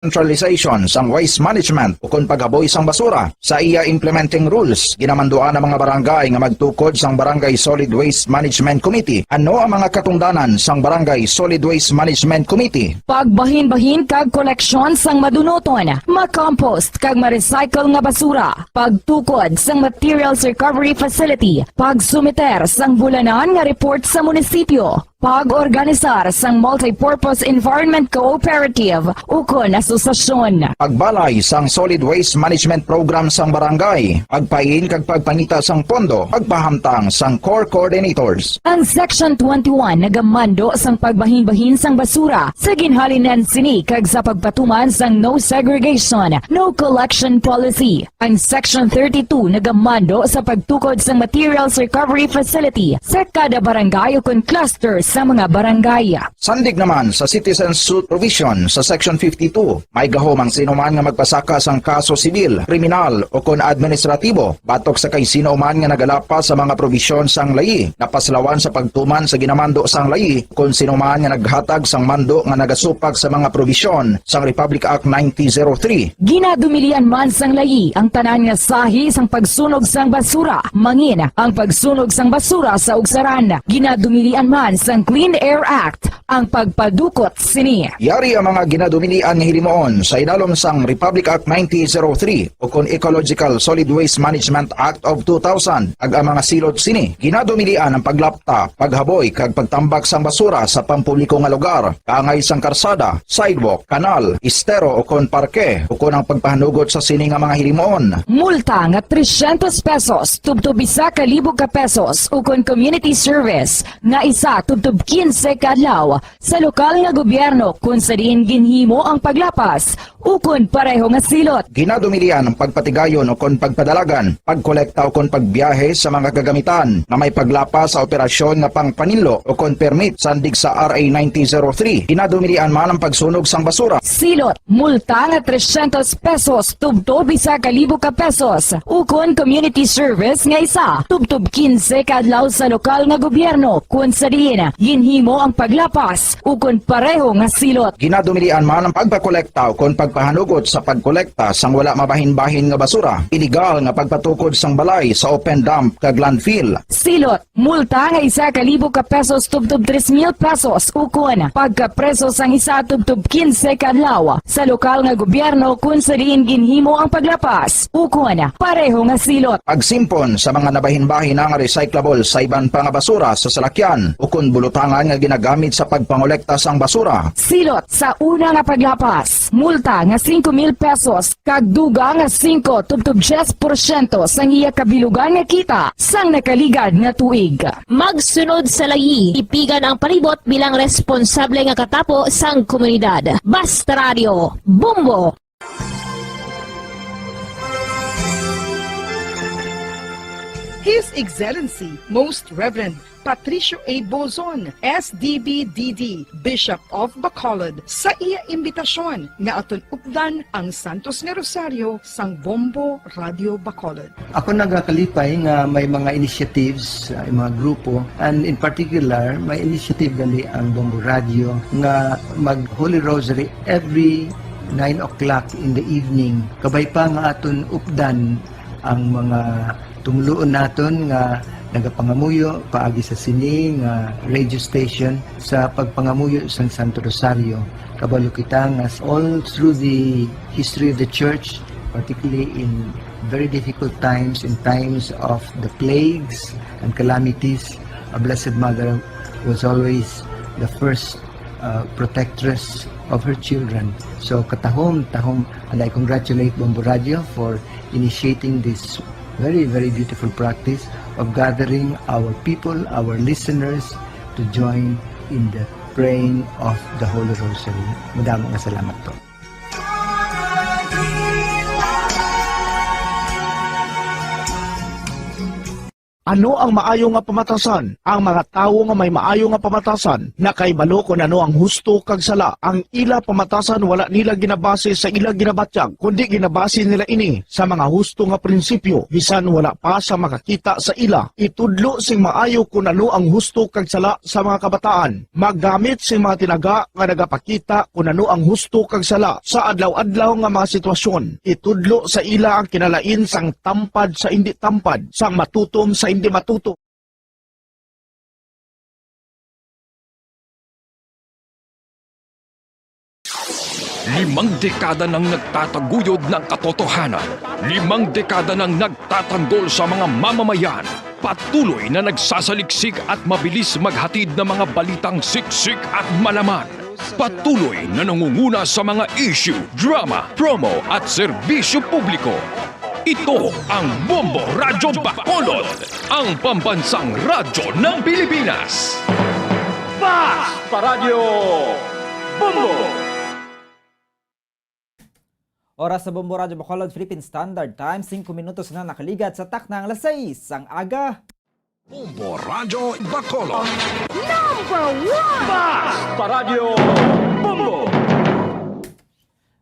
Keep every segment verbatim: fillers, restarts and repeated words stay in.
centralization sang waste management ukon paghaboy sang basura. Sa iya implementing rules, ginamanduan ang mga barangay nga magtukod sang Barangay Solid Waste Management Committee. Ano ang mga katungdanan sang Barangay Solid Waste Management Committee? Pagbahinbahin kag koleksyon sang madunuton, makompost kag ma-recycle nga basura, pagtukod sang materials recovery facility, pagsumiter sang bulanan nga report sa munisipyo, pag-organisar sang multipurpose environment cooperative ukon asosasyon. Pagbalay sang solid waste management program sang barangay, pagpain kag pagpangita sang pondo, pagpahamtang sang core coordinators. Ang Section twenty-one nagamando sang pagbahinbahin sang basura sa ginhalinan sini kag sa pagpatuman sang no segregation, no collection policy. Ang Section thirty-two nagamando sa pagtukod sang materials recovery facility sa kada barangay ukon cluster sa mga barangay. Sandig naman sa citizen suit provision sa Section fifty-two, may gahom ang sino man nga magpasaka sang kaso sibil, kriminal, ukon administratibo batok sa kay sino man nga nagalapas sa mga probisyon sang layi nga paslawan sa pagtuman sa ginamando sang layi kon sino man nga naghatag sang mando nga nagasupak sa mga probisyon sang Republic Act nineteen oh three. Ginadumilian man sang layi ang tanan nga sahi sang pagsunog sang basura, mangin ang pagsunog sang basura sa ugsaran. Ginadumilian man sang Clean Air Act ang pagpadukot sini. Yari ang mga ginadumilian nga hilimuon sa idalom sang Republic Act nineteen oh three ukon Ecological Solid Waste Management Act of two thousand, kag ang mga silot sini. Ginadumilian ang paglapta, paghaboy, kag pagtambak sang basura sa pampubliko nga lugar, kaangay sang karsada, sidewalk, kanal, estero, ukon parke, ukon ang pagpahanugot sa sini nga mga hilimuon. Multa nga trescientos pesos tubtob isa ka libo ka pesos, ukon community service nga isa tubtob quince ka adlaw sa lokal nga gobyerno kon sa diin ginhimo ang paglapas ukon pareho nga silot. Ginadumilian ang pagpatigayon ukon pagpadalagan, pagkolekta ukon pagbiyahe sa mga kagamitan nga may paglapas sa operasyon nga pangpaninlo ukon permit sandig sa R A nineteen oh three. Ginadumilian man ang pagsunog sang basura. Silot, multa nga trescientos pesos tubtob isa ka libo ka pesos, ukon community service nga isa tubtob quince ka adlaw sa lokal nga gobyerno kon sa diin ginhimo ang paglapas ukon pareho nga silot. Ginadumilian man ang pagpakolekta ukon pagpahanugot sa pagkolekta sang wala mabahinbahin nga basura, iligal nga pagpatukod sang balay sa open dump kag landfill. Silot, multa nga isa ka libo ka pesos tubtob tres mil pesos ukon pagkapreso sang isa tubtob quince ka adlaw sa lokal nga gobyerno kon sa diin ginhimo ang paglapas ukon pareho nga silot. Pagsimpon sa mga nabahinbahin nga recyclable sa iban pa nga basura sa salakyan ukon bulutangan nga ginagamit sa pagpangolekta sang basura. Silot, sa una nga paglapas, multa nga singko mil pesos kag dugang nga singko tubtob diyes porsyento sang iya kabilugan nga kita sang nakaligad nga tuig. Magsunod sa layi, tipigan ang palibot bilang responsable nga katapo sang komunidad. Basta Radio, Bombo! His Excellency Most Reverend Patricio A. Bozon, S D B D D, Bishop of Bacolod, sa iya imbitasyon nga aton updan ang Santos nga Rosaryo sang Bombo Radio Bacolod. Ako nagakalipay nga may mga initiatives, uh, mga grupo, and in particular, may initiative gali ang Bombo Radio nga mag Holy Rosary every nine o'clock in the evening. Kabay pa nga aton updan ang mga tumluon naton nga nagapangamuyo paagi sa sini nga radio station sa pagpangamuyo sang Santo Rosario. Kabalo kita nga all through the history of the church, particularly in very difficult times, in times of the plagues and calamities, a Blessed Mother was always the first uh, protectress of her children. So katahom, tahom, and I congratulate Bombo Radio for initiating this very, very beautiful practice of gathering our people, our listeners, to join in the praying of the Holy Rosary. Madamo nga salamat po. Ano ang maayo nga pamatasan? Ang mga tawo nga may maayo nga pamatasan nakahibalo kon ano ang husto kag sala. Ang ila pamatasan wala nila ginabase sa ila ginabatyag, kundi ginabase nila ini sa mga husto nga prinsipyo, bisan wala pa sa makakita sa ila. Itudlo sing maayo kon ano ang husto kag sala sa mga kabataan. Maggamit sing mga tinaga nga nagapakita kon ano ang husto kag sala sa adlaw-adlaw nga mga sitwasyon. Itudlo sa ila ang kinalain sang tampad sa indi tampad, sang matutom sa indi matutom. Limang dekada nang nagtataguyod ng katotohanan. Limang dekada nang nagtatanggol sa mga mamamayan. Patuloy na nagsasaliksik at mabilis maghatid ng mga balitang siksik at malaman. Patuloy na nangunguna sa mga issue, drama, promo at serbisyo publiko. Ito ang Bombo Radyo Bacolod, ang pambansang radyo ng Pilipinas. Fast Paradyo Bombo! Oras sa Bombo Radyo Bacolod, Philippine Standard Time, singko minutos na nakaligat sa takna ang alas sais sang aga. Bombo Radyo Bacolod. Number one! Fast Paradyo Bombo!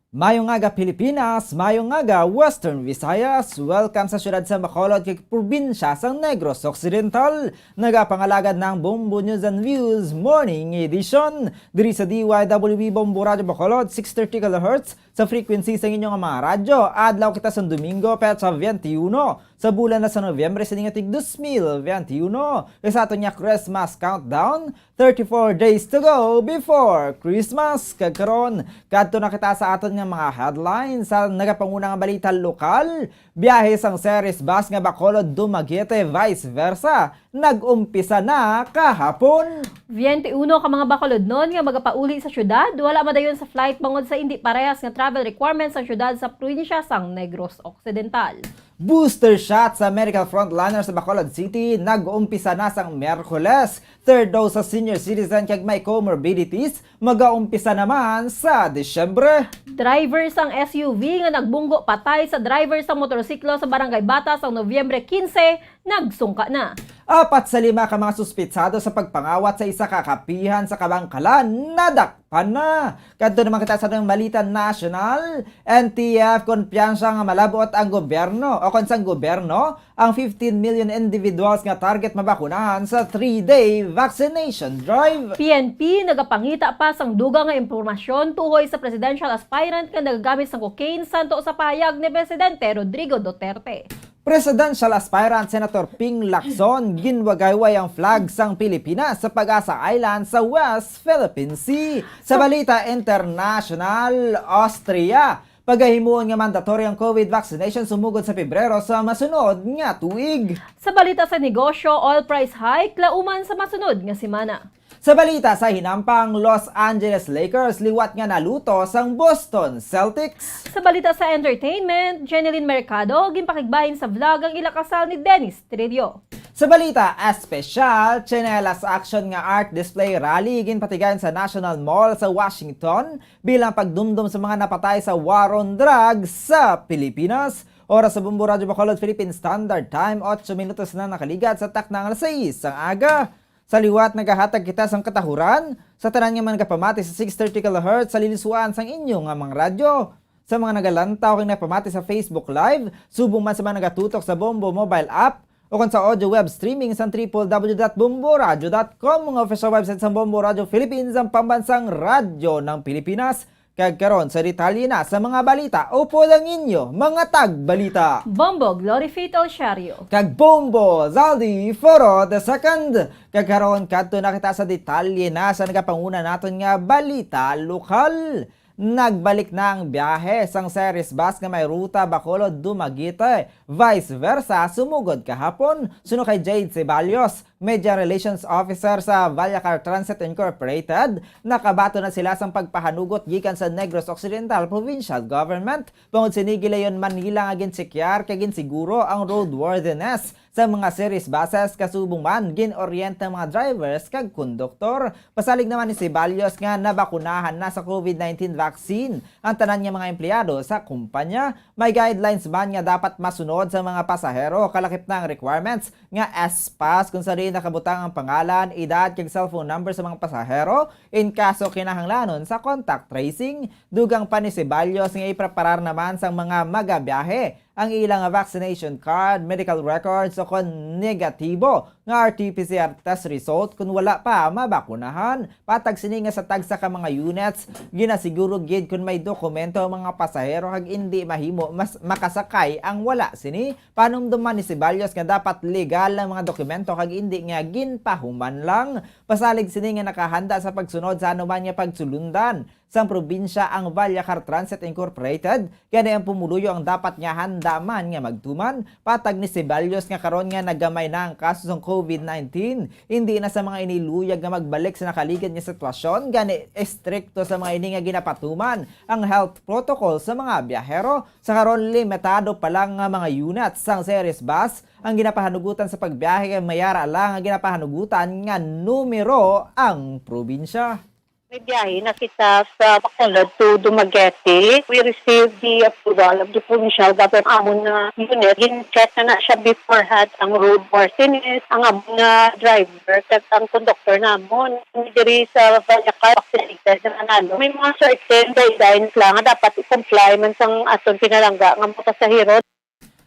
Mayong aga, Pilipinas! Mayong aga, Western Visayas! Welcome sa siyudad sa Bacolod kag probinsya sang Negros Occidental. Nagapangalagad na ang Bombo News and Views Morning Edition diri sa D Y W B Bombo Radyo Bacolod, six thirty kilohertz sa frequency sa inyo nga mga radyo. Adlaw kita sa Domingo, petsa twenty-one sa bulan na sa Nobyembre sa tig dos mil veintiuno. Kag sa aton nga Christmas countdown, thirty-four days to go before Christmas. Kag karon, kadto na kita sa aton nga mga headlines. Sa nagapanguna nga balita lokal, biyahe sang Ceres bus nga Bacolod Dumaguete, vice versa, nag-umpisa na kahapon. Twenty-one ka mga Bacolodnon nga magapauli sa syudad wala madayon sa flight bangod sa indi parehas nga travel requirements sang syudad sa probinsya sang Negros Occidental. Booster shot sa medical frontliner sa Bacolod City nag-umpisa na sang Miyerkules. Third dose sa senior citizen kag may comorbidities magaumpisa naman sa Disyembre. Driver sang S U V nga nagbunggo patay sa driver sang motorsiklo sa Barangay Bata sang Nobyembre quince, nagsungka na. Apat sa lima ka mga suspitsado sa pagpangawat sa isa ka kapihan sa Kabangkalan nadakpan na. Kadto naman kita sa atong balita nasyonal, N T F kumpiyansa nga malab-ot ang gobyerno o kon sang gobyerno ang fifteen million individuals nga target mabakunahan sa three-day vaccination drive. P N P nagapangita pa sang dugang nga impormasyon tuhoy sa presidential aspirant nga nagagamit sang cocaine, santo sa pahayag ni Presidente Rodrigo Duterte. Presidential aspirant Senator Ping Lacson ginwagayway ang flag sang Pilipinas sa Pag-asa Island sa West Philippine Sea. Sa balita international, Austria pagahimuon nga mandatory ang COVID vaccination sumugod sa Pebrero sa masunod nga tuig. Sa balita sa negosyo, oil price hike lauman sa masunod nga semana. Sa balita sa hinampang, Los Angeles Lakers liwat nga naluto sang Boston Celtics. Sa balita sa entertainment, Jeneline Mercado ginpakigbahin sa vlog ang ila kasal ni Dennis Trillo. Sa balita espesyal, tsinelas action nga art display rally ginpatigayon sa National Mall sa Washington bilang pagdumdom sa mga napatay sa war on drugs sa Pilipinas. Oras sa Bombo Radyo Bacolod Philippine Standard Time, otso minutos na nakaligat sa takna nga alas sais sang aga. Sa liwat, nagahatag kita sang katahuran sa tanan nga mga nagapamati sa six thirty kilohertz sa liliswaan sang inyo nga mga radyo. Sa mga nagalantaw kag nagapamati sa Facebook Live, subong man sa mga nagatutok sa Bombo mobile app, o kon sa audio web streaming sa triple W dot bomboradio dot com, mga official website sa Bombo Radio Philippines, ang pambansang radyo ng Pilipinas. Kag karon, sa detalye na sa mga balita, upod ang inyo mga tagbalita, Bombo Glory Faith Olsiario kag Bombo Zaldi Foro the second. Kag karon, kadto na kita sa detalye na sa nagapanguna naton nga balita lokal. Nagbalik na ang biyahe sang Ceres bus nga may ruta Bacolod, Dumaguete, vice versa, sumugod kahapon. Suno kay Jade Ceballos, Media Relations Officer sa Vallacar Transit Incorporated, nakabaton na sila sang pagpahanugot gikan sa Negros Occidental Provincial Government. Bangod sini, gilayon man nila nga ginchekyar kag ginsiguro ang roadworthiness sa mga series buses, kasubong man gin-orienta ang mga drivers kag konduktor. Pasalig naman ni Ceballos nga nabakunahan na sa COVID nineteen vaccine ang tanan nga mga empleyado sa kumpanya. May guidelines man nga dapat masunod sa mga pasahero, kalakip na ang requirements nga S pass, kung sa diin nakabutang ang pangalan, edad, kag cellphone number sa mga pasahero in kaso kinahanglanon sa contact tracing. Dugang pa ni Ceballos nga ipreparar naman sang mga magabiyahe ang ilang vaccination card, medical records, o kon negatibo nga R T P C R test result kon wala pa mabakunahan. Patag sini nga sa tagsa ka mga units, ginasiguro gid kon may dokumento ang mga pasahero kag indi mahimo mas makasakay ang wala sini. Panumdom man ni Ceballos nga dapat legal ang mga dokumento kag indi nga ginpahuman lang. Pasalig sini nga nakahanda sa pagsunod sa anuman nga pagsulundan sang probinsya ang Vallacar Transit Incorporated, gani ang pumuluyo ang dapat nga handa man nga magtuman. Patag ni Ceballos nga karon nga nagamay na ang kaso sang COVID nineteen, hindi na sa mga ini luyag nga magbalik sa nakaligad nga sitwasyon, gani estrikto sa mga ini nga ginapatuman ang health protocol sa mga biyahero. Sa karon, limitado pa lang nga mga unit sang series bus ang ginapahanugutan sa pagbiyahe, kay may ara lang nga ginapahanugutan nga numero ang probinsya. May biyahe na kita sa Bacolod to Dumaguete. We received the approval of the provincial government. Amon nga unit, gin-check na na siya beforehand ang roadworthiness, ang amon nga driver, kag ang conductor namon. Diri sa Vallacar, vaccinated na nanalo. May mga certain guidelines lang nga dapat i-comply man sang aton pinalangga nga mga pasahero.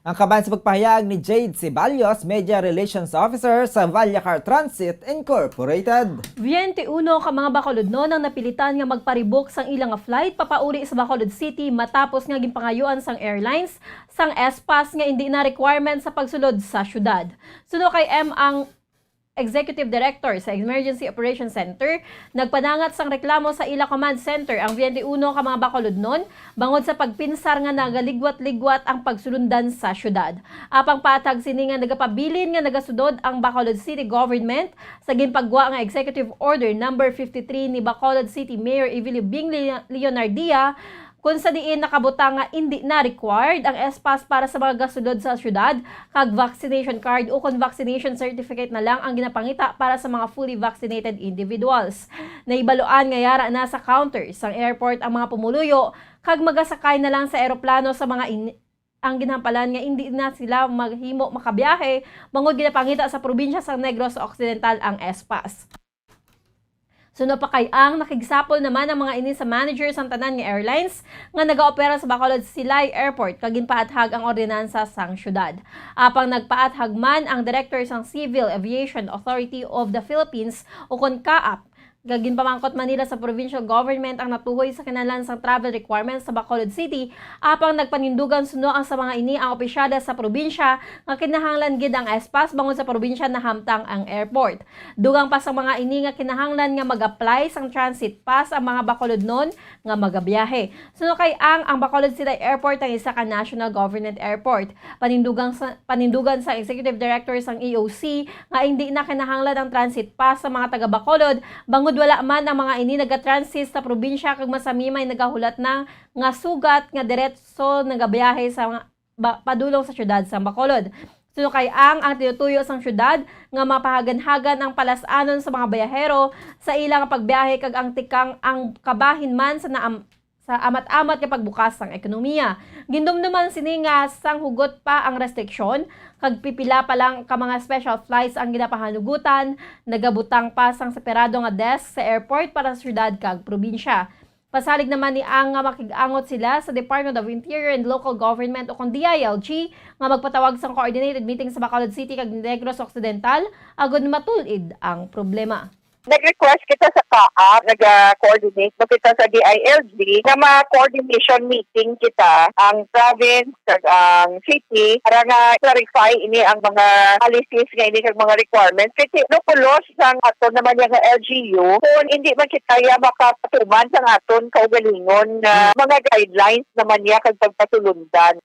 Ang kabahin sa pagpahayag ni Jade Ceballos, Media Relations Officer sa Vallacar Transit Incorporated. Twenty-uno ka mga Bacolodnon ang napilitan nga magparibok sang ila nga flight papauli sa Bacolod City matapos nga ginpangayuan sang airlines sang S pass nga indi na requirement sa pagsulod sa syudad. Suno kay M ang Executive Director sa Emergency Operations Center, nagpadangat sang reklamo sa ila command center ang twenty-uno ka mga Bacolodnon bangod sa pagpinsar nga nagaligwat-ligwat ang pagsulundan sa syudad. Apang paathag sini nga nagapabilin nga nagasunod ang Bacolod City Government sa ginpagwa nga Executive Order Number fifty-three ni Bacolod City Mayor Evelio Bing Leonardia, kun sa diin nakabutang nga indi na required ang S pass para sa mga gasulod sa syudad, kag vaccination card ukon vaccination certificate na lang ang ginapangita para sa mga fully vaccinated individuals. Nahibaluan nga yara na sa counter sang airport ang mga pumuluyo kag magasakay na lang sa eroplano sa mga in-, ang ginhampalan nga indi na sila maghimo makabiyahe bangod ginapangita sa probinsya sang Negros Occidental ang S pass. Suno pa kay Ang, nakigsapol naman ang mga ini sa manager sang tanan nga airlines nga nagaopera sa Bacolod Silay Airport kag ginpaathag ang ordinansa sang syudad. Apang nagpaathag man ang director sang Civil Aviation Authority of the Philippines, ukon CAAP, kag ginpamangkot man nila sa provincial government ang natuhoy sa kinahanglan sang travel requirements sa Bacolod City, apang nagpanindugan suno ang sa mga ini ang opisyales sa probinsya nga kinahanglan gid ang S pass bangod sa probinsya nahamtang ang airport. Dugang pa sa mga ini nga kinahanglan nga mag-apply sang transit pass ang mga Bacolodnon nga magabiyahe. Suno kay Ang, ang Bacolod City Airport ang isa ka national government airport. Panindugang sa, panindugan sa executive director sang E O C nga hindi na kinahanglan ang transit pass sa mga taga Bacolod, bangod wala man ang mga ini nagatransit sa probinsya kag masami may nagahulat na nga sugat nga diretso nagabiyahe sa mga ba-, padulong sa siyudad sang Bacolod. Suno kay Ang, ang tinutuyo sang siyudad nga mapahaganhagan ang palas-anon sa mga bayahero sa ila nga pagbiyahe kag ang tikang ang kabahin man sa naam-, sa amat-amat nga pagbukas sang ekonomiya. Gindumduman sini nga sang hugot pa ang restriksyon kag pipila pa lang ka mga special flights ang ginapahanugutan, nagabutang pa sang separado nga desk sa airport para sa siyudad kag probinsya. Pasalig naman ni Ang nga makig-angot sila sa Department of Interior and Local Government o kon D I L G nga magpatawag sang coordinated meeting sa Bacolod City kag Negros Occidental agud matul-id ang problema. Nag-request kita sa CAAP, nag-coordinate mo kita sa D I L G nga ma-coordination meeting kita ang province kag ang city para nga clarify ini ang mga policies nga ini kag mga requirements. Kasi no pulos sang aton naman niya nga L G U, kung hindi man kita ya makapatuman sang aton kaugalingon nga mga guidelines naman niya kag pagpasulundan.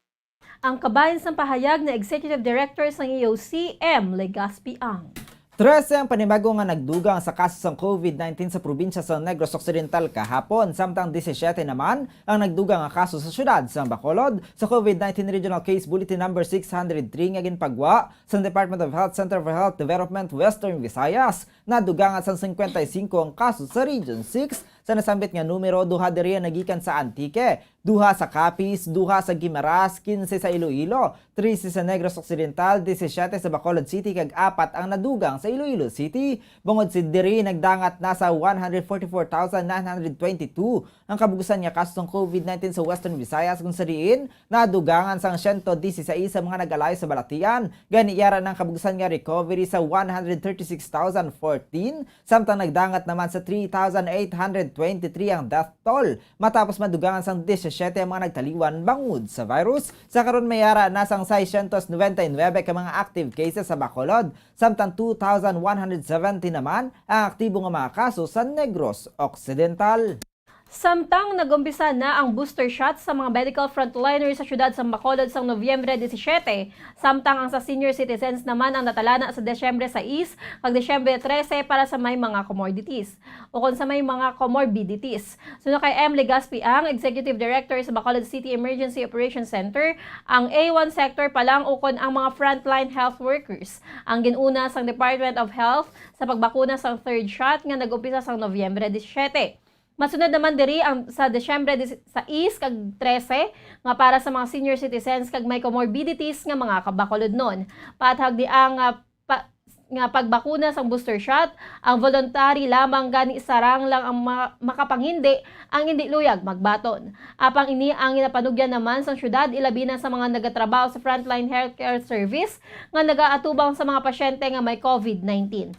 Ang kabahin sang pahayag ni Executive Director sang E O C, M Legaspi Ang. Trese ang panibago nga nagdugang sa kaso sang COVID nineteen sa probinsya sa Negros Occidental kahapon, samtang disisiete naman ang nagdugang nga kaso sa siyudad sa Bacolod. Sa COVID nineteen Regional Case Bulletin Number six hundred three nga ginpagwa sa Department of Health Center for Health Development Western Visayas, nadugangan sang singkwenta y singko ang kaso sa Region six. Sa nasambit nga numero, duha diri ang nagikan sa Antique, duha sa Capiz, duha sa Guimaras, kinse sa Iloilo, trese sa Negros Occidental, disisiete sa Bacolod City, kag apat ang nadugang sa Iloilo City. Bangod sa diri, nagdangat na sa one hundred forty-four thousand nine hundred twenty-two ang kabugusan nga kaso sang COVID nineteen sa Western Visayas, kung sa diin nadugangan sang siyento disisais sa mga nag-alayo sa balatian. Gani, yara na ang kabugusan nga recovery sa one hundred thirty-six thousand fourteen, samtang nagdangat naman sa three thousand eight hundred twenty-three ang death toll, matapos madugangan sang disisiete ang mga nagtaliwan bangod sa virus. Sa karon, may yara na sang seiscientos noventa y nuebe ka mga active cases sa Bacolod, samtang two thousand one hundred seventy naman ang aktibo nga mga kaso sa Negros Occidental. Samtang nag-umpisa na ang booster shot sa mga medical frontliners sa siyudad sa Bacolod sang Nobyembre disisiete, samtang ang sa senior citizens naman ang natalana sa Disyembre sais kag Disyembre trese para sa may mga comorbidities, ukon sa may mga comorbidities. Suno kay M. Legaspi Ang, Executive Director sa Bacolod City Emergency Operations Center, ang A one sector pa lang ukon ang mga frontline health workers ang gin-una sang Department of Health sa pagbakuna sang third shot nga nag-umpisa sang Nobyembre disisiete. Masunod naman diri ang sa Disyembre sais kag trese nga para sa mga senior citizens kag may comorbidities nga mga kabakulodnon. Paathag ni Ang, ah, pa, nga pagbakuna sang booster shot, ang voluntary lamang gani sarang lang ang ma-, makapangindi ang indi luyag magbaton. Apang ini ang ginapanugyan naman sang syudad, ilabi na sa mga nagatrabaho sa frontline healthcare service nga nagaatubang sa mga pasyente nga may COVID nineteen.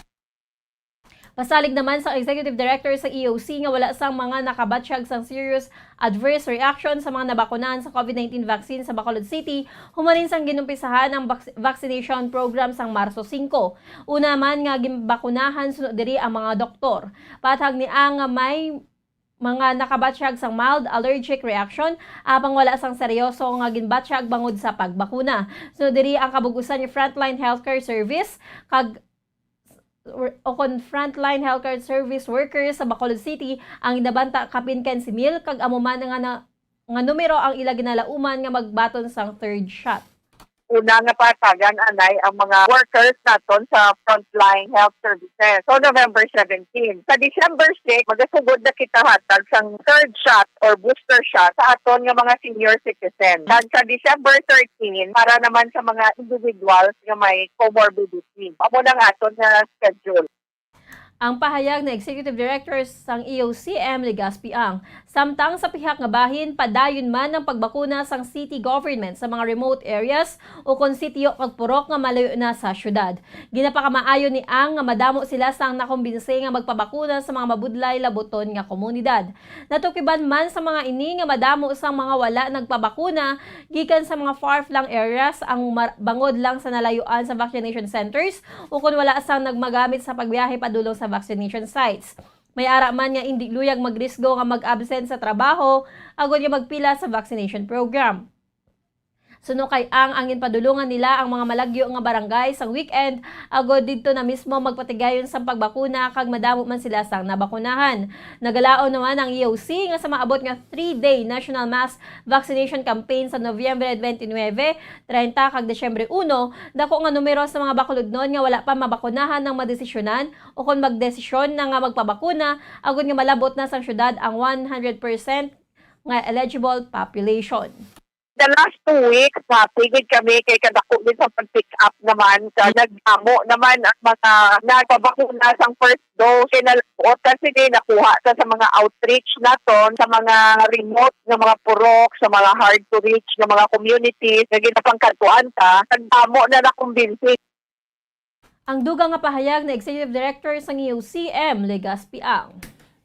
Pasalig naman sa Executive Director sa E O C nga wala sang mga nakabatsyag sang serious adverse reaction sa mga nabakunahan sa COVID nineteen vaccine sa Bacolod City, humanin sang ginumpisahan ang vac-, vaccination program sang Marso singko. Una man nga ginbakunahan suno diri ang mga doktor. Paathag ni Ang nga may mga nakabatsyag sang mild allergic reaction, apang wala sang seryoso nga ginbatsyag bangod sa pagbakuna. Suno diri ang kabug-usan nga frontline healthcare service kag o kon frontline healthcare service workers sa Bacolod City ang ginabanta kapin quince mil, kag amo man nga na, nga numero ang ila ginalauman nga magbaton sang third shot. Una nga paatagan anay ang mga workers naton sa frontline health services. So, November seventeen. Sa December six, magasugod na kita hatag sang third shot or booster shot sa aton nga mga senior citizen. Kag sa December thirteen, para naman sa mga individuals nga may comorbidity. Amo nang aton nga schedule. Ang pahayag ni Executive Director sang E O C M Legaspi Ang. Samtang sa pihak nga bahin, padayon man ang pagbakuna sang city government sa mga remote areas ukon sitio kag purok nga malayo na sa syudad. Ginapakamaayo ni Ang nga madamo sila sang nakumbinsi nga magpabakuna sa mga mabudlay labuton nga komunidad. Natukiban man sa mga ini nga madamo sang mga wala nagpabakuna gikan sa mga far-flung areas ang mar-, bangod lang sa nalayuan sa vaccination centers ukon wala sang nagmagamit sa pagbiyahe padulong sa vaccination sites. May ara man nga indi luyag magrisgo nga mag-absent sa trabaho agod nga magpila sa vaccination program. Suno kay Ang, ang ginpadulungan nila ang mga malagyo nga barangay sang weekend, agod didto na mismo magpatigayon sang pagbakuna kag madamo man sila sang nabakunahan. Nagalaom naman ang E O C nga sa maabot nga three-day national mass vaccination campaign sa Nobyembre twenty-nine, treinta kag Disyembre uno, dako nga numero sa mga bakulodnon nga wala pa mabakunahan ang madesisyonan o kon magdesisyon na nga magpabakuna, agod nga malabot na sang syudad ang one hundred percent nga eligible population. The last two weeks, happy gid kami kay kadako gid sa pag-pick up naman. Sa nagdamo naman ang mga nagpabakuna sang first dose. Kay nalaot kasi ni nakuha sa, sa mga outreach naton, sa mga remote nga mga purok, sa mga hard to reach nga mga communities nga ginapangkadtuan ta, nagdamo na nakumbinsi. Ang dugang nga pahayag ni Executive Director sang E O C M Legaspi Ang.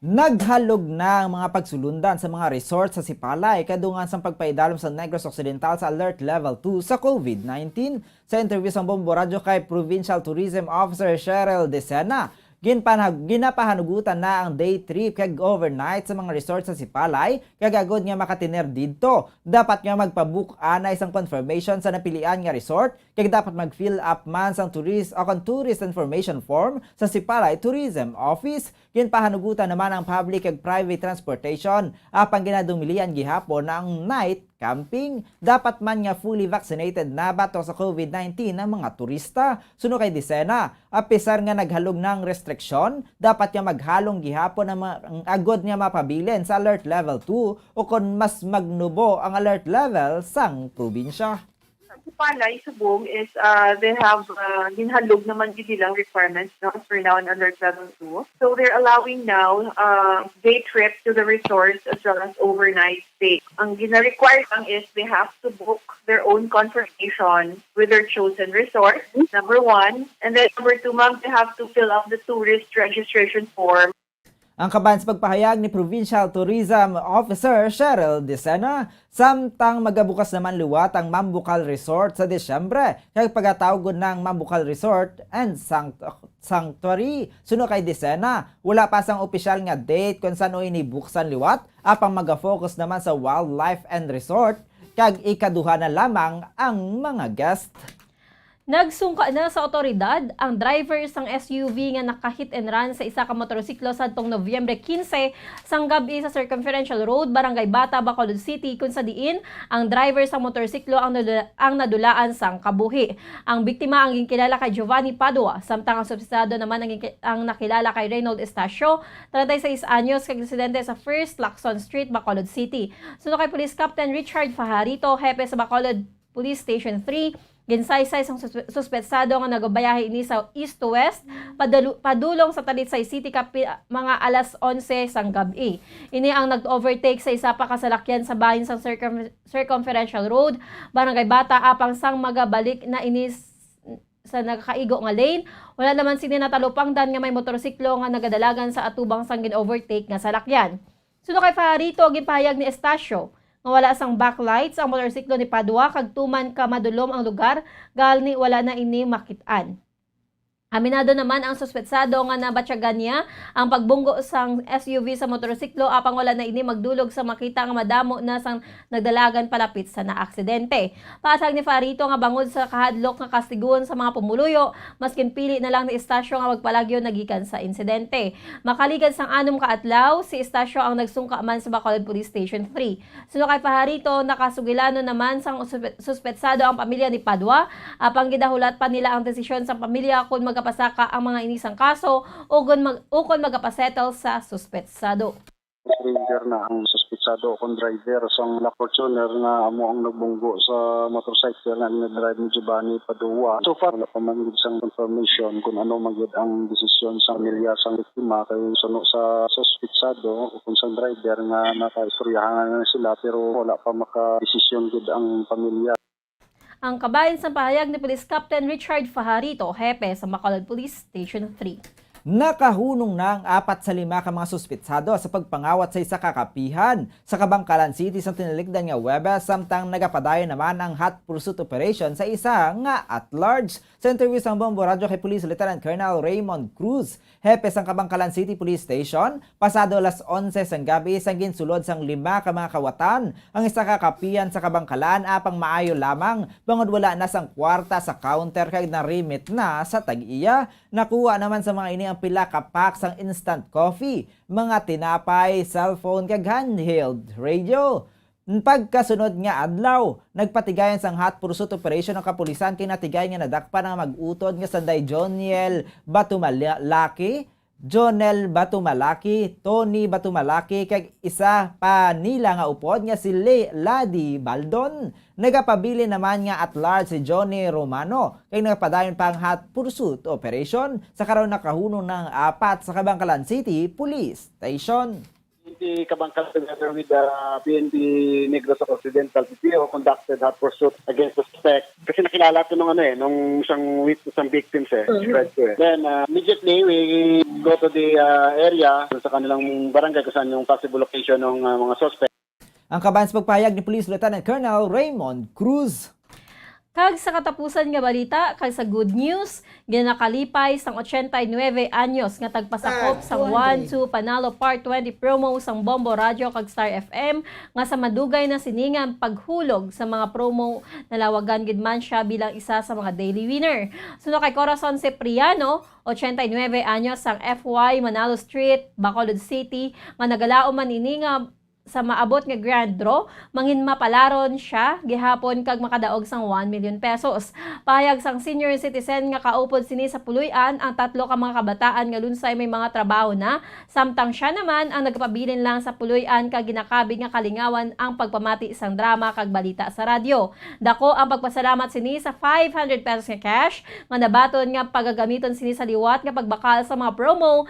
Naghalog na ang mga pagsulundan sa mga resort sa Sipalay kadungan sang pagpaidalom sa Negros Occidental sa Alert Level two sa COVID nineteen. Sa interview sang Bombo Radyo kay Provincial Tourism Officer Cheryl Decena, Ginpanag-, ginapahanugutan na ang day trip kag overnight sa mga resort sa Sipalay, kag agod nga makatener didto, dapat nga magpabook anay sang confirmation sa napilian nga resort, kag dapat mag-fill up man sang tourist o kon tourist information form sa Sipalay Tourism Office. Ginpahanugutan naman ang public kag private transportation, apang ginadumilian gihapon ang night camping. Dapat man nga fully vaccinated na batok sa covid nineteen ang mga turista. Suno kay Dicena, apisar nga naghalog na ang restriksyon, dapat nga maghalong gihapon ang mga, ang agod nga mapabilin sa alert level two o kon mas magnubo ang alert level sang probinsya. Palay, Subong is, uh, they have, uh, ginhalog naman gid nilang requirements, no, as we're now in alert level two. So they're allowing now, uh, day trips to the resorts as well as overnight stay. Ang gina-require lang is they have to book their own confirmation with their chosen resort, number one. And then number two, ma'am, they have to fill out the tourist registration form. Ang kaban sa pagpahayag ni Provincial Tourism Officer Cheryl Dicena, samtang magabukas naman liwat ang Mambukal Resort sa Disyembre, kag pagatawgon na ang Mambukal Resort and Sanct-, Sanctuary. Suno kay Dicena, wala pa sang opisyal nga date kon san-o ini buksan liwat, apang maga-focus naman sa wildlife and resort, kag ikaduha na lamang ang mga guest. Nagsungka na sa awtoridad ang driver sang S U V nga naka-hit and run sa isa ka motorsiklo sadtong Nobyembre quince sang gab-i sa Circumferential Road, Barangay Bata, Bacolod City, kung sa diin ang driver sang motorsiklo ang nadula-, ang nadulaan sang kabuhi. Ang biktima ang ginkilala kay Giovanni Padua, samtang ang suspetsado naman ang ginki-, ang nakilala kay Reynold Estacio, treinta y seis anyos, kag residente sa First Lacson Street, Bacolod City. Suno kay Police Captain Richard Fajarito, hepe sa Bacolod Police Station three, ginsaysay sang suspe-, suspetsado nga nagabayahe ini sa east to west, padalu-, padulong sa Talisay City, kapi-, mga alas onse sang gab-i. Ini ang nag-overtake sa isa pa ka salakyan sa bahin sang Circum-, Circumferential Road, Barangay Bata, apang sang magabalik na ini s-, sa nagakaigo nga lane, wala naman sini natalupangdan nga may motorsiklo nga nagadalagan sa atubang sang gin-overtake nga salakyan. Suno kay Fajarito, ginpahayag ni Estacio nga wala sang backlights ang motorsiklo ni Padua kag tuman ka madulom ang lugar, gani wala na ini makit-an. Aminado naman ang suspetsado nga nabatyagan niya ang pagbunggo sang S U V sa motorsiklo, apang wala na ini magdulog sa makita nga madamo na sang nagdalagan palapit sa naaksidente. Pahayag ni Fajarito nga bangod sa kahadlok nga kastiguhon sa mga pumuluyo, mas ginpili na lang ni Estacio nga magpalagyo na gikan sa insidente. Makaligan sang anom ka adlaw, si Estacio ang nagsungka man sa Bacolod Police Station three. Suno kay Fajarito, nakasugilanon naman sang suspe-, suspetsado ang pamilya ni Padua, apang gidahulat pa nila ang desisyon sang pamilya kon magapasaka ang mga ini sang kaso o kon mag-, o kon magapasettle sa suspetsado. Passenger na ang suspetsado kon driver sang Black Fortuner nga amo ang nagbunggo sa motorcycle nga ginadrive ni Giovanni Padua. So far, wala pa man gid sang confirmation kung ano man gid ang desisyon sa pamilya sang biktima, kay suno sa suspetsado o kung sang driver nga nakaistoryahan na sila, pero wala pa makadesisyon gid ang pamilya. Ang kabahin sang pahayag ni Police Captain Richard Fajarito, hepe sa Bacolod Police Station three. Nakahunong na ang apat sa lima ka mga suspetsado sa pagpangawat sa isa ka kapihan sa Kabankalan City sa tinalikdan nga Huwebes, samtang nagapadayon naman ang hot pursuit operation sa isa nga at large. Sa interview sang Bombo Radyo kay Police Lieutenant Colonel Raymond Cruz, hepe sang Kabankalan City Police Station, pasado alas onse sang gabi sang ginsulod sang lima ka mga kawatan ang isa ka kapihan sa Kabankalan, apang maayo lamang bangod wala na sang kwarta sa counter kag narimit na sa tag-iya. Nakuha naman sa mga ini ang pila ka pack sang instant coffee, mga tinapay, cellphone, kag handheld radio. Pagkasunod nga adlaw, nagpatigayon sang hot pursuit operation ang kapulisan kay natigay nga nadakpan ang mag-utod nga sanday Joniel Batumalaki, Jonel Batumalaki, Tony Batumalaki, kag isa pa nila nga upod nga si Le-, Lady Baldon. Nagapabilin naman nga at large si Johnny Romano, kay nagapadayon pa ang hot pursuit operation. Sa karon, nakahunong na ang apat sa Kabankalan City Police Station. P N P Kabankalan together with the P N P Negros Occidental P P O conducted hot pursuit against the suspect. Kasi nakilala to nung ano eh, nung isang wit-, isang victims eh, si Fred to eh. Then, uh, immediately we go to the, uh, area, sa kanilang barangay kung saan yung possible location ng, uh, mga suspect. Ang kaban sa pagpahayag ni Police Lieutenant Colonel Raymond Cruz. Kag sa katapusan nga balita, kag sa good news, ginakalipay sang ochenta y nuebe anyos nga tagpasakop sang One two Panalo Part twenty promo sang Bombo Radyo kag Star F M, nga sa madugay na sini nga paghulog sa mga promo, nalawagan gid man siya bilang isa sa mga daily winner. Suno kay Corazon Cipriano, ochenta y nuebe anyos, sang F Y Manalo Street, Bacolod City, nga nagalaom man ini nga sa maabot nga grand draw, manginmapalaron siya gihapon kag makadaog sang one million pesos. Pahayag sang senior citizen nga kaupod sini sa puloy-an ang tatlo ka mga kabataan nga lunsay may mga trabaho na, samtang siya naman ang nagapabilin lang sa puloy-an kag ginakabig nga kalingawan ang pagpamati sang drama kag balita sa radyo. Dako ang pagpasalamat sini sa five hundred pesos nga cash nga nabaton nga pagagamiton sini sa liwat nga pagbakal sa mga promo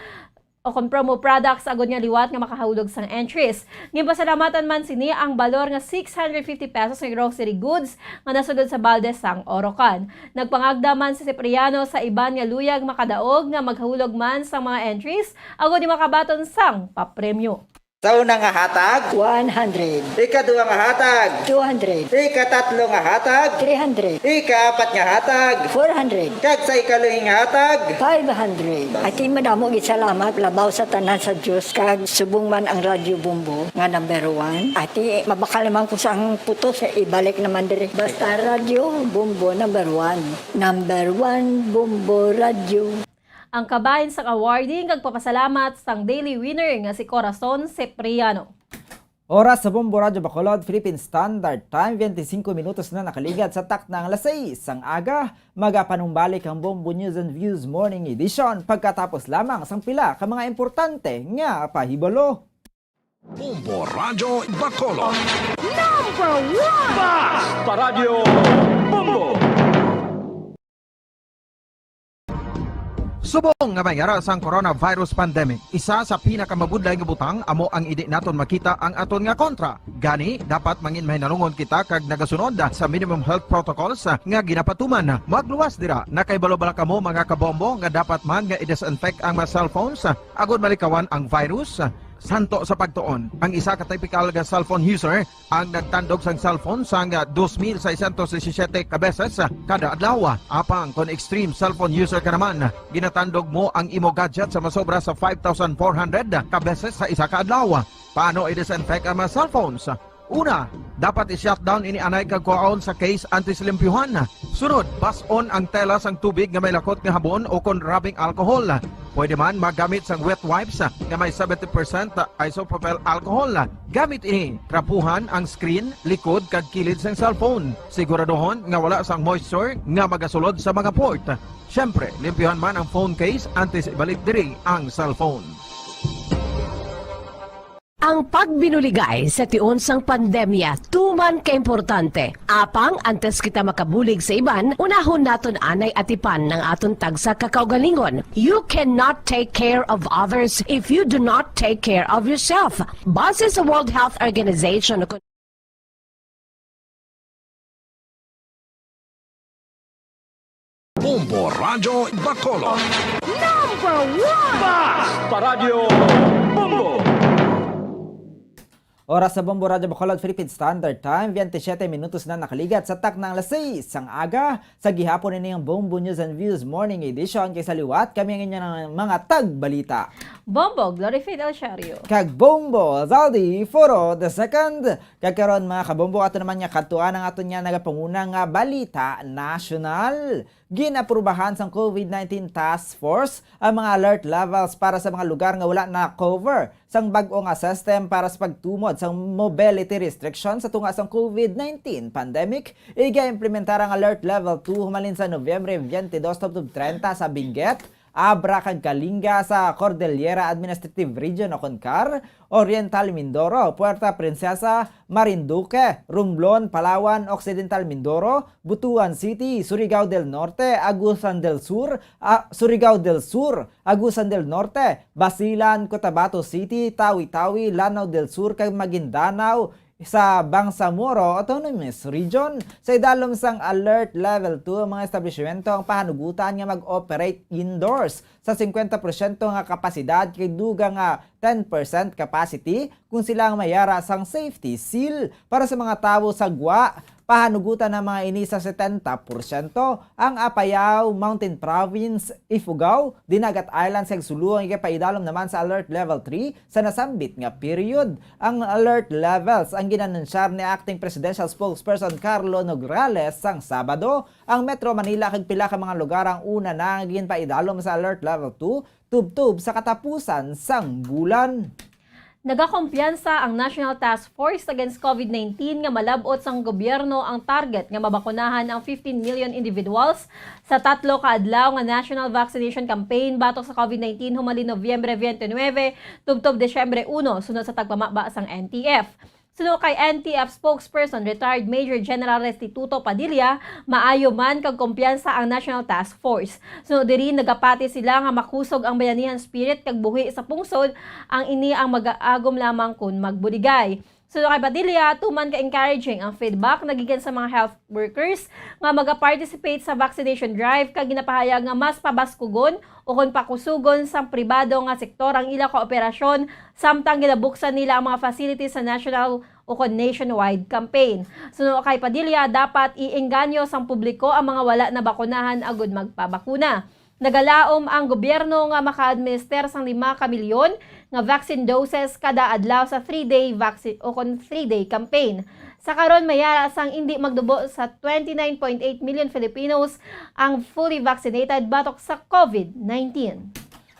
o kon promo products agod nga liwat nga makahulog sang entries. Ginpasalamatan man sini ang balor nga six hundred fifty pesos nga grocery goods nga nasulod sa balde sang Orocan. Nagpangagda man si Cipriano sa iban nga luyag makadaog nga maghulog man sang mga entries agod nga makabaton sang papremyo. Sa una nga hatag, one hundred. Ikaduha nga hatag, two hundred. Ikatatlo nga hatag, three hundred. Ikaapat nga hatag, four hundred. Kag sa ikaluhing hatag, five hundred. Ati, madamo gid salamat, labaw sa tanan sa Dios, kag subong man ang Radyo Bombo nga number one. Ati, mabakal naman ko sa ang putos, eh, ibalik naman diri. Basta Radyo Bombo number one. Number one Bombo Radyo. Ang kabahin sang awardee nagpapasalamat sang daily winner nga si Corazon Cipriano. Oras sa Bombo Radyo Bacolod, Philippine Standard Time, twenty-cinco minutos na nakaligat sa takna nga alas sais sang aga. Magapanumbalik ang Bombo News and Views Morning Edition pagkatapos lamang sang pila ka mga importante nga pahibalo. Bombo Radyo Bacolod. Number one! Basta Radyo Bombo! Subong nga may yara sang coronavirus pandemic, isa sa pinakamabudlay nga butang amo ang indi naton makita ang aton nga kontra. Gani, dapat mangin mahinalungon kita kag nagasunod sa minimum health protocols nga ginapatuman. Magluwas dira, nakahibalo bala kamo, mga kabombo, nga dapat man nga i-disinfect ang mga cellphones agod malikawan ang virus? Santo sa pagtuon, ang isa ka typical nga cellphone user ang nagtandog sang cellphone sang dos mil seiscientos disisiete ka beses kada adlaw. Apang kon extreme cellphone user ka naman, ginatandog mo ang imo gadget sa masobra sa five thousand four hundred ka beses sa isa ka adlaw. Paano i-disinfect ang mga cellphones? Una, dapat i-shutdown ini anay kag kuhaon sa case antes limpyuhan. Sunod, bas-on ang tela sang tubig nga may lakot nga habon o kon rubbing alcohol. Pwede man maggamit sang wet wipes nga may seventy percent isopropyl alcohol. Gamit ini, trapuhan ang screen, likod, kag kilid sang cellphone. Siguraduhon nga wala sang moisture nga magasulod sa mga port. Siyempre, limpyuhan man ang phone case antes ibalik diri ang cellphone. Ang pagbinuligay sa tion sang pandemya tuman ka importante. Apang antes kita makabulig sa iban, unahon naton anay atipan ang aton tagsa ka kaugalingon. You cannot take care of others if you do not take care of yourself. Base sa World Health Organization, Bombo Radyo Bacolod. Number one! Basta Radyo Bombo! Oras sa Bombo Radyo Bacolod, Philippine Standard Time, twenty-seven minutos na nakaligat sa takna nga alas sais sang aga. Sa gihapon, ini ang Bombo News and Views Morning Edition. Kay sa liwat, kami ang inyo mga tagbalita. Bombo Glory Fidel Shario. Kag Bombo Zaldi Foro the second. Kag karon, mga kabombo, ato naman nga kadtuan ang aton nga nagapanguna nga balita nasyonal. Ginaprubahan sang COVID nineteen Task Force ang mga alert levels para sa mga lugar nga wala na-cover sang bag-o nga system para sa pagtumod sang mobility restriction sa tunga sang COVID nineteen pandemic. Iga-implementar ang Alert Level two humalin sa Nobyembre twenty-dos tubtob treinta sa Benguet, Abra kag Kalinga sa Cordillera Administrative Region o kon CAR, Oriental Mindoro, Puerto Princesa, Marinduque, Romblon, Palawan, Occidental Mindoro, Butuan City, Surigao del Norte, Agusan del Sur, ah, Surigao del Sur, Agusan del Norte, Basilan, Cotabato City, Tawi-Tawi, Lanao del Sur, kag Maguindanao, sa Bangsamoro Autonomous Region. Sa idalom sang Alert Level two, ang mga establishmento ang pahanugutan nga mag-operate indoors sa singkwenta porsyento nga kapasidad kay dugang nga ten percent capacity kung sila ang mayara sang safety seal. Para sa mga tawo sa gwa, Ahanugutan ang mga ini sa setenta porsyento. Ang Apayao, Mountain Province, Ifugao, Dinagat Islands kag Sulu ang igapaidalom naman sa Alert Level three sa nasambit nga period. Ang alert levels ang ginanunsyar ni Acting Presidential Spokesperson Carlo Nograles sang Sabado. Ang Metro Manila kag pila ka mga lugar ang una na nga ginpaidalom sa Alert Level two tubtob sa katapusan sang bulan. Nagakumpiyansa ang National Task Force Against COVID nineteen nga malab-ot sang gobyerno ang target nga mabakunahan ang fifteen million individuals sa tatlo ka adlaw nga national vaccination campaign batok sa COVID nineteen human Nobyembre twenty-nine tubtob Disyembre uno, sunod sa tagpamaba sang N T F. Suno kay N T F spokesperson, retired Major General Restituto Padilla, maayo man kag kumpiyansa ang National Task Force. Suno diri, nagapati sila nga makusog ang bayanihan spirit kag buhi sa pungsod, ang ini ang mag-aagom lamang kun magbuligay. Suno kay Padilla, tuman ka encouraging ang feedback nagikan sa mga health workers nga maga-participate sa vaccination drive, kag ginapahayag nga mas pabaskugon o kon pakusugon sang pribado nga sektor ang ila kooperasyon samtang ginabuksan nila ang mga facilities sa national o kon nationwide campaign. Suno kay Padilla, dapat iengganyo sang publiko ang mga wala nabakunahan agud magpabakuna. Nagalaom ang gobyerno nga maka-administer sang lima ka milyon nga vaccine doses kada adlaw sa three-day vaccine o kon three-day campaign. Sa karon, may yara sang indi magdubo sa twenty-nine point eight million Filipinos ang fully vaccinated batok sa COVID nineteen.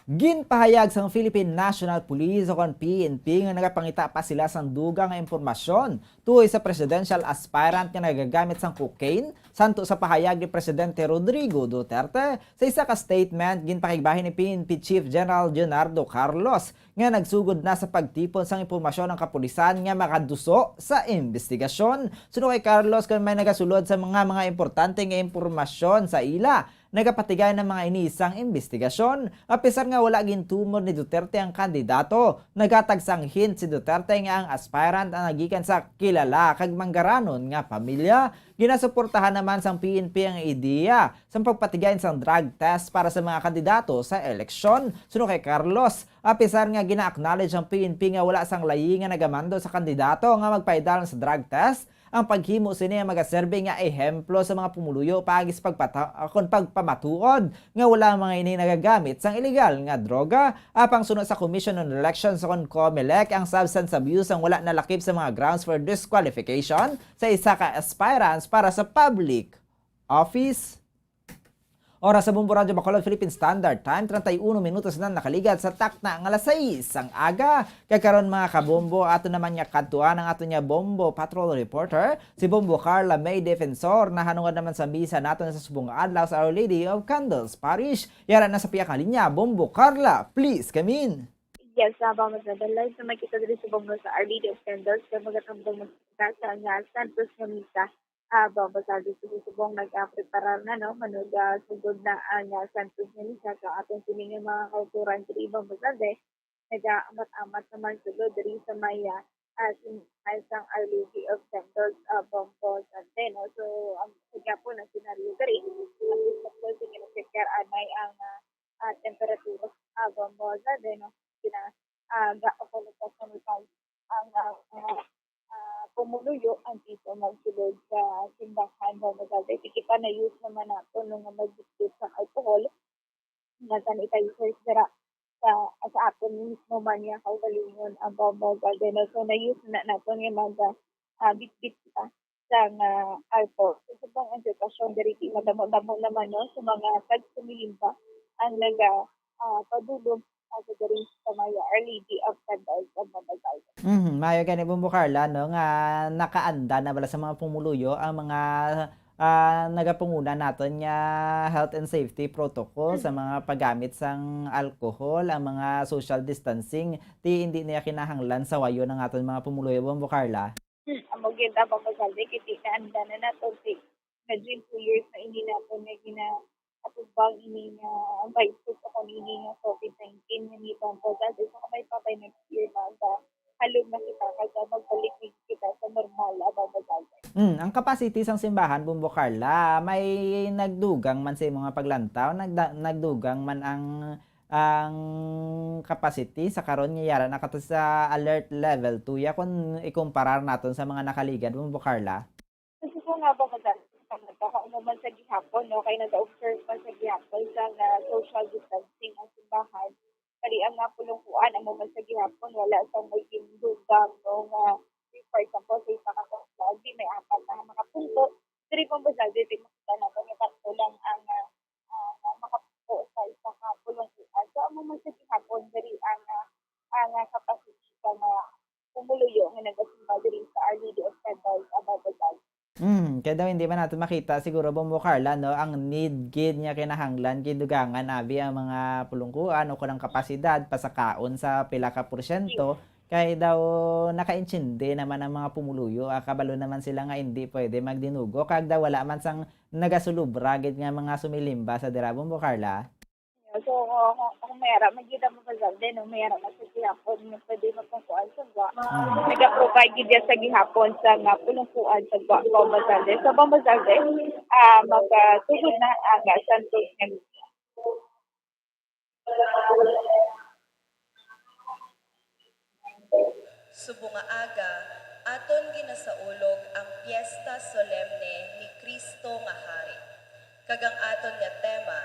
Ginpahayag sang Philippine National Police o kon P N P nga nagapangita pa sila sang dugang nga impormasyon tuhoy sa presidential aspirant nga nagagamit sang cocaine, santo sa pahayag ni Presidente Rodrigo Duterte. Sa isa ka statement, ginpakigbahin ni P N P Chief General Leonardo Carlos nga nagsugod na sa pagtipon sang impormasyon ang kapulisan nga makaduso sa imbestigasyon. Suno kay Carlos, kon may nagasulod sa mga, mga importante nga impormasyon sa ila, nagapatigay ang mga ini sang imbestigasyon. Apisar nga wala gintumor ni Duterte ang kandidato, naghatag sang hint si Duterte nga ang aspirant ang nagikan sa kilala kag manggaranon nga pamilya. Ginasuportahan naman sang P N P ang ideya sang pagpatigay sang drug test para sa mga kandidato sa eleksyon. Suno kay Carlos, apisar nga gina-acknowledge ang P N P nga wala sang layi nga nagamando sa kandidato nga magpaidalom sa drug test, ang paghimo sini ang magaserbi nga ehemplo sa mga pumuluyo paagi sa pagpata-, kon pagpamatuod nga wala ang mga ini nagagamit sang iligal nga droga. Apang suno sa Commission on Elections o kon COMELEC, ang substance abuse ang wala nalakip sa mga grounds for disqualification sa isa ka aspirants para sa public office. Oras sa Bombo Radyo Bacolod, Philippine Standard Time, treinta y uno minutos na nakaligad sa takna nga alas sais sang aga. Kag karon, mga kabombo, ato naman nga kadtuan ang ato nga Bombo Patrol reporter, si Bombo Carla May Defensor. Nahanungod naman sa misa naton sa subong nga adlaw sa Our Lady of Candles Parish. Yara na sa pihak nga linya, Bombo Carla, please come in. Yes, uh, Bombo Zade, live naman kita diri sa Bombo sa Our Lady of Candles, kay magatambong na kita sa nga Santos nga Misa. Ah, Bombo Zade, sa subong nag-, ah, preparar na, no? Manog, ah, sugod na ang, ah, Santos nga Misa sa aton sini nga mga kauturan diri, Bombo Zade. Nagaamat-amat naman sulod diri sa may, ah, ah, sin-, ay sang Our Lady of Candles, ah, Bombo Zade, no? So, ang sa gyapon ang senaryo diri, ang Christmas lights nga nagkakar anay ang, ah, ah, temperatura, ah, Bombo Zade, no? Kina, ah, ga-, o kung nagkasunod ang, ah, ah, pumuluyo ang tipo magsulod sa simbahan, Bombo Zade. Sige pa, na-use naman nato, no, nga magbitbit sa alcohol. Nga sanitizers dira sa, sa aton mismo man nga kaugalingon ang Bombo Zade, no? So, na-use na naton nga mag, ah, bitbit kita sang, ah, alcohol. Sa subong ang sitwasyon diri, di madamo-damo naman, no, sa mga tagsumilimba ang naga, ah, padulong, ah, sa diri sa may Our Lady of Candles sa Bombo Zade. Mhm, maayo gani, Bombo Carla, no, nga nakaanda na bala sa mga pumuluyo ang mga, ah, nagapanguna naton nga health and safety protocol sa mga paggamit sang alcohol, ang mga social distancing, ti hindi niya kinahanglan sawayon ang aton mga pumuluyo, Bombo Carla. Hmm, amo gyud, Bombo Zade, kay naanda na naton, ti, imagine, two years na ini naton nga ginaatubang ini nga virus o kon ini nga COVID nineteen nga ni, Bombo Zade. So, kamay pa kay next year mag, ah, halog na kita, kag, ah, magbalik na kita sa normal, ah, Bombo Zade. Hmm, ang capacity sang simbahan, Bombo Carla, may nagdugang man sa imong mga paglantaw, nagda-, nagdugang man ang ang capacity sa karon nga yara na kato sa alert level two ya, kung ikumparar naton sa mga nakaligad, Bombo Carla? Sa subong Habang madali sa mga tao, amo man sa gihapon, no, kay nag-observe man sa gihapon sa nga social distancing ang simbahan. Kadi ang nga pulungkuan, amo man sa gihapon, wala sa may gindugang, no, nga, for example, sa isa ka kasulod, di may apat na mga punto. Diri po, Boss Alvin, di makita nato nga tatlo lang ang, ah, ah, makapupo sa isa ka pulungkuan. So, amo man sa gihapon, diri ang, ah, ang, ah, capacity sa mga pumuluyo nga nagasimba diri sa Our Lady of Febres, Ababazag. Hmm, kay daw hindi man nato makita siguro, Bombo Carla, no, ang need gid nga kinahanglan gid dugangan abi ang mga pulungkuan o kanang kapasidad pasakaon sa pila ka porsyento, kay daw nakaintindi naman ang mga pumuluyo, ah, kabalo naman sila nga hindi pwede magdinugo kag daw wala man sang nagasulubra gid nga mga sumilimba sa dira, Bombo Carla. So, kung, kung may ara, magkita mo pa sa din, no? May ara na sa gihapon, nga pwede magpungkuan sa gwa. Mm. Nag-provide gid yan sa gihapon sa nga pulungkuan sa gwa, Bombo Salde. So, Bombo Salde, ah, magtugod na ang, ah, Santos nga misa. Subong nga aga, aton ginasaulog ang Piesta Solemne ni Cristo nga Hari, kag ang aton nga tema,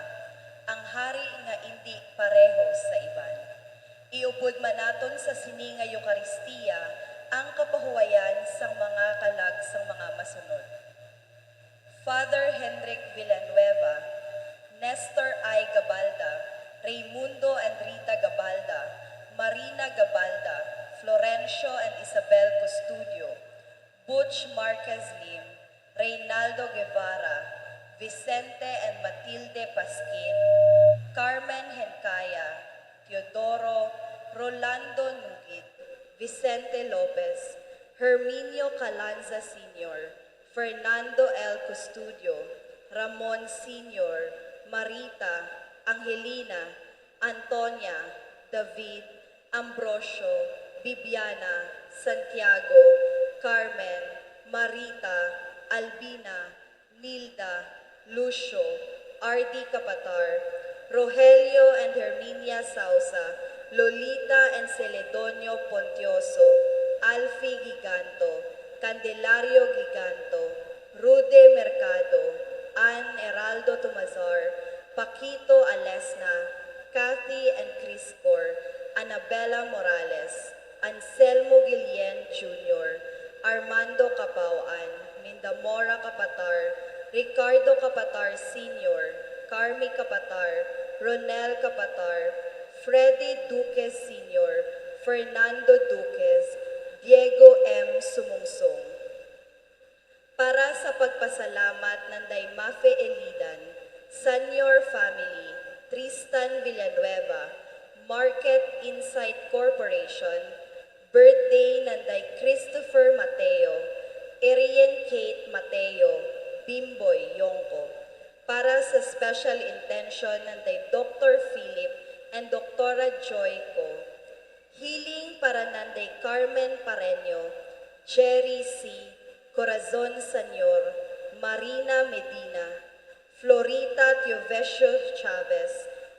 ang Hari nga Indi Pareho sa Iban. Iupod man naton sa sini nga Eukaristia ang kapahuwayan sang mga kalag sang mga masunod. Father Henrik Villanueva, Nestor I. Gabalda, Raymundo and Rita Gabalda, Marina Gabalda, Florencio and Isabel Custodio, Butch Marquez Lim, Reynaldo Guevara, Vicente and Matilde Pasquin, Carmen Hencaya, Teodoro, Rolando Nugit, Vicente Lopez, Herminio Calanza Senior, Fernando L. Custodio, Ramon Senior, Marita, Angelina, Antonia, David, Ambrosio, Bibiana, Santiago, Carmen, Marita, Albina, Nilda, Lucio, R D Kapatar, Rogelio and Herminia Sausa, Lolita and Celedonio Pontioso, Alfie Giganto, Candelario Giganto, Rude Mercado, Ann Heraldo Tomazar, Paquito Alesna, Kathy and Chris Cor, Annabella Morales, Anselmo Guillen Junior, Armando Capauan, Mindamora Kapatar, Ricardo Kapatar Senior, Carmi Kapatar, Ronel Kapatar, Freddy Duque Senior, Fernando Duques, Diego M. Sumungsong. Para sa pagpasalamat nanday Mafe Elidan, Senior Family, Tristan Villanueva, Market Insight Corporation, birthday nanday Christopher Mateo, Arian Kate Mateo, Bimboy Yongko. Para sa special intention nanday Doctor Philip and Doktora Joy Ko. Healing para nanday Carmen Pareño, Jerry C., Corazon Senior, Marina Medina, Florita Teovesio Chavez,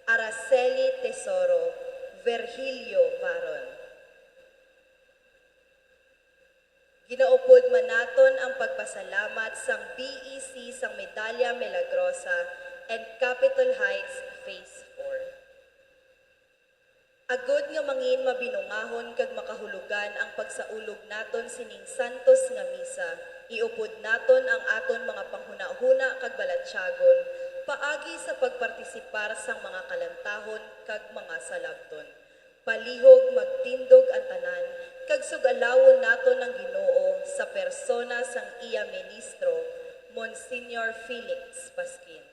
Araceli Tesoro, Virgilio Varon. Ginaupod man naton ang pagpasalamat sang B E C sang Medalla Milagrosa and Capitol Heights Phase four. Agod nga mangin mabinungahon kag makahulugan ang pagsaulog naton sining santos nga misa, iupod naton ang aton mga panghunahuna kag balatyagon paagi sa pagpartisipar sang mga kalantahon kag mga salabton. Palihog magtindog ang tanan, kag sug-alawon naton ang Ginoo sa persona sang iya ministro, Monsignor Felix Pasquin.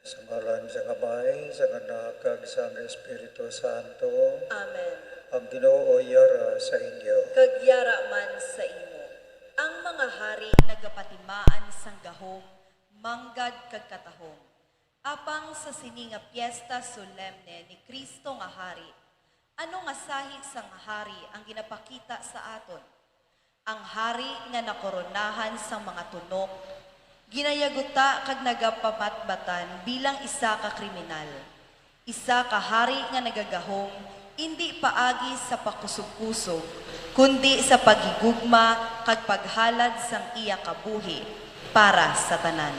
Sa ngalan sang Amay, sang Anak, kag sang Espiritu Santo. Amen. Ang Ginoo yara sa inyo. Kag yara man sa imo. Ang mga hari nagapatimaan sang gahom, manggad kag katahom. Apang sa sini nga piyesta solemne ni Cristo nga Hari, ano nga sahi sang hari ang ginapakita sa aton? Ang hari nga nakoronahan sang mga tunok, ginayaguta kag nagapamatbatan bilang isa ka kriminal, isa ka hari nga nagagahom indi paagi sa pakusog-kusog, kundi sa paghigugma kag paghalad sang iya kabuhi para sa tanan.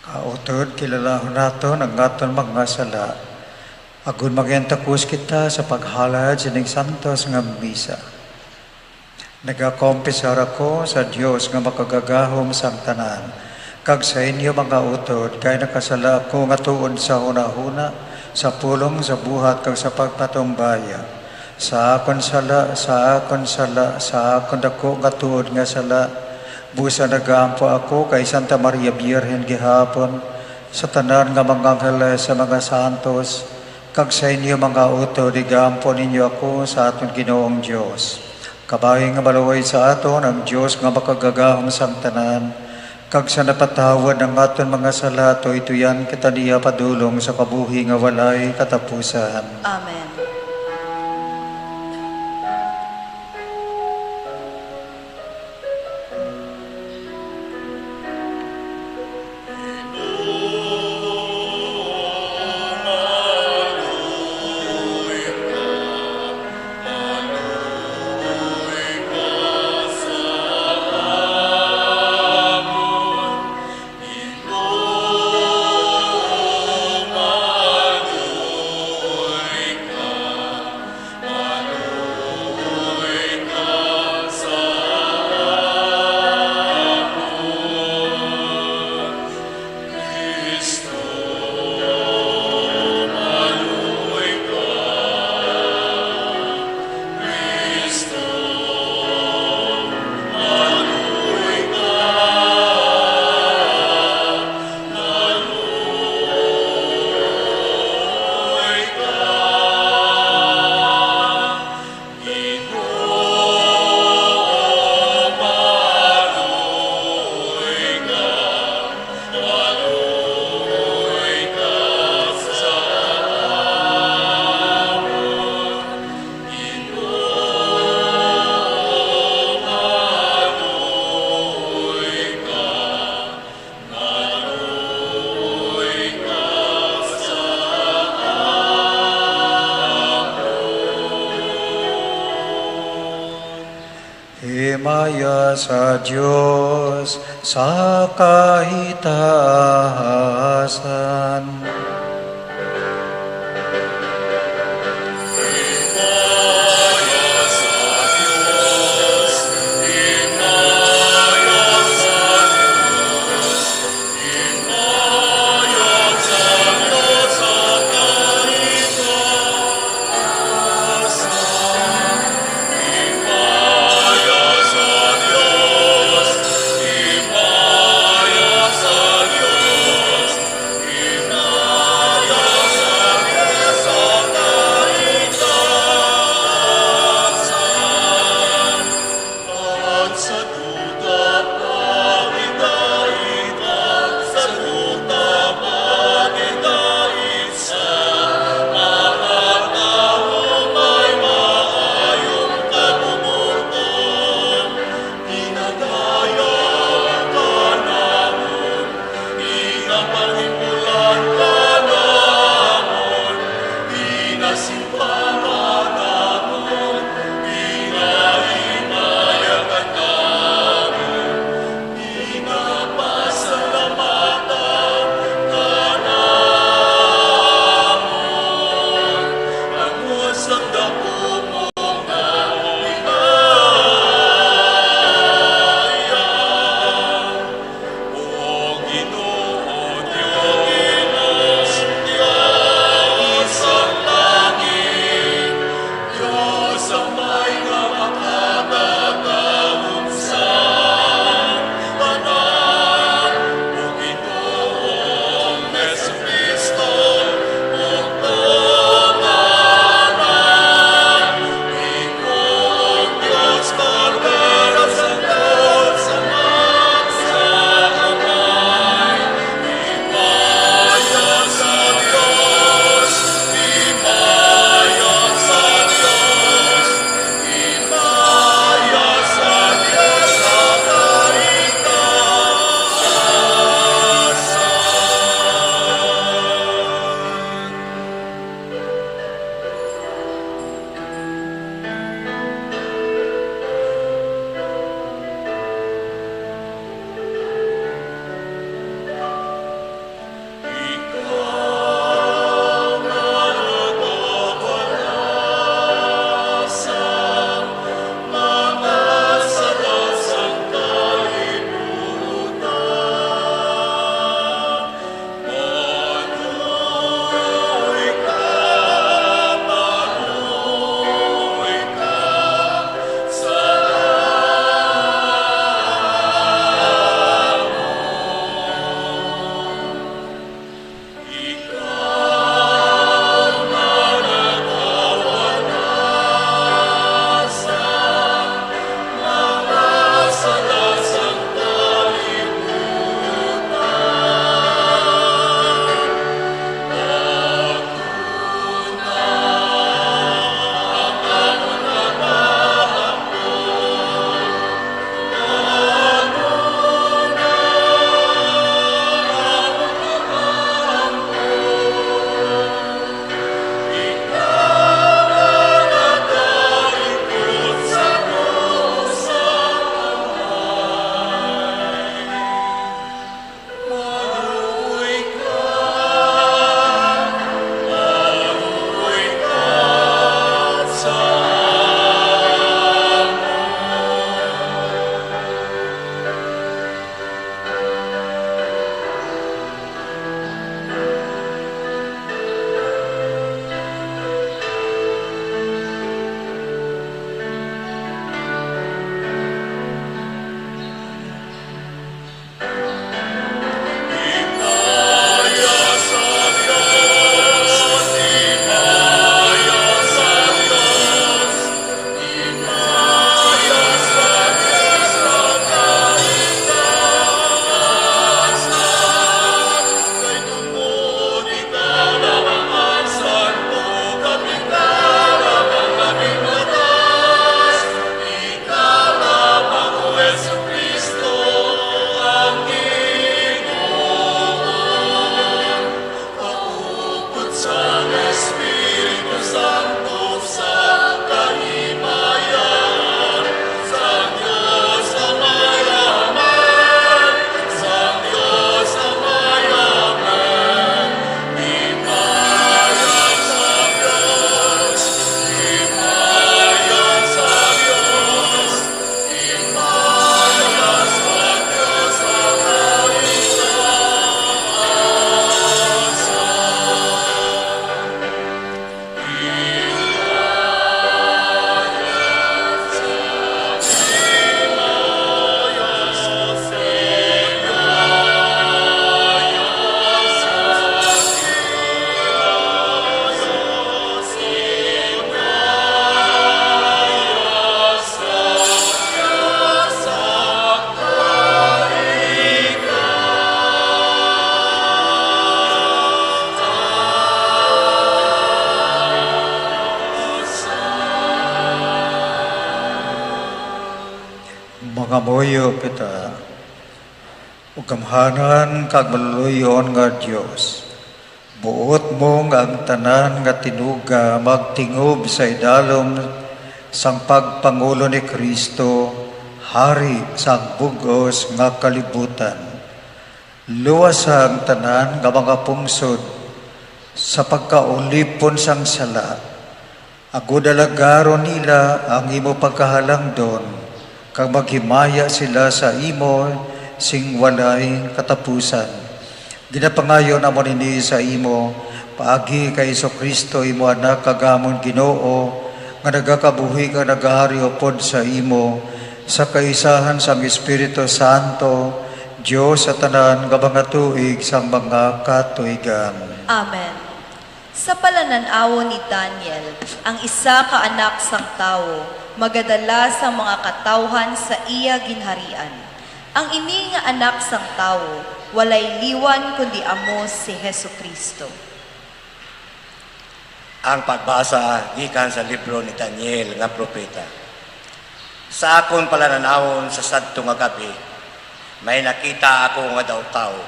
Mga utod, kilalahon naton ang aton mga sala, agod maghintakos kita sa paghalad sining santos nga misa. Nagakompisar ako sa Dios nga makagagahom sang tanan, kag sa inyo, mga utod, kay nakasala ako nga tuod sa hunahuna, sa pulong, sa buhat, kag sa pagpatumbaya. Sa akon sala, sa akon sala, sa akon daku nga tuod nga sala. Busa nagaampo ako kay Santa Maria Birhen gihapon, sa tanan nga mga angeles, sa mga santos, kag sa inyo, mga utod, igaampo ninyo ako sa aton Ginoong Dios. Kabahin nga maluoy sa aton ang Dios nga makagagahom sang tanan, kag sa napatawad ang aton mga sala, tuytoyan kita niya padulong sa kabuhi nga walay katapusan. Amen. Himaya sa Dios sa kahitahasan. Mamuyo kita. Ug gamhanan kag maluloy-on nga Dios, buot mo nga ang tanan nga tinuga magtingob sa idalom sang pagpangulo ni Cristo, Hari sang bug-os nga kalibutan. Luwasa ang tanan nga mga pungsod sa pagkaulipon sang sala, agod alagaron nila ang imo pagkahalangdon, kag maghimaya sila sa imo sing walay katapusan. Ginapangayo namon ini sa imo, paagi kay Jesu-Cristo, imo Anak, kag amon Ginoo, nga nagakabuhi kag nagahari upod sa imo, sa kaisahan sang Espiritu Santo, Dios sa tanan nga mga tuig sang mga katuigan. Amen. Sa palanan-awon ni Daniel, ang isa ka anak sang tawo magadala sang mga katawhan sa iya ginharian. Ang ini nga anak sang tawo walay liwan kundi amo si Jesu-Cristo. Ang pagbasa gikan sa libro ni Daniel nga propeta. Sa akon palanan-awon sa sadto nga gab-i, may nakita ako nga daw tawo.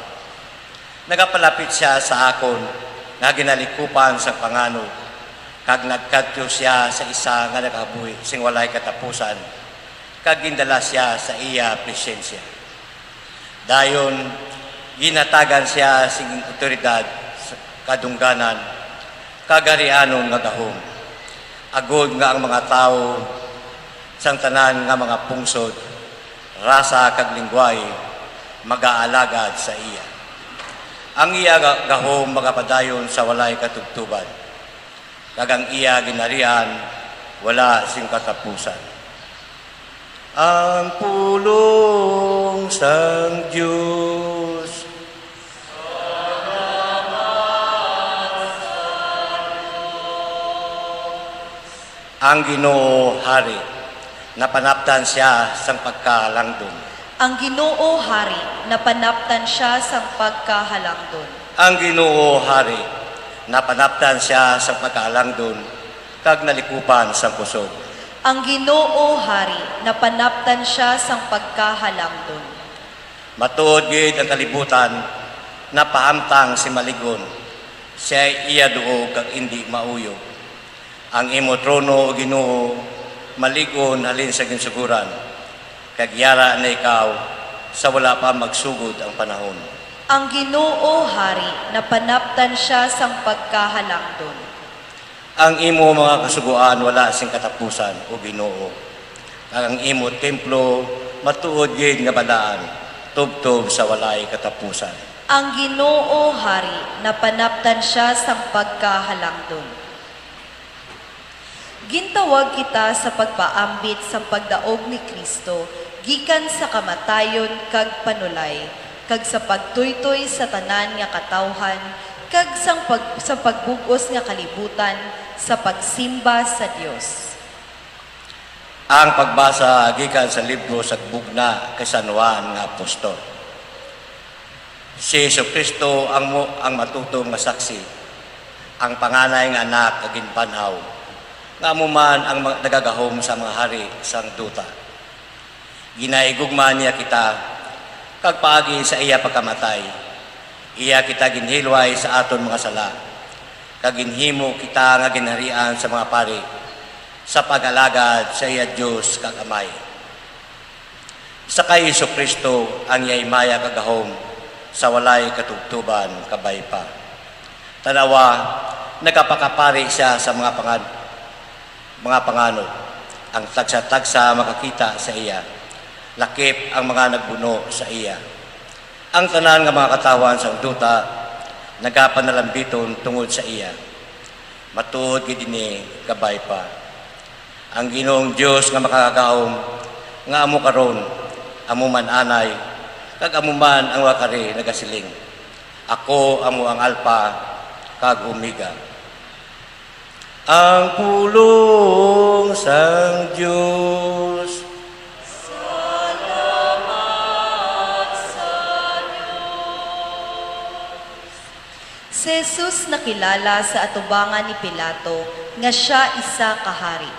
Nagapalapit sia sa akon nga ginalikupan sang panganog, kag nagkadto sia sa isa nga nagabuhi sing walay katapusan, kag gindala sia sa iya presensya. Dayon, ginhatagan sia sing awtoridad sa kadungganan kag harianon nga gahom, agod nga ang mga tawo sang tanan nga mga pungsod, rasa, kag linggwahe magaalagad sa iya. Ang iya ga-, gahom magapadayon sa walay katubtoban, kag ang iya ginharian wala sing katapusan. Ang pulong sang Dios. Ang Ginoo Hari, napanaptan sia sang pagkahalangdon. Ang Ginoo Hari, napanaptan sia sang pagkahalangdon. Ang Ginoo Hari, napanaptan sia sang pagkahalangdon, kag nalikupan sang kusog. Ang Ginoo Hari, napanaptan sia sang pagkahalangdon. Matuod gid ang kalibutan napahamtang si malig-on, siya iya duog kag indi mauyog. Ang imo trono, O Ginoo, malig-on halin sa ginsugoran, kag yara na ikaw sa wala pa magsugod ang panahon. Ang Ginoo Hari, napanaptan sia sang pagkahalangdon. Ang imo mga kasugoan wala sing katapusan, O Ginoo, kag ang imo templo matuod gid nga balaan, tubtob sa walay katapusan. Ang Ginoo Hari, napanaptan sia sang pagkahalangdon. Gintawag kita sa pagpaambit sang pagdaog ni Cristo gikan sa kamatayon kag panulay, kag sa pagtuytoy sa tanan nga katawhan, kag sang pag-, sa pagbug-os nga kalibutan sa pagsimba sa Dios. Ang pagbasa gikan sa libro sa Bugna kay San Juan nga Apostol. Si Jesu-Cristo ang mo-, ang matutom nga saksi, ang panganay nga Anak nga ginbanhaw, nga amo man ang mag-, nagagahom sa mga hari sang duta. Ginahigugma niya kita, kag paagi sa iya pagkamatay, iya kita ginhilway sa aton mga sala, kag ginhimo kita nga ginharian sa mga pari, sa pag-alagad sa iya Dios kag Amay. Sa kay Jesu-Cristo ang iya himaya kag gahom sa walay katubtoban kabay pa. Tan-awa, nagapakapari sia sa mga pangan-, mga panganod. Ang tagsa-tagsa makakita sa iya, lakip ang mga nagbuno sa iya. Ang tanan nga mga katawhan sang duta nagapanalambiton tungod sa iya. Matuod gid ini kabay pa. Ang Ginoong Dios nga makagagahom, nga amo karon, amo man anay, kag amo man ang wakari, nagasiling, "Ako amo ang Alpha kag Omega." Ang pulong sang Dios. Salamat sa Dios. Si Jesus nakilala sa atubangan ni Pilato nga sia isa ka hari,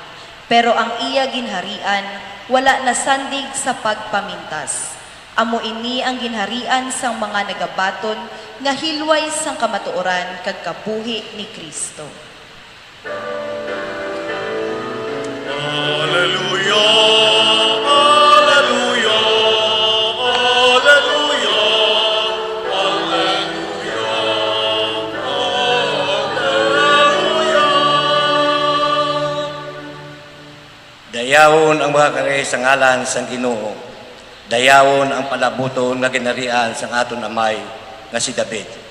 pero ang iya ginharian Wala nasandig sa pagpamintas. Amo ini ang ginharian sang mga nagabaton nga hilway sang kamatuoran kag kabuhi ni Cristo. Alleluia, alleluia, alleluia, alleluia, alleluia. Dayawon ang mga kari sa ngalan sang Ginoo. Dayawon ang palabuton nga ginharian sang aton amay nga si David.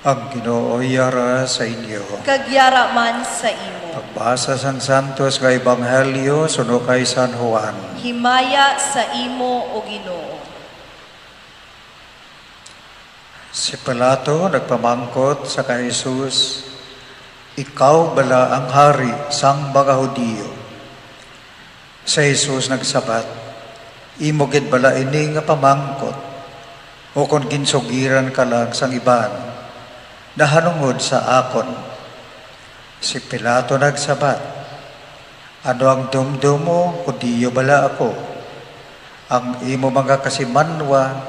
Ang Ginoo yara sa inyo. Kag yara man sa imo. Pagbasa sang Santos nga Ebanghelyo suno kay San Juan. Himaya sa imo, O Ginoo. Si Pilato nagpamangkot sa kay Jesus, "Ikaw bala ang hari sang mga Hudiyo?" Si Jesus nagsabat, "Imo gid bala ini nga pamangkot, ukon ginsugiran ka lang sang iban nahanungod sa akon?" Si Pilato nagsabat, "Ano ang dumdom mo, Hudiyo bala ako? Ang imo mga kasimanwa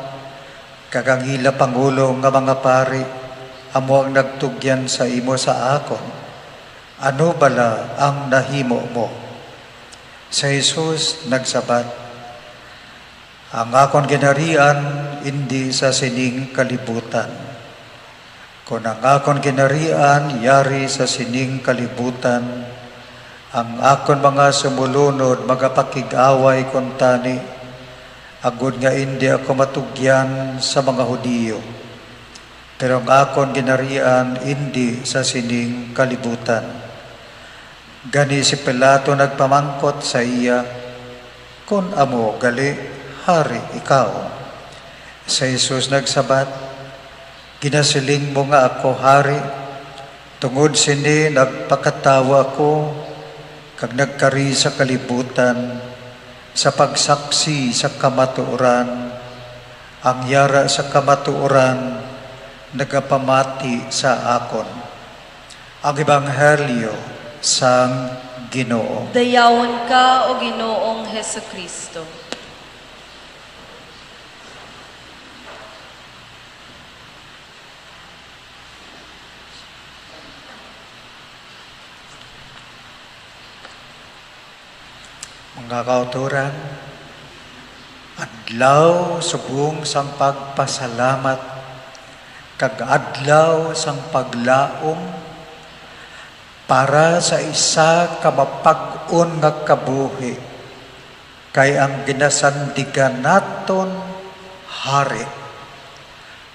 kag ang ila pangulo nga mga pari amo ang nagtugyan sa imo sa akon. Ano bala ang nahimo mo?" Si Jesus nagsabat, "Ang akon ginharian indi sa sining kalibutan. Kon ang akon ginharian yari sa sining kalibutan, ang akon mga sumulunod magapakig-away kuntani, agod nga indi ako matugyan sa mga Hudiyo. Pero ang akon ginharian indi sa sining kalibutan." Gani si Pilato nagpamangkot sa iya, "Kon amo gali, hari ikaw?" Si Jesus nagsabat, "Ginasiling mo nga ako hari. Tungod sini nagpakatawo ako kag nagkari sa kalibutan sa pagsaksi sa kamatuoran. Ang yara sa kamatuoran nagapamati sa akon." Ang Ebanghelyo sang Ginoo. Dayawon ka, O Ginoong Jesu-Cristo. Mga kauturan, adlaw subong sang pagpasalamat kag adlaw sang paglaom para sa isa ka mapag-on nga kabuhi, kay ang ginasandigan naton Hari.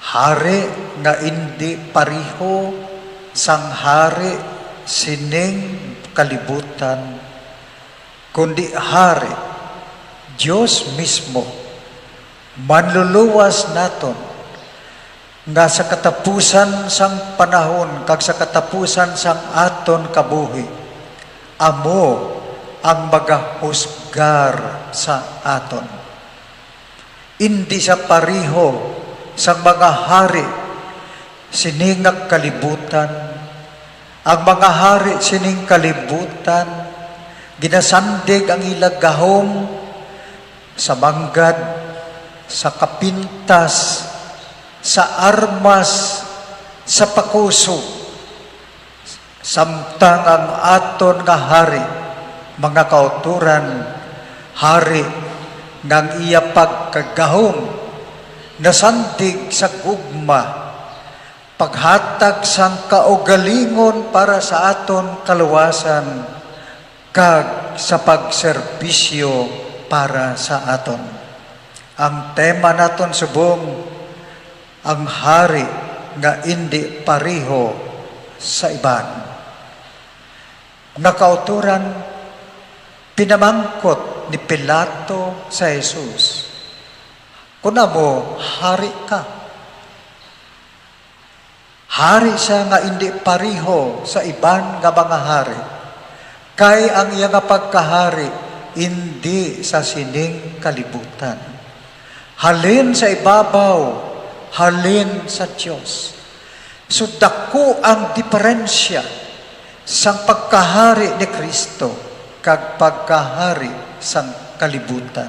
Hari nga indi pareho sang hari sining kalibutan, kundi Hari, Dios mismo, Manluluwas naton, nga sa katapusan sang panahon kag sa katapusan sang aton kabuhi, amo ang magahusgar sa aton. Indi sia pareho sang mga hari sini nga kalibutan. Ang mga hari sining kalibutan, ginasandig ang ila gahom sa manggad, sa kapintas, sa armas, sa pakusog. Samtang ang aton nga hari, mga kauturan, hari nga ang iya pagkagahom nasandig sa gugma, paghatag sang kaugalingon para sa aton kaluwasan, kag sa pagserbisyo para sa aton. Ang tema naton subong, ang hari nga indi pareho sa iban. Mga kauturan, Pinamangkot ni Pilato sa Jesus, "Kon amo, hari ka?" Hari siya nga indi pareho sa iban nga mga hari, kay ang iya nga pagkahari indi sa sining kalibutan. Halin sa ibabaw, halin sa Dios. So, dako ang diferensya sang pagkahari ni Cristo kag pagkahari sang kalibutan.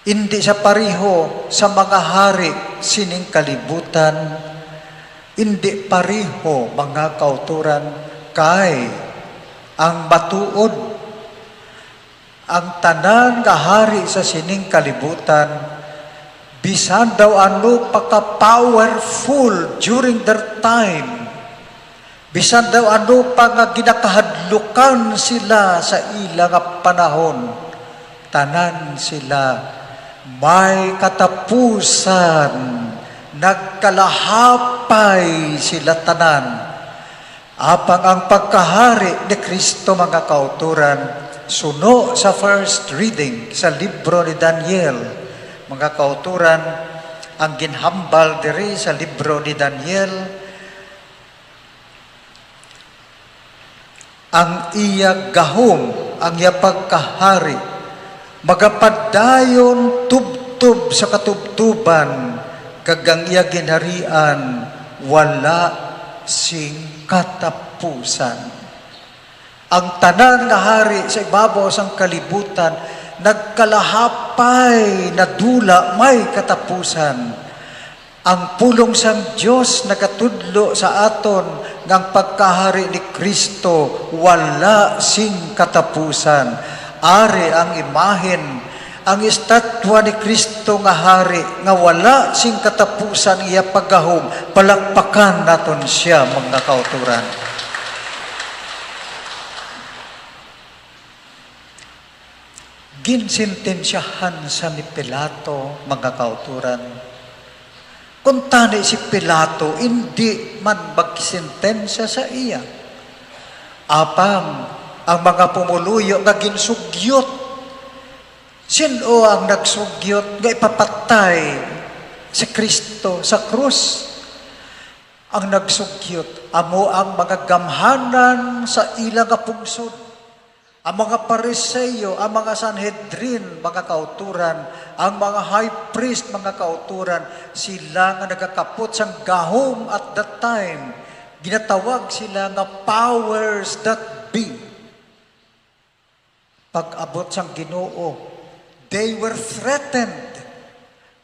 Indi siya pareho sa mga hari sining kalibutan, indi pareho, mga kauturan, kay ang matuod, ang tanan nga hari sa sining kalibutan, bisan daw ano pa ka powerful during their time, bisan daw ano pa nga ginakahadlukan sila sa ila nga panahon, tanan sila may katapusan, nagkalahapay sila tanan. Apang ang pagkahari ni Cristo, mga kauturan, suno sa first reading sa libro ni Daniel, mga kauturan, ang ginhambal diri sa libro ni Daniel, ang iya gahom, ang iya pagkahari, magapadayon tubtob sa katubtoban, kag ang iya ginharian wala sing katapusan. Ang tanan nga hari sa ibabaw sang kalibutan nagkalahapay, nadula, may katapusan. Ang pulong sang Dios nagatudlo sa aton nga ang pagkahari ni Cristo wala sing katapusan. Ari ang imahen, ang estatwa ni Cristo nga hari nga wala sing katapusan, iya paggahom. Palakpakan naton sia, mga kauturan. Ginsentensyahan sa ni Pilato, mga kauturan. Kuntani si Pilato indi man magsentensya sa iya. Apang ang mga pumuluyo nga ginsugyot, sin-o ang nagsugyot nga ipapatay si Cristo sa krus? Ang nagsugyot amo ang mga gamhanan sa ila nga pungsod, ang mga Pariseo, ang mga Sanhedrin, mga kauturan, ang mga high priest, mga kauturan, sila nga nagakapot sang gahom at that time, ginatawag sila nga powers that be. Pag-abot sang Ginoo, they were threatened.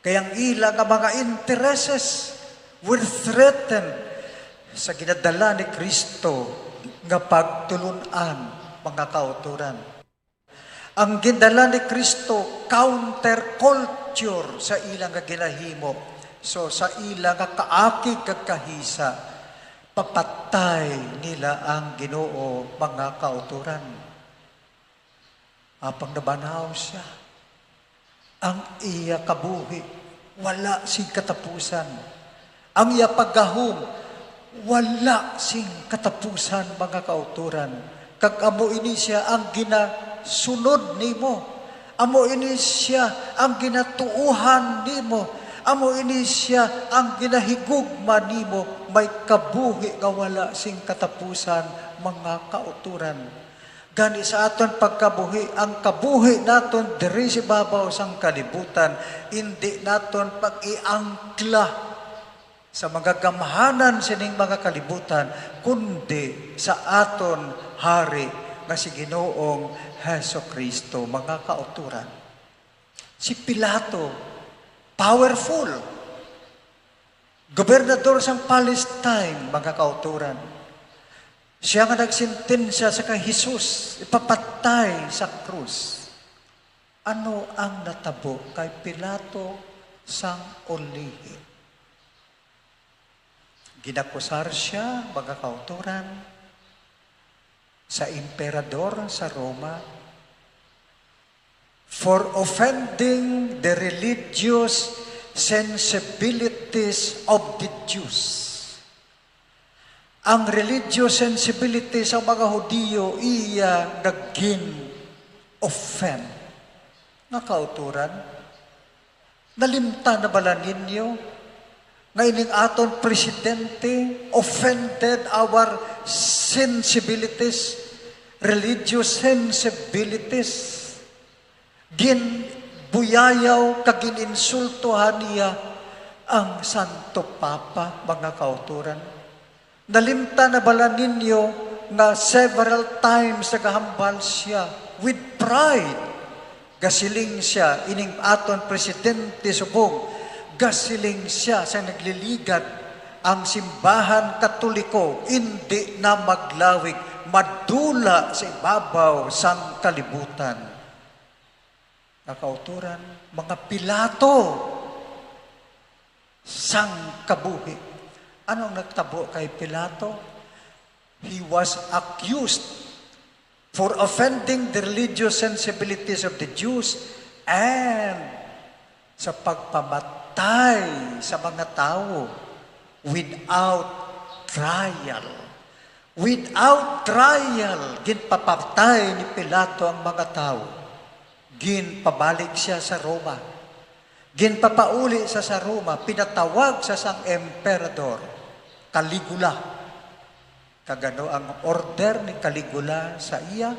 Kay ang ila nga mga intereses were threatened sa ginadala ni Cristo nga pagtulon-an, mga kauturan. Ang gindala ni Cristo counterculture sa ila nga ginahimo. So, sa ila nga kaakig kag kahisa, papatay nila ang Ginoo, mga kauturan. Apang nabanaw sia. Ang iya kabuhi wala sing katapusan. Ang iya paggahom wala sing katapusan, mga kauturan. Kag amo ini sia ang ginasunod nimo. Amo ini sia ang ginatuohan nimo. Amo ini sia ang ginahigugma nimo. May kabuhi nga wala sing katapusan, mga kauturan. Gani, sa aton pagkabuhi, ang kabuhi naton diri sa babaw sang kalibutan, indi naton pag-iangkla sa mga gamhanan sining mga kalibutan, kundi sa aton Hari nga si Ginoong Jesu-Cristo, mga kauturan. Si Pilato, powerful. Gobernador sang Palestine, mga kauturan. Siya nga nagsentensya sa kay Jesus, ipapatay sa krus. Ano ang natabo kay Pilato sang ulihi? Ginakusar siya, mga kauturan, sa emperador sa Roma for offending the religious sensibilities of the Jews. Ang religious sensibility sa mga Hudiyo iya nga gin-offend. Nga kauturan, nalimtan na bala ninyo nga ining aton presidente offended our sensibilities, religious sensibilities? Ginbuyayaw kag gininsultuhan niya ang Santo Papa, mga kauturan. Nalimtan na bala ninyo nga several times nagahambal siya with pride? Gasiling siya, ining aton presidente subong, gasiling siya sa nagliligad, ang simbahan Katoliko indi na maglawig, madula sa ibabaw sang kalibutan. Nga kauturan, mga Pilato sang kabuhi. Ano ang nagtabo kay Pilato? He was accused for offending the religious sensibilities of the Jews and sa pagpamatay sa mga tawo without trial. Without trial, ginpapatay ni Pilato ang mga tawo. Ginpabalik sia sa Roma. Ginpapauli sia sa Roma, pinatawag sia sang emperador, Caligula. Kag ano ang order ni Caligula sa iya?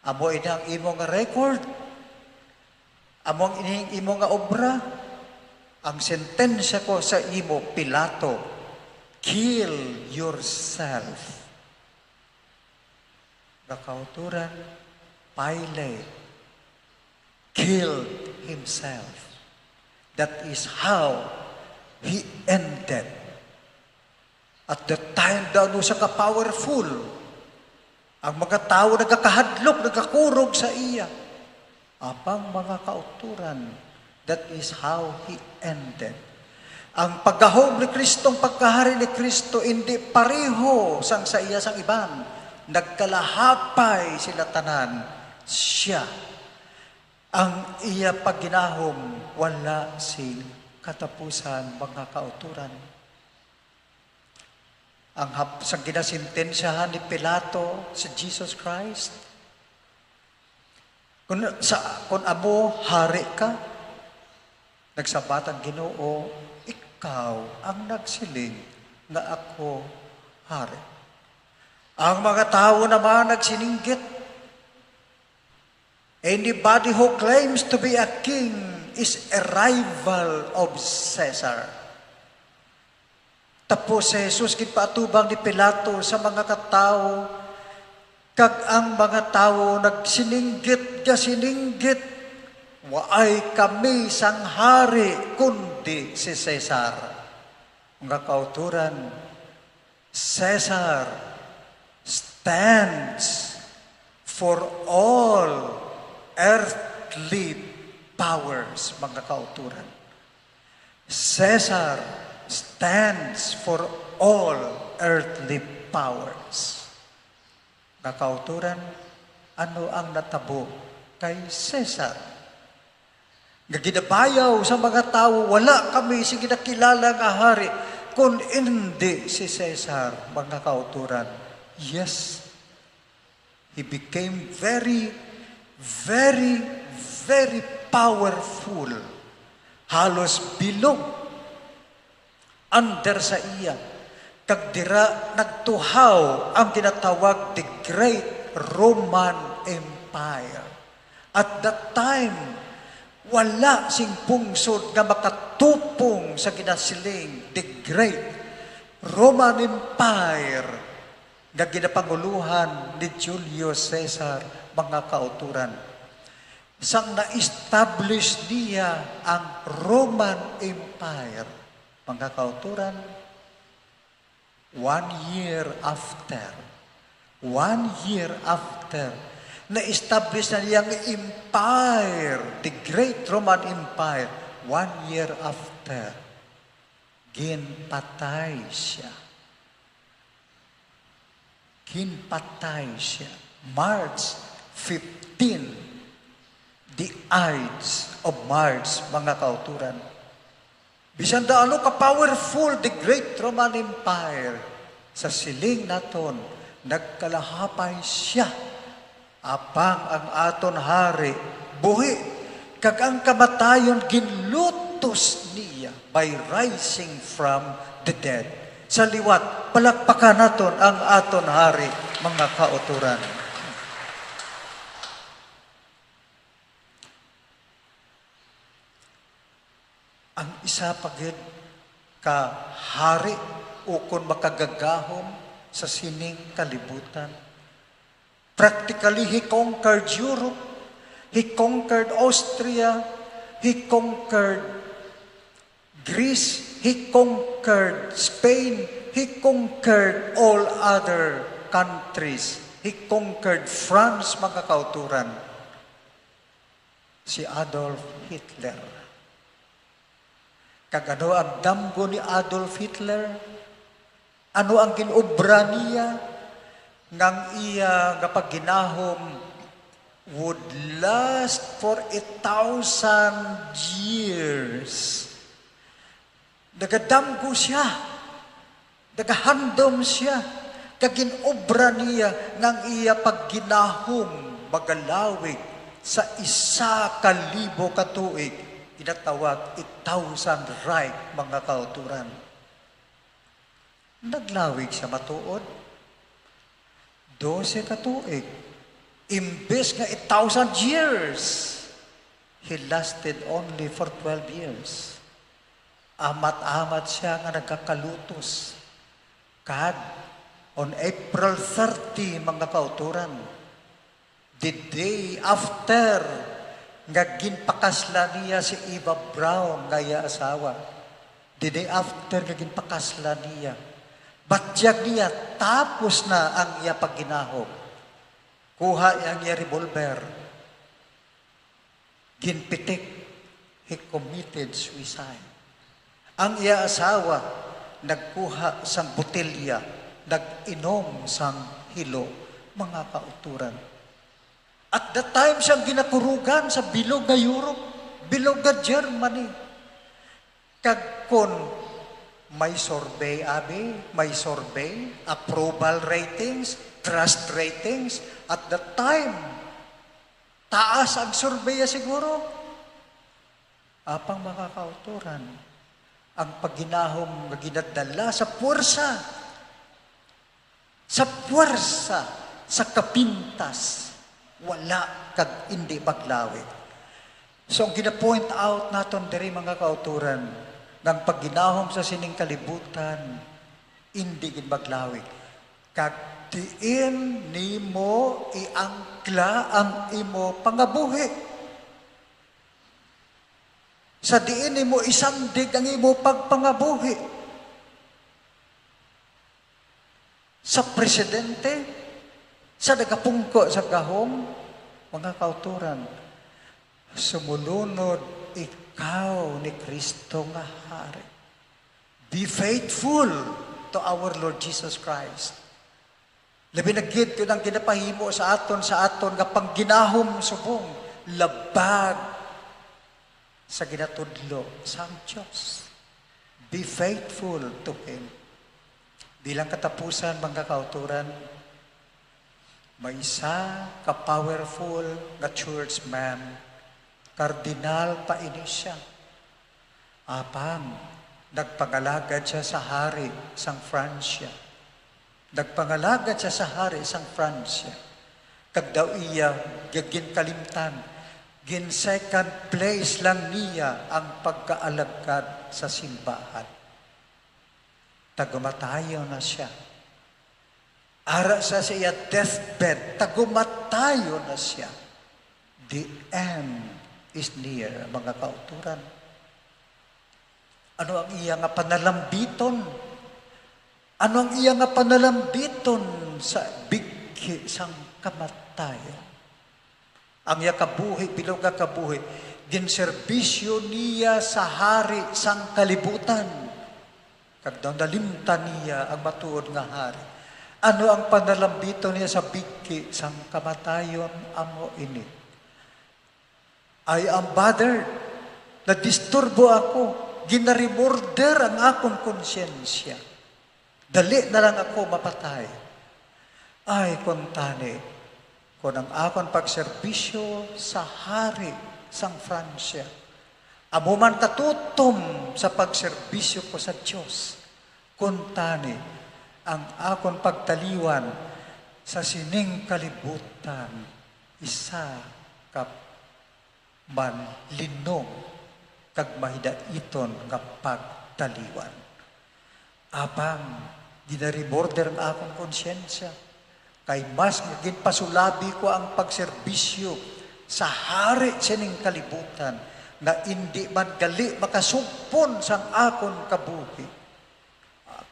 Amo ini ang imo nga record. Amo ini ang imo nga obra. Ang sentensya ko sa imo, Pilato, kill yourself. Nga kauturan, Pilate killed himself. That is how he ended. At the time daw no siya ka-powerful, ang mga tawo nagakahadlok, nagakurog sa iya. Apang, mga kauturan, that is how he ended. Ang paggahom ni Kristo, ang pagkahari ni Kristo, indi pareho sang sa iya sang iban. Nagkalahapay sila tanan. Siya, ang iya pagginahom wala sing katapusan, mga kauturan. Ang hap-, sang ginasentensyahan ni Pilato si Jesus Christ, kun sa, kun amo hari ka, nagsabat ang Ginoo, "Ikaw ang nagsiling nga ako hari." Ang mga tawo naman nagsininggit, "Anybody who claims to be a king is a rival of Caesar." Tapos si Jesus ginpaatubang ni Pilato sa mga katawo, kag ang mga tawo nagsininggit nga sininggit, "Waay kami sang hari kundi si Cesar." Mga kauturan, Cesar stands for all earthly powers, mga kauturan. Cesar stands for all earthly powers. Nga kauturan, ano ang natabo kay Cesar? Nga ginabayaw sa mga tawo, "Wala kami sing ginakilala nga hari, kun indi si Cesar," mga kauturan. Yes, he became very, very, very powerful. Halos bilog under sa iya, kag dira nagtuhaw ang ginatawag the Great Roman Empire. At that time, wala sing pungsod nga makatupong sa ginasiling the Great Roman Empire nga ginapanguluhan ni Julius Caesar, mga kauturan. Sang na-establish niya ang Roman Empire, mga kauturan, one year after, one year after, na-establish na niya ang empire, the Great Roman Empire, one year after, ginpatay siya. Ginpatay siya. March fifteen, the Ides of March, mga kauturan. Bisan daw ano ka-powerful the Great Roman Empire, Sa siling naton, nagkalahapay sia, apang ang aton hari buhi, kag ang kamatayon ginlutos niya by rising from the dead. Sa liwat, palakpakan naton ang aton hari, mga kauturan. Ang isa pa gid ka hari ukon makagagahom sa sining kalibutan. Practically, he conquered Europe, he conquered Austria, he conquered Greece, he conquered Spain, he conquered all other countries. He conquered France, mga kauturan. Si Adolf Hitler. Kag ano ang damgo ni Adolf Hitler? Ano ang ginobra niya nga ang iya nga pagginahom would last for a thousand years? Nagadamgo sia, nagahandom sia, kag ginobra niya nga ang iya pagginahom magalawig sa isa ka libo ka tuig, ginatawag a Thousand Reich, mga kauturan. Naglawig siya matuod. Dose ka tuig. Imbes nga a thousand years, he lasted only for twelve years. Amat-amat siya nga nagkakalutos. Kag on April thirty, mga kauturan, the day after nga ginpakasla niya si Eva Braun nga iya asawa, the day after nga ginpakasla niya, batyag niya, tapos na ang iya pagginahom. Kuha niya ang iya revolver. Ginpitik, he committed suicide. Ang iya asawa nagkuha sang botelya, nag-inom sang hilo, mga kauturan. At the time siyang ginakurugan sa bilog nga Europe, bilog nga Germany. Kag kon may survey, abi, may survey, approval ratings, trust ratings, at the time, taas ang survey siguro. Apang mga kauturan, ang pagginahom nga ginadala sa puwersa, sa puwersa, sa kapintas, wala kag indi maglawig. So, ang gina-point out naton diri, mga kauturan, nga ang pagginahom sa sining kalibutan, indi gid maglawig. Kag diin nimo iangkla ang imo pangabuhi? Sa diin nimo isandig ang imo pagpangabuhi? Sa presidente? Sa nagapungko sa gahom? Mga kauturan, sumulunod ikaw ni Cristo nga Hari. Be faithful to our Lord Jesus Christ. Labi na gid kon ang ginapahimo sa aton, sa aton nga pangginahom subong labag sa ginatudlo sang Dios. Be faithful to Him. Bilang katapusan, mga kauturan, may isa ka powerful nga churchman, kardinal pa ini sia. Apang nagpangalagad sia sa hari sang Francia. Nagpangalagad sia sa hari sang Francia. Kag daw iya ginkalimtan, gin-second place lang niya ang pagkaalagad sa simbahan. Tagumatayon na sia. Ara sa, sa iya deathbed, tagumatayon na sia. The end is near, mga kauturan. Ano ang iya nga panalambiton? Ano ang iya nga panalambiton sa bighi sang kamatayon? Ang iya kabuhi, bilog nga kabuhi, ginserbisyo niya sa hari sang kalibutan. Kag daw nalimtan niya ang matuod nga hari. Ano ang panalambiton niya sa bighi sang kamatayon? Amo ini, "I am bothered. Nadisturbo ako. Ginarimorder ang akon konsyensya." Dali na lang ako mapatay. Ay, kuntani, kon ang akon pagserbisyo sa hari sang Francia amo man katutom sa pagserbisyo ko sa Dios, kuntani, ang akon pagtaliwan sa sining kalibutan isa ka manlinog kag mahidaiton nga pagtaliwan. Apang ginarimorder ang akon konsyensya, kay mas nga ginpasulabi ko ang pagserbisyo sa hari sining kalibutan, nga indi man gali makasugpon sang akon kabuhi,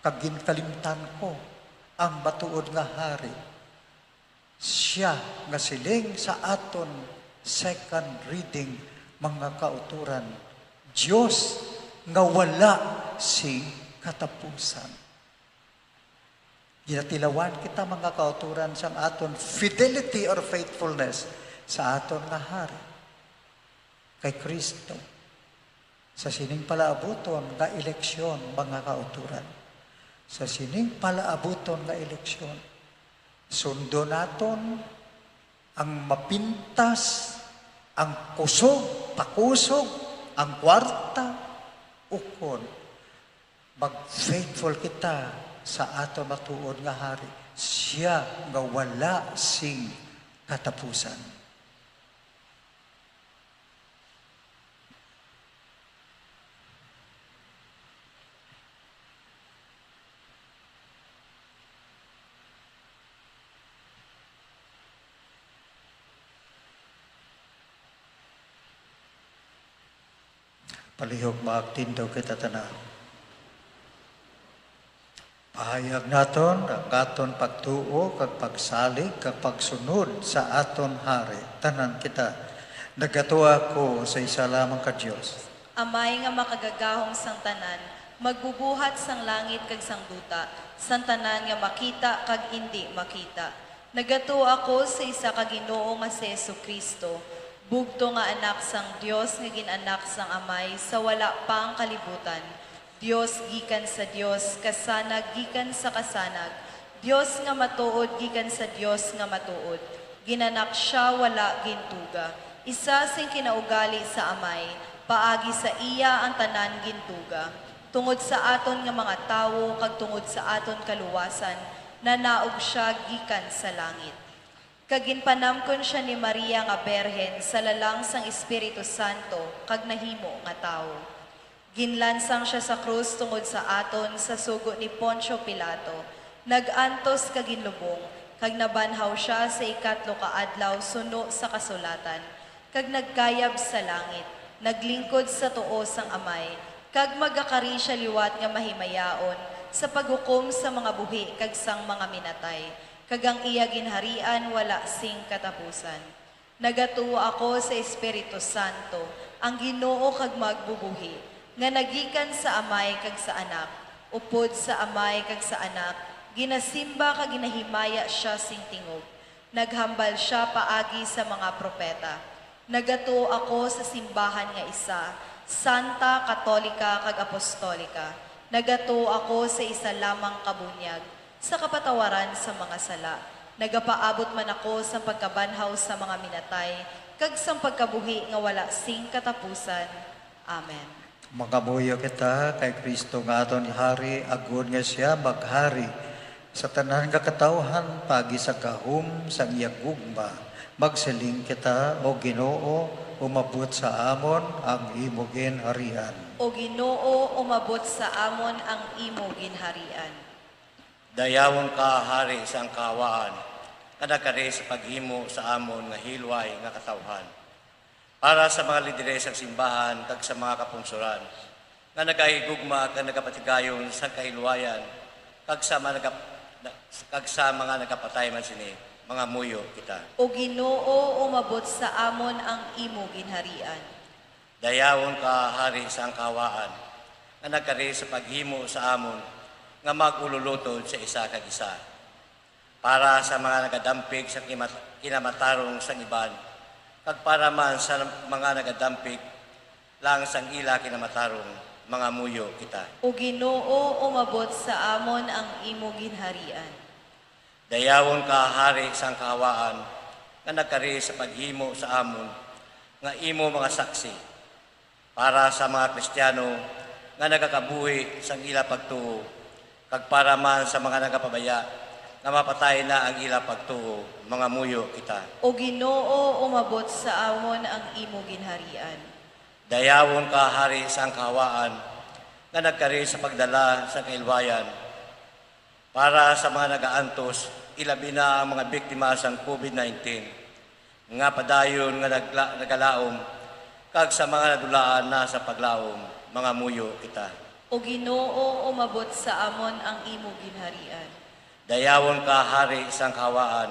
kag ginkalimtan ko ang matuod nga hari. Sia nga siling sa aton second reading, mga kauturan, Dios nga wala sing katapusan. Ginatilawan kita, mga kauturan, sang aton fidelity or faithfulness sa aton nga Hari, kay Kristo. Sa sining palaabuton nga eleksyon, mga kauturan, sa sining palaabuton nga eleksyon, sundon naton ang mapintas, ang kusog, pakusog, ang kwarta, ukon mag-faithful kita sa aton matuod nga Hari, sia nga wala sing katapusan. Palihog, maagtindog kita tanan. Pahayag naton ang aton pagtuo kag pagsalig kag pagsunod sa aton Hari. Tanan kita, nagatuo ako sa isa lamang ka Dios. Amay nga makagagahom sang tanan, magbubuhat sang langit kag sang duta, sang tanan nga makita kag indi makita. Nagatuo ako sa isa ka Ginoo nga si Jesu-Cristo, bugtong nga Anak sang Dios nga gin-anak sang Amay sa wala pa ang kalibutan, Dios gikan sa Dios, kasanag gikan sa kasanag, Dios nga matuod gikan sa Dios nga matuod. Gin-anak sia wala gintuga, isa sing kinaugali sa Amay, paagi sa iya ang tanan gintuga. Tungod sa aton nga mga tawo kag tungod sa aton kaluwasan, nanaog sia gikan sa langit. Kag ginpanamkon sia ni Maria nga birhen sa lalang sang Espiritu Santo kag nahimo nga tawo. Ginlansang sia sa krus tungod sa aton sa sugo ni Poncio Pilato, nag-antos kag ginlubong, kag nabanhaw sia sa ikatlo ka adlaw suno sa kasulatan, kag nagkayab sa langit, naglingkod sa tuo sang Amay, kag magakari sia liwat nga mahimayaon sa paghukom sa mga buhi kag sang mga minatay, kag ang iya ginharian wala sing katapusan. Nagatuo ako sa Espiritu Santo, ang Ginoo kag magbubuhi, nga nagikan sa Amay kag sa Anak, upod sa Amay kag sa Anak, ginasimba kag ginahimaya sia sing tingog. Naghambal sia paagi sa mga propeta. Nagatuo ako sa simbahan nga isa, santa, katolika, kag apostolika. Nagatuo ako sa isa lamang ka bunyag, sa kapatawaran sa mga sala. Nagapaabot man ako sang pagkabanhaw sa mga minatay, kag sang pagkabuhi nga wala sing katapusan. Amen. Mangamuyo kita kay Cristo nga aton Hari, agod nga sia maghari sa tanan nga katawuhan paagi sa gahom sang iya gugma. Magsiling kita, O Ginoo, umabot sa amon ang imo ginharian. O Ginoo, umabot sa amon ang imo ginharian. Dayawon ka, Hari sang kahawaan, nga nagkari sa paghimo sa amon nga hilway nga katawuhan. Para sa mga lideres sang simbahan kag sa mga kapungsoran nga nagahigugma kag nagapatigayon sang kahilwayan, kag sa mga nagap-, kag sa mga nagapatay man sini, mangamuyo kita. O Ginoo, umabot sa amon ang imo ginharian. Dayawon ka, Hari sang kahawaan, nga nagkari sa paghimo sa amon nga mag-ululutod sa isa kag isa. Para sa mga nagadampig sa kimat-, kinamatarong sang iban, kag para man sa mga nagadampig lang sang ila kinamatarong, Mangamuyo kita. O Ginoo, umabot sa amon ang imo ginharian. Dayawon ka, Hari sang kahawaan, nga nagkari sa paghimo sa amon nga imo mga saksi, para sa mga Kristiyano nga nagakabuhi sang ila pagtuo, kag para man sa mga nagapabaya nga mapatay na ang ila pagtuo, mangamuyo kita. O Ginoo, umabot sa amon ang imo ginharian. Dayawon ka, Hari sang kahawaan, nga nagkari sa pagdala sa kailwayan para sa mga nagaantos, ilabi na ang mga biktima sang covid nineteen, nga padayon nga nagla-, nagalaom, kag sa mga nadulaan na sa paglaom, mangamuyo kita. O Ginoo, umabot sa amon ang imo ginharian. Dayawon ka, Hari sang kahawaan,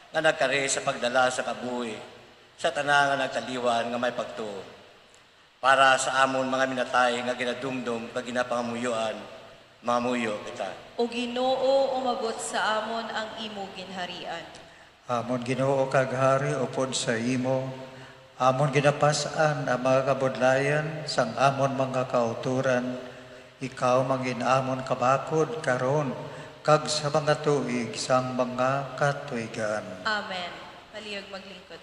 nga nagkari sa pagdala sa kabuhi sa tanan nga nagtaliwan nga may pagtuo. Para sa amon mga minatay nga ginadumdom kag ginapangamuyoan, mangamuyo kita. O Ginoo, umabot sa amon ang imo ginharian. Amon Ginoo kag Hari, upod sa imo, amon ginapas-an ang mga kabudlayan sang amon mga kautoran. Ikaw mangin amon kabakod karon kag sa mga tuig sang mga katuigan. Amen. Palihog maglingkod.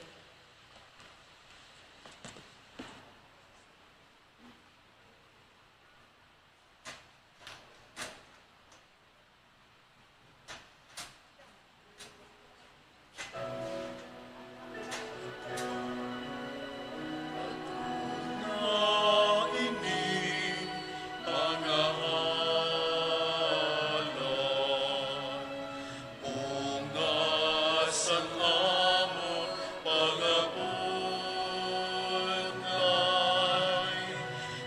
Bunga sang amon pagabudlay,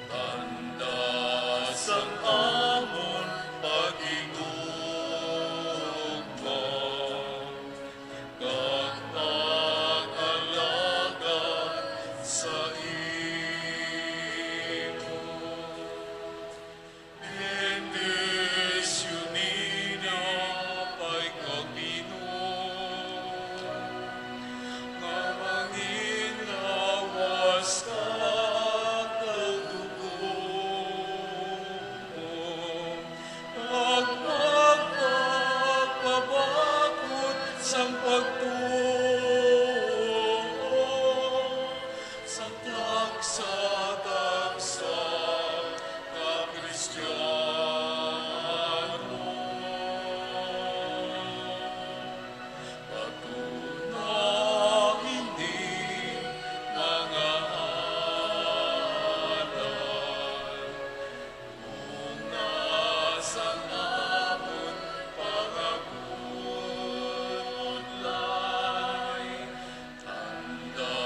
tanda sang amon paghigugma, kag pag-alagad sa imo. Bendisyoni na pa ikaw, Ginoo, nga mangin lawas ka kag dugo mo, kag magpapabakod sang pagtuo sa tagsa-tagsa nga Kristiyano. Patuna ini, mga halad, bunga sang amon pagabudlay, tanda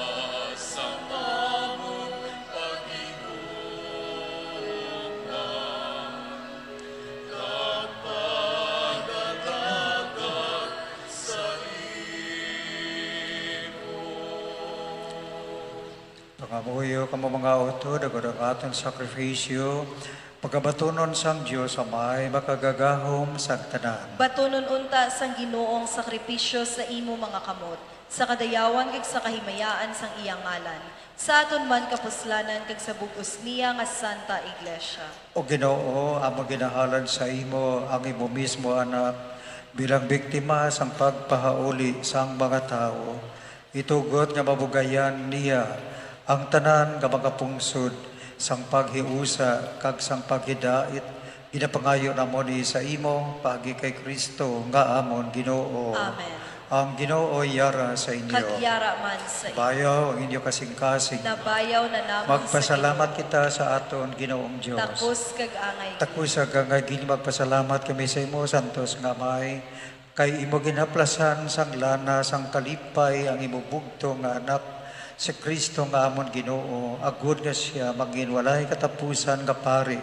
sang amon paghigugma, kag pag-alagad sa imo. Pangamuyo kamo, mga utod, agod ang aton sakrifisyo pagabatunon sang Dios Amay makagagahom sang tanan. Batunon unta sang Ginoo ang sakripisyo sa imo mga kamot, sa kadayawan kag sa kahimayaan sang iya ngalan, sa aton man kapuslanan kag sa bug-os niya nga Santa Iglesia. O Ginoo, amon ginahalad sa imo ang imo mismo Anak bilang biktima sang pagpahauli sang mga tawo. Itugot nga mabugayan niya ang tanan nga mga pungsod sang paghiusa kag sang paghidait. Ginapangayo namon ini sa imo paagi kay Cristo nga amon Ginoo. Amen. Ang Ginoo yara sa inyo. Kag yara man sa inyo. Bayaw ang inyo kasingkasing. Nabayaw na namon sa Ginoo. Magpasalamat kita sa aton Ginoong Dios. Takos kag angay. Takos kag angay gid magpasalamat kami sa imo, santos nga Amay, kay imo ginaplasan sang lana sang kalipay ang imo bugtong nga Anak, si Cristo nga amon Ginoo, agod nga sia mangin walay katapusan nga Pari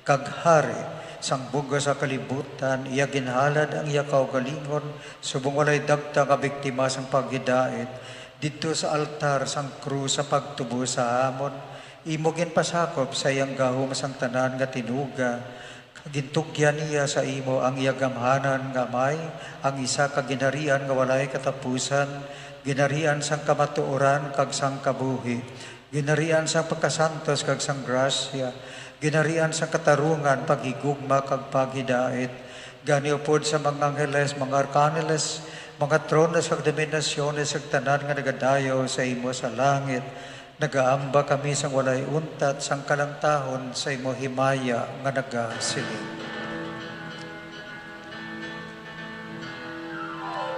kag Hari sang bug-os sa kalibutan. Iya ginhalad ang iya kaugalingon subong walay dagta nga biktima sang paghidait didto sa altar sang krus sa pagtubos sa amon. Imo ginpasakop sa iyang gahom sang tanan nga tinuga, kag gintugyan niya sa imo ang iya gamhanan nga Amay, ang isa ka ginharian nga walay katapusan, ginharian sang kamatuoran kag sang kabuhi, ginharian sang pagkasantos kag sang grasya, Ginharian sang katarungan, paghigugma, kag paghidait, gani upod sa mga angheles, mga arkangeles, mga tronos, kag dominasyones, kag tanan nga nagadayaw sa imo sa langit, nagaamba kami sang walay untat sang kalangtahon sa imo himaya nga nagasiling: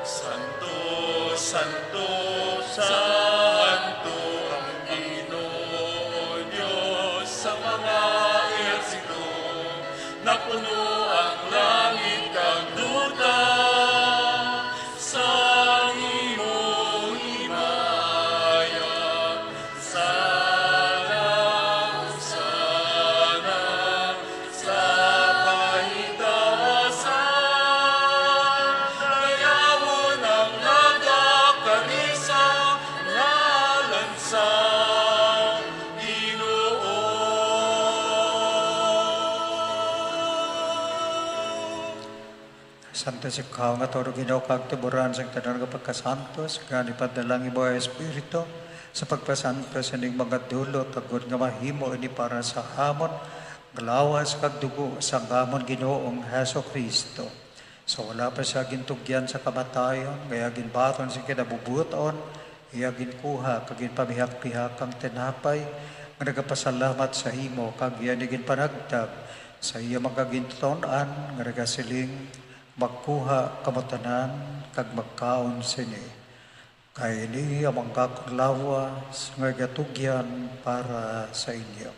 Santo, santo, santo ang Ginoo, Dios sa mga ehersito. Napuno ang langit kag duta sang imo himaya. Sana, sana, sa kaitaasan, dayawon ang nagakari sa ngalan sa Ginoo. Santos ikaw nga tulo, Ginoo, kag tuburan sang tanan nga pagkasantos, gani padala ang imo Espiritu sa pagpasantos sining mga dulot, agod nga mahimo ini para sa amon nga lawas kag dugo sang amon Ginoong Jesu-Cristo. Sa wala pa siya gintugyan sa kamatayon, nga iya ginbaton sing kinabubuton, iya ginkuha kag ginpamihak-pihak ang tinapay nga nagapasalamat sa imo, kag iya ini ginpanagtag sa iya mga gintuton-an nga nagasiling: Magkuha kamo tanan kag magkaon sini, kay ini ang akon lawas nga igatugyan para sa inyo.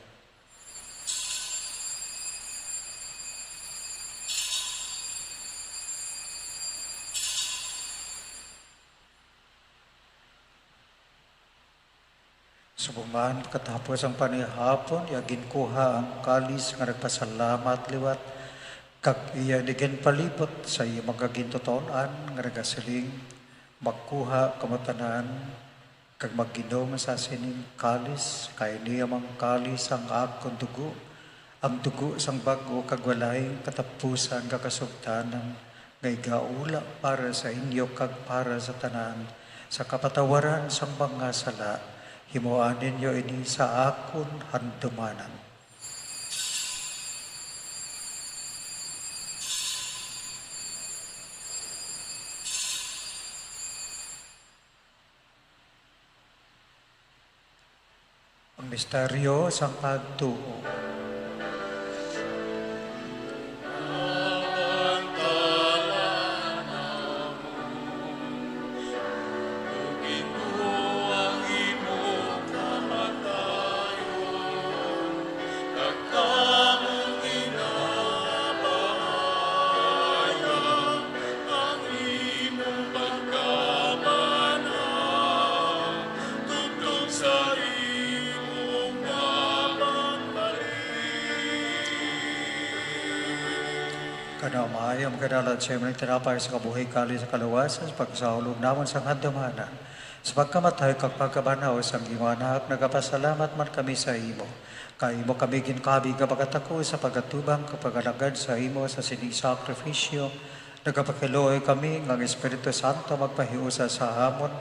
Subong man, katapos ang panihapon, iya ginkuha ang kalis nga nagpasalamat liwat, kag iya ini ginpalibot sa iya mga gintuton-an nga nagasiling: Magkuha kamo tanan kag mag-inom sa sining kalis, kay ini amo ang kalis sang akon dugo, ang dugo sang bag-o kag walay katapusan nga kasugtanan, nga igaula para sa inyo kag para sa tanan sa kapatawaran sang mga sala. Himoa ninyo ini sa akon handumanan. Ang misteryo sang pagtuo. Ang imong pagkabanhaw, tubtob sa imong pagpamali. Kanamay ang kadalat sa imong tinapay sa kabuhi, kalis sa kaluwasan, sa pagsaulog namon sa handumanan. Sa pagkamatay kag pagkabanhaw sang imong Anak, nagapasalamat man kami sa imo. Kay imo kami ginkabig nga pagkatako sa pag-atubang kag pag-alagad sa imo sa sining sakrifisyo. Nagapakiluoy kami nga ang Espiritu Santo magpahiusa sa amon,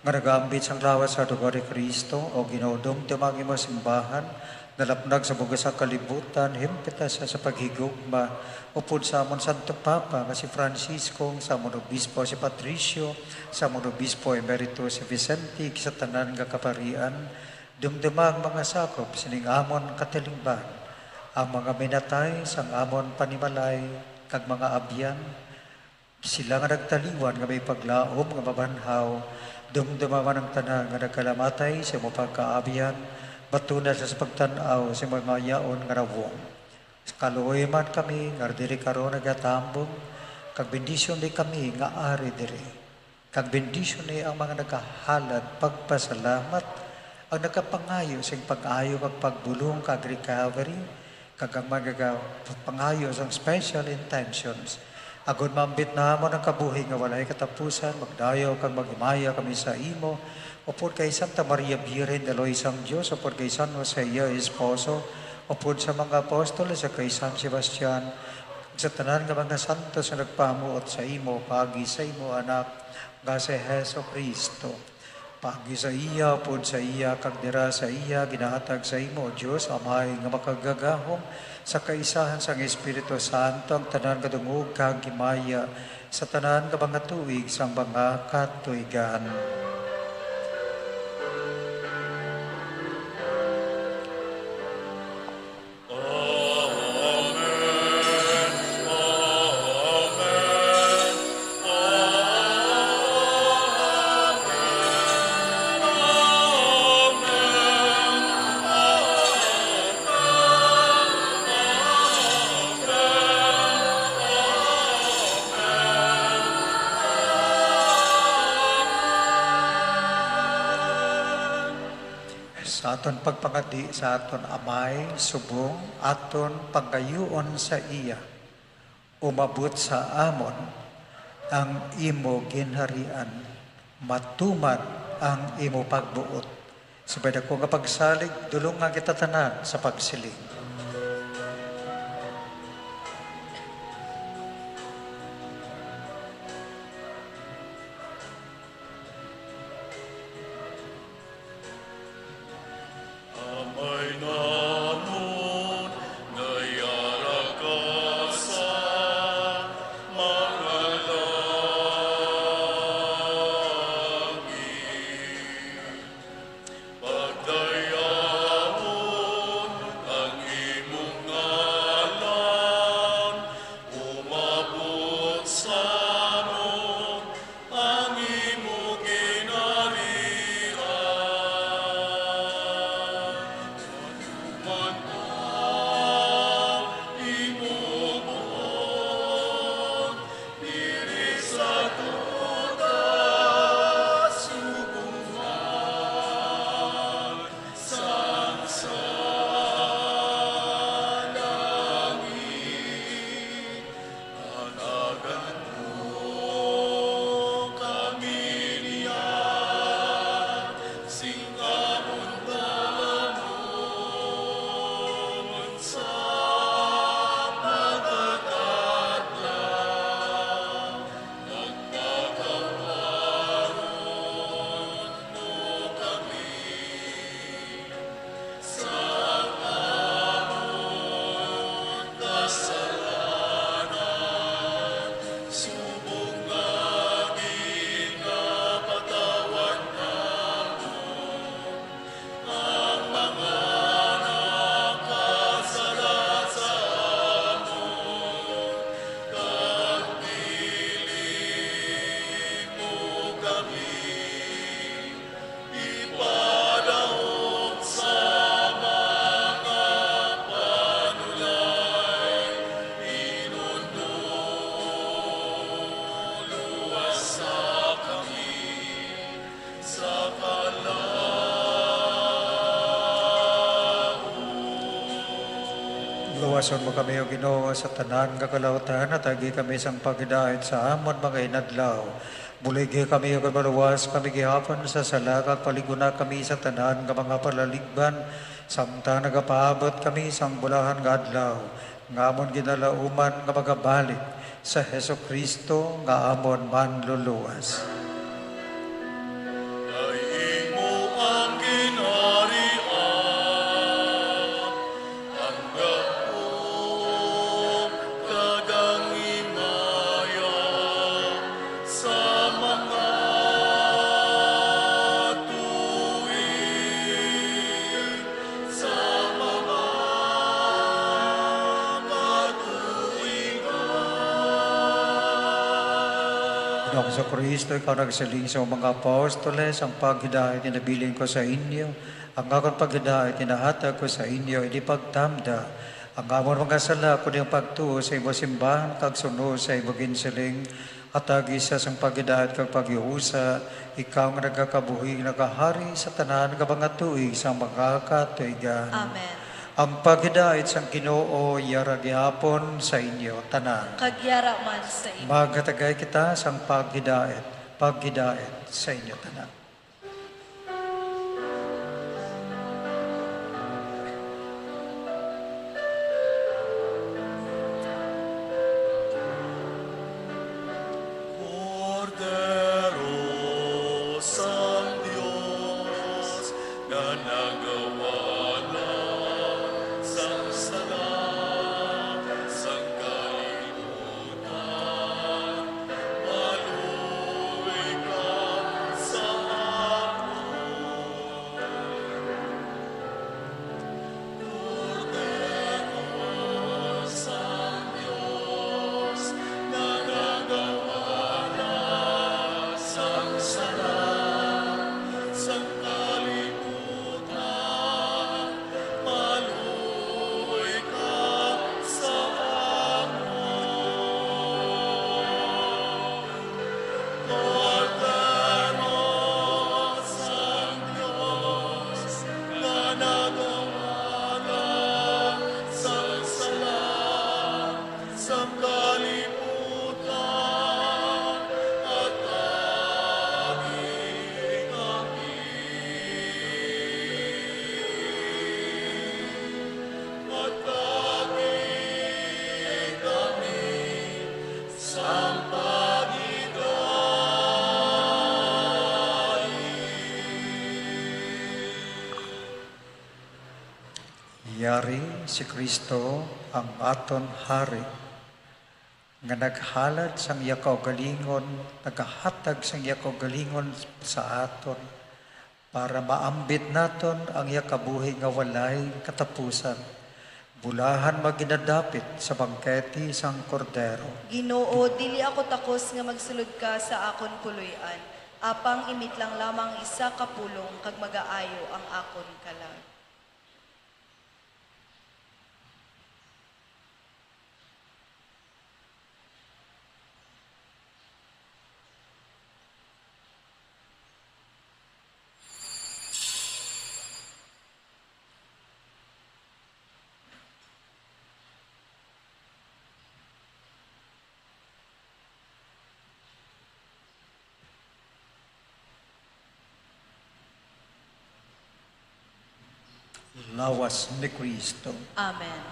nga nagaambit sang lawas sa dugo ni Cristo. O Ginoo, dumduma ang imo simbahan, nalapnag sa bug-os nga kalibutan, himpita sia sa paghigugma, upod sa amon Santo Papa nga si Francisco, sa amon Obispo si Patricio, sa amon Obispo Emerito si Vicente, sa tanan nga kaparian. Dumduma ang mga sakop sining amon katilingban, ang mga minatay sang amon panimalay, kag mga abyan, sila nga nagtaliwan nga may paglaom nga mabanhaw. Dumduma man ang tanan nga nagkalamatay sa imo pagkaabyan, batuna sa pagtan-aw sa imo mga yaon nga nawong. Kaluoy man kami nga diri karon nagatambong, kag bendisyoni kami nga ari diri. Kag bendisyoni ang mga nagahalad pagpasalamat, ang nagapangayo sing pag-ayo kag pagbulong kag recovery, kag ang mga nagapangayo sang special intentions. Agod maambit namon ang kabuhi nga walay katapusan, magdayaw kag maghimaya kami sa imo, upod kay Santa Maria Birhen, Daloy sang Dios, upod kay San Jose, iya esposo, upod sa mga apostol, sa kay San Sebastian, sa tanan nga mga santos nga nagpahamuot sa imo paagi sa imo Anak nga si Jesu-Cristo. Paagi sa iya, upod sa iya, kag dira sa iya, ginahatag sa imo, O Dios, Amay nga makagagahom, sa kaisahan sang Espiritu Santo, ang tanan nga dungog kag himaya sa tanan nga mga tuig sang mga katuigan. Sa aton pagpangadi sa aton Amay, subong aton pangayuon sa iya, umabot sa amon ang imo ginharian, matuman ang imo pagbuot. Subay ako nga pagsalig, dulongan kita tanan sa pagsiling. Amay namon nga yara ka sa mga langit, pagdayawon ang imong ngalan, umabot sa amon ang imo ginharian. Matuman ang imo buot diri sa duta subong man sang sa langit. Hatagan mo kami niya sing amon talamon sa pagkadadlaw. Magpakawaron mo kami sa amon kasalanan, subong nga ginapatawad namon ang mga nakasala sa amon, kag dili mo kami ipadahom sa mga panulay, hinunod mo luwasa kami sa kalaut. Luwason mo kami, O Ginoo, sa tanan nga kalautan, hatagi kami sang paghidait sa amon mga inadlaw. Buligi kami, kag maluwas kami gihapon sa sala, kag palig-ona kami sa tanan nga mga palaligban, samtang nagapaabot kami sang bulahan nga adlaw, nga amon ginalauman nga magabalik sa Jesu-Cristo nga amon Manluluwas. Kay imo ang ginharian, ang gahom kag ang himaya sa mga tuig, sa mga katuigan. Ginoong Jesu-Cristo, ikaw nagsiling sa mga apostoles, "Ang paghidait inabilin ko sa inyo, ang akon paghidait inahatag ko sa inyo, ini pagtamda ang amon mga sala, kundi ang pagtuo sa imo simbahan kag sunod sa imo ginsiling. Hatagi sia sang paghidait kag paghiusa, ikaw nga nagakabuhi, nagahari sa tanan nga mga tuig sang mga katuigan." Amen. Ang paghidait sang Ginoo yara gihapon sa inyo tanan. Kag yara man sa inyo. Maghatagay kita sang paghidait, paghidait sa inyo tanan. Kordero sang Dios. sang kalibutan, atagi kami. Atagi kami sang paghidait. Yari si Cristo, ang aton Hari, nga naghalad sang iya kaugalingon, nagahatag sang iya kaugalingon sa aton, para maambit naton ang iya kabuhi nga walay katapusan. Bulahan maginadapit sa bangkete sang Kordero. Ginoo, dili ako takos nga magsulod ka sa akon puloy-an, apang imitlang lamang isa ka pulong kag magaayo ang akon kalag. Lawas ni Cristo. Amen.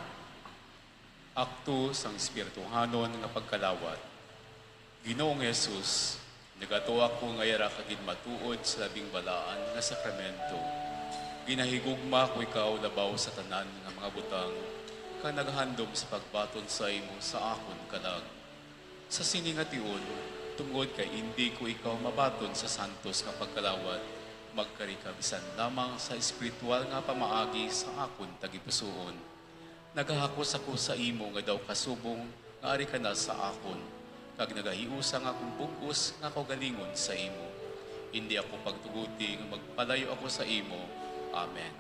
Akto sang espirituhanon nga pagkalawat. Ginoong Jesus, nagato ako nga yara ka gid matuod sa labing balaan nga sakramento. Ginahigugma ko ikaw labaw sa tanan nga mga butang, kag nagahandom sa pagbaton sa imo sa akon kalag. Sa sini nga tion, tungod kay indi ko ikaw mabaton sa santos nga pagkalawat, magkari ka bisan lamang sa espiritual nga pamaagi sa akon tagipusoon. Nagahakos ako sa imo nga daw ka subong nga ari ka na sa akon, kag nagahiusa nga akong bug-os nga kaugalingon sa imo. Indi ako pagtuguti nga magpalayo ako sa imo. Amen.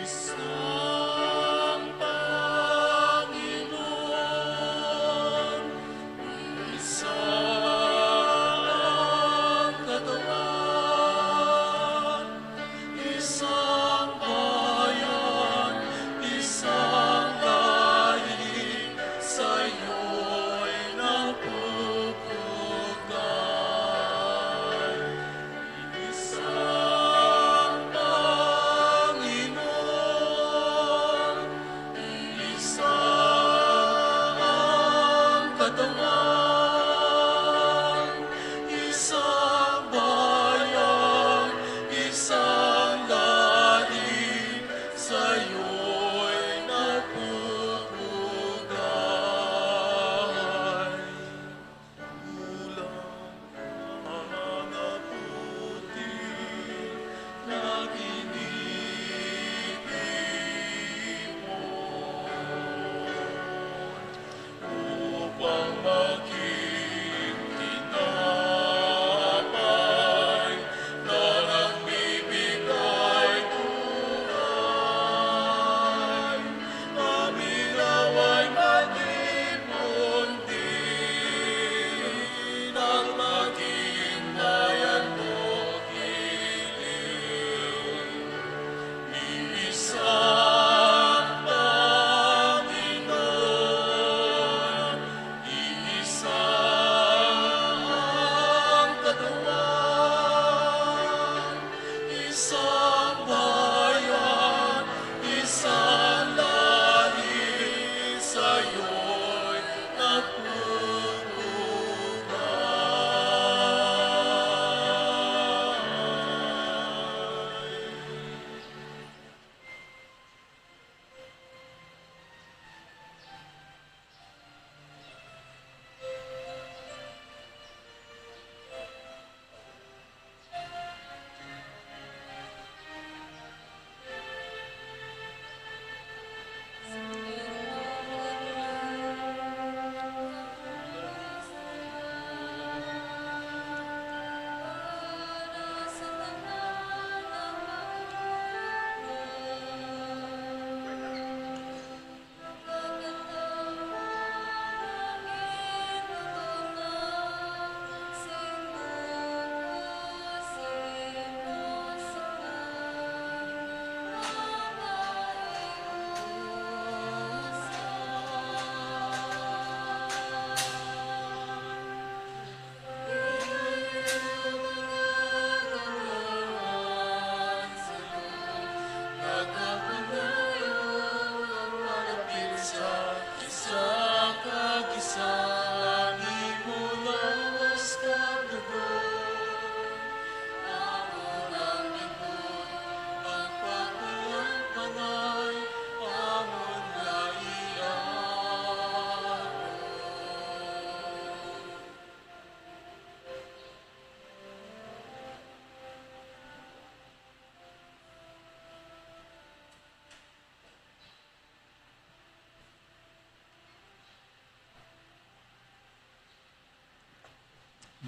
Isang Panginoon, isang katawan, isang bayan, isang lahi, sa iyo'y nagpupugay. Isang Panginoon, isang katawan, isang bayan, isang lahi, sa iyo'y nagpupugay. Bulan nga puti nga ginipon upang mag-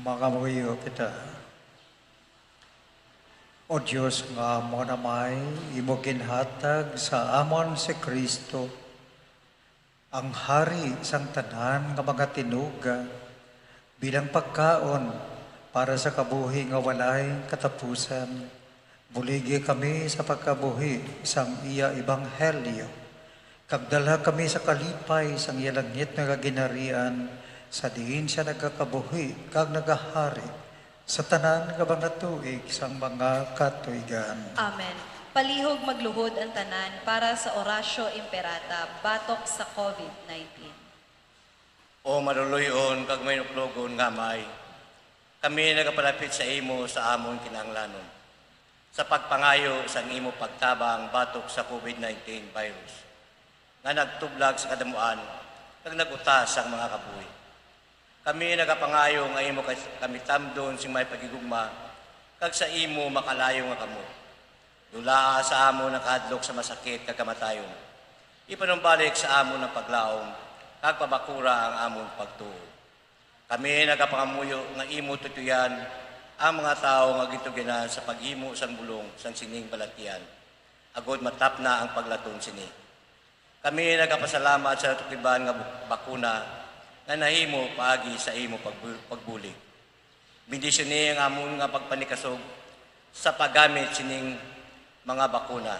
Mangamuyo kita. O Dios nga amon Amay, imo ginhatag sa amon si Cristo ang Hari sang tanan nga mga tinuga, bilang pagkaon para sa kabuhi nga walay katapusan. Buligi kami sa pagkabuhi sang iya ebanghelyo, kag dalha kami sa kalipay sang iya langit nga ginharian, sa diin sia nagakabuhi kag nagahari sa tanan nga mga tuig sang mga katuigan. Amen. Palihog magluhod ang tanan para sa Oratio Imperata batok sa covid nineteen. O maluloy-on kag mainuklogon nga Amay, kami nagapalapit sa imo sa amon kinahanglanon, sa pagpangayo sang imo pagtabang batok sa covid nineteen virus nga nagtublag sa kadamuan kag nag-utas sang mga kabuhi. Kami nagapangayo nga imo kas-, kami tamdon sing may paghigugma kag sa imo makalayo nga kamot. Dulaa sa amon ang kahadlok sa masakit kag kamatayon. Ipanumbalik sa amon ang paglaom kag pabakura ang amon pagtuo. Kami nagapangamuyo nga imo tutoyan ang mga tawo nga gintugyanan sa paghimo sang bulong sang sining balatian, agod matapna ang paglaton sini. Kami nagapasalamat sa natukiban nga bu-, bakuna nga nahimo paagi sa imo pagbu-, pagbulig. Bendisyoni ang amon nga pagpanikasog sa paggamit sining mga bakuna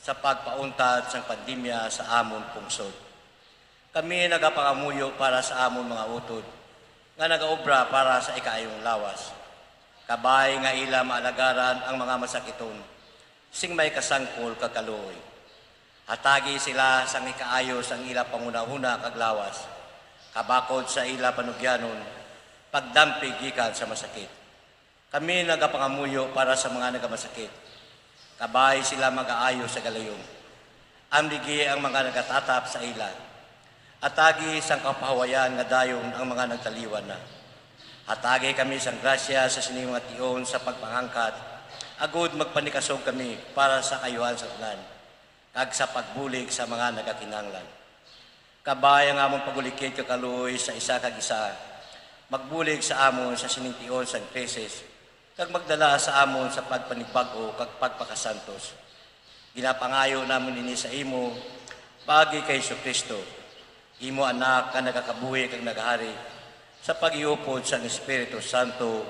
sa pagpauntad sang pandemya sa amon pungsod. Kami nagapangamuyo para sa amon mga utod nga nagaobra para sa ikaayong lawas. Kabay nga ila maalagaran ang mga masakiton sing may kasangkol kag kaluoy. Hatagi sila sang ikaayo sang ila panghunahuna kag lawas, kabakod sa ila panugyanon, pagdampig gikan sa masakit. Kami nagapangamuyo para sa mga nagamasakit. Kabay sila magaayo sa galayon. Amligi ang mga nagatatap sa ila. Atagi sang kapahawayan nga dayon ang mga nagtaliwan na. Hatagi kami sang grasya sa sining mga tion sa pagpangangkat, agud magpanikasog kami para sa kaayuhan sa tanan, kag sa pagbulig sa mga nagakinahanglan. Kabay ang amon pag-ulikid kag kaluoy sa isa kag isa. Magbulig sa amon sa sining tion sang krisis, kag magdala sa amon sa pagpanibag-o kag pagpakasantos. Ginapangayo namon ini sa imo, paagi kay Jesu-Cristo, imo Anak nga nagakabuhi kag nagahari, sa pag-iupod sang Espiritu Santo,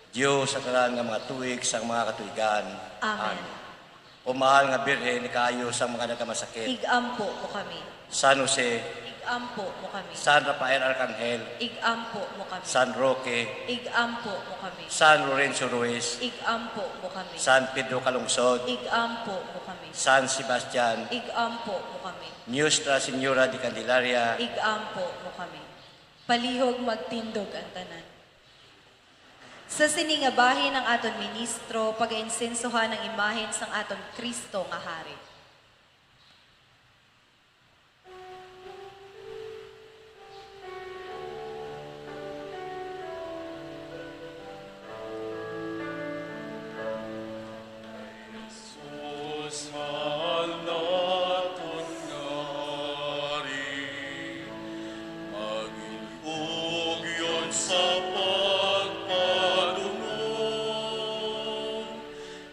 Dios sa tanan nga mga tuig sang mga katuigan. Amen. Amen. O mahal nga Birhen, ikaayo sang mga nagamasakit. Ig-ampo mo kami. San Jose. Ig-ampo mo kami. San Rafael Arcangel. Ig-ampo mo kami. San Roque. Ig-ampo mo kami. San Lorenzo Ruiz. Ig-ampo mo kami. San Pedro Calungsod. Ig-ampo mo kami. San Sebastian. Ig-ampo mo kami. Nuestra Señora de Candelaria. Ig-ampo mo kami. Palihog magtindog ang tanan. Sa sini nga bahin ang aton ministro pagainsensohan ang imahen sang aton Cristo nga Hari. Jesus, mahal naton nga Hari, magin-ugyon sa pagpadulong,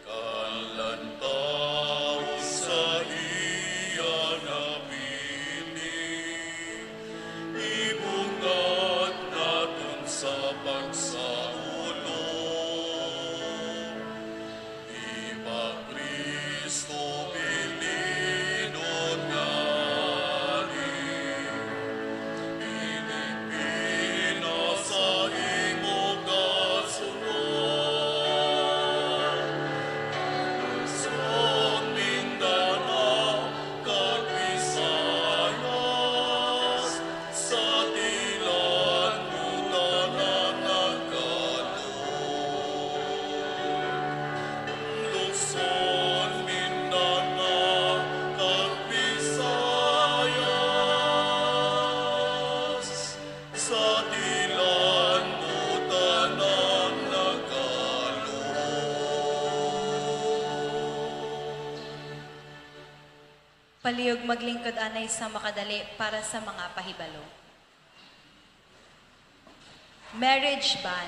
kalantawon sa iya nga bini, ibungad naton sa pagsaulog. Iba Cristo, bilin nga Hari, Pilipinas sa imo kasunod. Luzon, Mindanao, kag Visayas, sa dilan mo tanan nagkadto. Luzon, Mindanao, kag Visayas, sa dilan mo tanan nagkadto. Palihog maglingkod anay sa makadali para sa mga pahibalo. Marriage ban,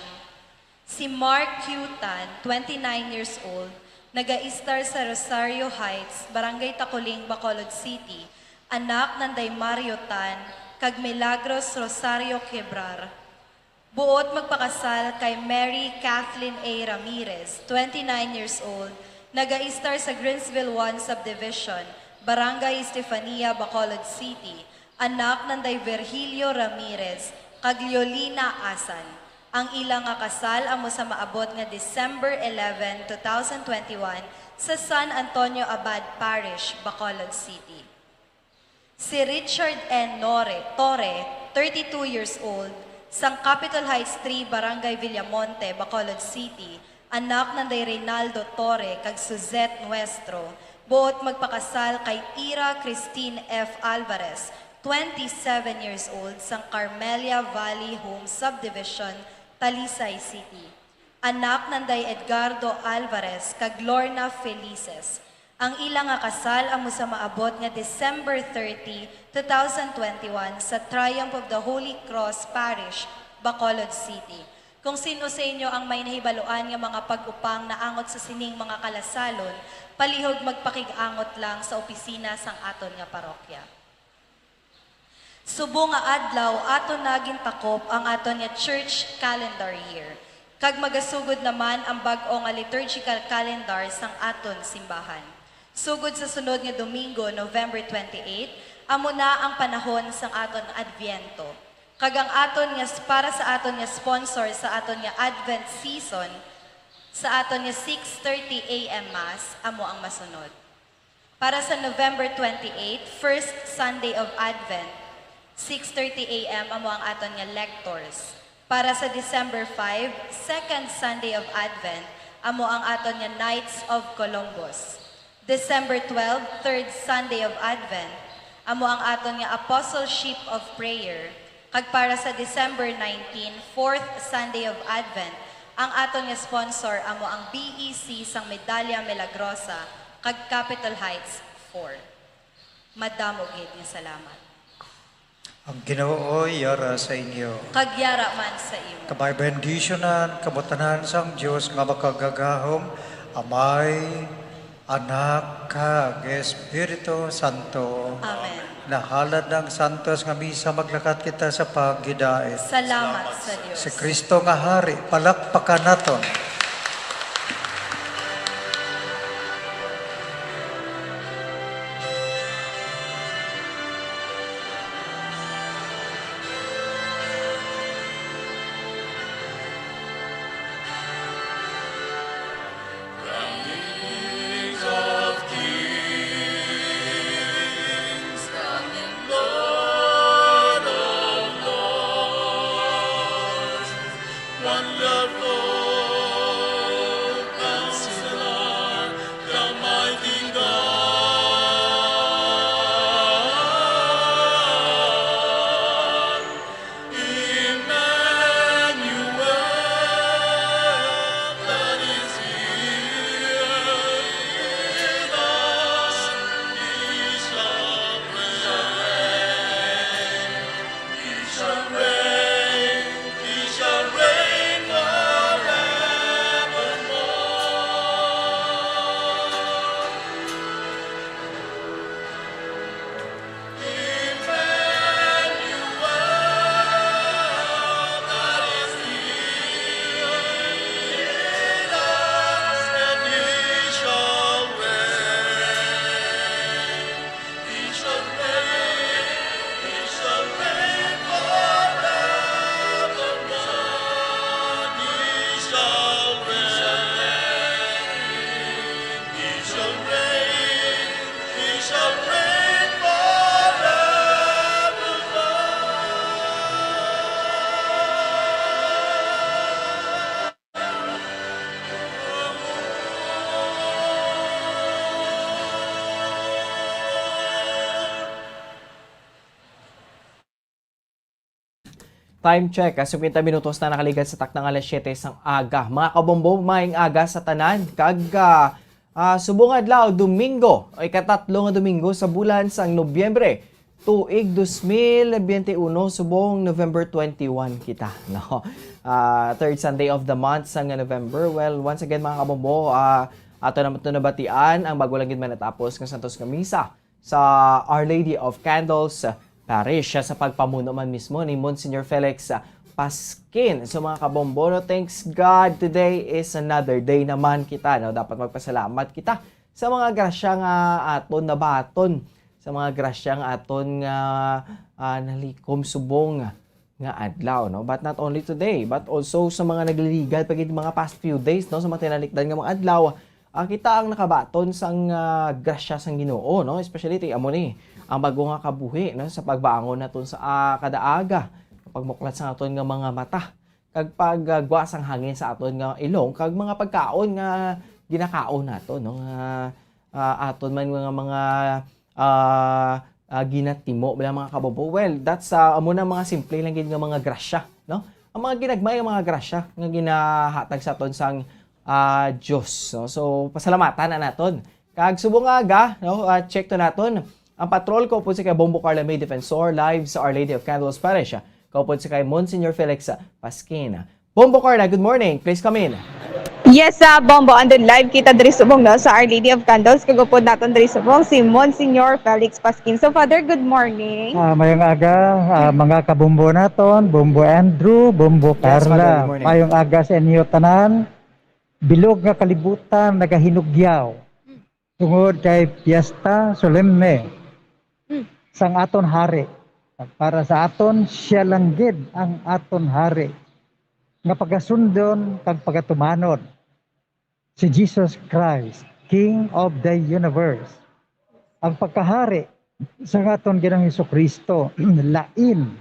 Si Mark Q. Tan, twenty-nine years old, nagaistar sa Rosario Heights, Barangay Taculing, Bacolod City, anak nanday Mario Tan kag Milagros Rosario Quebrar. Buot magpakasal kay Mary Kathleen A. Ramirez, twenty-nine years old, nagaistar sa Greensville one Subdivision, Barangay Estefania, Bacolod City, anak nanday Virgilio Ramirez kag Leolina Asan. Ang ila nga kasal amo sa maabot nga December eleven, two thousand twenty-one, sa San Antonio Abad Parish, Bacolod City. Si Richard N. Nore, Torre, thirty-two years old, sang Capitol Heights three, Barangay Villamonte, Bacolod City, anak nanday Reynaldo Torre kag Suzette Nuestro, buot magpakasal kay Ira Christine F. Alvarez, twenty-seven years old, sang Carmelia Valley Home Subdivision, Talisay City. Anak nanday Edgardo Alvarez kag Lorna Felices. Ang ila nga kasal amo sa maabot nga December thirty, two thousand twenty-one, sa Triumph of the Holy Cross Parish, Bacolod City. Kung sino sa inyo ang may nahibaluan nga mga pag-upang naangot sa sining mga kalasalon, palihog magpakig-angot lang sa opisina sang aton nga parokya. Subong nga adlaw, aton na gintakop ang aton nga church calendar year, kag magasugod naman ang bag-o nga liturgical calendar sang aton simbahan. Sugod sa sunod nga Domingo, November twenty-eight, amo na ang panahon sang aton Adviento, kag ang aton nga, para sa aton nga sponsor sa aton nga Advent season, sa aton nga six thirty A M Mass, amo ang masunod. Para sa November twenty-eight, first Sunday of Advent, six thirty A M amo ang aton nga lectors. Para sa December five, second Sunday of Advent, amo ang aton nga Knights of Columbus. December twelve, third Sunday of Advent, amo ang aton nga Apostleship of Prayer. Kag para sa December nineteen, fourth Sunday of Advent, ang aton nga sponsor amo ang B E C sang Medalla Milagrosa kag Capitol Heights four. Madamo gid nga salamat. Ang Ginoo yara sa inyo. Kag yara man sa imo. Kabay bendisyonan kamo tanan sang Dios nga makagagahom, Amay, Anak, kag Espiritu Santo. Amen. Nahalad na ang santos nga misa, maglakat kita sa paghidait. Salamat sa Dios. Si Kristo nga Hari, palakpakan naton. Time check, ah, singkwenta minutos na nakaligad sa takna nga alas siyete sang aga. Mga kabombo, maayong aga sa tanan. Kag, ah, ah, subong adlaw, Domingo, o ikatatlo nga Domingo sa bulan sang Nobyembre, tuig dos mil biyente uno, subong November twenty-one kita, no? Ah, third Sunday of the month sang November. Well, once again, mga kabombo, ah, ato naman to nabatian ang bago lang gid man natapos nga Santos nga Misa sa Our Lady of Candles Parish, sa pagpamuno man mismo ni Monsignor Felix Pasquin. So, mga kabombo, no, thanks God, today is another day naman kita, no? Dapat magpasalamat kita sa mga grasya nga aton nabaton, sa mga grasya nga aton nga, ah, nalikom subong nga adlaw, no? But not only today, but also sa mga nagliligal pa gid mga past few days, no, sa mga tinalikdan nga mga adlaw, ah, kita ang nakabaton sang, ah, grasya sang Ginoo, no? Especially ti amo ni ang bago nga kabuhi, no, sa pagbangon naton sa, ah, kada aga, pagmuklat sa aton nga mga mata, kag paggwa sang hangin sa aton nga ilong, kag mga pagkaon nga ginakaon naton, no, nga, ah, aton man nga mga, ah, ah, ginatimo bala, mga kabombo. Well, that's, ah, amo na mga simple lang gid nga mga grasya, no? Ang mga ginagmay nga mga grasya nga ginahatag sa aton sang, ah, Dios, no? So, pasalamatan na naton. Kag subong nga aga, no, ah, check to naton ang patrol kaupod sa kay Bombo Carla May Defensor, live sa Our Lady of Candles Parish, ah, kaupod sa kay Monsignor Felix, ah, Pasquin. Bombo Carla, good morning. Please come in. Yes, sa Bombo, andun live kita diri subong, no, sa Our Lady of Candles. Kag upod naton diri subong si Monsignor Felix Pasquin. So, Father, good morning. Ah, mayong aga, ah, mga kabombo naton, Bombo Andrew, Bombo Yes, Father, Carla. good morning. Mayong aga sa inyo tanan. Bilog nga kalibutan nagahinugyaw tungod kay piyesta solemne sang aton hari. Para sa aton, siya lang gid ang aton hari nga pagasundon kag pagatumanon, si Jesus Christ, King of the universe. Ang pagkahari sang aton Ginoong Hesukristo lain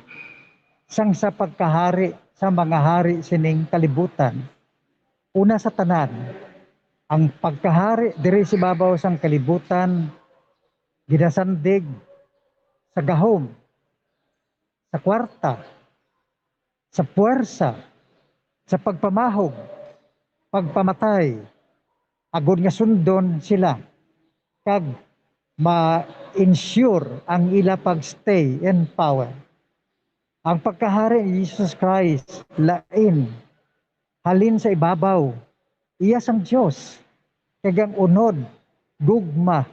sang sa pagkahari sa mga hari sining kalibutan. Una sa tanan, ang pagkahari diri sa ibabaw sang kalibutan ginasandig sa gahom, sa kwarta, sa puwersa, sa pagpamahog, pagpamatay, agod nga sundon sila kag ma-ensure ang ila pag-stay in power. Ang pagkahari ni Jesus Christ lain, halin sa ibabaw, iya sang Dios, kag ang unod, gugma,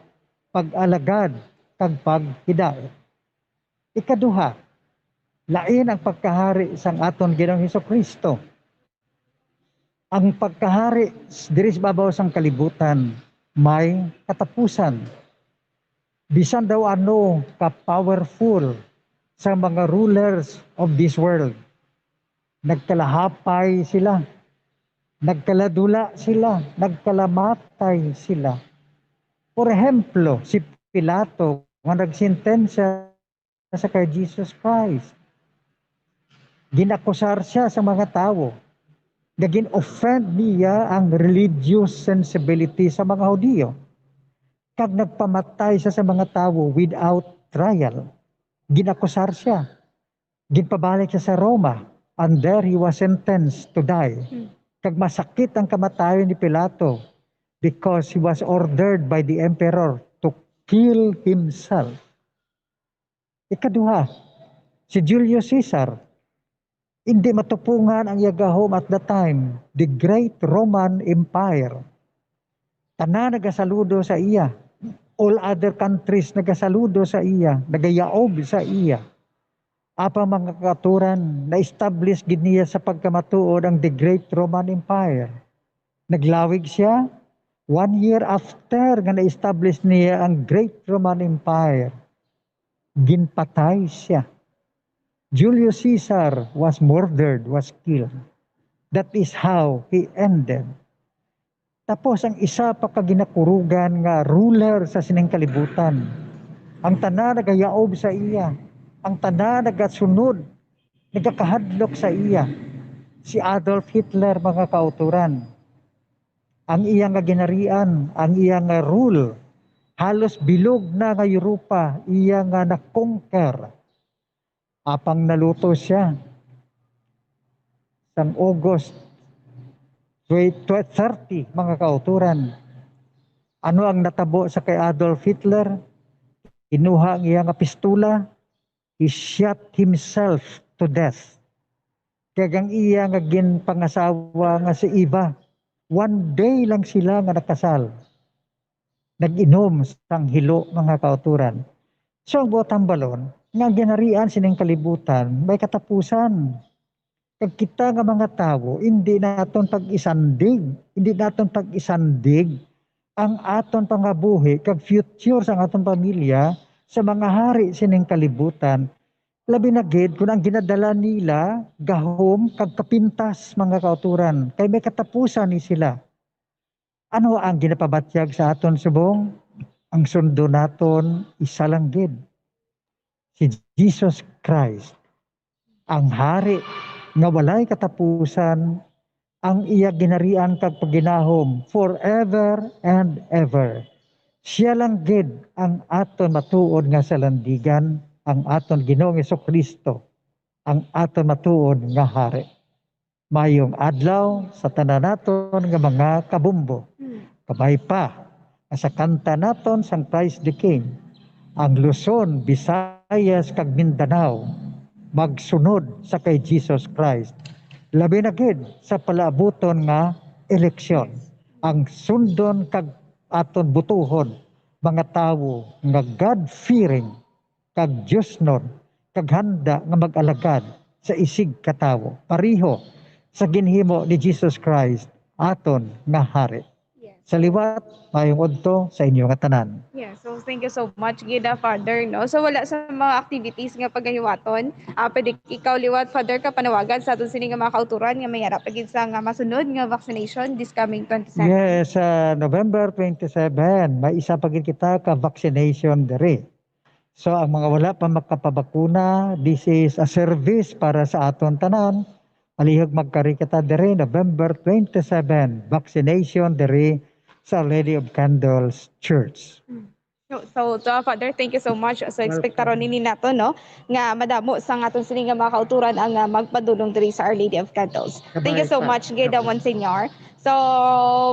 pag-alagad, kag paghidait. Ikaduha, lain ang pagkahari sang aton Ginoong Hesukristo. Ang pagkahari s- diri sa babaw sang kalibutan may katapusan. Bisan daw ano ka powerful sa mga rulers of this world, nagkalahapay sila, nagkaladula sila, nagkalamatay sila. Por ehemplo, si Pilato nga nagsentensya sa kay Jesus Christ. Ginakusar siya sa mga tawo nga gin-offend niya ang religious sensibility sa mga Hudiyo, kag nagpamatay siya sa mga tawo without trial. Ginakusar siya. Ginpabalik siya sa Roma, and there he was sentenced to die. Kag masakit ang kamatayon ni Pilato because he was ordered by the emperor to kill himself. Ikaduha, si Julius Caesar, hindi matupungan ang iya gahom at the time, the great Roman Empire. Tanan nagasaludo sa iya. All other countries nagasaludo sa iya, nagayaob sa iya. Apang mga kauturan, na-establish gid niya sa pagkamatuod ang the Great Roman Empire. Naglawig siya, one year after nga na-establish niya ang Great Roman Empire, ginpatay siya. Julius Caesar was murdered, was killed. That is how he ended. Tapos ang isa pa ka ginakurugan nga ruler sa sining kalibutan. Ang tanan nagayaob sa iya. Ang tanan nagasunod, nagakahadlok sa iya. Si Adolf Hitler, mga kauturan. Ang iya nga ginarian, ang iya nga rule, halos bilog na nga Europa, iya nga na-conquer. Apang naluto siya sang August twe-, twe-, thirty, mga kauturan. Ano ang natabo sa kay Adolf Hitler? Kinuha ang iya nga pistola, He shot himself to death. Kag ang iya nga ginpangasawa nga si Eva, one day lang sila nga nakasal. Nag-inom sang hilo, mga kauturan. So, ang buot hambalon, nga ang ginharian sining kalibutan may katapusan. Kag kita nga mga tawo, hindi naton pag-isandig, hindi naton pag-isandig ang aton pangabuhi kag future sang aton pamilya sa mga hari sining kalibutan. Labi na gid kon ang ginadala nila gahom kag kapintas, mga kauturan, kay may katapusan ni sila. Ano ang ginapabatyag sa aton subong? Ang sundo naton isa lang gid, si Jesus Christ, ang Hari nga walay katapusan, ang iya ginharian kag paginahom forever and ever. Sia lang gid ang aton matuod nga salandigan, ang aton Ginoong Jesu-Cristo, ang aton matuod nga Hari. Mayong adlaw sa tanan naton nga mga kabombo. Kabay pa nga sa kanta naton sang Christ the King, ang Luzon, Visayas, kag Mindanao magsunod sa kay Jesus Christ, labi na gid sa palaabuton nga eleksyon. Ang sundon kag aton butuhon, mga tawo nga God-fearing, kag diosnon, kag handa nga mag-alagad sa isigkatawo, pareho sa ginhimo ni Jesus Christ, aton nga Hari. Yes. Sa liwat, mayong udto sa inyo nga tanan. Yeah, so thank you so much gid, ah, Father, no? So wala sa mga activities nga pagahiwaton, ah, pwede ikaw liwat, Father, ka panawagan sa aton sini nga mga kauturan nga may ara pa gid sa nga masunod nga vaccination this coming twenty-seven. Yes, sa November twenty-seven, may isa pa gid kita ka vaccination diri. So, ang mga wala pa makapabakuna, this is a service para sa aton tanan. Palihog magkari kita diri, November twenty-seven, vaccination diri sa Our Lady of Candles Church. Mm. So, so, to, Father, thank you so much. So, expectaron nini nato, no, nga madamo sa aton sini nga mga kauturan ang, ah, magpadulong diri sa Our Lady of Candles. Thank you so much, gid, Monsignor. So,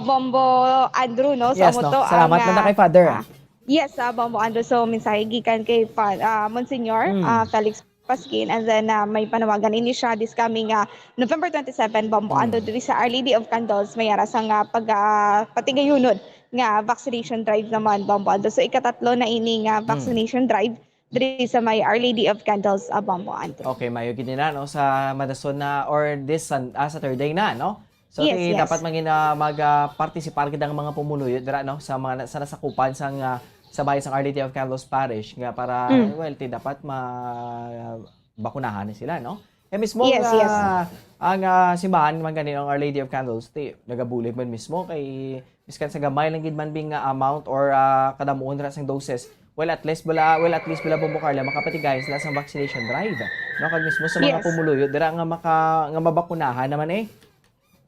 Bombo Andrew, no, so, yes, amo no, to salamat ang, man na ah, kay Father. Ah, yes, ah, Bombo Andrew. So, mensahe gikan kay Fa-, ah, Monsignor, mm, ah, Felix Pasquin, and then, ah, may panawagan ini siya this coming, ah, November twenty-seven, Bombo Andrew, diri sa Our Lady of Candles, may ara sa nga pag, ah, patigayunon nga vaccination drive naman, Bombo Andrew. So, ikatatlo na ini nga vaccination drive diri sa may Our Lady of Candles, ah, Bombo Andrew. Okay, mayo gid na, no, sa madason na or this Sun-, ah, Saturday na, no? So, yes, ti yes, dapat mangin-, ah, mag, ah, partisipar gid ang mga pumuluyo dira, no, sa mga na-, sa nasakupan sang, ah, sa bayan sang Our Lady of Candles Parish nga para, mm, well, ti dapat ma-, bakunahan ni sila, no? Eh, mismo, yes, yes, ah, ang, ah, simbahan man gani ang Our Lady of Candles, ti nagabulig man mismo kay miskan sa gamay lang gid man bing nga amount or, ah, kadamuon ra sang doses, well, at least bala, well, at least bala, Bombo Carla, makapatigayon sila sa vaccination drive, no? Kag mismo sa mga, yes, pumuluyo dira nga maka-, nga mabakunahan naman, eh.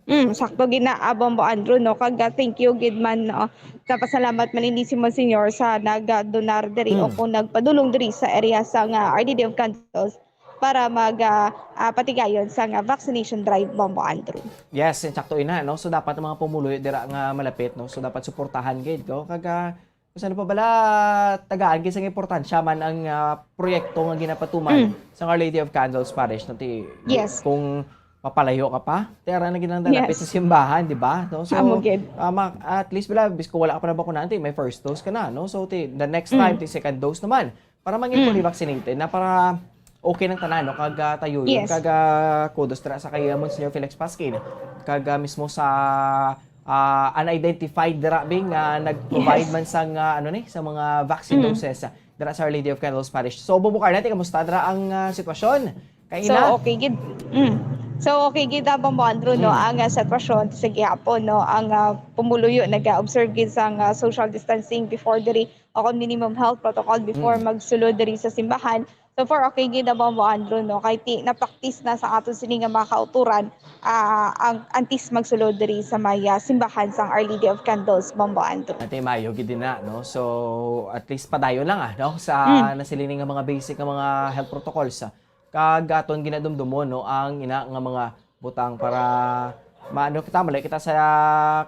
Mm, sakto gid na, ah, Bombo Andrew, no? Kag, ah, thank you gid man, no? Napasalamat man ini si Monsignor sa nag-donar diri, mm, o kung nagpadulong diri sa area sa nga R D D of Candles para mag, ah, ah, patigayon sa nga vaccination drive, Bombo Andrew. Yes, insakto ina, no? So, dapat ang mga pumuluyo dira nga malapit, no? So, dapat suportahan gid, no? Kag, ah, kung saan pa bala, tagaan gid sang importansya man ang, ah, proyekto nga ginapatuman, mm, sang Our Lady of Candles Parish, no? Ti, yes, kung mapalayo ka pa, ti ara na gid ang dalapit, yes, sa simbahan, di ba? No? So, amo gid, ah, ma-, at least bala, bis kung wala ka pa nabakunahan, ti may first dose ka na, no? So, ti, the next time, mm, ti second dose naman. Para mangin, mm, fully vaccinated na para okay nang tanan, no? Kag, ah, tayo yun. Yes. Kag, ah, kudos dira sa kay, ah, Monsignor Felix Pasquin. Kag, ah, mismo sa, ah, unidentified dira, bing, ah, nag-provide, yes, man sang, ah, ano ni, sa mga vaccine, mm, doses, ah, dira sa Our Lady of Candles Parish. So, Bombo Carla, ti, kamusta dira ang, ah, sitwasyon? Kaina? So, okay gid. Mm. So, okay gid, ah, Bombo Andrew, no, mm, ang, ah, sitwasyon sa gihapon, no, ang, ah, pumuluyo nag-observe gid sang, ah, social distancing before diri o kon minimum health protocol before, mm, magsulod diri sa simbahan. So far, okay gid na, Bombo Andrew, no? Kay ti, na-practice na sa aton sini nga mga kauturan, ah, ang antes magsulod diri sa may, ah, simbahan sang Our Lady of Candles, Bombo Andrew. Ate, mayo gid din na, no? So, at least padayon lang, ah, no? Sa, mm, nasiling nga mga basic nga mga health protocols, ah. Kag aton ginadumdumon, no, ang ina nga mga butang para maano kita, malay kita sa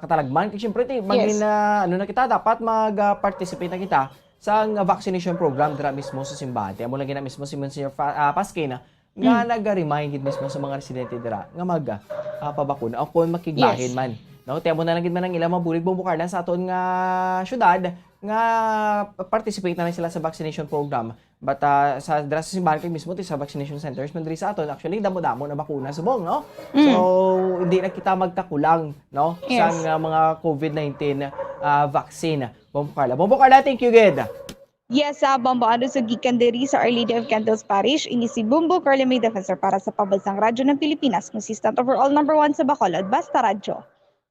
katalagman. Kag siyempre, ti, magin-, yes, ah, ano na kita, dapat mag, ah, participate na kita sang vaccination program dira mismo sa simbahan. Kaya mo lang gina mismo si Monsignor Fa-, ah, Pasquin, ah, nga Mm. nag-remind gid mismo sa mga residente dira nga mag, ah, pabakuna o kung makigbahin Yes. man. No? Kaya mo na lang gid man ang ilang mabulig, Bombo Carla, sa aton nga syudad nga participate na lang sila sa vaccination program. But, ah, sa, dira sa simbahan kay mismo, ti sa vaccination centers, man diri sa aton, actually, damo-damo na bakuna subong, no? Mm. So, hindi na kita magkakulang, no? Yes. Sang, ah, mga COVID nineteen, ah, vaccine. Bombo Carla. Bombo Carla, thank you, gid. Yes, ah, Bombo, ano sa gikan diri sa Our Lady of Candles Parish, ini si Bombo Carla May Defensor para sa Pambansang Radyo ng Pilipinas, consistent overall number one sa Bacolod, Basta Radyo.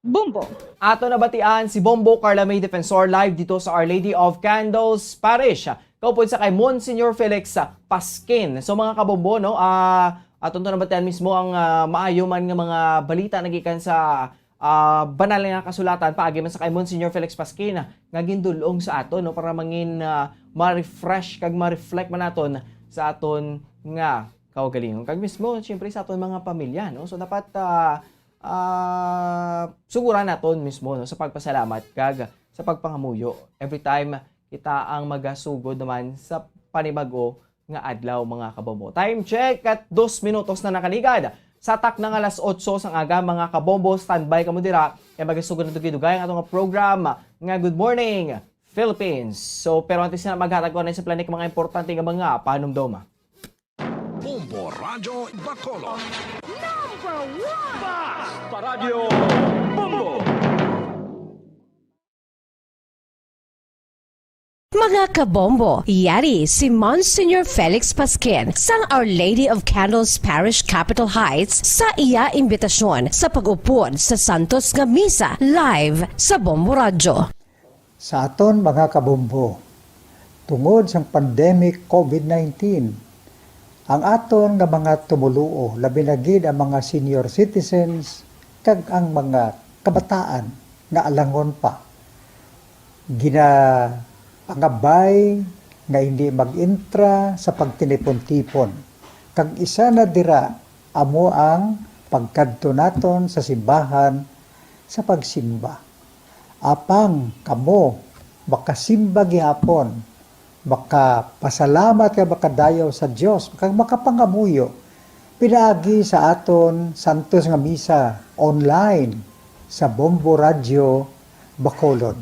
Bombo. Ato nabatian si Bombo Carla May Defensor live dito sa Our Lady of Candles Parish. Kaupod sa kay Monsignor Felix Pasquin. So, mga kabombo, no, ah, aton to nabatian mismo ang, ah, maayo man nga mga balita nagikan sa, ah, banal nga kasulatan paagi man sa kay Monsignor Felix Pasquin nga gindulong sa ato, no, para mangin, ah, ma-refresh kag ma-reflect man naton sa aton nga kaugalingon kag mismo siyempre sa aton mga pamilya, no. So, dapat, ah, ah, suguran naton mismo, no, sa pagpasalamat kag sa pagpangamuyo every time kita ang magasugod naman sa panibag-o nga adlaw, mga kabombo. Time check at dos minutos na nakaligad sa takna nga alas otso sang aga, mga kabombo. Standby kamo dira kay magasugod na dugay-dugay ang atong program nga Good Morning Philippines. So, pero antes na maghatag ko na sa planik mga importante nga mga panumdom. Bombo Radyo Bacolod. Number one! Basta Radyo Bombo! Mga kabombo, yari si Monsignor Felix Pasquin sang Our Lady of Candles Parish, Capitol Heights, sa iya imbitasyon sa pag-upod sa Santos nga Misa live sa Bombo Radyo. Sa aton mga kabombo, tungod sang pandemic COVID nineteen, ang aton nga mga tumoluo, labi na gid ang mga senior citizens kag ang mga kabataan nga alangon pa, ginaangabay nga hindi mag-intra sa pagtinipon-tipon, kag isa na dira amo ang pagkadto naton sa simbahan sa pagsimba. Apang kamo makasimba gihapon, makapasalamat kag makadayaw sa Dios, kag makapangamuyo pinaagi sa aton santos nga misa online sa Bombo Radyo Bacolod,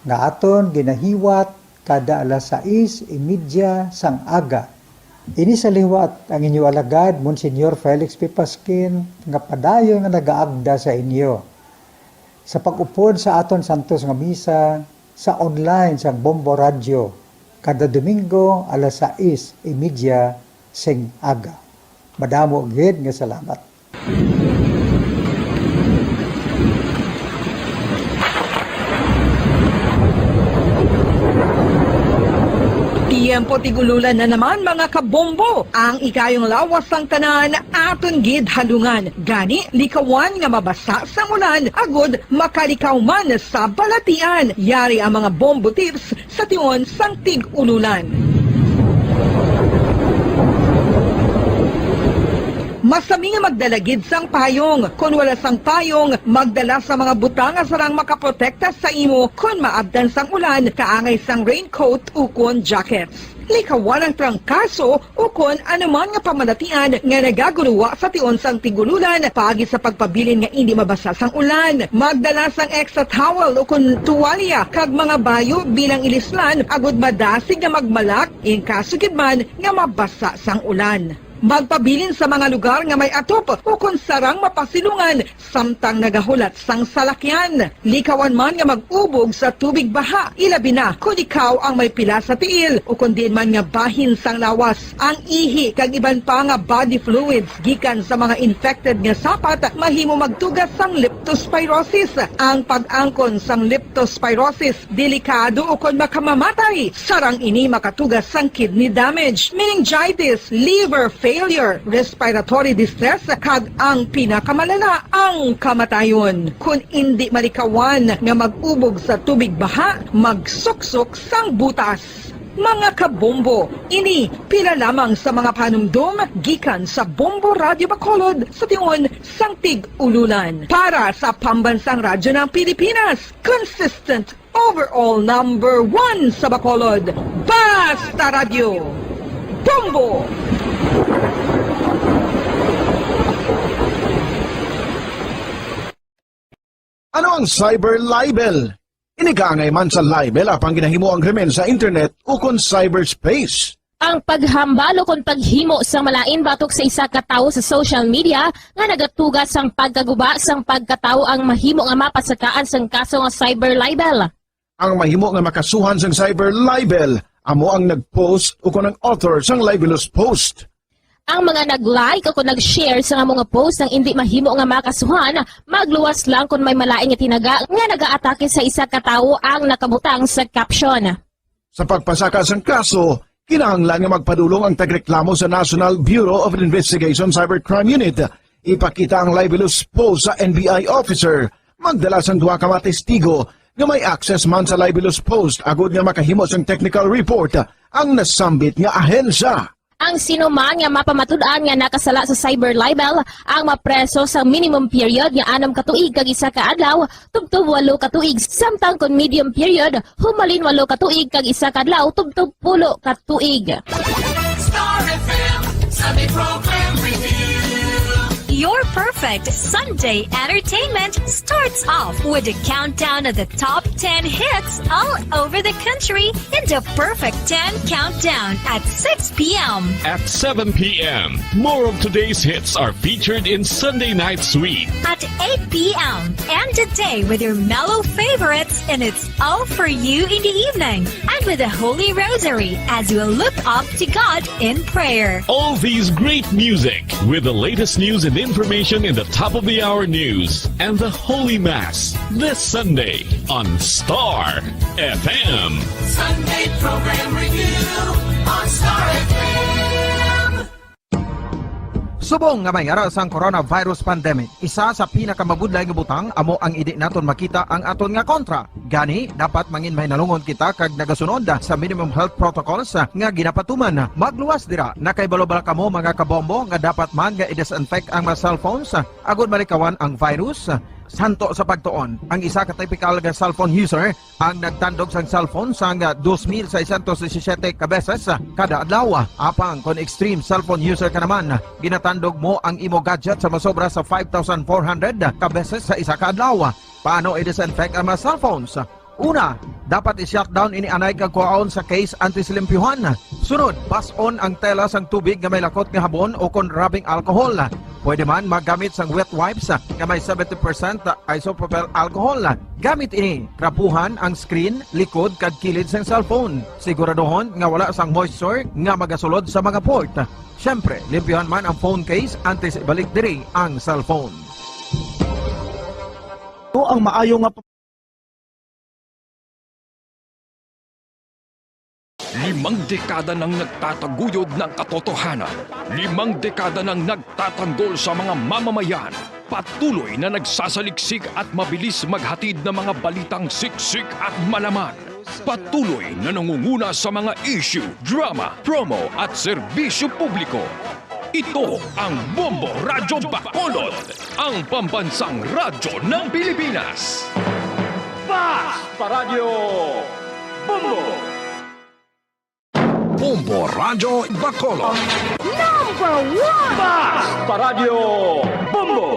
nga aton ginahiwat kada alas sais y media sang aga. Ini sa liwat ang inyo alagad, Monsignor Felix P. Pasquin, nga padayon nga nagaagda sa inyo sa pag-upod sa aton santos nga misa sa online sang Bombo Radyo kada Domingo alas sais y media sing aga. Madamo gid nga salamat. Tiyempo tig-ululan na naman, mga kabombo. Ang ikayong lawas sang tanan aton gid halungan. Gani, likawan nga mabasa sang ulan agud makalikaw man sa balatian. Yari ang mga bombo tips sa tion sang tig-ululan. Masami nga magdala gid sang payong. Kon wala sang payong, magdala sa mga butang nga sarang makaprotekta sa imo kon maabtan sang ulan, kaangay sang raincoat ukon jackets. Likawan ang trangkaso ukon anuman nga pamalatian nga nagaguruwa sa tion sang tig-ululan paagi sa pagpabilin nga indi mabasa sang ulan. Magdala sang extra towel ukon tuwalya kag mga bayo bilang ilislan agud madasig nga magmalak in kaso gid man nga mabasa sang ulan. Magpabilin sa mga lugar nga may atop ukon sarang mapasilungan samtang nagahulat sang salakyan. Likawan man nga mag-ubog sa tubig baha, ilabi na kon ikaw ang may pila sa tiil ukon diin man nga bahin sang lawas. Ang ihi kag iban pa nga body fluids gikan sa mga infected nga sapat mahimo magtuga sang leptospirosis. Ang pag-angkon sang leptospirosis delikado ukon makamamatay. Sarang ini makatuga sang kidney damage, meningitis, liver failure, respiratory distress, kag ang pinakamalala, ang kamatayon. Kon indi malikawan nga mag-ubog sa tubig baha, magsuksok sang butas. Mga kabombo, ini pila lamang sa mga panumdom gikan sa Bombo Radyo Bacolod sa tion sang tig-ululan. Para sa Pambansang Radyo ng Pilipinas, consistent Overall number one sa Bacolod, Basta Radyo, Bombo! Ano ang cyber libel? Ini kaangay man sa libel apang ginahimo ang krimen sa internet ukon cyberspace. Ang paghambal ukon paghimo sang malain batok sa isa ka tawo sa social media nga nagatuga sang pagkaguba sang pagkatawo ang mahimo nga mapasakaan sang kaso nga cyber libel. Ang mahimo nga makasuhan sang cyber libel amo ang nag-post ukon ang author sang libelous post. Ang mga nag-like ukon nag-share sang amo nga post nga indi mahimo nga makasuhan, magluwas lang kon may malain nga tinaga nga nagaatake sa isa ka tawo ang nakabutang sa caption. Sa pagpasaka sang kaso, kinahanglan nga magpadulong ang tagreklamo sa National Bureau of Investigation Cybercrime Unit. Ipakita ang libelous post sa N B I officer, magdala sang duha ka mga testigo nga may access man sa libelous post agod nga makahimo sang technical report ang nasambit nga ahensya. Ang sino man nga mapamatud-an nga nakasala sa cyber libel ang mapreso sa minimum period nga anum ka tuig kag isa ka adlaw tubtob walo ka tuig, samtang kon medium period, humalin walo ka tuig kag isa ka adlaw tubtob pulo ka tuig. Star F M Sunday Program Review. Your perfect Sunday entertainment starts off with a countdown of the top ten hits all over the country in the Perfect ten Countdown at six p m. At seven p m, more of today's hits are featured in Sunday Night Sweet. At eight p m, end the day with your mellow favorites, and it's all for you in the evening. And with the Holy Rosary as you look up to God in prayer. All these great music with the latest news and information in the top of the hour news and the Holy Mass this Sunday on Star F M. Sunday Program Review on Star F M. Subong nga may ara sang coronavirus pandemic, isa sa pinakamabudlay nga butang amo ang indi naton makita ang aton nga kontra. Gani, dapat mangin mahinalungon kita kag nagasunod sa minimum health protocols nga ginapatuman. Magluwas dira, nakahibalo bala kamo, mga kabombo, nga dapat man nga i-disinfect ang mga cellphones agod malikawan ang virus? Santo sa pagtuon, ang isa ka typical nga cellphone user ang nagtandog sang cellphone sang dos mil seiscientos disisiete ka beses kada adlaw. Apang kon extreme cellphone user ka naman, ginatandog mo ang imo gadget sa masobra sa five thousand four hundred ka beses sa isa ka adlaw. Paano i-disinfect ang mga cellphones? Una, dapat i-shutdown ini anay kag kuhaon sa case antes limpyuhan. Sunod, bas-on ang tela sang tubig nga may lakot nga habon o kon rubbing alcohol. Pwede man maggamit sang wet wipes nga may seventy percent isopropyl alcohol. Gamit ini, trapuhan ang screen, likod kag kilid sang cellphone. Siguraduhon nga wala sang moisture nga magasulod sa mga port. Siyempre, limpyuhan man ang phone case antes ibalik diri ang cellphone. Ito ang maayo nga Limang dekada nang nagtataguyod ng katotohanan. Limang dekada nang nagtatanggol sa mga mamamayan. Patuloy na nagsasaliksik at mabilis maghatid ng mga balitang siksik at malaman. Patuloy na nangunguna sa mga issue, drama, promo at serbisyo publiko. Ito ang Bombo Radyo Bacolod, ang pambansang radyo ng Pilipinas. Basta Radyo Bombo! Bombo Radyo Bacolod. Number one! Basta Radyo Bombo!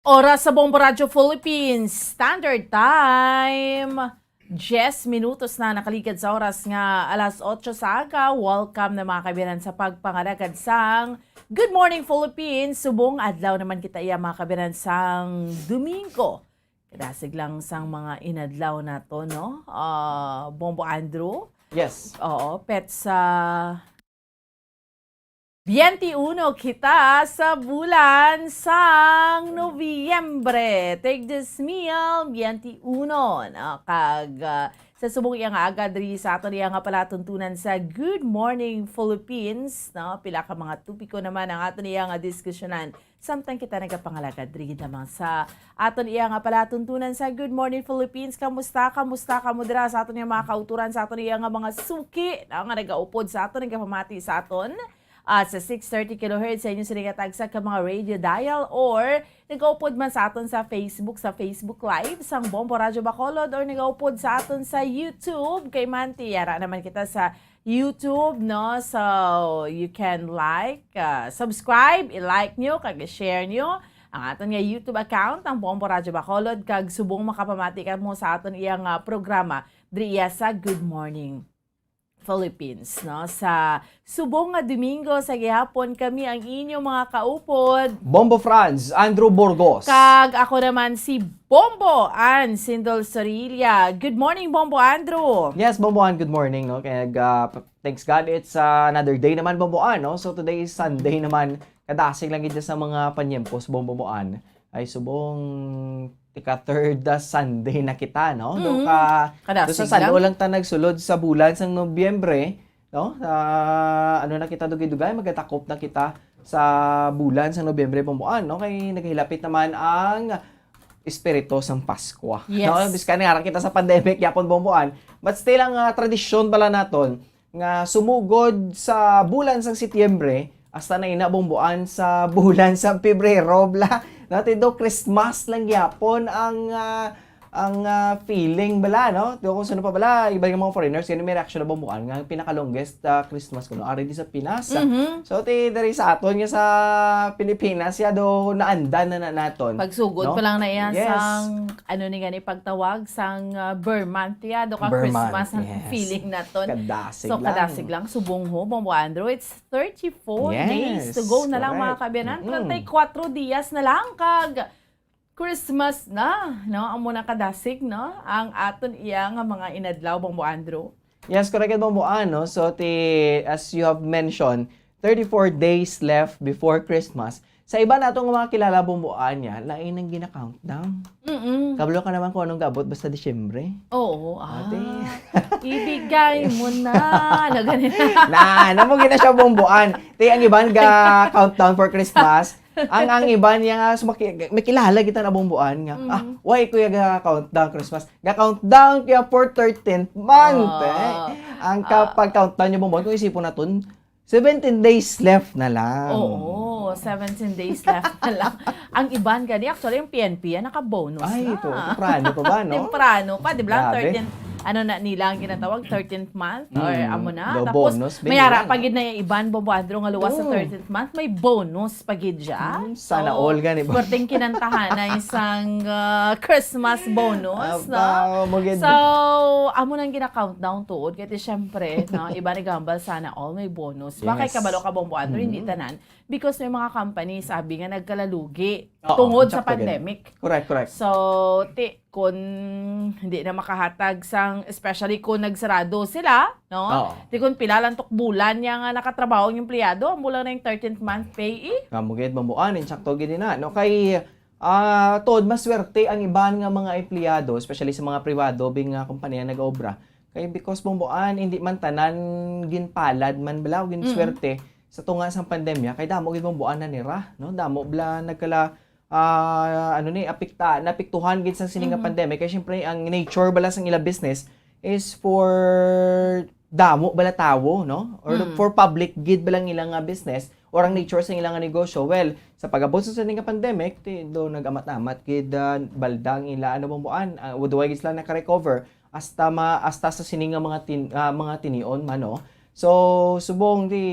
Oras sa Bombo Radyo Philippines Standard Time. Diyes minutos na nakaligad sa oras nga alas otso sa aga. Welcome na, mga kaibigan, sa pagpangalagad sang Good Morning Philippines. Subong adlaw naman kita iya, mga kaibigan, sang Domingo. Kadasig lang sang mga inadlaw nato, no? Ah, Bombo Andrew? Yes. Oo, petsa biyente uno kita sa bulan sang Nobyembre. Take this meal, biyente uno, no? Kag, ah, sa subong iya nga aga diri sa aton iya nga palatuntunan sa Good Morning Philippines, no? Pila ka mga topiko naman ang aton iya nga diskusyonan. Samtang kita nagapangalagad diri lamang sa aton iya nga palatuntunan sa Good Morning Philippines. Kamusta? Kamusta kamo dira sa aton iya mga kauturan, sa aton iya nga mga suki, no, nga nagaupod sa aton, nagapamati sa aton? ah, sa six thirty kilohertz sa inyo sini nga tagsa ka mga radio dial, or nagaupod man sa aton sa Facebook, sa Facebook Live sang Bombo Radyo Bacolod, or nagaupod sa aton sa YouTube, kay man tiyara naman kita sa YouTube, no? So, you can like, ah, subscribe, i-like nyo, kag i-share nyo ang aton nga YouTube account, ang Bombo Radyo Bacolod, kag subong makapamati kamo sa aton iya nga programa diri iya sa Good Morning Philippines, no? Sa subong nga Domingo sa gihapon, kami ang inyo mga kaupod. Bombo Franz, Andrew Burgos. Kag ako naman si Bombo Ann Sindol Sorilla. Good morning, Bombo Andrew. Yes, Bombo Ann, good morning, no? Kag, ah, p- thanks God, it's, ah, another day naman, Bombo Ann, no? So today is Sunday naman. Kadasig lang gid sa mga panyempos, Bombo Ann. Ay, subong ika-third Sunday na kita, no? Do Mm. ka, do Kadasig sa San lang. lang ta nagsulod sa bulan sang Nobyembre, no? Ah, ano na kita, dugay-dugay, magatakop na kita sa bulan sang Nobyembre, Bombo Ann, no? Kay naghilapit naman ang espiritu sang Paskwa, Yes. no? Bisan nga kita sa pandemic, yapon, Bombo Ann, but still ang, ah, tradisyon pala naton nga sumugod sa bulan sang Setyembre, hasta na ina, Bombo Ann, sa bulan sa Pebrero, bala. No, ti do Christmas lang gyapon ang, ah, ang, ah, feeling bala, no? Ti kung sino pa bala, iba nga mga foreigners, gani may reaction na, Bombo Ann, nga ang pinaka-longest, ah, Christmas kuno ari di sa Pinas. Mhm. So, ti diri sa aton nga sa Pilipinas, ya do naandan na, na naton, Pagsugod no? pa lang na iya Yes. sang, ano ni gani pagtawag, sang, ah, Ber month, ya do ka Ber Christmas month, ang yes. feeling naton. Kadasig So, lang. kadasig lang. Subong ho, Bombo Andrew, it's thirty-four Yes, days to go na lang, mga correct. kaabyanan. Mm-mm. Treinta y cuatro dias na lang, kag Christmas na, no? Amo na kadasig, no? Ang aton iya nga mga inadlaw, Bombo Andrew. Yes, correct, Bombo Ann, no? So, ti, as you have mentioned, thirty-four days left before Christmas. Sa iba nato nga mga kilala, Bombo Ann, ya, lain ang gina-countdown. Mm-mm. Kabalo ka naman kung anong gaabot basta Disyembre. Oo, Ate. ah. Ibigay mo na. Ano, ganun. Na, namo gina siya, Bombo Ann. Ti, ang iban ga countdown for Christmas. Ang, ang iban niya nga, so, maki-, may kilala kita na, Bombo Ann, nga, Mm. ah, why ko yung ga-countdown Christmas? Ga-countdown kaya for thirteenth month, Ah. eh. Ang Ah. kapag-countdown niyo, Bombo Ann, kung isipon naton, seventeen days left na lang. Oo, seventeen days left na lang. Ang iban gani, actually, ang P N P, ah, naka-bonus Ay, na. ito, temprano pa ba, no? Temprano pa, di ba? Grabe. Thirteenth, ano na nila ang ginatawag, thirteenth month, or Mm, amo na. do Tapos, bonus, may ara binigyan, pa no? gid na yung iban, Bombo Andrew, nga luwas sa Oo. thirteenth month, may bonus pa gid siya. Mm, sana So, all gani ba? swerteng kinantahan na isang, ah, Christmas bonus, Aba, no? mo gid. So, amo nang gina-countdown tuod. Kaya, syempre, no, iba nagambal, sana all may bonus. Bakit Yes. kabalo ka, Bombo Andrew? Hindi Mm. tanan. Because may mga company, sabi nga, nagkalalugi Oo, tungod sa sakto gid. pandemic. Correct, correct. So, ti, kung hindi na makahatag sang, especially kung nagsarado sila, no? Oo. Ti kung pila lang tok bulan niya nga nakatrabaho ang empleyado, amo lang na yung thirteenth month pay, eh. Nga mo gid, Bombo Ann, insakto gid na, no? Kay, ah, tuod, maswerte ang iban nga mga empleyado, especially sa mga pribado, bing nga kompanya nag-obra. Kay because, Bombo Ann, hindi man tanan ginpalad man bala o Mm. ginswerte sa tunga sang pandemya, kay damo gid, Bombo Ann, na nira, no? Damo bala nagkala, ah, ano ni, apekta-, naapektuhan gid sa sini nga Mhm. pandemic. Kay syempre, ang nature bala sang ila business is for damo bala tawo, no? Or Mm. for public gid bala ang ila nga business, or ang nature sa ila nga negosyo. Well, sa pag-abot sa sini nga pandemic, ti, do nag-amat-amat gid, ah, balda ang ila, ano, Bombo Ann, ah, duwa gid sila naka-recover hasta ma-, hasta sa sini nga mga tin-, ah, mga tinion man, no? So, subong di,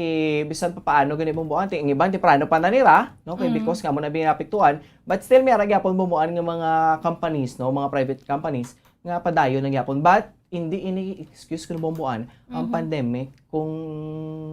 bisan pa paano gani, Bombo Ann, ti, ang iban, temprano pa na nira, no? Kay Mm. because nga mo na binapiktuan, but still, may ara gyapon, Bombo Ann, nga mga companies, no? Mga private companies, nga padayon na gyapon. But, hindi ini excuse, kuno, Bombo Ann, ang Mhm. pandemic, kung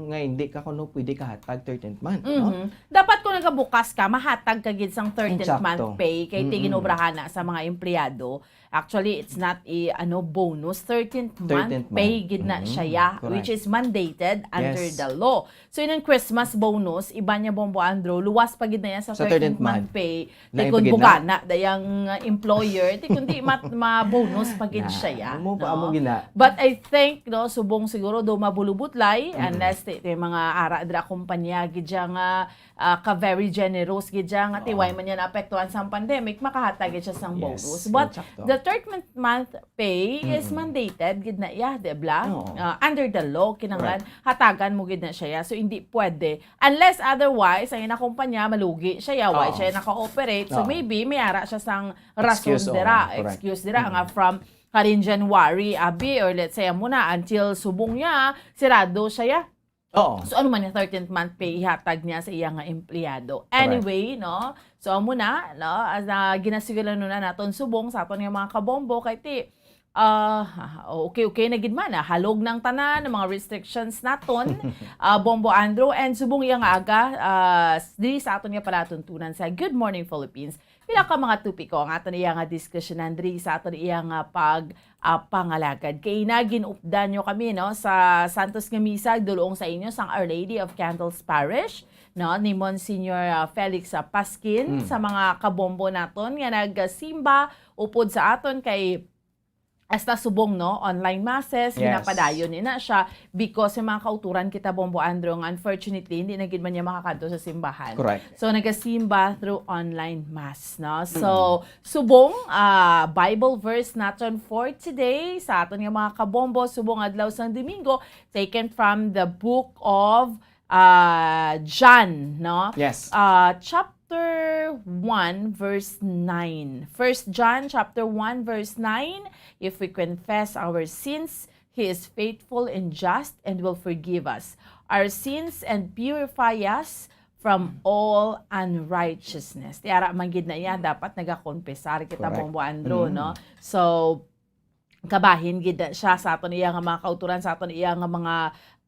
nga hindi ka kuno pwede kahatag thirteenth month, no? Mhm. Dapat kung nagabukas ka, mahatag ka gid sang thirteenth Insakto. month pay, kay Mm-mm. ti ginobrahan na sa mga empleyado. Actually, it's not a, ano, bonus. Thirteenth month Thirteenth pay month. gid na Mm, siya, ya, correct. which is mandated under Yes. the law. So, yun ang Christmas bonus, iba niya, Bombo Andrew, luwas pa gid na yan sa Sa thirteenth thirteenth month month. pay. Lain Ti pa kun gid na. bugana, dayang, uh, employer, ti kun di mat-, ma-bonus pa gid Na, siya, ya, amo pa, no? amo gid na. But I think, no, subong siguro do mabulubudlay, mm, unless ti, ti mga ara dira kumpanya gid siya nga, ah, ka very generous gid siya nga ti, oo, way man niya naapektuhan sang pandemic, makahatag gid siya sang, yes, bonus. But, insakto, the thirteenth month pay is, mm, mandated gid na iya, di ba? Oo. Ah, under the law, kinahanglan, correct, hatagan mo gid na siya. So, hindi pwede. Unless otherwise, ang ina kumpanya, malugi siya, way, oo, siya naka-operate. So, oo, maybe, may ara siya sang rason, excuse, dira, oo, correct, excuse dira, mm, nga from karon January, abi, or let's say, amo na, until subong niya, sirado siya, ya. Oo. So, ano man yung thirteenth month pay ihatag niya sa iya nga empleyado? Correct. Anyway, no? So, amo na, no? As, ah, ginasigalan na naton subong sa aton nga mga kabombo, kay ti, ah, okay, okay na gid man, ah. Halog ng tanan, ng mga restrictions naton, ah, Bombo Andrew, and subong iya nga aga, ah, s-, diri sa aton nga palatuntunan sa Good Morning Philippines. Pila ka mga topiko ang aton iya nga diskusyonan diri sa aton iya nga pag, ah, pangalagad. Kay na ginupdan nyo kami, no, sa Santos nga Misa, dulong sa inyo sang Our Lady of Candles Parish, no, ni Monsignor, ah, Felix, ah, Pasquin, mm, sa mga kabombo naton nga nagsimba upod sa aton kay hasta subong, no, online masses, yes, ginapadayon ni na siya because sa mga kauturan kita, Bombo Andrew, nga unfortunately, hindi na gid man niya makakadto sa simbahan. Correct. So, nagasimba through online mass, no? So, mm, subong, ah, Bible verse naton for today, sa aton nga mga kabombo, subong adlaw sang Domingo, taken from the book of ah, John, no? Yes. Ah, chapter one, verse nine. First John chapter one, verse nine, "If we confess our sins, He is faithful and just and will forgive us our sins and purify us from all unrighteousness." Ti ara man gid na iya, dapat nagakonpesar kita, correct, Bombo Andrew, mm, no? So, kabahin gid na siya sa aton iya nga mga kauturan, sa aton iya nga mga,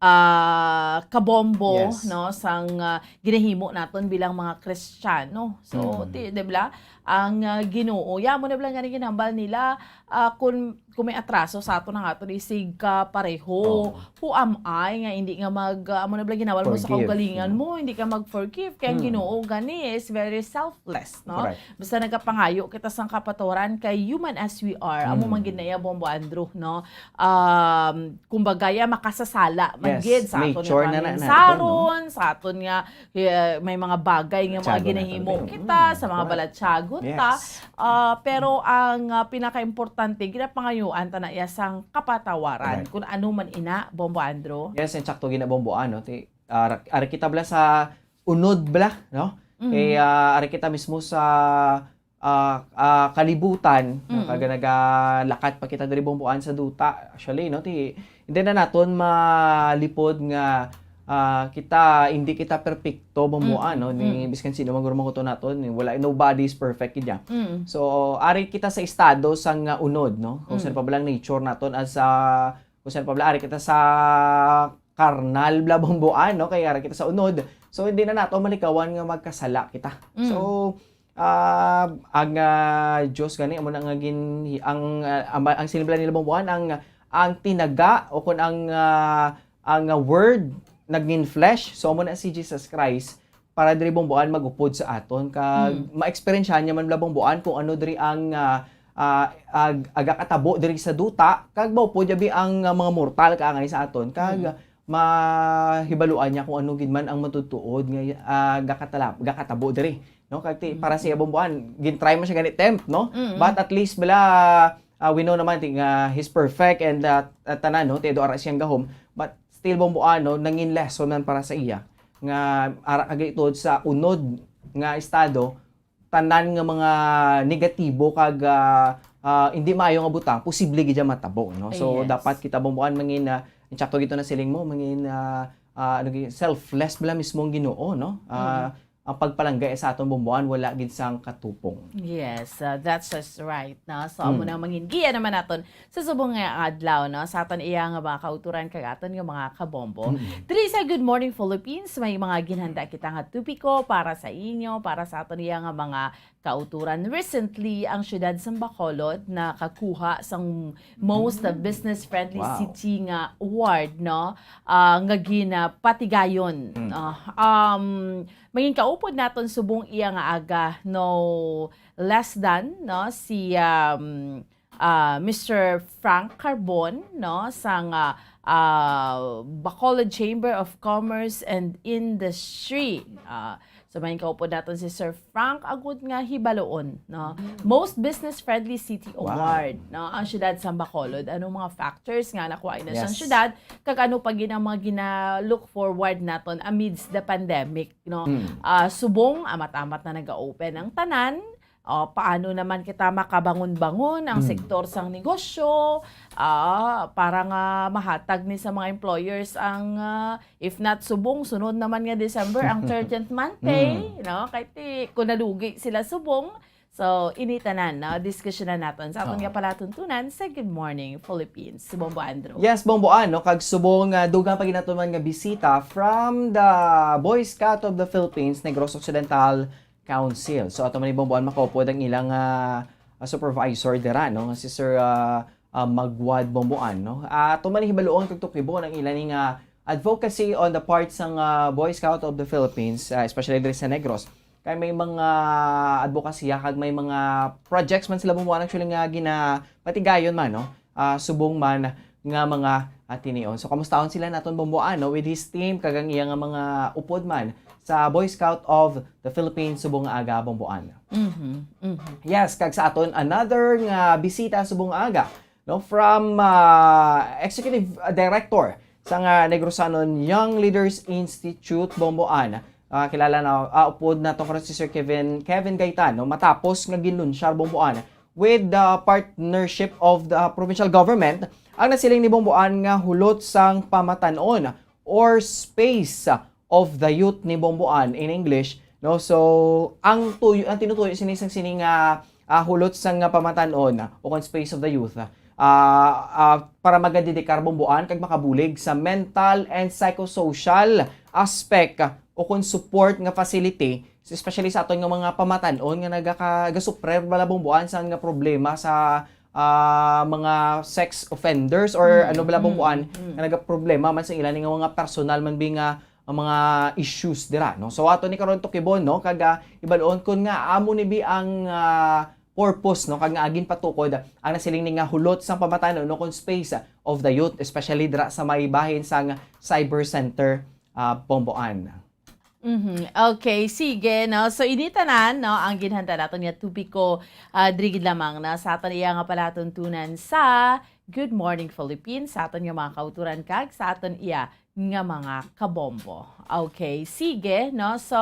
ah, kabombo, yes, no, sang, ah, ginahimo naton bilang mga Kristiyano. So, mm, ti, di ba? Ang, ah, Ginoo, ya mo na bala nga ginhambal nila, ah, kung, kung may atraso sa aton, ang aton isig ka pareho. Oo. Who am I nga hindi nga mag, ah, amo na bala ginhambal mo sa, forgive, kaugalingan, no, mo, hindi ka mag-forgive? Kay ang, mm, Ginoo gani is very selfless, no? Correct. Basta nagapangayo kita sang kapaturan kay human as we are. Amo, mm, man gid na iya, Bombo Andrew, no? Um, kumbaga, ya, makasasala man, yes, gid sa aton nga, nature na, na, na, panginsaron, no? Sa aton nga, eh, may mga bagay nga mga, balatyagon naton, ginahimo, mm, kita, sa mga, correct, balatyagon ta. Yes. Ah, pero ang, ah, pinakaimportante, ginapangayuan ta na iya sang kapatawaran. Correct. Kung ano man ina, Bombo Andrew. Yes, insakto gid na, Bombo, ano, ti, ah, ra-, ari kita bala sa unod bala, no? Mm. Kay, ah, ari kita mismo sa, ah, ah, kalibutan, no? Mm. Kag nagalakat pa kita diri, Bombo, sa duta. Actually, no, ti, hindi na naton malipod nga, ah, kita, hindi kita perpekto, Bombo, mm, no? Ni, mm, biskan sino man guro manguto naton, ni, wala, nobody is perfect, gid ya. Mm. So, ari kita sa estado sang, ah, unod, no? Kung, mm, saan pa bala ang nature naton as, ah, kung saan pa bala, ari kita sa karnal bala, Bombo, no? Kay ara kita sa unod. So, hindi na nato malikawan nga magkasala kita. Mm. So, ah, ang, ah, Dios gani, amo na nga gin-, ang, ah, ang, ang siling bala nila, Bombo, ang, ang tinaga, o kung ang, ah, ang, ah, word naging flesh, so amo na si Jesus Christ, para diri, Bombo, mag-upod sa aton, kag, mm, ma-experiensyahan niya man bala, Bombo, kung ano diri ang, ah, ah, ag-, agakatabo diri sa duta, kag maupod niya bi ang, ah, mga mortal kaangay sa aton, kag, mm, mahibaluan niya kung ano gid man ang matutuod nga, ah, gakatala-, gakatabo diri, no? Kag ti-, mm, para sa iya, Bombo, gin-try man siya gani tempt, no? Mm. But at least bala, ah, we know naman ti nga he's perfect and, ah, at tanan, no? Ti do ara siyang gahom, but still, Bombo, no, nangin lesson man para sa iya nga ara kag tuod sa unod nga estado, tanan nga mga negatibo kag, ah, ah, hindi maayo nga butang, posible gid siya matabo, no? So, yes, dapat kita, Bombo, mangin, ah, insakto gid to na siling mo, mangin, ah, ah, ano gid, selfless bala mismo ang Ginoo, no? Ah, mm, ang pagpalangga sa aton, Bombo, wala gid sang katupong. Yes, ah, that's just right, no? So, amo, mm, na mangin giya naman naton sa subong nga adlaw, no, sa aton iya nga mga kauturan kag aton nga mga kabombo. Mm. Diri sa Good Morning Philippines, may mga ginhanda kita nga topiko para sa inyo, para sa aton iya nga mga kauturan. Recently, ang siyudad sang Bacolod nakakuha sang most, mm, business-friendly, wow, city nga award, no, ah, nga ginapatigayon. Mm. Ah, um, mangin kaupod naton subong iya nga aga, no less than, no, si, um, ah, Mister Frank Carbon, no, sang, ah, ah, Bacolod Chamber of Commerce and Industry. Ah, so, may kaupod naton si Sir Frank, agud nga hibaluon, no? Most Business Friendly City Wow. Award, no? Ang siyudad sa Bacolod. Anong mga factors nga nakuha na sa Yes. siyudad? Kag ano pa gid ang mga gina-look forward naton amidst the pandemic, no? Hmm. Ah, subong, amat-amat na nag-open ang tanan. Oh, paano naman kita makabangon-bangon ang Hmm. sektor sang negosyo, ah, para nga mahatag ni sa mga employers ang, ah, if not subong, sunod naman nga December, ang thirteenth month pay, Hmm. no? Kay ti-, kung nalugi sila subong, so, ini tanan, no? Diskusyonan naton sa aton Oo. nga palatuntunan sa Good Morning Philippines. Bombo Andrew. Yes, Bombo Ann, no? Kag subong, ah, dugang pa gid naton man nga bisita from the Boy Scout of the Philippines, Negros Occidental Council. So, ato man ni Bombo Ann makaupod ang ilang, ah, ah, supervisor dira, no? Nga si Sir, ah, ah, Magwad Bombo Ann, no? Ah, ato man ni hibaluon kag tukibon ang ila ni nga advocacy on the part sang, ah, Boy Scout of the Philippines, ah, especially diri sa Negros. Kay may mga advokasya kag may mga projects man sila, Bombo Ann, actually, nga ginapatigayon man, no? Ah, subong man nga mga, ah, tinion. So, kamustahon sila naton, Bombo Ann, no, with his team kag ang iya nga mga upod man sa Boy Scout of the Philippines subong nga aga, Bombo Ann. Mhm, mhm. Yes, kag sa aton another nga bisita subong nga aga, no, from, ah, Executive Director sa nga Negrosanon Young Leaders Institute, Bombo Ann. Ah, kilala na, ah, upod nato karon si Sir Kevin, Kevin Gaitan, no, matapos nga ginlunsyar, Bombo Ann, with the partnership of the provincial government, ang nasiling ni Bombo Ann nga hulot sang pamatan-on or space of the youth ni Bombo Ann in English, no? So, ang tuyo, ang tinutuyo sini sang sini nga, ah, hulot sang nga pamatan-on o kon space of the youth, ah, ah, para magadedikar, Bombo Ann, kag makabulig sa mental and psychosocial aspect o kon support nga facility, especially sa aton nga mga pamatan-on nga nagaka-, gasuprer bala, Bombo Ann, sa nga problema sa, ah, mga sex offenders or Mm, ano bala, Bombo Ann, mm, mm. nga nagaproblema man sa ila ni nga mga personal man bi nga, ang mga issues dira, no? So, ato ni karon tukibon, no? Kag, ah, ibaluon kon nga amo ni bi ang, ah, purpose, no? Kag nga agin patukod ang nasiling ni nga hulot sang pamatan-on, no? Kon space of the youth, especially dira sa may bahin sang Cyber Center, ah, Bombo Ann. Mhm. Okay, sige, no? So, ini tanan, no, ang ginhanda naton nga topiko, ah, diri gid lamang na sa aton iya nga palatuntunan sa Good Morning Philippines, sa aton nga mga kauturan kag sa aton iya nga mga kabombo. Okay, sige, no? So,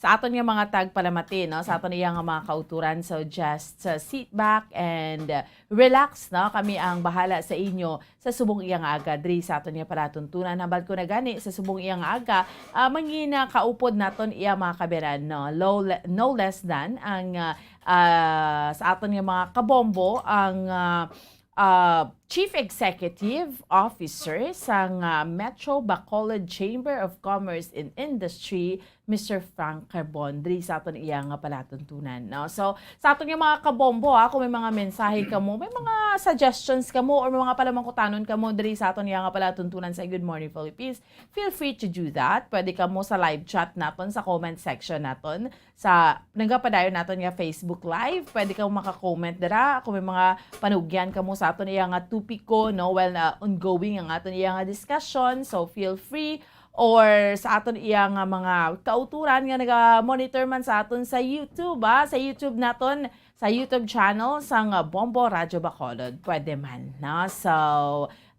sa aton nga mga tagpalamati, no, sa aton iya nga mga kauturan, so just, uh, sit back and, uh, relax, no? Kami ang bahala sa inyo sa subong iya nga aga diri sa aton nga palatuntunan. Hambal ko na gani, sa subong iya nga aga, ah, mangina kaupod naton iya mga kabiran, no? Low le-, no less than ang, ah, ah, sa aton nga mga kabombo, ang, ah, ah, Chief Executive Officer sang, ah, Metro Bacolod Chamber of Commerce and Industry, Mister Frank Carbon, diri sa aton iya nga palatuntunan, no? So, sa aton nga mga kabombo, ah, kung may mga mensahe kamo, may mga suggestions kamo, or may mga palamangkutanon kamo diri sa aton iya nga palatuntunan sa Good Morning Philippines, feel free to do that. Pwede kamo sa live chat naton, sa comment section naton, sa nagapadayon naton nga Facebook Live. Pwede kamo maka-comment dira kung may mga panugyan kamo sa aton iya nga topiko, no? While na ongoing ang aton iya nga discussion, so feel free. Or sa aton iya nga mga kauturan nga naga-monitor man sa aton sa YouTube, ah, sa YouTube naton, sa YouTube channel sang, ah, Bombo Radyo Bacolod, pwede man, no? So,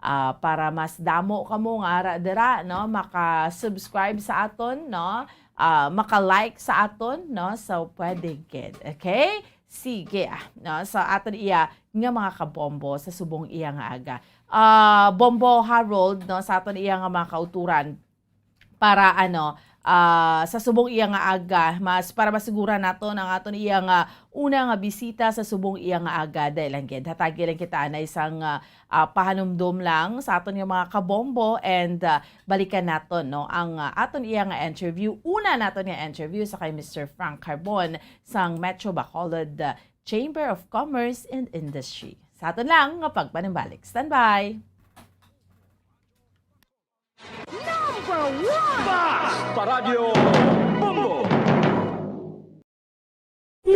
ah, para mas damo kamo nga ara dira, no, maka-subscribe sa aton, no, ah, maka-like sa aton, no, so pwede gid, okay? Sige, ah, no, sa aton iya nga mga kabombo sa subong iya nga aga. Ah, Bombo Harold, no, sa aton iya nga mga kauturan, para, ano, ah, sa subong iya nga aga, mas para masiguran naton ang aton iya nga una nga bisita sa subong iya nga aga. Dali lang gid, hatagi lang kita anay sang, ah, ah, pahanumdom lang sa aton nga mga kabombo and, ah, balikan naton, no, ang, ah, aton iya nga interview. Una naton nga interview sa kay Mister Frank Carbon sang Metro Bacolod, ah, Chamber of Commerce and Industry. Sa aton lang nga pagpanimbalik. Standby! Number one! Bas! Paradyo Bombo!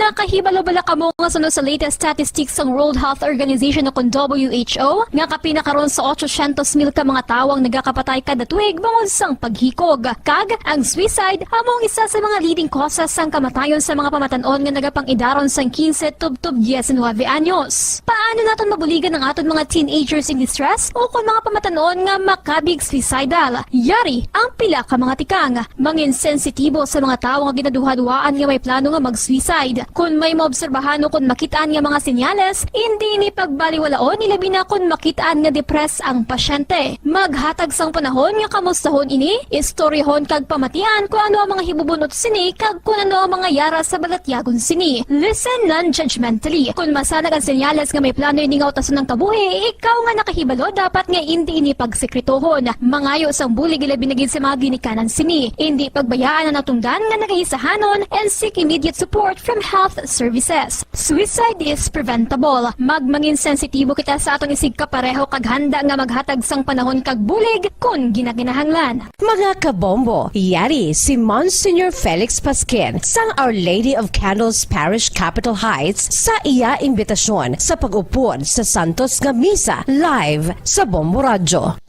Nakahibalo bala kamo nga suno sa latest statistics sang World Health Organization o kon W H O, nga kapin na karon sa otsosyentos mil ka mga tawo ang nagakapatay kada tuig bangod sang paghikog? Kag ang suicide amo ang isa sa mga leading causes sang kamatayon sa mga pamatan-on nga nagapang-idaron sang quince tubtob diecinuebe anyos. Paano naton mabuligan ang aton mga teenagers in distress o kon mga pamatan-on nga makabig suicidal? Yari ang pila ka mga tikang. Mangin sensitibo sa mga tawo nga ginaduhaduhaan nga may plano nga mag-suicide. Kon may maobserbahan o kon makit-an nga mga senyales, indi ini pagbaliwalaon, ilabi na kon makit-an nga depressed ang pasyente. Maghatag sang panahon nga kamustahon ini, istoryahon kag pamatian kon ano ang mga hibubunot sini kag kon ano ang mga yara sa balatyagon sini. Listen non-judgmentally. Kon masanag ang senyales nga may plano ini nga utason ang kabuhi, ikaw nga nakahibalo dapat nga indi ini pagsekretohon. Mangayo sang bulig, ilabi na gid sa mga ginikanan sini. Indi pagbayaan ang natungdan nga nagaisahanon and seek immediate support from health services. Suicide is preventable. Magmangin sensitibo kita sa aton isigkapareho kag handa nga maghatag sang panahon kag bulig kon ginakinahanglan. Mga kabombo, yari si Monsignor Felix Pasquin sang Our Lady of Candles Parish, Capitol Heights, sa iya imbitasyon sa pag-upod sa santos nga misa live sa Bombo Radyo.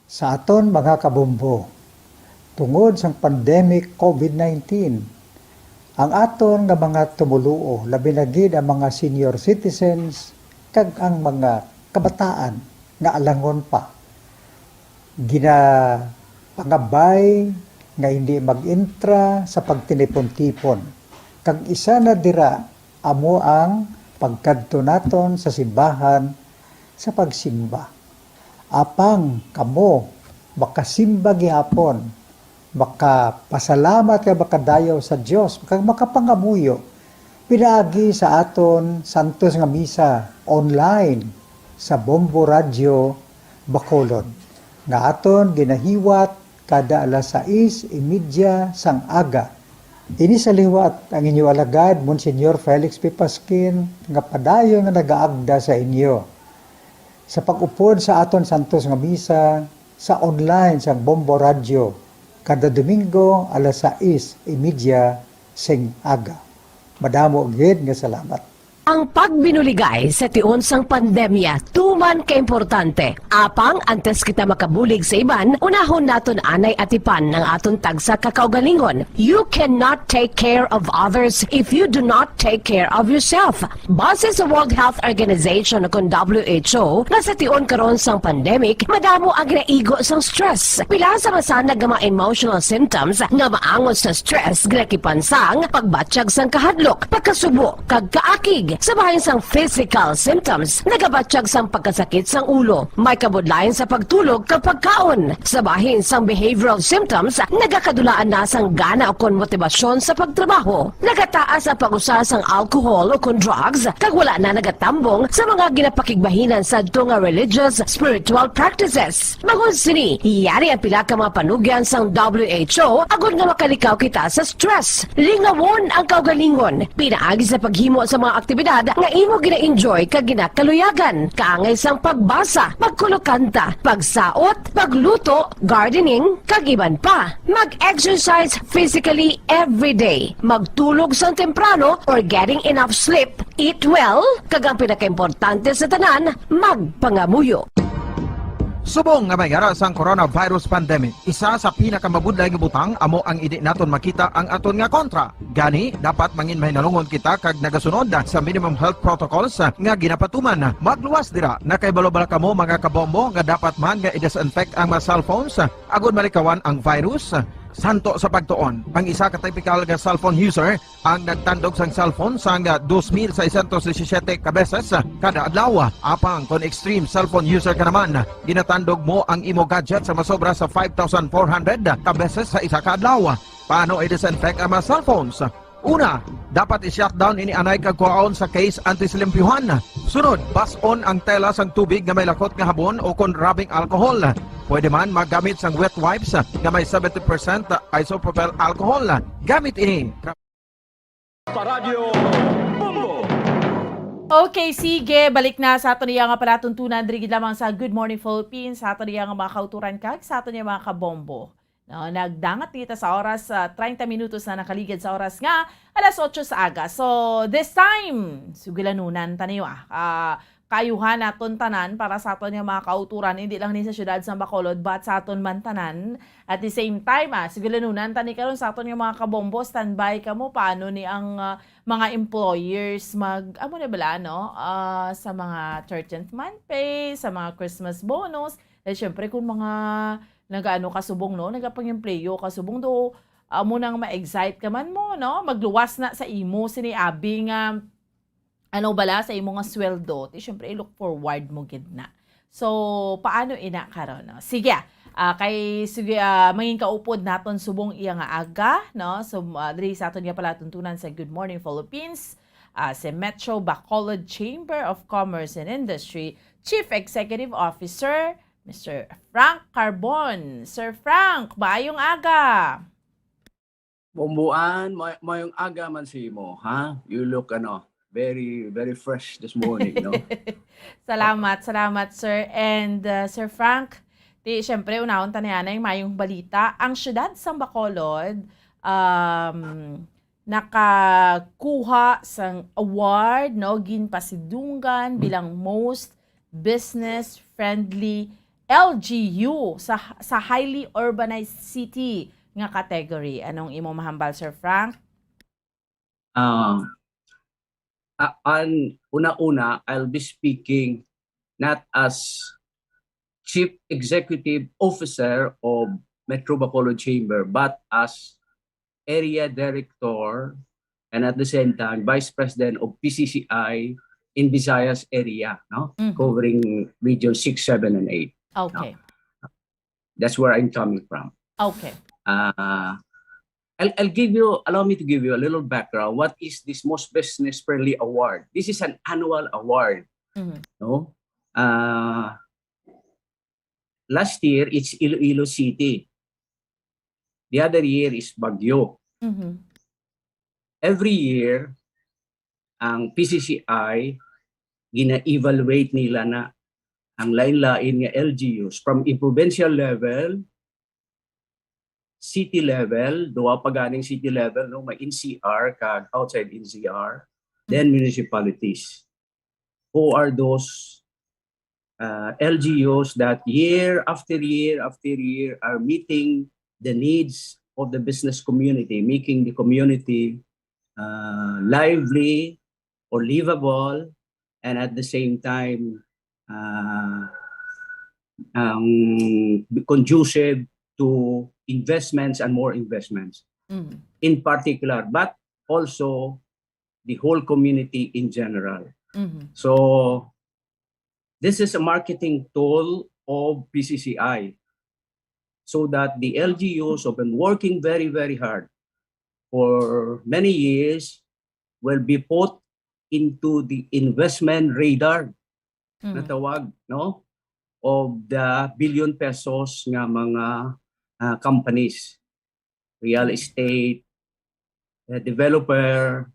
Sa aton mga kabombo, tungod sang pandemic covid nineteen, ang aton nga mga tumoluo, labi na gid ang mga senior citizens kag ang mga kabataan nga alangon pa, ginapangabay nga hindi mag-entra sa pagtinipon-tipon, kag isa na dira amo ang pagkadto naton sa simbahan sa pagsimba. Apang kamo makasimba gihapon, makapasalamat kag makadayaw sa Dios, kag makapangamuyo pinaagi sa aton santos nga misa online sa Bombo Radyo Bacolod, nga aton ginahiwat kada alas sais y media sang aga. Ini sa liwat ang inyo alagad, Monsignor Felix P. Pasquin, nga padayon nga nagaagda sa inyo sa pag-upod sa aton santos nga misa sa online sang Bombo Radyo kada Domingo alas sais y media sing aga. Madamo gid nga salamat. Ang pagbinuligay sa tion sang pandemya tuman ka importante. Apang antes kita makabulig sa iban, unahon naton anay atipan ang aton tagsa ka kaugalingon. You cannot take care of others if you do not take care of yourself. Base sa World Health Organization, kon W H O, nga sa tion karon sang pandemic, madamo ang ginaigo sang stress. Pila sa masanag nga mga emotional symptoms nga maangot sa stress ginakipan sang pagbatyag sang kahadlok, pagkasubo, kag kaakig. Sa bahin sang physical symptoms, nagabatyag sang pagkasakit sang ulo, may kabudlayan sa pagtulog kag pagkaon. Sa bahin sang behavioral symptoms, nagakadulaan na sang gana ukon motibasyon sa pagtrabaho. Nagataas ang pag-usa sang alcohol ukon drugs, kag wala na nagatambong sa mga ginapakigbahinan sadto nga religious, spiritual practices. Bangod sini, yari ang pila ka mga panugyan sang W H O agod nga makalikaw kita sa stress. Lingawon ang kaugalingon. Pinaagi sa paghimo sa mga aktibidad nga imo gina-enjoy kag ginakaluyagan, kaangay sang pagbasa, pagkulokanta, pagsaot, pagluto, gardening, kag iban pa. Mag-exercise physically every day. Magtulog sang temprano or getting enough sleep. Eat well, kag ang pinakaimportante sa tanan, magpangamuyo. Subong nga may yara sang coronavirus pandemic, isa sa pinakamabudlay nga butang amo ang indi naton makita ang aton nga kontra. Gani, dapat mangin mahinalungon kita kag nagasunod sa minimum health protocols nga ginapatuman. Magluwas dira, nakahibalo bala kamo, mga kabombo, nga dapat man nga i-disinfect ang mga cellphones agod malikawan ang virus? Santo sa pagtuon, ang isa ka typical nga cellphone user ang nagtandog sang cellphone sang dos mil seiscientos disisiete ka beses kada adlaw. Apang kon extreme cellphone user ka naman, ginatandog mo ang imo gadget sa masobra sa five thousand four hundred ka beses sa isa ka adlaw. Paano i-disinfect ang mga cellphones? Una, dapat i-shutdown ini anay kag kuhaon sa case antes limpyuhan. Sunod, bas-on ang tela sang tubig nga may lakot nga habon o kon rubbing alcohol. Pwede man magamit sang wet wipes nga may seventy percent isopropyl alcohol. Gamit ini. Paradyo Bombo. Okay, sige. Balik na sa aton iya nga palatuntunan diri gid lamang sa Good Morning Philippines, sa aton iya nga mga kauturan kag sa aton iya mga kabombo. No, nagdangat kita sa oras, ah, treinta minutos na nakaligid sa oras nga alas otso sa aga. So, this time, sugilanunan ta niyo, ah. Ah, kaayuhan naton tanan para sa aton nga mga kauturan, hindi lang ni sa siyudad sa Bacolod, but sa aton man tanan. At the same time, ah, sugilanunan ta ni karon sa aton nga mga kabombo, standby kamo, paano ni ang, ah, mga employers mag, amo na bala, no? Ah, sa mga thirteenth month pay, sa mga Christmas bonus. Dahil syempre, kung mga nagaano ka subong, no? Nagapang-empleyo ka subong, do, amo nang ma-excite ka man mo, no? Magluwas na sa imo, sini abi nga, ano bala, sa imo nga sweldo. Ti, syempre, i-look forward mo gid na. So, paano ina karon, no? Sige, ah, kay, sige, ah, mangin kaupod naton subong iya nga aga, no? So, ah, diri sa aton nga palatuntunan sa Good Morning Philippines, ah, si Metro Bacolod Chamber of Commerce and Industry Chief Executive Officer, Mister Frank Carbon. Sir Frank, maayong aga. Bomboan, may, mayong aga man sa imo, ha? You look, ano, very, very fresh this morning, no? Salamat, salamat, sir. And, uh, Sir Frank, ti, syempre, unahon ta na yan ay mayong balita. Ang siyudad sang Bacolod, um, nakakuha sang award, no, ginpasidunggan bilang most business-friendly L G U sa, sa highly urbanized city nga category. Anong imo mahambal, Sir Frank? Ah, a-, an una-una, I'll be speaking not as Chief Executive Officer of Metro Bacolod Chamber, but as Area Director and at the same time Vice President of P C C I in Visayas area, no? Mhm. Covering Region six, seven, and eight. Okay. That's where I'm coming from. Okay. Uh, I'll, I'll give you, allow me to give you a little background. What is this most business friendly award? This is an annual award. Mhm. No? Uh, last year, it's Iloilo City. The other year is Baguio. Mhm. Every year, ang P C C I, gina-evaluate nila na ang lain-lain nga L G Us from a provincial level, city level, duwa pa ganing city level, no, may N C R kag outside N C R, then municipalities. Who are those, uh, L G Us that year after year after year are meeting the needs of the business community, making the community, uh, lively or livable, and at the same time, uh, um, conducive to investments and more investments Mm. in particular, but also the whole community in general. Mhm. So, this is a marketing tool of P C C I so that the L G Us have been working very, very hard for many years will be put into the investment radar na Mm. tawag, no, of the billion pesos nga mga, ah, companies, real Mm. estate, uh, developer,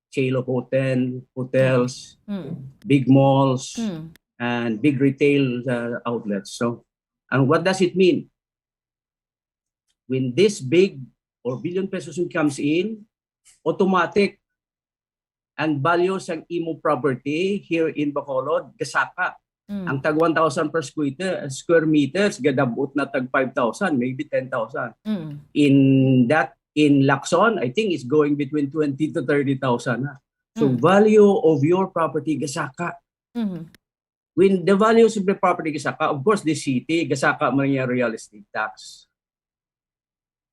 chain of hotel, hotels, Mm. big malls, Mm. and big retail, uh, outlets. So, and what does it mean? When this big or billion pesos comes in, automatic ang value sang imo property here in Bacolod gasaka. Mm. Ang tag one thousand per square, square meters, gadabot na tag five thousand, maybe ten thousand. Mm. In that, in Lacson, I think it's going between twenty to thirty thousand na. So, Mm. value of your property gasaka. Mhm. When the value of the property gasaka, of course, the city, gasaka man yung real estate tax.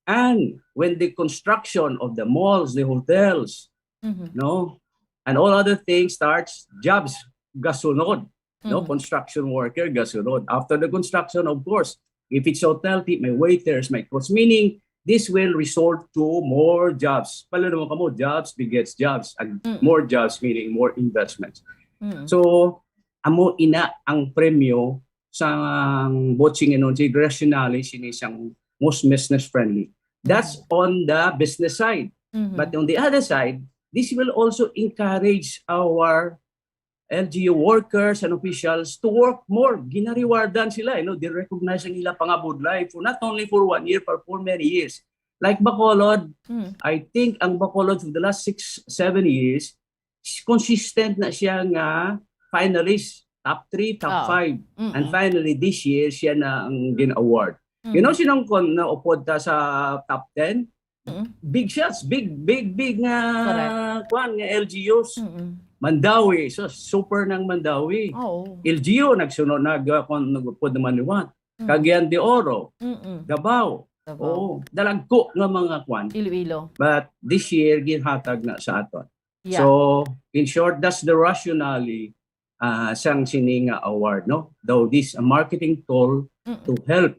And when the construction of the malls, the hotels, Mhm. no, and all other things starts, jobs gasunod, no, Mhm. construction worker gasunod. After the construction, of course, if it's hotel, ti-, may waiters, may cooks, meaning this will result to more jobs. Pala naman kamo, jobs begets jobs, and Mm. more jobs meaning more investments. Mm. So, amo ina ang premyo sang botsing, ano, si rationale sini sang most business friendly. That's Mm. on the business side. Mhm. But on the other side, this will also encourage our L G U workers and officials to work more. Ginarewardan sila, you know, they recognize ang ila pangabudlay for not only for one year, but for many years. Like Bacolod, Mm. I think ang Bacolod for the last six, seven years, consistent na siya nga finalist, top three, top Oo. five. And Mm-mm. finally, this year, siya na ang gin-award. You know, Mm. sinong kon naupod ta sa top ten? Mm. Big shots, big, big, big nga, Correct. kwan, nga L G Us. Mm-mm. Mandaue, so super ng Mandaue. Oo. L G U, nagsunod, nag, uh, kwan, nagupod naman liwat. Mm. Cagayan de Oro, Mm-mm. Davao. Davao. Oo, dalagko nga mga kwan. Iloilo. But this year, ginhatag na sa aton. Yeah. So, in short, that's the rationale uh, sang sini nga award, no? Though this a marketing tool Mm-mm. to help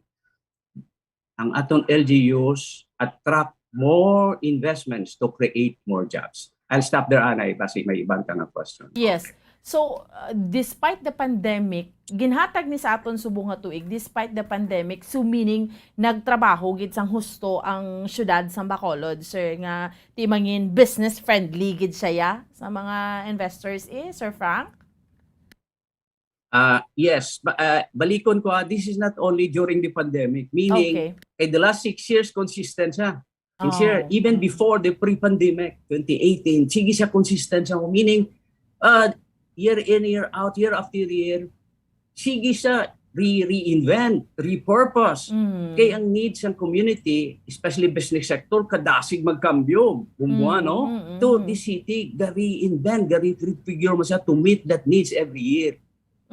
ang aton L G Us attract more investments to create more jobs. I'll stop there, Anay, basi may iban ka nga question. Yes. Okay. So, uh, despite the pandemic, ginhatag ni sa aton subong nga tuig, despite the pandemic, so meaning nagtrabaho gid sang husto ang siyudad sang Bacolod, sir, nga ti mangin business friendly gid siya ya sa mga investors, eh, Sir Frank? Ah, yes, ba, ah, balikon ko, ah, this is not only during the pandemic, meaning Okay. in the last six years consistent siya. And sir, Oh. even Mm. before the pre-pandemic, twenty eighteen, sige siya consistent siya. Meaning, uh, year in, year out, year after year, sige siya re-reinvent, repurpose. Mm. Kay ang needs ng community, especially business sector, kadasig magkambyo, bumuha, Mm, no? mm, To mm. the city, gari-invent, gari-refigure mo siya to meet that needs every year.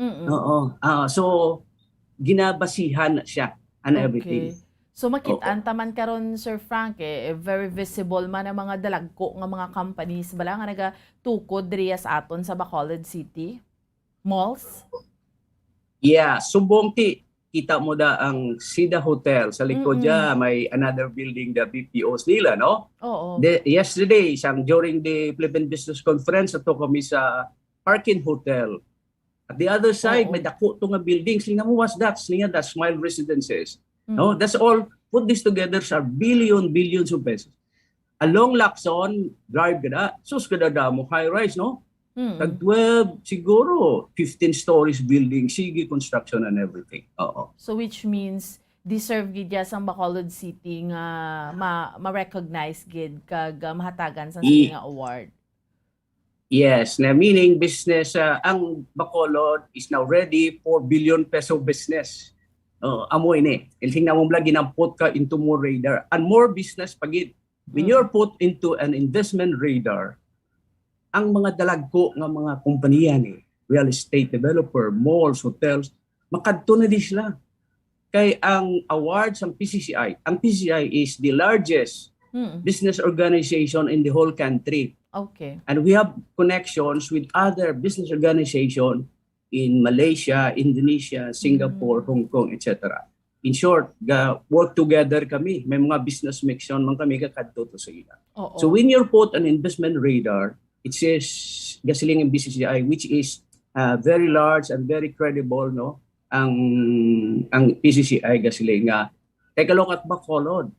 Mm-mm. Oo. Ah, so, ginabasihan na siya and everything. Okay. So, makit-an Oo. ta man karon, Sir Frank, eh, eh, very visible man ang mga dalagko nga mga companies bala nga nagatukod diriya sa aton sa Bacolod City? Malls? Yeah, subong ti, kita mo da ang Sida Hotel sa likod Mm-mm. dya, may another building, the B P Os nila, no? Oo. The, yesterday, sang during the Philippine Business Conference, ato kami sa Parkin Hotel. At the other side, Oo. may dako to nga building. Sila mo, what's that? Sila the Smile Residences. No, Mm. that's all. Put this together sa billion, billions of pesos. Along Lacson, drive ka na, sus, kada damo, high rise, no? Mm. Tag twelve, siguro, fifteen stories building, sige, construction and everything. Oo. So, which means, deserve gid ya sang Bacolod City nga ma-, ma-recognize gid kag, ah, mahatagan sang I- sige nga award. Yes, na meaning business, ah, ang Bacolod is now ready for billion peso business. Oh, amo ini. Ilhing na mo bala ginampot ka into more radar and more business pa gid. When Mm. you're put into an investment radar, ang mga dalagko nga mga kompanya ni real estate developer, malls, hotels, makadto na di sila. Kay ang award sang P C C I, ang P C C I is the largest Mm. business organization in the whole country. Okay. And we have connections with other business organization in Malaysia, Indonesia, Singapore, Mm. Hong Kong, et cetera. In short, ga work together kami. May mga business mission man kami kakadto to sa ila. Oo. So when you put an investment radar, it says gasiling ang B C C I, which is, uh, very large and very credible, no? Ang, ang P C C I gasiling nga, take a look at Bacolod.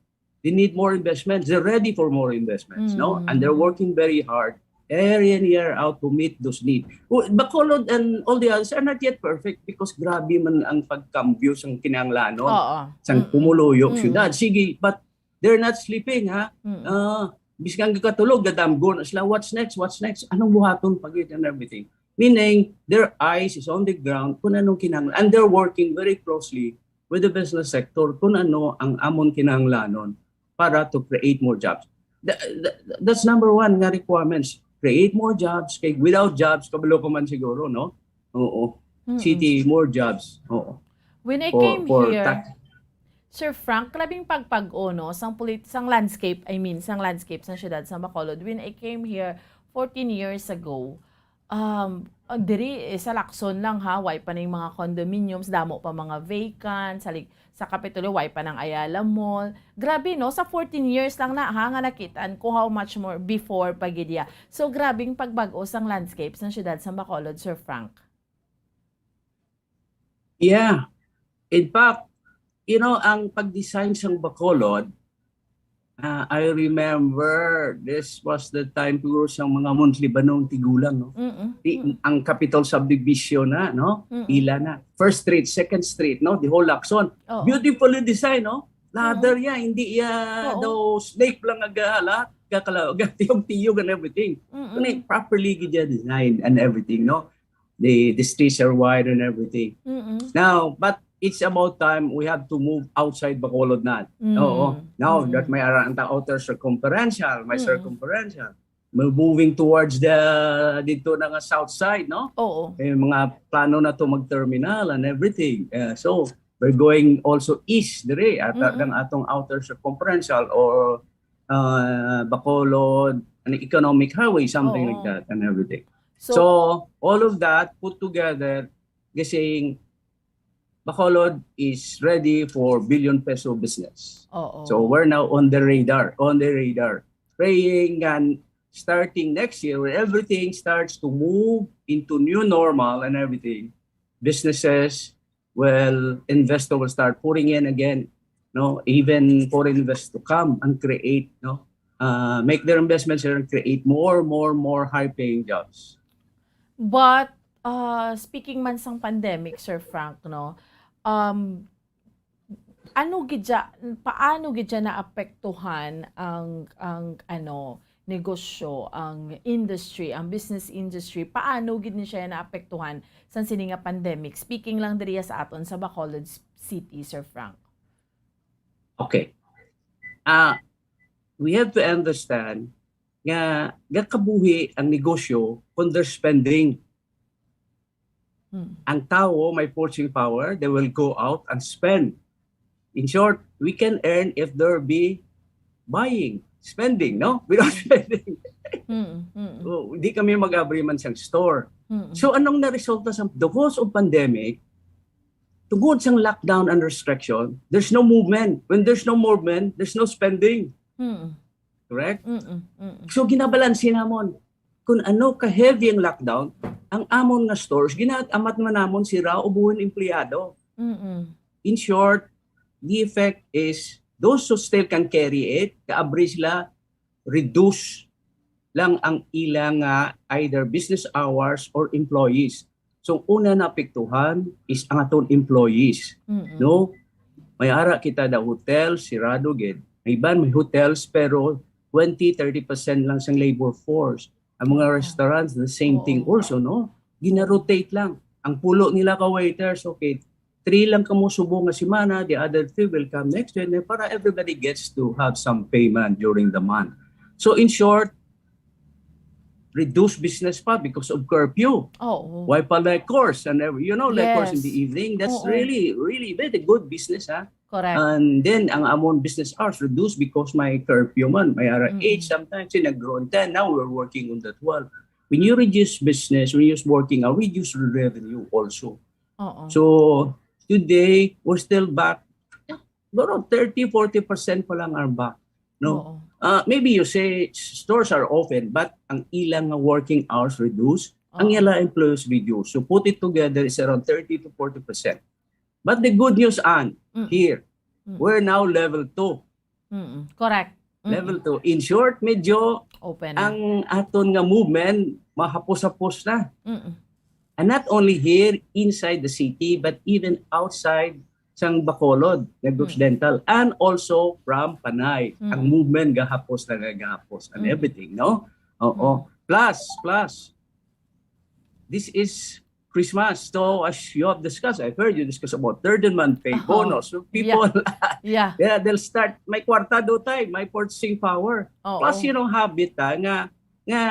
They need more investments. They're ready for more investments, no? And they're Mm. working very hard, year in, year out, to meet those needs. Well, Bacolod and all the others are not yet perfect because grabe man ang pagkambyo sang kinahanglanon, Oo. sang Mm-mm. pumuluyo, Mm-mm. syudad. Sige, but they're not sleeping, ha? Mm. Ah, bisan nga katulog, gadamgo na sila, what's next, what's next? Anong buhaton pa gid and everything? Meaning, their eyes is on the ground kung anong kinahanglan. And they're working very closely with the business sector kung ano ang amon kinahanglanon para to create more jobs. Tha-, tha-, that's number one nga requirements. Create more jobs. Kay without jobs, kabalo ko man siguro, no? Oo. Mm-mm. City, more jobs. Oo. When I For, came for here, tax- Sir Frank, grabing pagpag-o, no, sang polit-, sang landscape, I mean, sang landscape sang siyudad sang Bacolod. When I came here fourteen years ago, um, ah, diri, eh, sa Lacson lang, ha, way pa ning mga condominiums, damo pa mga vacant, sa lig-, sa Kapitolyo, way pa nang Ayala Mall. Grabe, no, sa fourteen years lang na, ha, nga nakitaan ko how much more before pa gid ya. So, grabing pagbag-o sang landscape sang siyudad sang Bacolod, Sir Frank. Yeah. In fact, you know, ang pag-design sang Bacolod, Ah, I remember, this was the time siguro sa mga monthly ba nung tigulang, no? Mm-mm. Di, ang Capitol Subdivision na, no? Mm-mm. Pila na. First street, second street, no? The whole Lacson. Oo. Beautifully designed, no? Ladder yan, hindi ya Oo. daw snake lang nga lahat, kakala-, tiyog-tiyog and everything. Mm-mm. Kani properly gid ya designed and everything, no? The, the streets are wide and everything. Mm-mm. Now, but it's about time we have to move outside Bacolod na. Mm. Oo. Now Mm-mm. that may ara ang ta-, outer circumferential, may Mm. circumferential. We're moving towards the, dito na nga south side, no? Oo. Eh, mga plano na to mag-terminal and everything. Uh, so, we're going also east dire, at Mm-mm. ang atong outer circumferential or uh, Bacolod, an economic highway, something Oo. like that and everything. So, So, all of that put together, guessing Bacolod is ready for billion peso business. Oo. So we're now on the radar, on the radar. Praying and starting next year, when everything starts to move into new normal and everything, businesses, well, investor will start pouring in again, no? Even foreign investors to come and create, no? Uh, make their investments here and create more, more, more high-paying jobs. But uh, speaking man sang pandemic, Sir Frank, no, um, ano gid siya, paano gid siya naapektuhan ang, ang ano, negosyo, ang industry, ang business industry? Paano gid ni siya naapektuhan sa sini nga pandemic? Speaking lang diri sa aton sa Bacolod s- City, Sir Frank. Okay. Ah, we have to understand nga gakabuhi ang negosyo kung there's spending. Hmm. Ang tao may purchasing power, they will go out and spend. In short, we can earn if there be buying, spending, no? Without spending. Mm, mm, Oh, di kami mag-abri man sang store. mm. So anong naresulta sa, because of pandemic, tungod sang lockdown and restriction, there's no movement. When there's no movement, there's no spending. Mm, Correct? mm, mm, mm. So ginabalanse namon kung ano ka heavy ang lockdown, ang amon nga stores, ginaamat man namon sira o buhin empleyado. Mm, mm. In short, the effect is those who still can carry it, kaabri sila, reduce lang ang ilang, ah, either business hours or employees. So, una naapektuhan is ang aton employees, Mm, mm. no? May ara kita, the hotel, sirado gid. May iban may hotels pero twenty, thirty percent lang sang labor force. Ang mga Oo. restaurants, the same thing Oo. also, no? Gina-rotate lang. Ang pulo nila ka waiters, okay, three lang kamo subong nga semana, the other three will come next week, para everybody gets to have some payment during the month. So in short, reduce business pa because of curfew. Oo. Why pa liquors and every, you know, liquors in Yes. the evening, that's Oo. really, really very good business, ha? Correct. And then, ang amon business hours reduced because may curfew man. May ara Mm-mm. eight sometimes, eh, nag-grow ten. Now, we're working on the twelve. When you reduce business, when you reduce working hour, reduce revenue also. Oo. So, today, we're still back. Siguro thirty, forty percent pa lang are back. No? Oo. Uh, maybe you say stores are open, but ang ilang nga working hours reduced, ang Oo. ilang employees reduced. So, put it together, it's around thirty to forty percent. But the good news, Ann, Mm. here, Mm. we're now level two. Mm-mm. Correct. Mm-mm. Level two. In short, medyo Open na. Ang aton nga movement, mahapos-hapos na. Mm-mm. And not only here, inside the city, but even outside sang Bacolod, Negros Mm. Occidental, and also from Panay. Mm. Ang movement gahapos na gahapos and Mm. everything, no? Oo. Mm. Plus, plus, this is Christmas. So, as you have discussed, I've heard you discuss about third month pay, Oo. bonus. So, people, Yeah. yeah, they'll start, may kwarta do tayo, may purchasing power. Oo. Plus, you know, habit, ha, nga, nga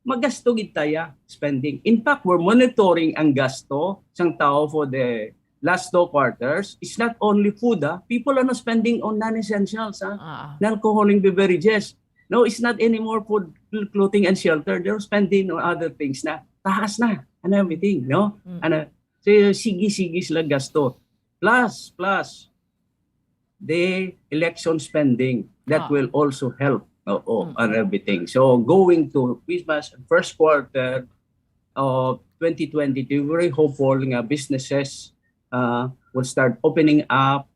magasto gid tayo spending. In fact, we're monitoring ang gasto sang tao for the last two quarters. It's not only food, ha. People are not spending on non-essentials, ha. Ah, ah. Non-alcoholic beverages. No, it's not anymore food, clothing, and shelter. They're spending on other things na. Taas na. And everything, no? Mm. Ano, so, sige-sige sila gasto. Plus, plus, the election spending. That Ah. will also help. Oo, Mm. and everything. So, going to Christmas, first quarter of twenty twenty-two, very hopeful nga businesses uh, will start opening up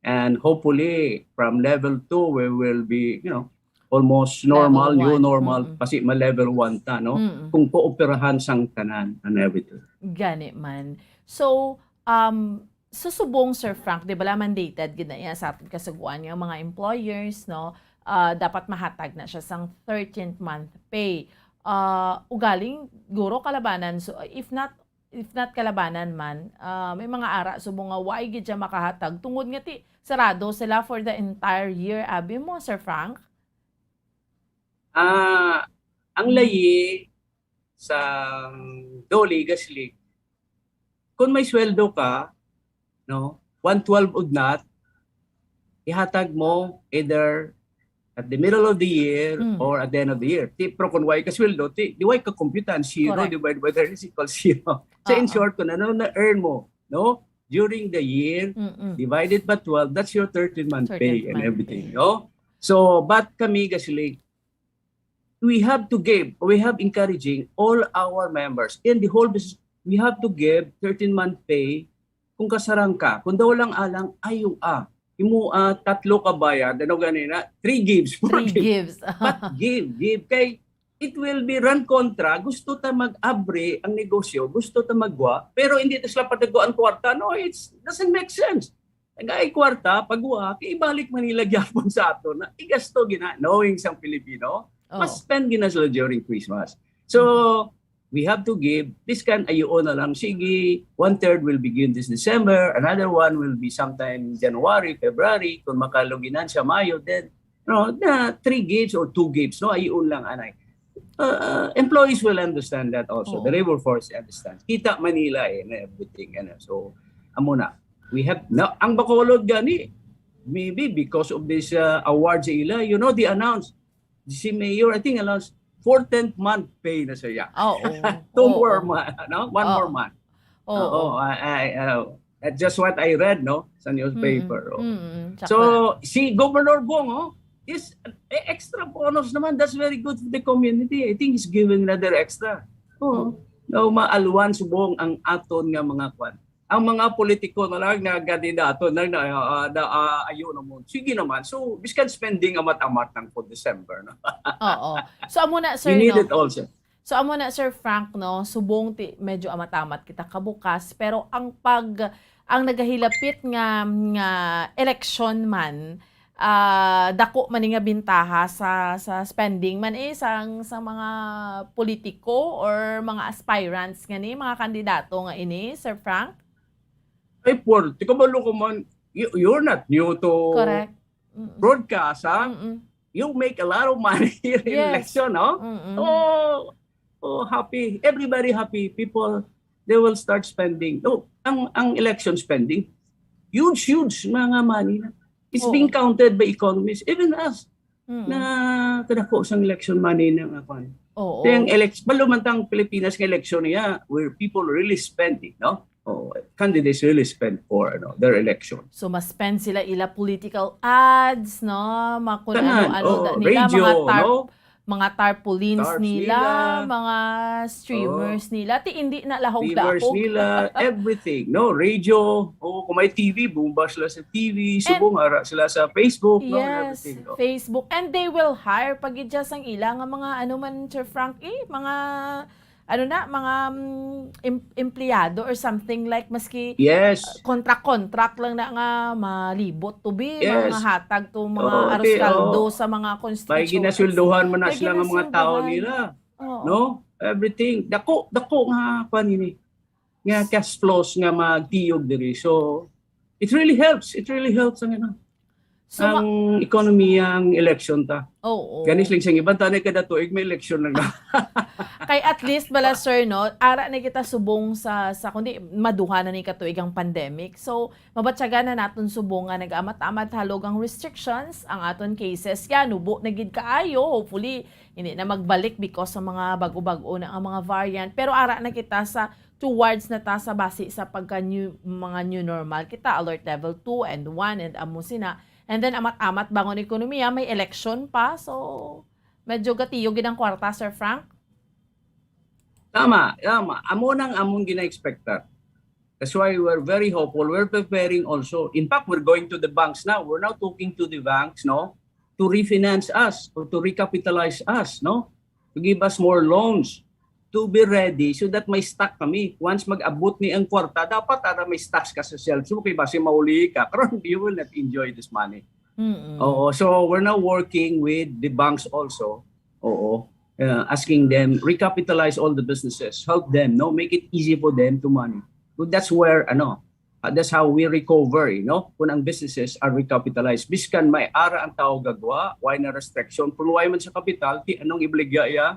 And hopefully, from level two, we will be, you know, almost normal, Level new one. normal, Mm-mm. kasi ma-level one ta, no? Mm-mm. Kung kooperahan sang tanan and everything. Gani man. So, um, sa subong, Sir Frank, di ba, mandated gid na iya sa aton kasugoan nga mga employers, no? Ah, dapat mahatag na siya sang thirteenth month pay. Ah, ugaling, guro, kalabanan, so, if not, if not kalabanan man, ah, may mga ara subong nga why gid siya makahatag tungod nga ti sarado sila for the entire year, abi mo, Sir Frank? Ah, ang layi sa DOLE, GASLIC, kung may sweldo ka, no, one twelve or not, ihatag mo either at the middle of the year Mm. or at the end of the year. Ti, pero kung way ka sweldo, ti, di way ka computan, zero Correct. Divided by thirty is equal zero. So, in Oo. short, kung ano na-earn mo, no, during the year, Mm-mm. divided by twelve, that's your thirteenth month pay Thirteenth and month everything, pay. No? So, but kami, GASLIC, we have to give, we have encouraging all our members in the whole business, we have to give thirteenth month pay kung kasarang ka. Kung daw lang alang, ayo ah. Imo ah, tatlo ka bayad, ano ganina? Three gives, four Three gives. gives. But give, give. Kay it will be run kontra. Gusto ta mag-abri ang negosyo, gusto ta magwa, pero hindi ta sila pataguan kwarta. No, it doesn't make sense. Nagay kwarta, pagwa, kay ibalik man nila gyapon sa ato na igasto gina, knowing sang Pilipino, Oh. mas spend gina sila during Christmas. So, we have to give, this can ayuon na lang, sige, one-third will begin this December, another one will be sometime January, February, kung makaluginan siya Mayo, then, no, na three gives or two gives, no, ayuon lang, anay. Uh, uh, employees will understand that also. The Oo. labor force understands. Kita man nila eh, na everything, ano. So, amo na. We have, na, ang Bacolod gani, maybe because of this uh, award sa ila, you know, they announced, si Mayor, I think, announced fourteenth month pay na siya. Oo. Two Oo. more month, no? One Oo. more month. Oo. Oo, I, I, uh, that's just what I read, no? Sa newspaper. Mm-mm. Oh. Mm-mm. Tsaka, So, si Governor Bong, oh, is eh, extra bonus naman. That's very good for the community. I think he's giving another extra. Oh, Oh. no, maalwan subong ang aton nga mga kwan. Ang mga politiko na lang nga kandidato na, na, ah, na, ah, ayo naman. Sige naman. So, biskan spending amat-amat ng for December, no? Oo. So, amo na, sir, We need no? It also. So, amo na, Sir Frank, no? Subong ti, medyo amat-amat kita kabukas, pero ang pag, ang nagahilapit nga, nga eleksyon man, ah, dako man ni nga bintaha sa, sa spending man eh, sang, sa mga politiko or mga aspirants nga ni, mga kandidato nga ini, Sir Frank? Ay, Paul, ti kabalo ko man, you, you're not new to Correct. Mm-mm. broadcast, ha? Mm-mm. You make a lot of money here in Yes. election, no? Mm-mm. Oh, oh, happy. Everybody happy. People, they will start spending. No, ang, ang election spending, huge, huge mga money na. It's Oo. Being counted by economists, even us, Mm-mm. na kadako sang election money na nga kwan. Oo. Kaya ang elect-, balo man tang Pilipinas nga election niya, where people really spend it, no? Oh, candidates really spend for, ano, their election. So, ma-spend sila ila political ads, no? Ma-, kung Tanan, ano-ano oh, da-, nila, radio, mga tar-, no? mga tarpaulins Tarps nila, nila. Mga streamers nila. Ti, hindi na lahog Viewers dahog. Nila, everything, no? Radio, oh, kung may T V, bumba sila sa T V, subong ara sila sa Facebook, no? And Yes, everything, no? Facebook. And they will hire, pag-idya sang ila nga mga, ano man, Sir Frank, eh, mga, ano na, mga mm, em- empleyado or something like, maski Yes. Contract-contract lang na nga malibot to be, mga Yes. hatag to, mga Oo, aros ate, kaldo oo. Sa mga May constituents. ginasulduhan man na May sila nga mga tao ginasulduhan. Nila. Oo. No? Everything. Dako, dako nga kwan ini. Nga cash flows nga magtiyog diri. So, it really helps. It really helps ang, ano, So, ma- ang ekonomiya, ang election ta. Oo. Ganis lang siyang iban, tanay kada tuig may election lang na. Kay at least bala, sir, no, ara na kita subong sa, sa kundi maduha na ni katuig ang pandemic. So, mabatyagan na naton subong nga nag-amat-amat halog ang restrictions, ang aton cases ya nubo na gid kaayo. Hopefully, hindi na magbalik because sa mga bago-bago na ang mga variant. Pero ara na kita sa towards na ta sa basi sa pagka new, mga new normal. Kita alert level two and one and amo sina. And then amat-amat bangon ekonomiya, may election pa. So, medyo gatiyo gid ang kwarta, Sir Frank. Tama, tama. Amo nang among gina-expectar. That's why we're very hopeful. We're preparing also. In fact, we're going to the banks now. We're now talking to the banks, no, to refinance us or to recapitalize us, no, to give us more loans, to be ready so that may stock kami. Once mag-abot ni ang kwarta, dapat ara may stocks ka sa shelves mo, kay basi mauli ka. Karon, you will not enjoy this money. Mm-mm. Oo, so we're now working with the banks also. Oo. Uh, asking them, recapitalize all the businesses, help them, no, make it easy for them to money. So that's where, ano, uh, that's how we recover, you know, kung ang businesses are recapitalized. Biskan may ara ang tao gagwa, way na restriction, kung way man sa kapital, ti anong ibaligya iya?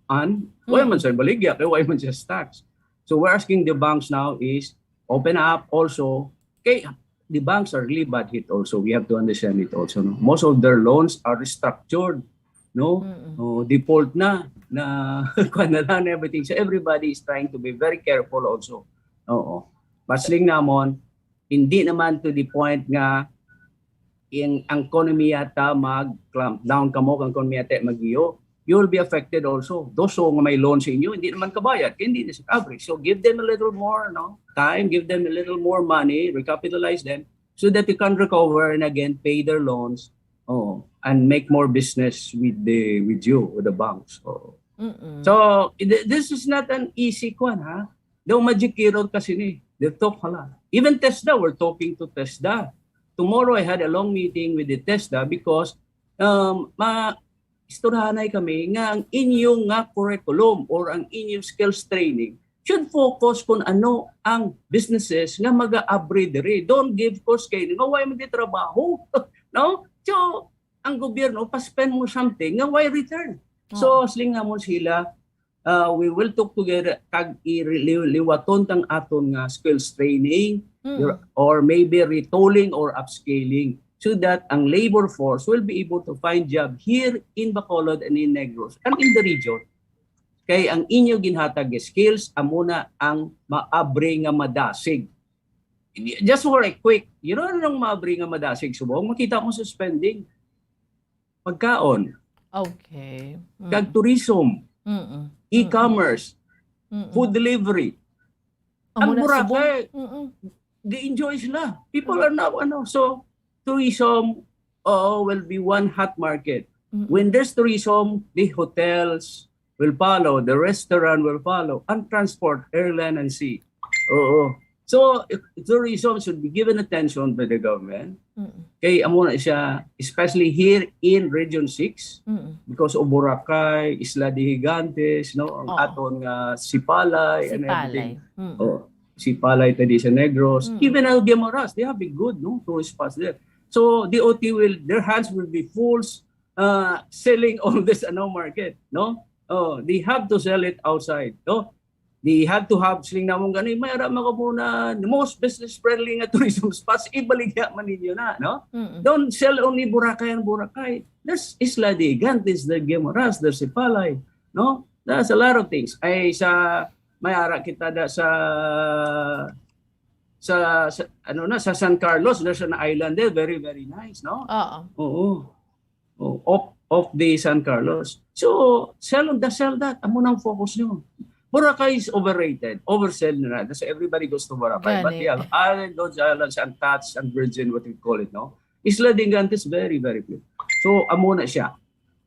An? Way Mm. man sa ibaligya, kay way man siya stocks. So we're asking the banks now is open up also. Kay the banks are really bad hit also. We have to understand it also, no? Most of their loans are restructured, no? Mm-mm. Oh, default na, na kuwan na lang, everything. So everybody is trying to be very careful also. Oo. But siling namon, hindi naman to the point nga ang, ang ekonomiya ta mag-clamp down kamo, ang ekonomiya ta mag-iyo. You will be affected also. Those who nga may loan sa inyo, hindi naman kabayad, kaya hindi na siya coverage. So give them a little more, no, time, give them a little more money, recapitalize them, so that you can recover and again pay their loans, oh, and make more business with the, with you, with the banks. Oh. Mm-mm. So th- this is not an easy one, ha? Daw magic hero kasi ni. They talk a lot. Even TESDA, we're talking to TESDA. Tomorrow I had a long meeting with the TESDA because um, ma istoryahanay kami nga ang inyo nga curriculum or ang inyo skills training should focus kung ano ang businesses nga mag-aabri diri. Don't give course kay nga way man di trabaho, no? So ang gobyerno pa-spend mo something nga way return. So siling namon sila, uh, we will talk together kag i- li- liwaton tang aton nga skills training Mm. your- or maybe retooling or upscaling so that ang labor force will be able to find job here in Bacolod and in Negros and in the region. Kay ang inyo ginhatag nga skills amo na ang maabri nga madasig. Hindi- Just for a quick, you know anong maabri nga madasig subong? Makita mo sa spending. Pagkaon, Okay. Mm. kag tourism, Mm-mm. e-commerce, Mm-mm. food delivery. Amo Ang na Boracay, subong. Mm-mm. They enjoy sila. People are now, ano, so tourism, oo, will be one hot market. Mm-mm. When there's tourism, the hotels will follow, the restaurant will follow, and transport, airline and sea. Oo. So, if tourism should be given attention by the government. Mm-mm. Kay amo na siya, especially here in Region six, Mm-mm. because of Boracay, Isla de Gigantes, no, ang Oo. aton nga Sipalay and Sipalay. everything. Mm-mm. Oh, Sipalay, tadi sa Negros, Mm. even ang Guimaras, they have a good, no, tourist spots there. So the O T will, their hands will be full uh, selling all this, ano, market, no? Oh, they have to sell it outside, no? They have to have, siling namon gani, may ara mga muna, the most business friendly nga tourism spots, ibaligya man ninyo na, no? Mm-mm. Don't sell only Boracay and Boracay. There's Isla de Gigantes, the Guimaras, there's Sipalay, no? There's a lot of things. Ay sa may ara kita da sa sa, sa ano na, sa San Carlos, there's an island there, very, very nice, no? Oo. Oo. Oh, off, off the San Carlos. So, sell on the sell that. Amo nang focus nyo. Boracay is overrated, oversell na. That's everybody goes to Boracay. But Gani. Yeah, all those islands untouched and virgin, what we call it, no? Isla de Gigantes, very, very good. So, amo na siya.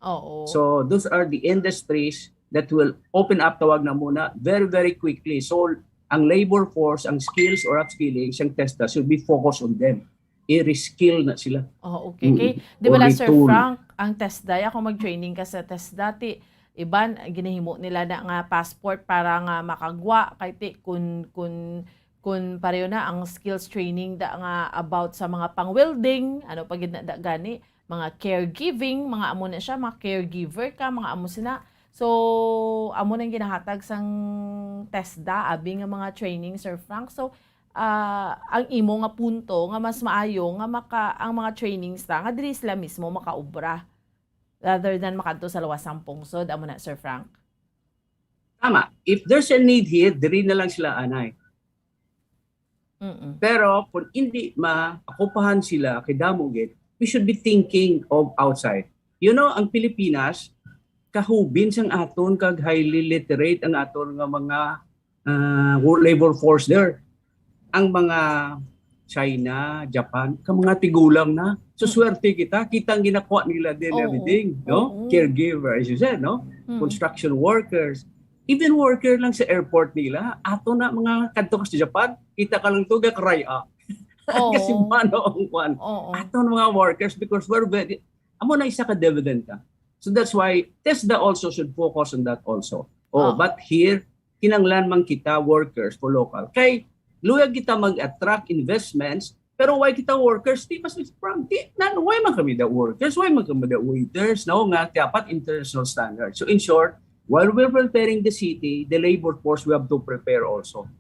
Oo. So those are the industries that will open up, tawag na muna, very, very quickly. So ang labor force, ang skills or upskilling, siyang TESDA should be focused on them. I-reskill na sila. Oh, okay. Mm. Kay, di Or ba, Sir retool. Frank, ang TESDA, ako mag-training ka sa TESDA, ti, iban, ginahimo nila na nga passport para nga makagwa, kay ti, kun, kun, kun pareho na ang skills training da nga about sa mga pang-welding, ano pa gid na da gani, mga caregiving, mga amo na siya, mga caregiver ka, mga amo sina. So, amo nang ginahatag sang TESDA, abi nga mga training, Sir Frank. So, ah, ang imo nga punto nga mas maayo nga maka, ang mga trainings ta nga diri sila mismo makaobra rather than makadto sa lawas sang pungsod, amo na, Sir Frank? Tama. If there's a need here, diri na lang sila anay. Mm-mm. Pero kung hindi maakupahan sila kay damo gid, we should be thinking of outside. You know, ang Pilipinas, kahubin sang aton kag highly literate ang aton nga mga ah, wo- labor force there. ang mga China, Japan, ka mga tigulang na. So, swerte kita. Kita ang ginakuha nila din, Oo. everything, no? Oo. Caregiver, as you said, no? Mm. Construction workers. Even worker lang sa airport nila. Ato na mga kadto ka sa Japan, kita ka lang to, gakaray-a. Oo. Kasi mano ang kwan. Oo. Ato na mga workers because we're very, amo na isa ka dividend ka. So that's why TESDA also should focus on that also. Oh, Oo. But here, kinanglan man kita workers for local. Kay, luyag kita mag-attract investments, pero why kita workers? Di mas from, di, na, why man kami the workers? Why man kami the waiters? No, nga dapat international standard. So in short, while we're preparing the city, the labor force we have to prepare also.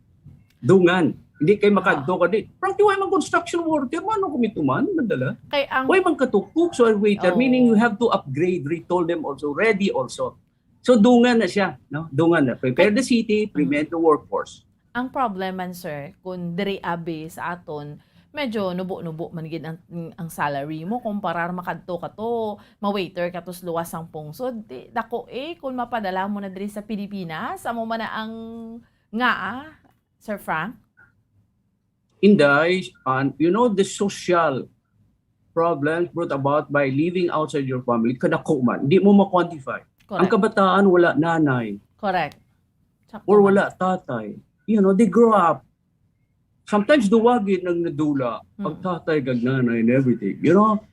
Dungan. Hindi kay makadto ka di. From di why man construction worker, mano kami tuman, madala? Kay ang Why man katukok sa waiter? Oo. Meaning you have to upgrade, retool them also, ready also. So dungan na siya, no? Dungan na. Prepare the city, prepare the workforce. Ang problem man, sir, kung diri abi sa aton, medyo nubo-nubo man gid ang, ang salary mo kumpara makadto ka to, ma-waiter ka to sa luwas sang pungsod. Di, dako eh, kung mapadala mo na diri sa Pilipinas, amo man na ang nga, ah, Sir Frank? Inday, and you know, the social problems brought about by living outside your family, kadako man, di mo ma-quantify. Ang Correct. Kabataan wala nanay Correct. Sakto or man. Wala tatay. You know, they grow up. Sometimes duwagin ang nadula, Mm. ang tatay kag nanay and everything. You know,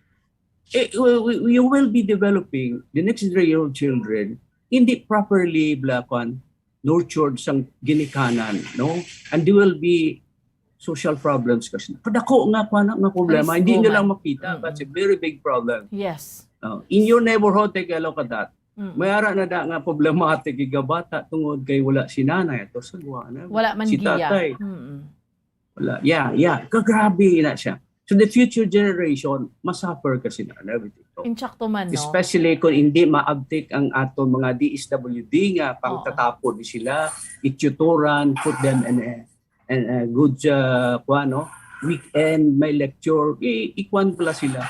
eh, we- we- you will be developing the next generation of children hindi properly, bla, kwan, nurtured sang ginikanan, no? And there will be social problems kasi. Kadako nga, kwan, nga problema, Risko hindi nyo man. lang makita. Mm-mm. That's a very big problem. Yes. Uh, in your neighborhood, take a look at that. Mm. May ara na da nga problematic igabata tungod kay wala si nanay ato sa guwa na. Wala man Si giya. tatay. Mm-mm. Wala. Yeah, yeah. Kagrabe na siya. So the future generation, masuffer kasi na and everything. So, Insakto man, no? Especially kung hindi maabtik ang ato mga D S W D nga pangtatapon ni sila, itutoran, put them in a, in a good uh, kuwan, no? Weekend, may lecture, i ikuan pala sila.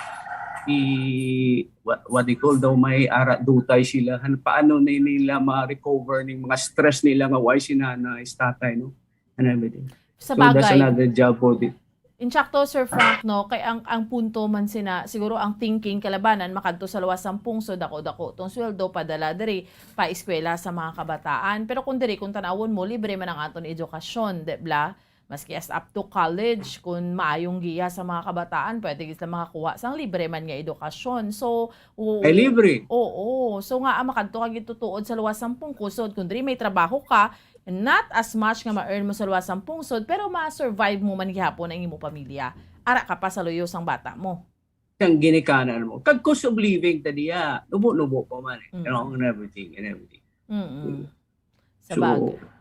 I what, what they call daw, may ara dutay sila. Han paano na nila ma-recover ning mga stress nila nga why si nanay, si tatay, no? And everything. Sa So that's bagay. Another job for the Insakto, Sir Frank, no, kay ang ang punto man sina, siguro ang thinking kalabanan makadto sa luwas sang pungsod, dako-dako tong sweldo, padala diri, pa-eskwela sa mga kabataan. Pero kung diri, kung tanawon mo, libre man ang aton edukasyon, di bla? Maski as up to college, kung maayong giya sa mga kabataan, pwede gid sila makakuha sang libre man nga edukasyon. So, oo, Ay, libre. Oo. So nga, ah, makadto ka gid tutuod sa luwas sang pungsod. Kung diri may trabaho ka, not as much nga ma-earn mo sa luwas sang pungsod, pero ma-survive mo man gihapon ang imo pamilya. Ara ka pa sa luyo sang bata mo. Ang ginikanan mo. Kag cost of living ta diya, nubo-nubo pa man eh. Mm. You know, and everything, and everything. Mm-mm. Sa So, bagay.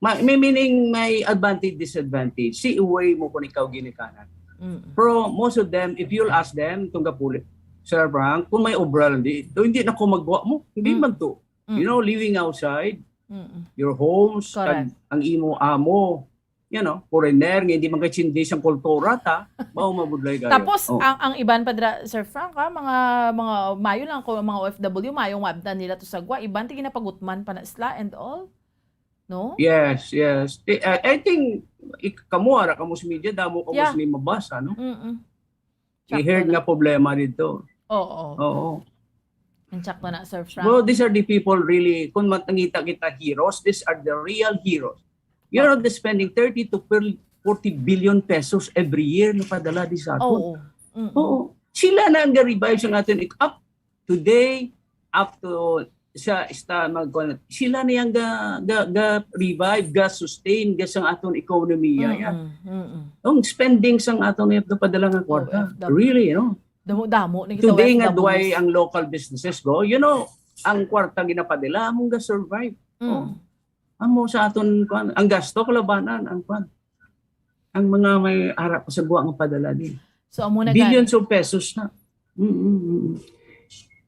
Ma, may meaning, may advantage, disadvantage. Si uway mo kung ikaw ginikanan. Mm-mm. Pero most of them, if you'll ask them, itong kapuli, Sir Frank, kung may obra lang di, do, hindi na ko magwa mo. Hindi Mm. man to. You Mm-mm. know, living outside, Mm-mm. your homes, Correct. kag ang imo amo, you know, foreigner, nga hindi magkaintindi sang kultura ta, mao mabudlay kayo. Tapos, Oh. ang, ang iban pa dira, Sir Frank, ha, mga, mga mayo lang ko, mga O F W, mayong wabdan nila to sa gwa, iban ti ginapagutman pa na sila and all. No? Yes, yes. I, I, I think, ik, kamo, ara kamo sa media, damo kamo Yeah. sini mabasa, no? Mm-mm. I-heard Sakto nga na. Problema dito. Oo. Oo. Insakto na, Sir Frank. Well, these are the people really, kung matangita kita heroes, these are the real heroes. You know, they're spending thirty to forty billion pesos every year na padala di sa aton. Oo. Mm-mm. Oo. Sila na ang ga-revive sa aton. Up today, up to sa esta mag sila na yang ga, ga, ga revive, ga sustain ga sang aton ekonomiya. Ya. Mm-mm. Mm-mm. Ang spending sang aton nga padala nga kwarta. O F W. Really, no? Damo-damo na kita Today nga O F Ws. Duway ang local businesses go, you know, ang kwarta ginapadala among ga survive. Mm. Amo sa aton kwan, ang gasto kalabanan ang kwan. Ang mga may ara pa sa guwa nga padala din. So, amo na Billions gani. Of pesos na. Mm-mm.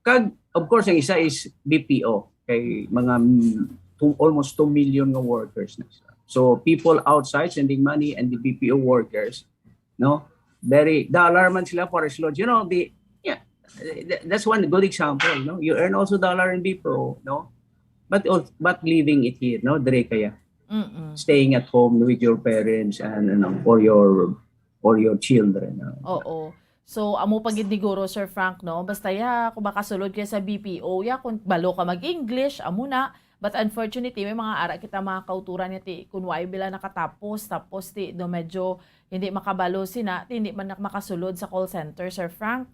Kag, of course, ang isa is B P O. Kay mga mm, two, almost two million nga workers na sila. So, people outside sending money and the B P O workers, no? Very, dollar man sila for as long. You know, the, yeah, th- that's one good example, no? You earn also dollar in B P O, no? But al- but living it here, no? Dire kaya. Mm-mm. Staying at home with your parents and, ano, or your or your children. Oo. So, amo pa gid ni guro, Sir Frank, no? Basta ya, kung makasulod ka sa B P O, ya, kung balo ka mag-English, amo na. But unfortunately, may mga ara kita mga kauturan nga ti, kung why bila nakatapos, tapos ti, do medyo hindi makabalo sina, ti, hindi man nak makasulod sa call center, Sir Frank.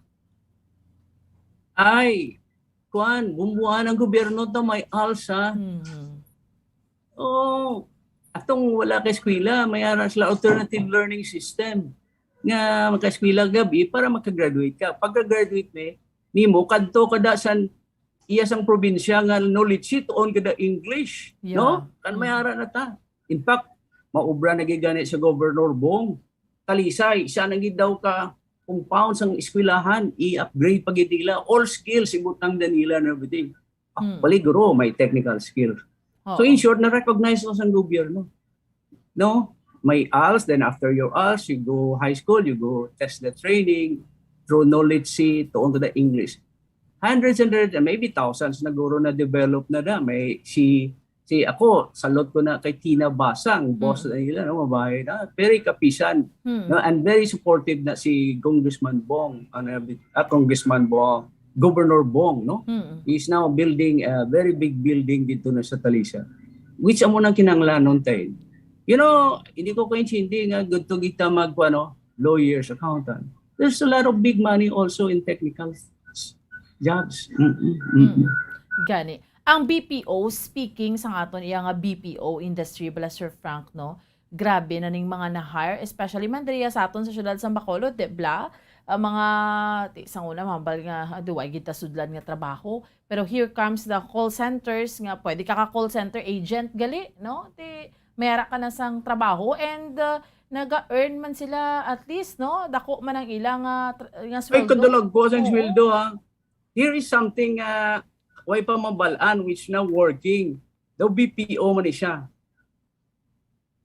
Ay, kuan, bumbuan ang gobyerno to, may ALS, ha? Mhm. Oh, atong wala ka eskwela, may ara sila alternative learning system nga makaeskwela gabi para makagraduate ka. Pagka-graduate ni, nimo, kadto ka da san iya sang probinsya nga knowledge seat, tuon ka da English, Yeah. no? Kan may Mm. ara na ta. In fact, maubra na gid gani sa Governor Bong. Talisay, isa na gid daw ka compound sang eskwelahan, i-upgrade pa gid nila. All skills, ibutang na nila and everything. Ah, Mm. Paliguro, may technical skill. So Oo. in short, na-recognize ko sa gobyerno. No? May ALS, then after your ALS, you go high school, you go TESDA training, through knowledge seat, tuon ka da English. Hundreds and hundreds, and maybe thousands na guro na develop na da. May si si ako, salot ko na kay Tina Basang, boss Mm. na nila, no, mabahay na. Very kapisan, Hmm. no, and very supportive na si Congressman Bong, ano, ah, Congressman Bong, Governor Bong, no? Hmm. He's now building a very big building dito na sa Talisay. Which amo nang kinahanglanon tayo. You know, hindi ko kaintindi nga gusto kita mag, ano, lawyers, accountant. There's a lot of big money also in technical jobs. Mm-mm, mm-mm. Gani. Ang B P O, speaking sang aton iya nga B P O industry bala, Sir Frank, no? Grabe na ning mga na-hire, especially man diri sa aton sa siyudad sang Bacolod, di bla? Ang mga, ti, sang una, mambal nga, ah, duway gid ta sudlan nga trabaho. Pero here comes the call centers nga pwede ka ka call center agent, gali, no? Ti, may ara ka na sang trabaho and, uh, naga-earn man sila at least, no? Dako man ang ilang, uh, tra- nga Ay, sweldo. kadalagko sang Oo. sweldo, ha. Here is something, uh, way pa mabalaan which now working. The B P O man ni siya.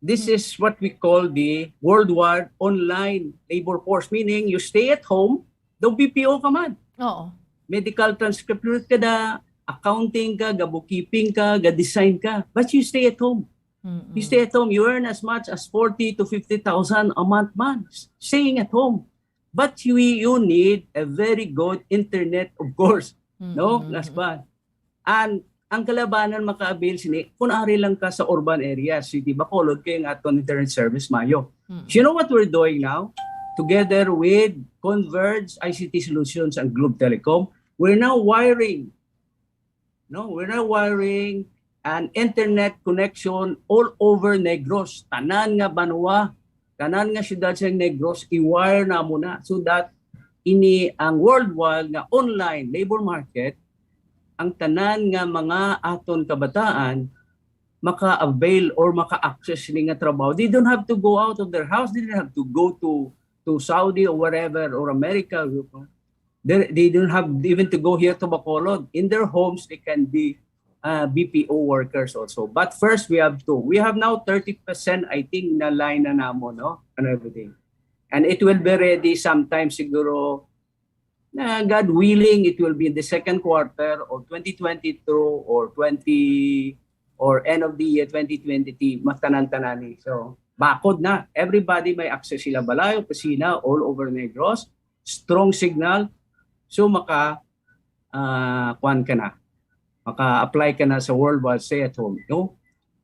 This Hmm. is what we call the worldwide online labor force. Meaning, you stay at home, the B P O ka man. Oo. Medical transcript ka da, accounting ka, ga bookkeeping ka, ga design ka. But you stay at home. Mm-mm. You stay at home, you earn as much as forty to fifty thousand a month man, staying at home. But you, you need a very good internet, of course. No? Mm-mm. Last one. And ang kalabanan maka-avail sini kung ari lang ka sa urban area, city, Bacolod, kay ang aton internet service mayo. Mm-mm. So you know what we're doing now? Together with Converge I C T Solutions and Globe Telecom, we're now wiring, no, we're now wiring an internet connection all over Negros. Tanan nga banwa, tanan nga siyudad sa Negros, i-wire namo na so that ini ang worldwide nga online labor market, ang tanan nga mga aton kabataan maka-avail or maka-access sini nga trabaho. They don't have to go out of their house. They don't have to go to to Saudi or wherever or America. They, they don't have even to go here to Bacolod. In their homes, they can be uh, B P O workers also. But first, we have to. We have now thirty percent, I think, na line na namo, no? And everything. And it will be ready sometime siguro, na God willing, it will be in the second quarter of twenty twenty-two or twenty or end of the year twenty twenty-three, matanan-tanan ni. So, bakod na. Everybody may access sila balay, opisina, all over Negros. Strong signal. So, maka, ah, kuwan ka na. Maka-apply ka na sa worldwide stay at home. No?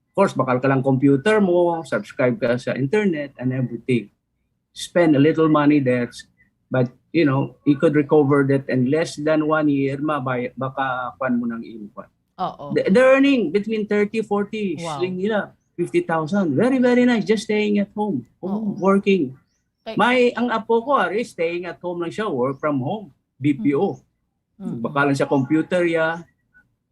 Of course, bakal ka lang computer mo, subscribe ka sa internet and everything. Spend a little money there, but, you know, you could recover that in less than one year, mabay, baka kwan mo ng income. Oo. The, the earning between thirty, forty, Wow. Siling nila, fifty thousand. Very, very nice. Just staying at home. Oo. Working. Kay- May, ang apo ko, ari, staying at home lang siya, work from home, B P O. Mm-mm. Baka lang sa computer ya,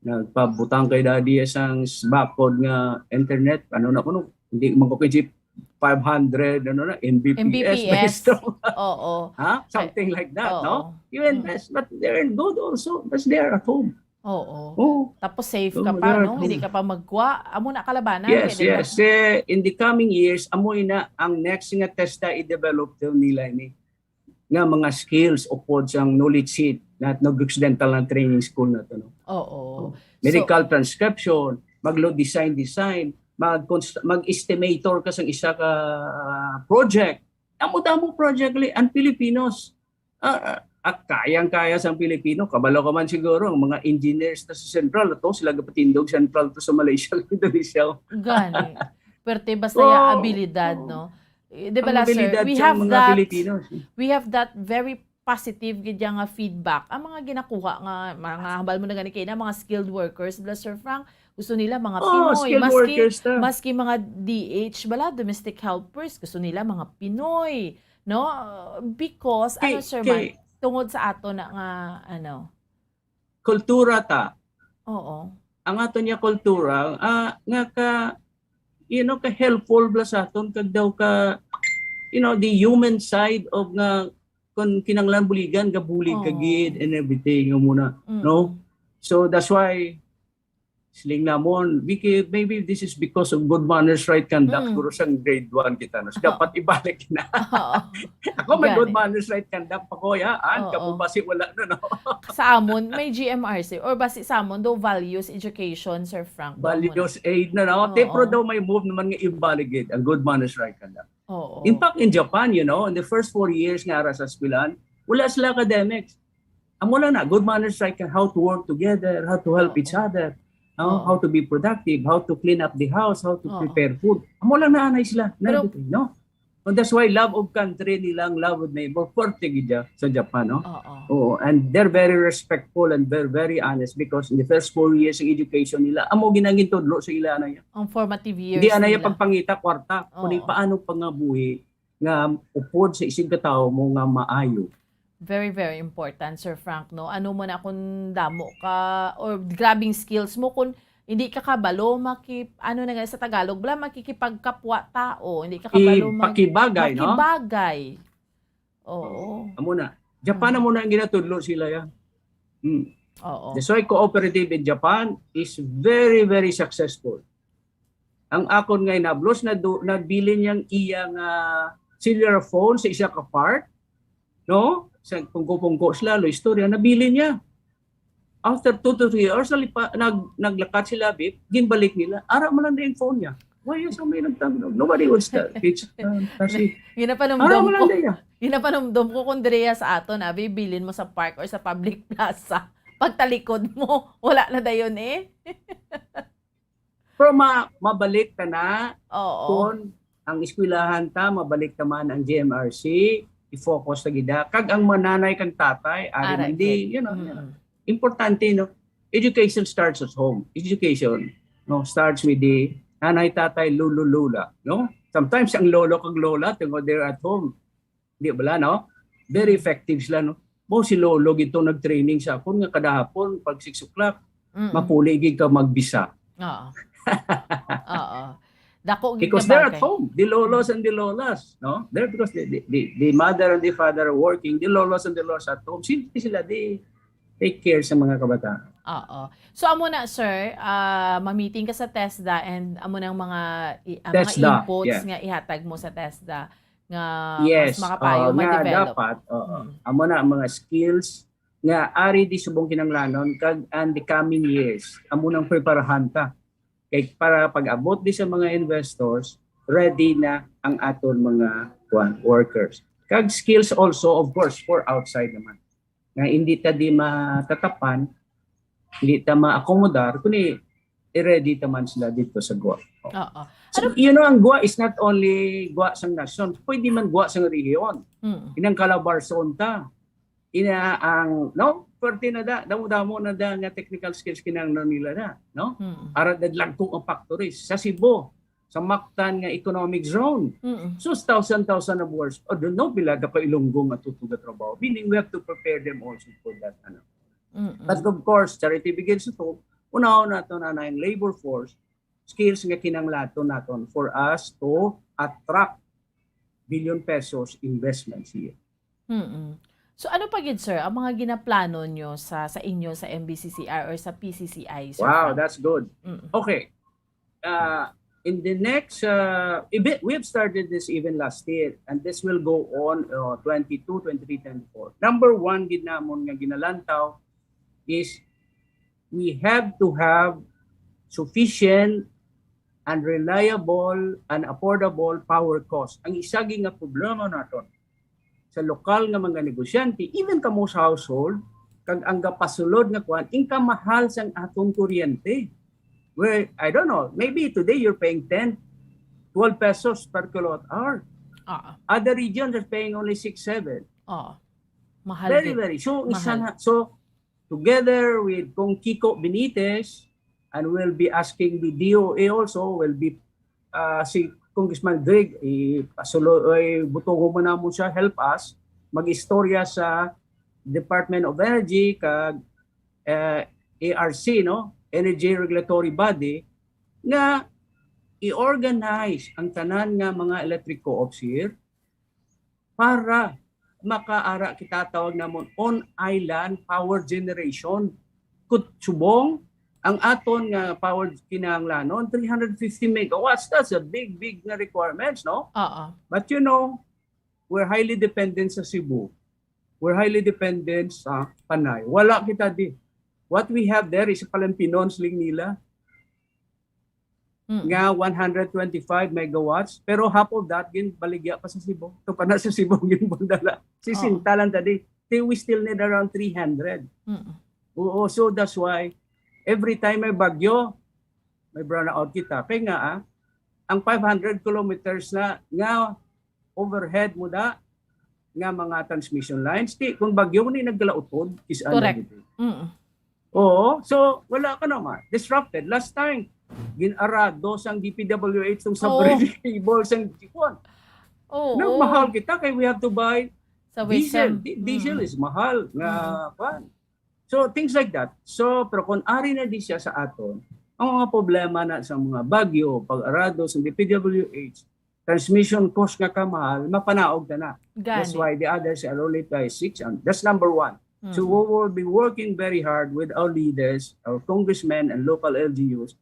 nagpabutang kay daddy sang bakod nga internet, ano na kuno, hindi man ko kinsi five hundred, ano na, M B P S, M B P S. basta. Oo. Ha? Something like that, Oo. No? You invest, but they're good also, because they're at home. Oo. Oh, Tapos safe So, ka pa, they're no? at Hindi home. ka pa magkuha. Amo na kalabanan, Yes, di ba? yes. Eh, in the coming years, amo ina ang next nga TESDA i-develop daw nila ini nga mga skills upod sang knowledge seat na nag-occidental ng training school na to, no? Oo. Medical transcription, maglo design design, mag mag-estimator ka sang isa ka project. Amo-damo project li ang Filipinos. Ah, ah, ah, kayang-kaya sang Pilipino, kabalo ka man siguro, ang mga engineers ta sa Central, to sila gapatindog Central to sa Malaysia, Indonesia. Gani. Perte basta ya abilidad, no? Eh, di ba, sir? We have that, we have that very positive gid nga feedback ang mga ginakuha nga mga hambal mo na gani kay na mga skilled workers bla, Sir Frank, gusto nila mga Pinoy, skilled maski workers ta. Maski mga D H bala, domestic helpers, gusto nila mga Pinoy, no? Uh, because kay, ano, Sir kay, Man, tungod sa ato na nga ano, kultura ta. Oo. Ang ato niya kultura, ah, nga ka you know, ka helpful bla sa aton kag daw ka you know, the human side of nga kung kinanglan buligan, gabulig ka gid and everything, yung muna, no? So that's why siling namon, maybe this is because of good manners, right conduct, mm. Siguro sang grade one kita, no? Dapat ibalik na. Ako may good manners, right conduct pa ko, ya? An, kapo ba si wala na, no? Sa amon, may G M R C, or basi sa amon, do values education, Sir Frank. Values aid na, no? Pero daw may move naman nga ibalik gid ang good manners, right conduct. Oo. In fact, in Japan, you know, in the first four years nga ara sa eskwelahan, wala sila academics. Amo lang na, good manners like how to work together, how to help each other, no? How to be productive, how to clean up the house, how to prepare food. Amo lang na anay sila, na everything, no? And that's why love of country nilang love of neighbor, forte gid sa Japan, no? Oo. And they're very respectful and very, very honest because in the first four years ng education nila, amo ginangin tudlo sa ila na yan. Ang formative years Hindi anay pagpangita kwarta, kundi paano pangabuhi nga upod sa isig ka tawo mo nga maayo. Very, very important, Sir Frank, no? Ano mo na kung damo ka or grabing skills mo kung hindi ka kabalo, maki, ano na nga sa Tagalog, bla, makikipagkapwa tao, hindi ka kabalo mag- Pakibagay, no? Makibagay. Oo. Amo na. Japan na mo na ang ginatudlo sila ya. Hmm. Oo. That's why cooperative in Japan is very, very successful. Ang akon nga inablos, nadu- nabilin niyang iya nga cellular phone sa isa ka park, no? Sa pungko-pungko sila, lo istorya, nabilin niya. After two to three hours, nalipa, nag, naglakat sila, Bip, ginbalik nila. Ara man lang na yung phone niya. Why is may nagtandog? Nobody wants that. It's, um, kasi, ara Ginapanumdom man lang ko. niya. Ginapanumdom ko kung diriya sa aton, abi, bilin mo sa park or sa public plaza. Pagtalikod mo, wala na dayon eh. Pero ma, mabalik ta na Oo. Kung ang eskwelahan ta, mabalik ta man ang G M R C, i-focus ta gid, ha. Kag ang mananay kag tatay, ari Ara man di, gid. you know, Mm-mm. importante, no? Education starts at home. Education, no, starts with the nanay, tatay, lolo, lola, no? Sometimes ang lolo kag lola, tungod they're at home. Di bala, no? Very effective sila, no? Mo si lolo gito nag-training sa akon nga kada hapon pag six o'clock, Mm-mm. mapuli gid ka magbisa. Oo. Oo. Dako gid Because they're at kabagay. home. The lolos and the lolas, no? They're because the, the, the, the mother and the father are working. The lolos and the lolas at home. Sila, sila di take care sa mga kabataan. Oo. So, amo na, sir, ah, ma-meeting ka sa TESDA and amo nang mga i-, ah, mga TESDA, inputs yeah. nga ihatag mo sa TESDA nga Yes, mas makapayo, oo, nga ma-develop. dapat, oo. Mm. Amo na ang mga skills nga ari di subong kinahanglanon kag in the coming years, amo nang preparahan ta. Kay para pag-abot di sa mga investors, ready na ang aton mga, kuwan, workers. Kag skills also, of course, for outside naman. Nga hindi ta di matatapan, hindi ta ma-accommodar, kundi i-ready ta man sila dito sa Goa. Oo. So, Ano? you know, ang Goa is not only Goa sang nasyon, pwede man Goa sang rehiyon. Mm. Inang Calabarzon ta. Ina ang, no? Pwerte na da, damo-damo na da nga technical skills kinahanglan nila na, no? Mm. Ara dadlagko ang factories sa Cebu, sa Mactan nga economic zone. Mm. So, thousand, thousand of workers. O, don't know, pila da ka Ilonggo nga tutuga trabaho. Meaning, we have to prepare them also for that, ano. Mm. But of course, charity begins at home. Unahon nato na na yung labor force, skills nga kinanglaton naton for us to attract billion pesos investments here. Mm. So ano pa gid, sir, ang mga ginaplano nyo sa, sa inyo sa M B C C R or sa P C C I, sir? Wow, Frank? That's good. Mm. Okay. Uh, in the next, uh, evi- we have started this even last year, and this will go on uh, twenty-two, twenty-three, twenty-four. Number one, gid namon nga ginalantaw is we have to have sufficient and reliable and affordable power cost. Ang isa gid nga problema naton sa lokal nga mga negosyante, even kamo sa household, kag ang gapasulod nga kuan, ang kamahal sang atong kuryente. Where, I don't know, maybe today you're paying ten, twelve pesos per kilowatt hour. Ah, Other regions are paying only six, seven. Oh. Mahal Very, gid. Very. So, isa Mahal. na, so, together with Kong Kiko Benitez, and we'll be asking the D O A also, will be uh, si Congressman Greg, ipasulo, ay, butugon mo namo siya, help us, mag-istorya sa Department of Energy kag uh, A R C, no? Energy Regulatory Body, nga i-organize ang tanan nga mga electric co-ops here para makaara kita, tawag namon on island power generation. Kut subong ang aton nga power kinahanglanon, three hundred fifty megawatts. That's a big, big nga requirements, no? Oo. But you know, we're highly dependent sa Cebu. We're highly dependent sa Panay. Wala kita di. What we have there is Palampinon, Siling nila, Mm. nga one hundred twenty-five megawatts, pero half of that ginbaligya pa sa Cebu. Ito pa na sa Cebu ginbundala. Si Oo. Sinta lang tadi. They, we still need around three hundred. Mm. Oo, so that's why every time may bagyo, may brownout kita. Kaya nga, ah, ang five hundred kilometers na nga overhead mo da nga mga transmission lines, ti kung bagyo ni nagkalautod, kis-an na Correct. gid. Mm. Oo, so wala ka naman. Disrupted. Last time, gin-arado sang D P W H tong Oo. submarine cable sang Jipon. Oo. Nagmahal kita kay we have to buy Sa diesel. Western. Di- Diesel Mm. is mahal nga kwan. So things like that. So pero kung ari na di siya sa aton, ang mga problema na sa mga bagyo, pag-arado sa D P W H, transmission cost nga kamahal, mapanaog na na. That's Gani. Why the others are only by six. And that's number one. So Mm. we will be working very hard with our leaders, our congressmen and local L G Us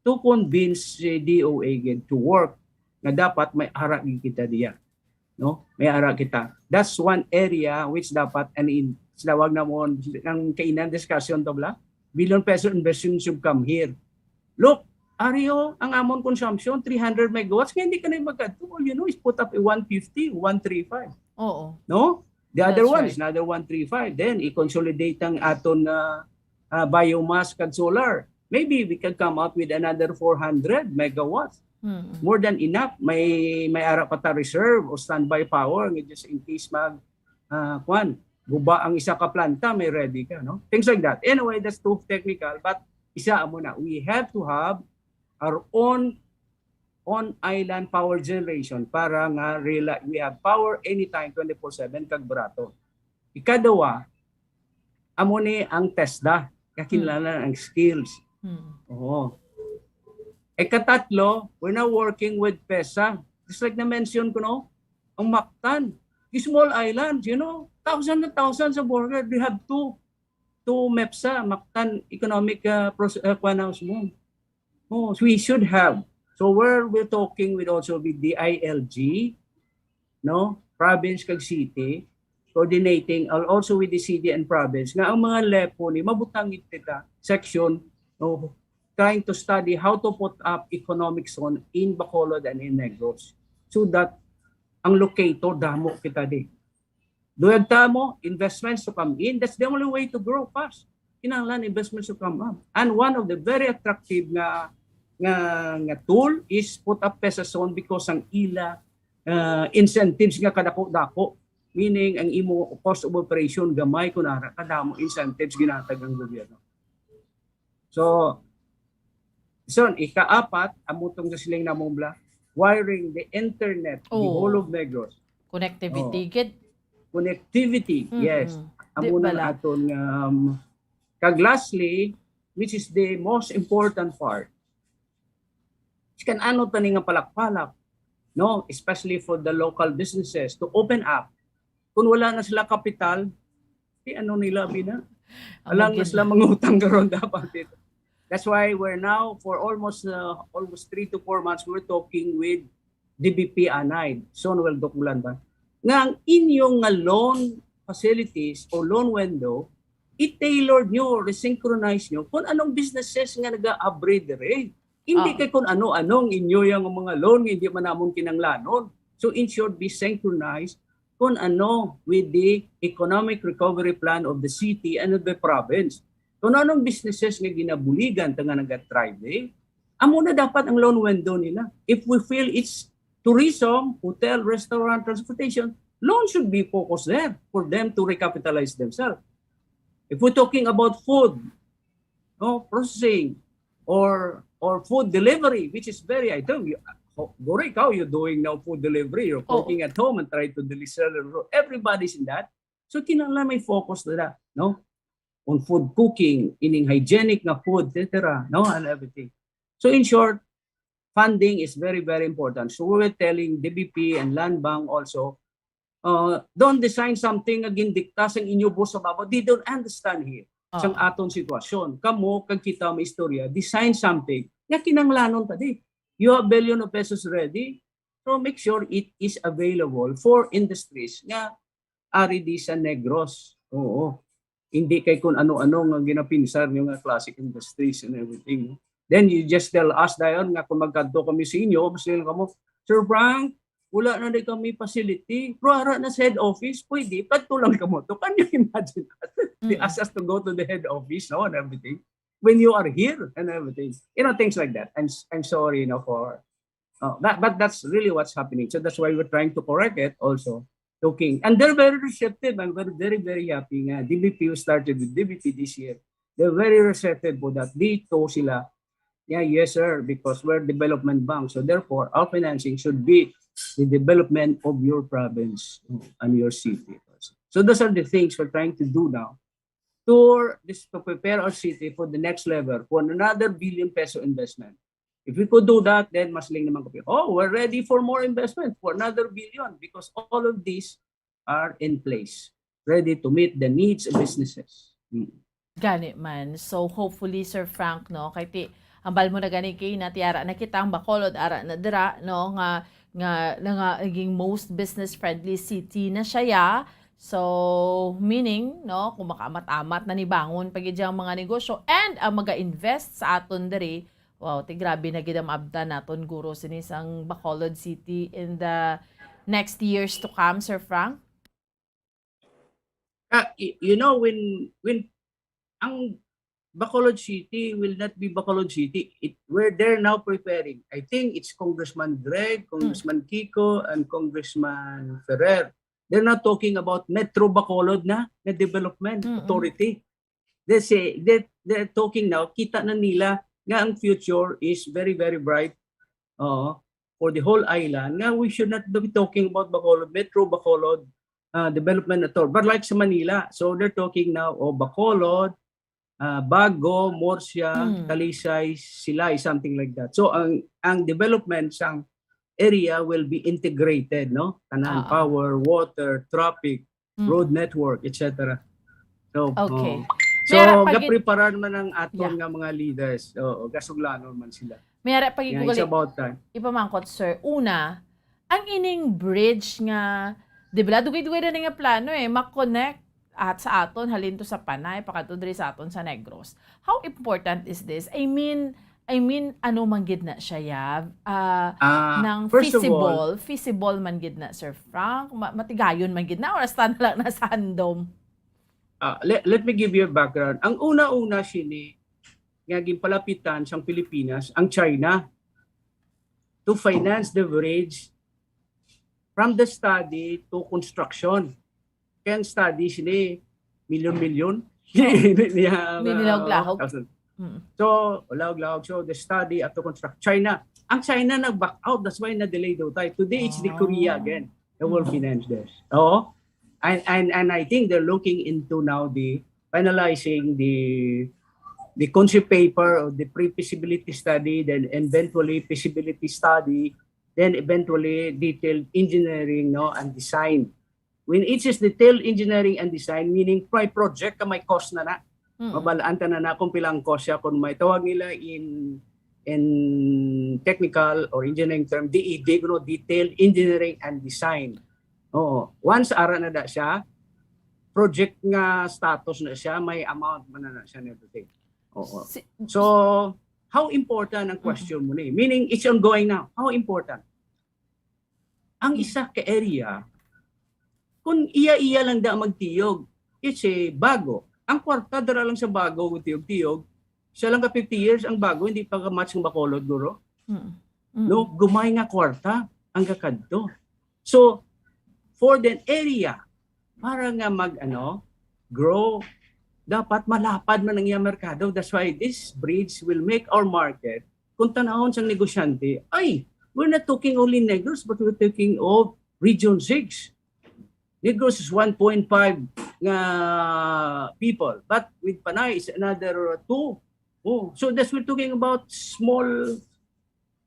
to convince si D O A gid to work nga dapat may ara gid kita diya. No? May ara kita. That's one area which dapat an in, tawag namon ang kainan discussion to bla. Billion peso investment should come here. Look, ari o, ang amon consumption, three hundred megawatts, nga hindi ka na magkadto. All you know is put up a one fifty, one thirty-five. Oo. No? The other That's one right. Is another one thirty-five. Then, i-consolidate ang aton uh, uh, biomass kag solar. Maybe we can come up with another four hundred megawatts. Mm. More than enough. May may ara pa ta reserve o standby power nga just in case mag uh, kwan, guba ang isa ka planta, may ready ka, no? Things like that. Anyway, that's too technical, but isa amo na. We have to have our own on island power generation para nga rela- we have power anytime twenty-four seven kag barato. Ikaduha, amo ni ang TESDA, kakinlanan ang skills. Mm. Oo. Ikatatlo, we're now working with PESA. Just like na-mention ko, no? Ang Mactan, yung small islands, you know, thousands and thousands of workers, they have two, two MEPSA, Mactan Economic uh, Pros- uh, Kuan House mo. Oh, so we should have. So where we're talking with also with the I L G, no, province kag city, coordinating al- also with the city and province, nga ang mga LEPO ni mabutang kita section, no, trying to study how to put up economic zone in Bacolod and in Negros so that ang locator damo kita di. Duyag ta mo investments to come in. That's the only way to grow fast. Kinahanglan investments to come up. And one of the very attractive nga nga nga tool is put up PESA zone because ang ila uh, incentives nga kadako-dako, meaning ang imo cost of operation gamay kun ara kadamo incentives ginatag ang gobyerno. So, so ikaapat, amo tong sa siling namong bla, wiring the internet, the Oh. whole of Negros. Connectivity Oh. gid. Connectivity, Mm-mm. yes. Di Amo na bala. Aton um, kag lastly, which is the most important part, is kan ano tani nga palakpalak, no, especially for the local businesses to open up. Kung wala na sila kapital, di ano nila bina? Amo Alang na gid. Sila mangutang karon dapat dito. That's why we're now for almost uh, almost three to four months we're talking with D B P Anay, Zone Well Dokulan ba? Nga ang inyong nga loan facilities o loan window, i-tailor nyo, resynchronize nyo kung anong businesses nga nag-abri dire. Hindi Oo. kay kung ano-ano ang inyo yung mga loan nga hindi man namon kinanglanon. So in short, be synchronized kung ano with the economic recovery plan of the city and of the province. Kung anong businesses nga ginabuligan ta nga naga-thriving, amo na dapat ang loan window nila. If we feel it's tourism, hotel, restaurant, transportation, loan should be focused there for them to recapitalize themselves. If we're talking about food, no, processing, or or food delivery, which is very, I think, you, Goro, ikaw, you're doing now food delivery. You're Oo. Cooking at home and try to deliver. Everybody's in that. So kinahanglan may focus na, no? On food cooking, ining hygienic nga food, et cetera, no? And everything. So in short, funding is very, very important. So we were telling D B P and Land Bank also, uh, don't design something nga gindikta sang inyo boss sa babaw. They don't understand here sang Oo. aton sitwasyon. Kamo, kag kita may istorya, design something nga kinanglanon ta di. You have billion of pesos ready, so make sure it is available for industries nga ari di sa Negros. Oo. Hindi kay kung ano-ano nga ginapinsar nyo nga classic industries and everything. Then you just tell us dayon nga kung magkadto kami sa inyo, mas nila kamo, "Sir Frank, wala na di kami facility. Pero ara na sa head office, pwede, kadto lang kamo to." Can you imagine that? They Mm. ask us to go to the head office, no, and everything. When you are here and everything. You know, things like that. I'm, I'm sorry, you know, for, uh, that, but that's really what's happening. So that's why we're trying to correct it also. Looking. And they're very receptive. I'm very, very, very happy nga. D B P who started with D B P this year. They're very receptive for that. Dito sila, yeah, yes, sir, because we're development bank. So therefore, our financing should be the development of your province and your city. So those are the things we're trying to do now to, this, to prepare our city for the next level, for another billion peso investment. If we could do that, then mas ling naman ko, "Oh, we're ready for more investment, for another billion," because all of these are in place, ready to meet the needs of businesses. Mm. Gani man. So hopefully, Sir Frank, no, kay ti ambal mo na gani kay natiara na kita ang Bacolod, ara na dira, no, nga nga, nga naging most business friendly city na siya ya. So meaning, no, kung makaamat-amat na ni bangon pa gid ang mga negosyo and ang mag-invest sa aton diri, wow, ti grabe na gid ang maabtan naton, Guro, sini sang Bacolod City in the next years to come, Sir Frank. Ah, y- you know, when when ang Bacolod City will not be Bacolod City. It, we're there now preparing. I think it's Congressman Greg, Congressman Kiko, and Congressman Ferrer. They're now talking about Metro Bacolod na, na development Mm-mm. authority. They say, they, they're talking now, kita na nila nga ang future is very, very bright. Oo. For the whole island, nga we should not be talking about Bacolod, Metro Bacolod, uh, development at all. But like sa Manila, so they're talking now of Bacolod, uh, Bago, Murcia, Hmm. Talisay, Silay, something like that. So ang ang development sang area will be integrated, no? Tanan, Ah. power, water, traffic, Mm. road network, et cetera. So, Okay. oh. So, Mera, pag- gapreparar man ang aton Yeah. nga mga leaders. Oo, gasuglanon man sila. Mera, pag Yeah, igugali, it's about time. Ipamangkot, sir. Una, ang ining bridge nga, di ba, dugay-dugay na ni nga plano eh, ma-connect at sa aton, halin to sa Panay, pakadto diri sa aton sa Negros. How important is this? I mean, I mean, ano man gid na siya, ya? Ah, Ah, nang first of feasible, all, feasible man gid na, Sir Frank? Ma- matigayon man gid na, or hasta na lang na sa handom? Ah, let, let me give you a background. Ang una-una sini nga ginpalapitan sang Pilipinas ang China to finance the bridge from the study to construction. Kaya ang study sini milyon-milyon. Niya, Nilahog-lahog. Thousand. Mm. So, lahog-lahog. So, the study at to construct. China. Ang China nag-back out. That's why na-delay daw tayo. Today, it's the Ah. Korea again. The world Mm. finance this. Oo. And, and, and I think they're looking into now the finalizing the the concept paper or the pre-feasibility study, then eventually feasibility study, then eventually detailed engineering, no, and design. When it is detailed engineering and design, meaning may project ka, may cost na na. Mm. Mabalaan ta na na kung pila ang cost siya, kung may tawag nila in in technical or engineering term, D E D, no, detailed engineering and design. Oo. Once ara na da siya, project nga status na siya, may amount man na, na siya and everything. Oo. Si- So, How important ang question mo ni? Meaning, it's ongoing now. How important? Ang isa ka area, kung iya-iya lang da magtiyog, it's a Bago. Ang kwarta dara lang sa Bago, tiyog-tiyog, siya lang ka fifty years, ang Bago, hindi pa ka-match ng Bacolod, guro. Mm. No, gumay nga kwarta ang kakadto. So, for the area, para nga mag, ano, grow, dapat malapad man ang iyang merkado. That's why this bridge will make our market, kung tanahon sang negosyante, ay, we're not talking only Negros, but we're talking of Region six. Negros is one point five nga people, but with Panay is another two. Oh, so that's, we're talking about small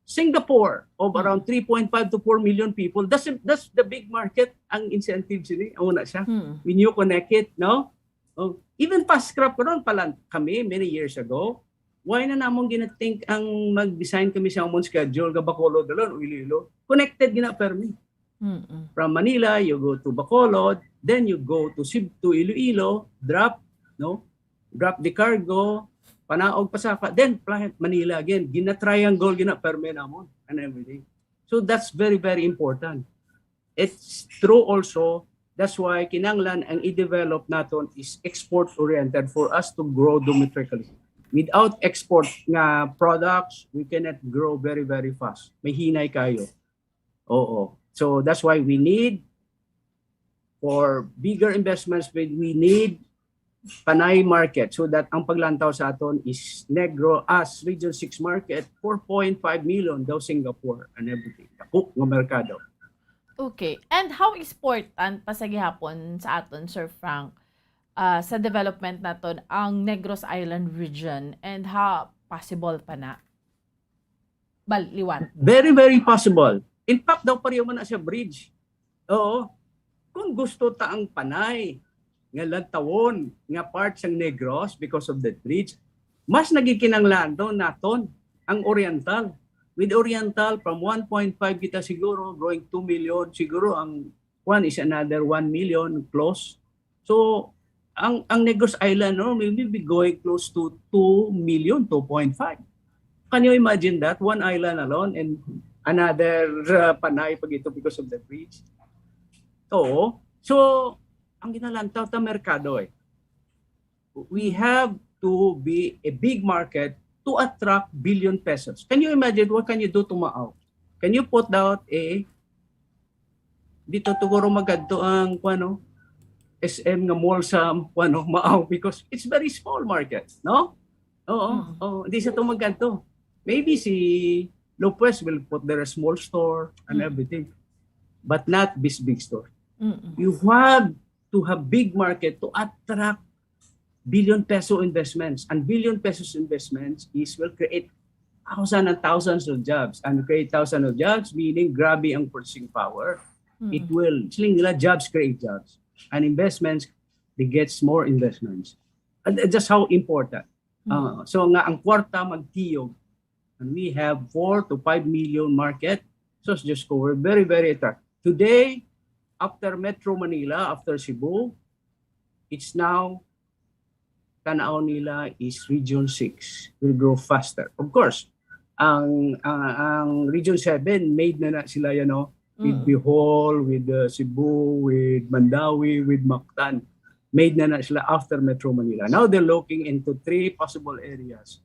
Singapore of around three point five to four million people. That's that's the big market. Ang incentive sini, ang una siya. Hmm. When you connect it, no? Oh, even Fast Scrap karon pala kami many years ago. Why na namon ginathink ang mag-design kami sa amon schedule nga Bacolod dalan o Iloilo? Connected gina permi. Mm-mm. From Manila, you go to Bacolod, then you go to Sib to Iloilo, drop, no? Drop the cargo, panaog Pasaka, then fly Manila again. Gina-triangle gina permi namon and everything. So that's very, very important. It's true also, that's why kinanglan ang i-develop naton is export-oriented for us to grow domestically. Without export nga products, we cannot grow very, very fast. May hinay kayo. Oo. So that's why we need for bigger investments, we, we need Panay market so that ang paglantaw sa aton is Negros as Region six market, four point five million daw Singapore and everything. Dako nga merkado. Okay. And how important pa sa gihapon sa aton, Sir Frank, ah, sa development naton ang Negros Island region, and how possible pa na? Bal, liwat. Very, very possible. In fact, daw pareho man na siya bridge. Oo. Kung gusto ta ang Panay nga lantawon nga part sang Negros because of the bridge, mas nagikinanglan daw naton ang Oriental. With Oriental, from one point five kita siguro, going two million, siguro ang one is another one million plus. So, ang ang Negros Island, no, maybe be going close to two million, two point five. Can you imagine that? One island alone and another uh, Panay pag ito because of the bridge. Oo. So, ang ginalantaw ta merkado eh. We have to be a big market to attract billion pesos. Can you imagine what can you do to Maaw? Can you put out a dito tuguro magadto ang kuano S M nga mall sa kuano Maaw because it's very small market, no? Oo, Mm. oo, di sa to magadto. Maybe si Lopez will put there a small store and Mm. everything, but not this big store. Mm-mm. You have to have big market to attract billion peso investments. And billion pesos investments is will create thousands and thousands of jobs. And create thousands of jobs, meaning grabe ang purchasing power. It Mm-mm. Will, siling nila, jobs create jobs. And investments begets more investments. And that's how important. Mm. Uh, so nga ang kwarta magtiyog, and we have four to five million market. So it's just covered very, very attractive. Today, after Metro Manila, after Cebu, it's now tanaw nila is Region six will grow faster. Of course, ang ang, ang Region seven made na na sila yan, no? With Mm. Bohol, with uh, Cebu, with Mandaue, with Mactan. Made na na sila after Metro Manila. Now they're looking into three possible areas.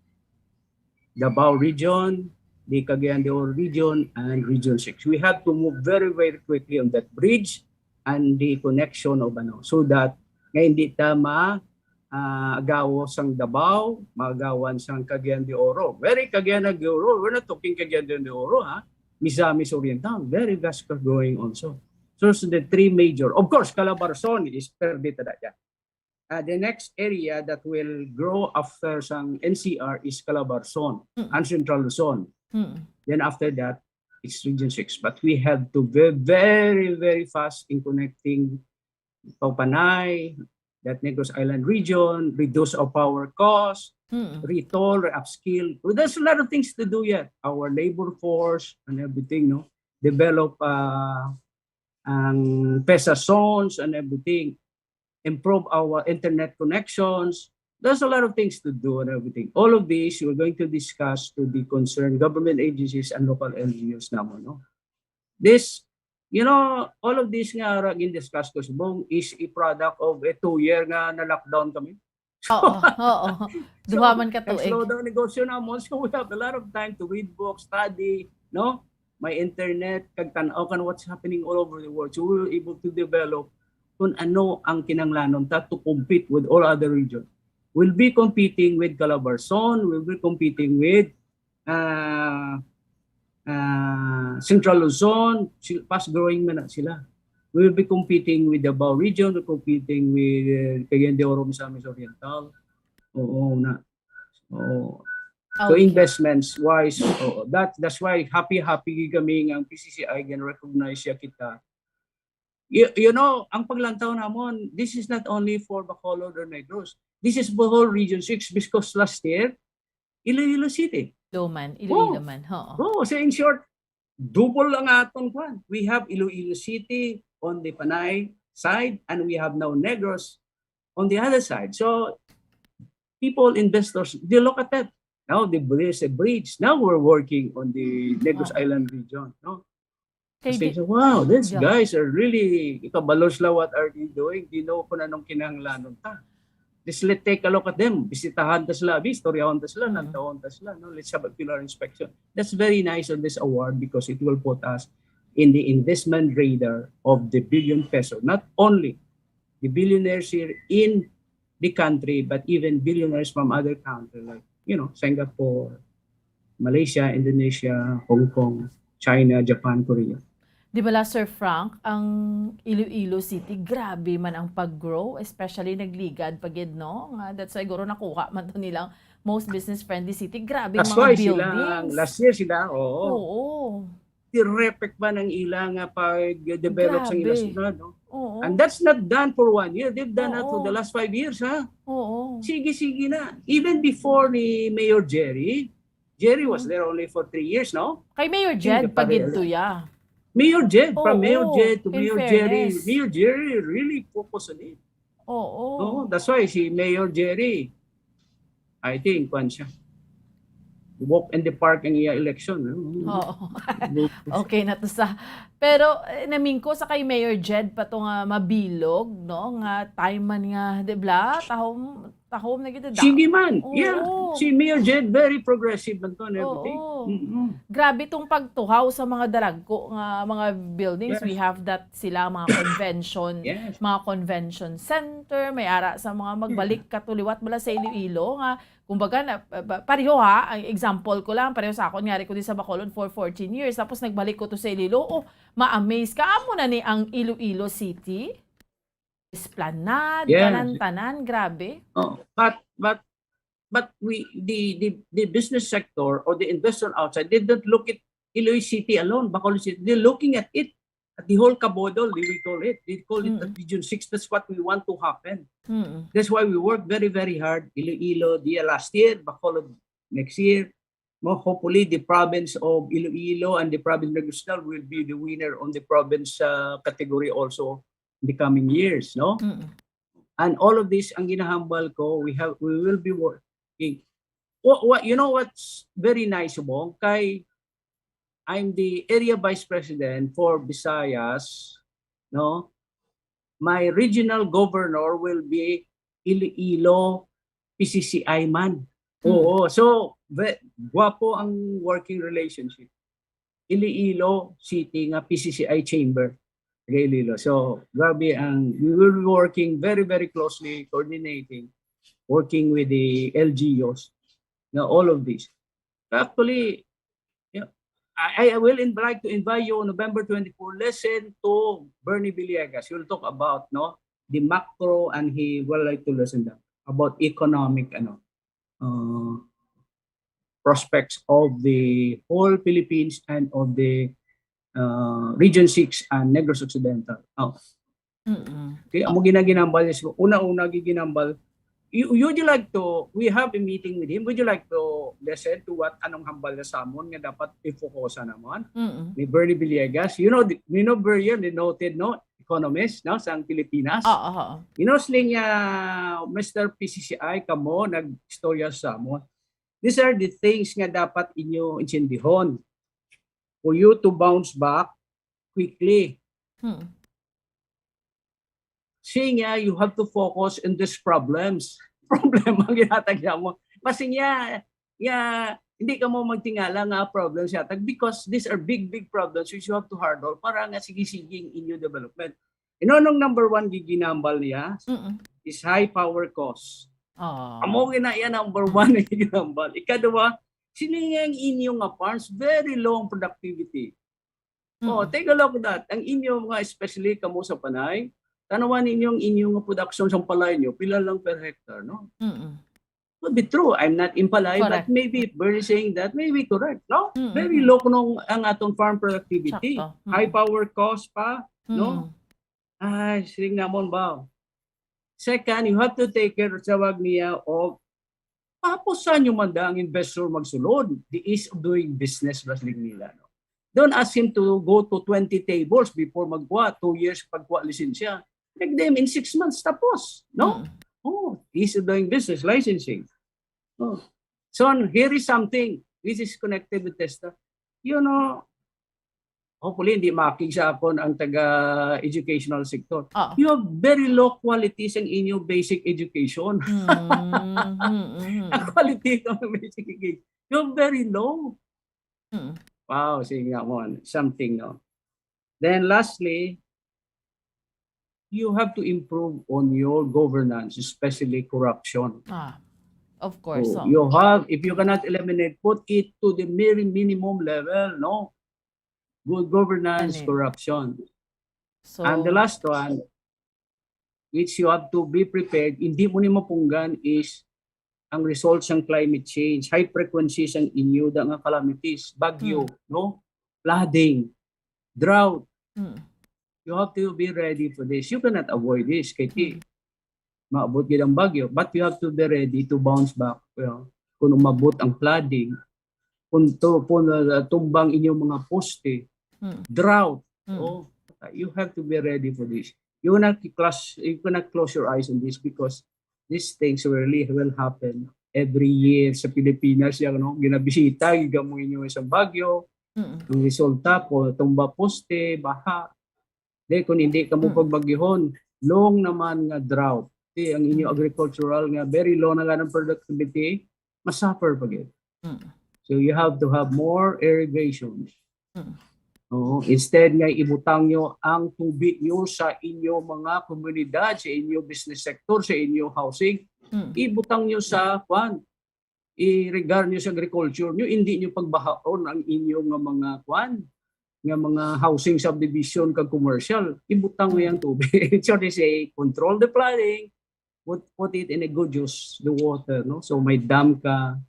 Davao region, the Cagayan de Oro region, and Region six. We have to move very, very quickly on that bridge and the connection of ano, so that nga hindi ta ma ah, agawo sang Davao, magawan sang Cagayan de Oro. Very Cagayan de Oro, we're not talking Cagayan de Oro, ha? Misamis Oriental, very fast growing also. So, so the three major, of course, Calabarzon is perdita na yan. Uh, the next area that will grow after sang N C R is Calabarzon Mm. and Central Luzon. Mm. Then after that, it's Region six. But we have to be very, very fast in connecting Pau Panay, that Negros Island region, reduce our power cost, Mm. retool, re-upskill. Well, there's a lot of things to do yet. Our labor force and everything, no? Develop uh, ang PESA zones and everything. Improve our internet connections. There's a lot of things to do and everything. All of these, we're going to discuss to the concerned government agencies and local L G Us naman, no? This, you know, all of this nga ra gin-discuss ko subong is a product of a two year nga na-lockdown kami. Oo, oo. Duha man ka Ang tuig. slowdown negosyo namon, so we have a lot of time to read books, study, no? May internet, kag tan-aw kan what's happening all over the world. So we were able to develop kung ano ang kinahanglanon ta to compete with all other region. We'll be competing with Calabarzon, we'll be competing with uh, uh, Central Luzon, si- fast growing man na sila. We will be competing with Davao region, we're competing with uh, Cagayan de Oro, Misamis Oriental. Oo na. Oo. So Okay. investments wise, oo, that that's why happy happy kami nga ang P C C I gin-recognize siya kita. You, you know, ang paglantaw namon, this is not only for Bacolod or Negros. This is for whole Region six because last year, Iloilo City. Iloilo man, Oh, Iloilo man. Oo. Oh, so in short, double ang aton kwan. We have Iloilo City on the Panay side and we have now Negros on the other side. So people, investors, they look at that. Now the, there's a bridge. Now we're working on the Negros Oo. Island region. No? Kay Kasi, di- wow, these Yeah. guys are really, kabalo sila what are they doing? They know kung anong kinahanglanon ta. Just let take a look at them. Bisitahan ta sila, abi, istoryahon ta sila, Mhm. lantawon ta sila, no? Let's have a pillar inspection. That's very nice on this award because it will put us in the investment radar of the billion peso. Not only the billionaires here in the country, but even billionaires from other countries like, you know, Singapore, Malaysia, Indonesia, Hong Kong, China, Japan, Korea. Di bala, Sir Frank, ang Iloilo City, grabe man ang pag-grow, especially nagligad pa gid, no? Nga, that's why siguro nakuha man to nilang most business-friendly city. Grabe That's mga why sila, buildings. Last year sila, oo. Oo. Tirepek ba ng ila nga pag-develop sa ila Grabe. syudad, no? Oo. And that's not done for one year. They've done that for Oo. The last five years, ha? Oo. Sige, sige na. Even before ni Mayor Jerry, Jerry was Mhm. there only for three years, no? Kay Mayor Hindi Jed pa pa gid rin. To, yeah. Mayor Jed, from Mayor Oo, Jed to in Mayor Jerry, fairness. Mayor Jerry really focused on it. Oo. Oo, that's why si Mayor Jerry, I think, kwan siya. Walk in the park ang iya election. No? Oo. Okay na to sa. Pero eh, namingko sa kay Mayor Jed pa to nga mabilog, no? Nga time man nga, di bla? Tahom, tahom na gid da. Sige man. Oo. Yeah. Si Mayor Jed, very progressive man to and everything. Oo. Mm-mm. Grabe tong pagtuhaw sa mga daragko nga mga buildings. Yes. We have that sila mga convention, Yes. mga convention center, may ara sa mga magbalik ka to liwat bala sa Iloilo nga kumbaga na pa- pareho ha, ang example ko lang, pareho sa akon nga ko di sa Bacolod for fourteen years tapos nagbalik ko to sa Iloilo, oh, ma-amaze ka amo na ni ang Iloilo City. Esplanade, Yes. tanan-tanan, grabe. Oh, but but but we the the the business sector or the investor outside, they don't look at Iloilo City alone, Bacolod City. They're looking at it at the whole kabodol, they will call it. They call it the Mm. Region six. That's what we want to happen. Mm. That's why we work very, very hard. Iloilo, the last year, Bacolod next year. Mo, hopefully, the province of Iloilo and the province of Negros Occidental will be the winner on the province uh, category also in the coming years, no? Mm. And all of this, ang ginahambal ko, we have, we will be working. What, what, you know what's very nice, Bong? Kay I'm the area vice president for Visayas, no? My regional governor will be Iloilo P C C I man. Hmm. Oo, so ve- guwapo ang working relationship. Iloilo City nga P C C I chamber. Taga Iloilo. So grabe ang, we will be working very, very closely, coordinating, working with the L G Us, na all of this. Actually, yeah, I, I will invite to invite you on November twenty-four. Listen to Bernie Villegas. He will talk about, no, the macro, and he will like to listen them about economic, ano, uh, prospects of the whole Philippines and of the uh, Region six and Negros Occidental. Oh. Mm-mm. Okay, amo ginaginambal niya. Una-una giginambal. You, would you like to, we have a meeting with him, would you like to listen to what anong hambal niya sa amon nga dapat i-focusan namon? Mm-mm. Ni Bernie Villegas. You know, the- you know Bernie, the noted, no, economist, no, sang Pilipinas. Oo, oo. Inusling niya, Mister P C C I, kamo nag-istorya sa mo. These are the things nga dapat inyo intindihon for you to bounce back quickly. Hmm. Siya nga, you have to focus on these problems. Problema ang ginatag niya mo. Kasi nga, nga, hindi ka mo magtingala nga problems yata because these are big, big problems which you have to handle para nga sige-sige ang inyo development. You know, nung number one giginambal niya Mm-mm. is high power cost. Oh. Amo gina iya number one na giginambal. Ikaduha, sini nga ang inyo nga farms, very low ang productivity. Oh, Mm-mm. take a look at that. Ang inyo mga, especially kamo sa Panay, tanawan ninyo ang inyo nga production sa palay nyo, pila lang per hectare, no? Mm-mm. Could be true. I'm not in palay, but Correct. Maybe we're saying that, maybe correct, no? Mm-mm. Very low kuno ang aton farm productivity. Sakto. Mm. High power cost pa, no? Mm. Ay, siling namon ba? Second, you have to take care, tawag niya, of papusan nyo man da ang investor magsulod. The ease of doing business, ba siling nila, no? Don't ask him to go to twenty tables before magkuha, two years pagkuha lisensya. Make them in six months, tapos, no? Mm. Oh, ease of doing business, licensing. Oh. So, here is something which is connected with TESDA. You know, hopefully, hindi makig sa akon ang taga-educational sector. Oh. You have very low quality sa inyo basic education. Mm, mm, mm, mm. Ang quality ng basic education, you have very low. Mm. Wow, sige nga mo, something, no? Then lastly, you have to improve on your governance, especially corruption. Ah, of course. So, Oh. you have, if you cannot eliminate, put it to the very minimum level, no? Good governance, Ano yun? Corruption. So, And the last one, which you have to be prepared, hindi mo ni mapunggan is ang results ng climate change, high frequencies ang inyo da nga calamities, bagyo, Mm. no? Flooding, drought. Mm. You have to be ready for this. You cannot avoid this. Kay ti, Mm. maabot gid ang bagyo, but you have to be ready to bounce back. You know? Kung umabot ang flooding, kung to, kung uh, tumbang inyong mga poste, Mm. drought, Mm. oh, you have to be ready for this. You cannot close, you cannot close your eyes on this because these things really will happen every year sa Pilipinas. Yung, no, ginabisita, gigamo inyo isang bagyo, Mm. ang resulta po, tumba poste, baha. Di, kung hindi ka mo Mm. pagbagyuhon, long naman nga drought. Di, ang inyo Mm. agricultural nga very low na nga ng productivity, masuffer pa gyud. Mm. So you have to have more irrigation. Mm. Oo, instead nga ibutang nyo ang tubig nyo sa inyo mga komunidad, sa inyo business sector, sa inyo housing, Mm. ibutang nyo sa, kwan, i-regar nyo sa agriculture nyo, hindi nyo pagbahaon ang inyo nga mga, kwan, nga mga housing subdivision kag commercial, ibutang nyo Mm. ang tubig. So they say, control the flooding, put, put it in a good use, the water, no? So may dam ka,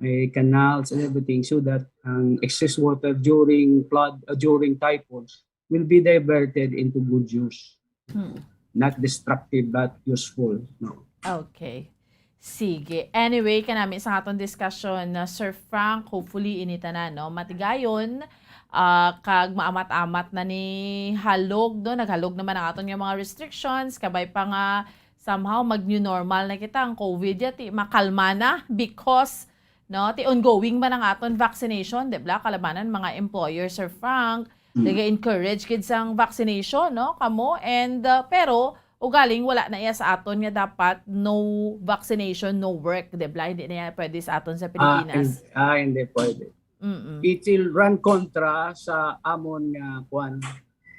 may canals and everything, so that ang excess water during flood, uh, during typhoons will be diverted into good use. Mm. Not destructive, but useful, no? Okay. Sige. Anyway, kanami sa aton discussion, na Sir Frank, hopefully ini tanan, no, matigayon, ah, kag maamat-amat na ni halog, no? Naghalog naman ang aton nga mga restrictions, kabay pa nga somehow mag-new normal na kita. Ang COVID ya, ti makalma na because, no, ti ongoing man ang aton vaccination, di ba? Kalabanan mga employer, Sir Frank, Mm. naga-encourage gid sang vaccination, no, kamo. And, uh, pero ugaling wala na iya sa aton nga dapat no vaccination, no work, di ba? Hindi na iya pwede sa aton sa Ah, Pilipinas. hin-, ah, hindi pwede. Mm-mm. It will run kontra sa amon nga, kwan,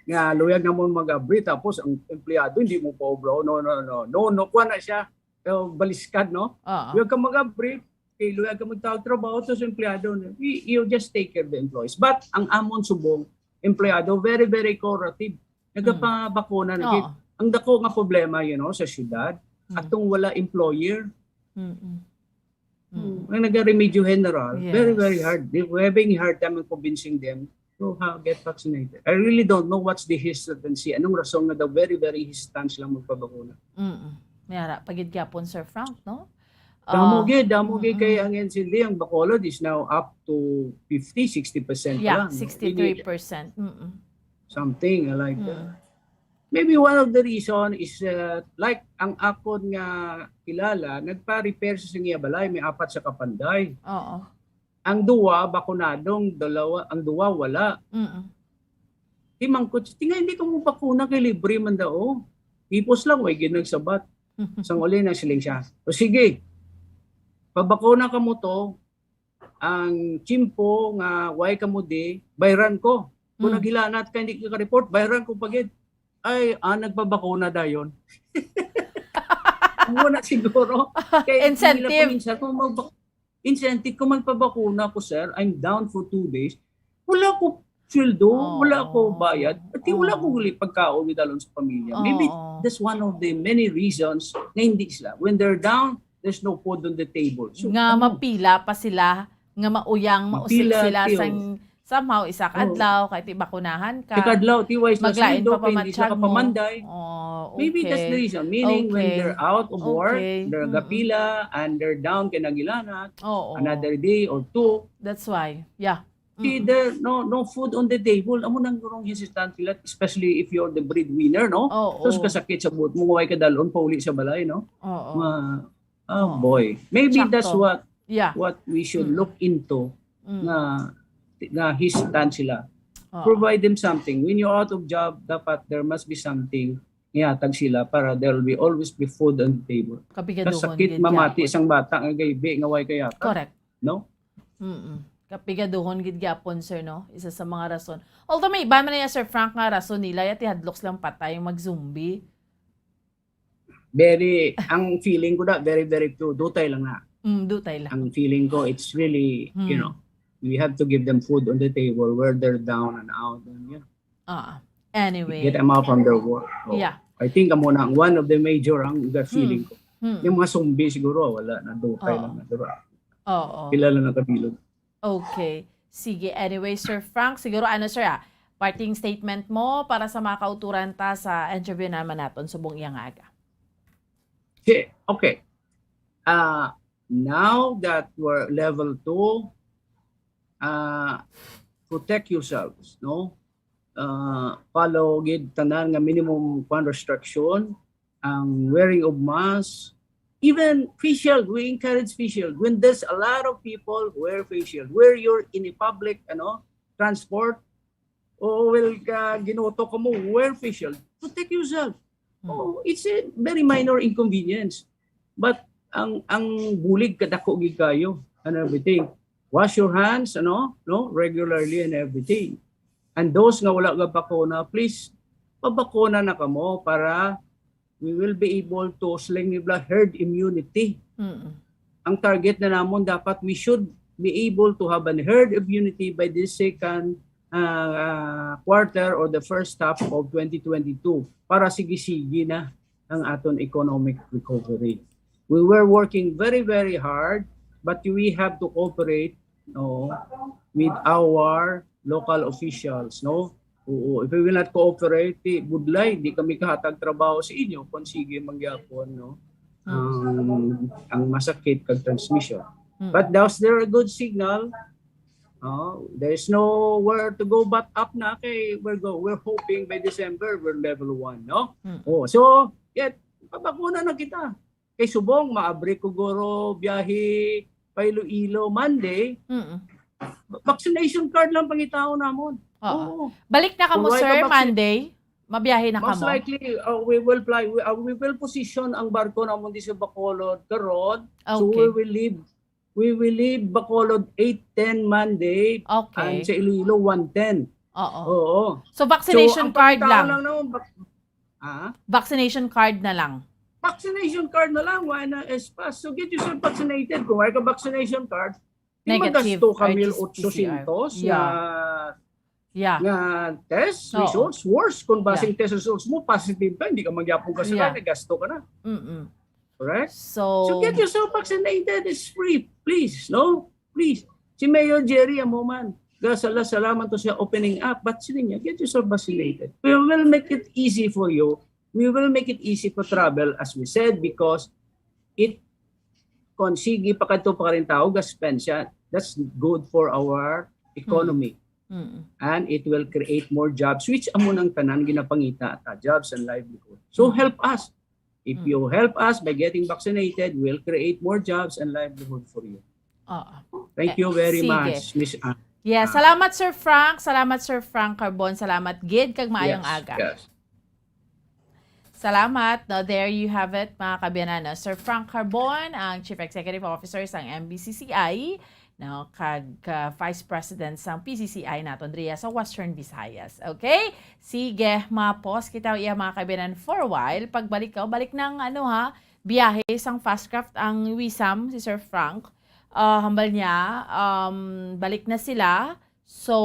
nga luyag namon mag-abri, tapos ang empleyado hindi mo pa obra. No, no, no. No, no, kwan na siya. Pero baliskad, no? Oo. Luyag ka mag-abri, kay luyag ka magtawag trabaho, tapos empleyado, no? Y-, you just take care of the employees. But ang amon subong, empleyado, very, very cooperative. Nagapabakuna na gid. Oo. Ang dako nga problema, you know, sa syudad, Mm. atong wala employer. Mm-mm. Hmm, Mm. ang naga-Remedyo General, very, very Yes. hard. They were having a hard time in convincing them to ha, get vaccinated. I really don't know what's the hesitancy. Anong rason nga daw very, very hesitant sila magpabakuna? Mm-mm. May ara pa gid gyapon, Sir Frank, no? Damo Ah, gid, damo gid kay mm-mm. ang N C D, ang Bacolod is now up to fifty, sixty percent pa Yeah, lang, no? sixty-three percent. Mm-mm. Something like that. Mm. Maybe one of the reason is, uh, like, ang akon nga kilala, nagpa-repair sa iya balay, may apat sa kapanday. Oo. Ang duwa, bakunadong, dalawa, ang duwa, wala. Mm. Di mangkot, tingnan, hindi ka mo bakuna kay libre man daw. Hipos lang, way gid nagsabat. Sang uli na siling siya, "O sige, pabakuna ka mo to, ang tiyempo nga way ka mo di, bayran ko. Kung Mm. naghilanat ka, hindi ka report, bayran ko pa gid." Ay, ah, nagpabakuna dayon. Muna siguro. Kay Incentive. Nila, kung minsan, kung mag- incentive, kung magpabakuna ko, sir, I'm down for two days. Wala ko sweldo, Oo. Wala ko bayad. Pati wala ko Oo. Uli pagkaon ni dalon sa pamilya. Maybe Oo. That's one of the many reasons na hindi sila. When they're down, there's no food on the table. So, Nga ano? Mapila pa sila, nga mauyang, mausik Mapila, sila tiyo. sang somehow, isa ka Oo. adlaw, kahit ibakunahan ka. Ikaw adlaw, tiwais na Maglain sweldo, pa kay hindi pamatsag ka mo. pamanday. Oh, Maybe that's the okay. reason. Meaning, when Okay. they're out of work, Okay. they're Mm-mm. gapila, and they're down, kay naghilanat, Oo. another day or two, That's why. Yeah. see, Mm-mm. there no no food on the table. Amo nang gurong hesitant sila, especially if you're the breadwinner, no? Oo. Sus, kasakit sa buot mo, way ka dalon pa uli sa balay, no? Oo. Ma, oh Oo. boy. Maybe that's Sakto. what Yeah. what we should Mm. look into Mm. na na hesitant sila. Oo. Provide them something. When you're out of job, dapat there must be something ihatag sila para there will be always be food on the table. Kapigaduhon Kasakit gid mamati gyapon. Sang bata nga gaibi nga way kayata, Correct. No? Mm. Kapigaduhon gid gyapon, sir, no? Isa sa mga rason. Although may iba man niya, Sir Frank, nga rason nila, yati hadlok silang patay, mag-zombie. Very, ang feeling ko na, very, very few. Dutay lang na. Mm, dutay lang. Ang feeling ko, it's really, you Hmm. know, we have to give them food on the table where they're down and out. And, you know, Ah, anyway. Get them out from their work. Oh. Yeah. I think amo na ang one of the major ang the feeling ko. Hmm. Yung mga zombie siguro, wala na, dutay Oo. lang na, diba? Oo. Kilala na kabilog. Okay. Sige. Anyway, Sir Frank, siguro ano, sir, ah, parting statement mo para sa mga kauturan ta sa interview naman naton subong iyang aga. Si, okay. Uh, now that we're level two, uh, protect yourselves, no? Uh, follow gid tanan nga minimum kwan restriction, ang wearing of mask, even face shield, we encourage face shield. When there's a lot of people, wear face shield. Where you're in a public, ano, transport, o well, ka, ginuto ka mo, wear face shield. Protect yourself. Hmm. Oh, it's a very minor inconvenience. But ang ang bulig kadako gid kayo and everything. Wash your hands, ano, no, regularly and everything. And those nga wala gapakuna, please, pabakuna na kamo para we will be able to sling nibla herd immunity. Mm-mm. Ang target na namon, dapat we should be able to have an herd immunity by the second uh, uh, quarter or the first half of twenty twenty-two para sige-sige na ang aton economic recovery. We were working very, very hard, but we have to cooperate, no, with our local officials, no? Oo, if we will not cooperate, di, budlay, di kami kahatag trabaho sa inyo kung sige mangyapon, no? Ang, ang masakit kag transmission. Mm. But that's there a good signal. Oh, there's nowhere to go but up na kay we're go we're hoping by December we're level one, no? Mm. Oh, so, yet pabakuna na kita. Kay subong maabri ko guro biyahe pa Iloilo Monday. Mm-mm. Vaccination card lang pangitaon namon. Oo. Oo. Balik na kamo, Kung wala sir, ka vaccine- Monday? Mabiyahe na Most kamo? Likely, uh, we will fly. We, uh, we will position ang barko namon di sa Bacolod karon. So Okay. we will leave. We will leave Bacolod eight ten Monday. Okay. And sa Iloilo one ten. Oo. Oo. So, vaccination So, ang card pangitaon lang. lang naman, bak- ah? Vaccination card na lang. Vaccination card na lang, why na S-Pass? So get yourself vaccinated. Kung wala ka vaccination card, di Negative, magasto ka R T P C R. mil ochocientos Yeah. nga, Yeah. nga test Oo. results. Worse, kung Yeah. basing test results mo, positive ka, hindi ka magyapon ka sa Yeah. nagasto ka na. Mm-mm. Correct? So, So get yourself vaccinated. It's free. Please, no? Please. Si Mayor Jerry amo man, gasala salamat to siya opening up. But sige niya, get yourself vaccinated. We will make it easy for you. We will make it easy for travel, as we said, because it kung sige pa kadto pa rin tao, ga-spend siya, that's good for our economy. Mm. And it will create more jobs, which amo nang tanan ginapangita ta, jobs and livelihood. So, Mm. help us. If Mm. you help us by getting vaccinated, we'll create more jobs and livelihood for you. Oo. Thank Eh, you very sige. much, Miss Anne. Yes, Ah. salamat, Sir Frank. Salamat, Sir Frank Carbon. Salamat gid, kag maayong Yes, aga. yes. Salamat. No, there you have it, mga kabiyanan, no? Sir Frank Carbon, ang Chief Executive Officer sang M B C C I, no, kag, uh, Vice President sang P C C I naton diriya sa Western Visayas. Okay? Sige, mapos kita iya, mga kabiyanan, for a while. Pagbalik ko, balik ng, ano, ha, biyahe sang Fastcraft ang Wisam, si Sir Frank. Ah, hambal niya, um, balik na sila. So,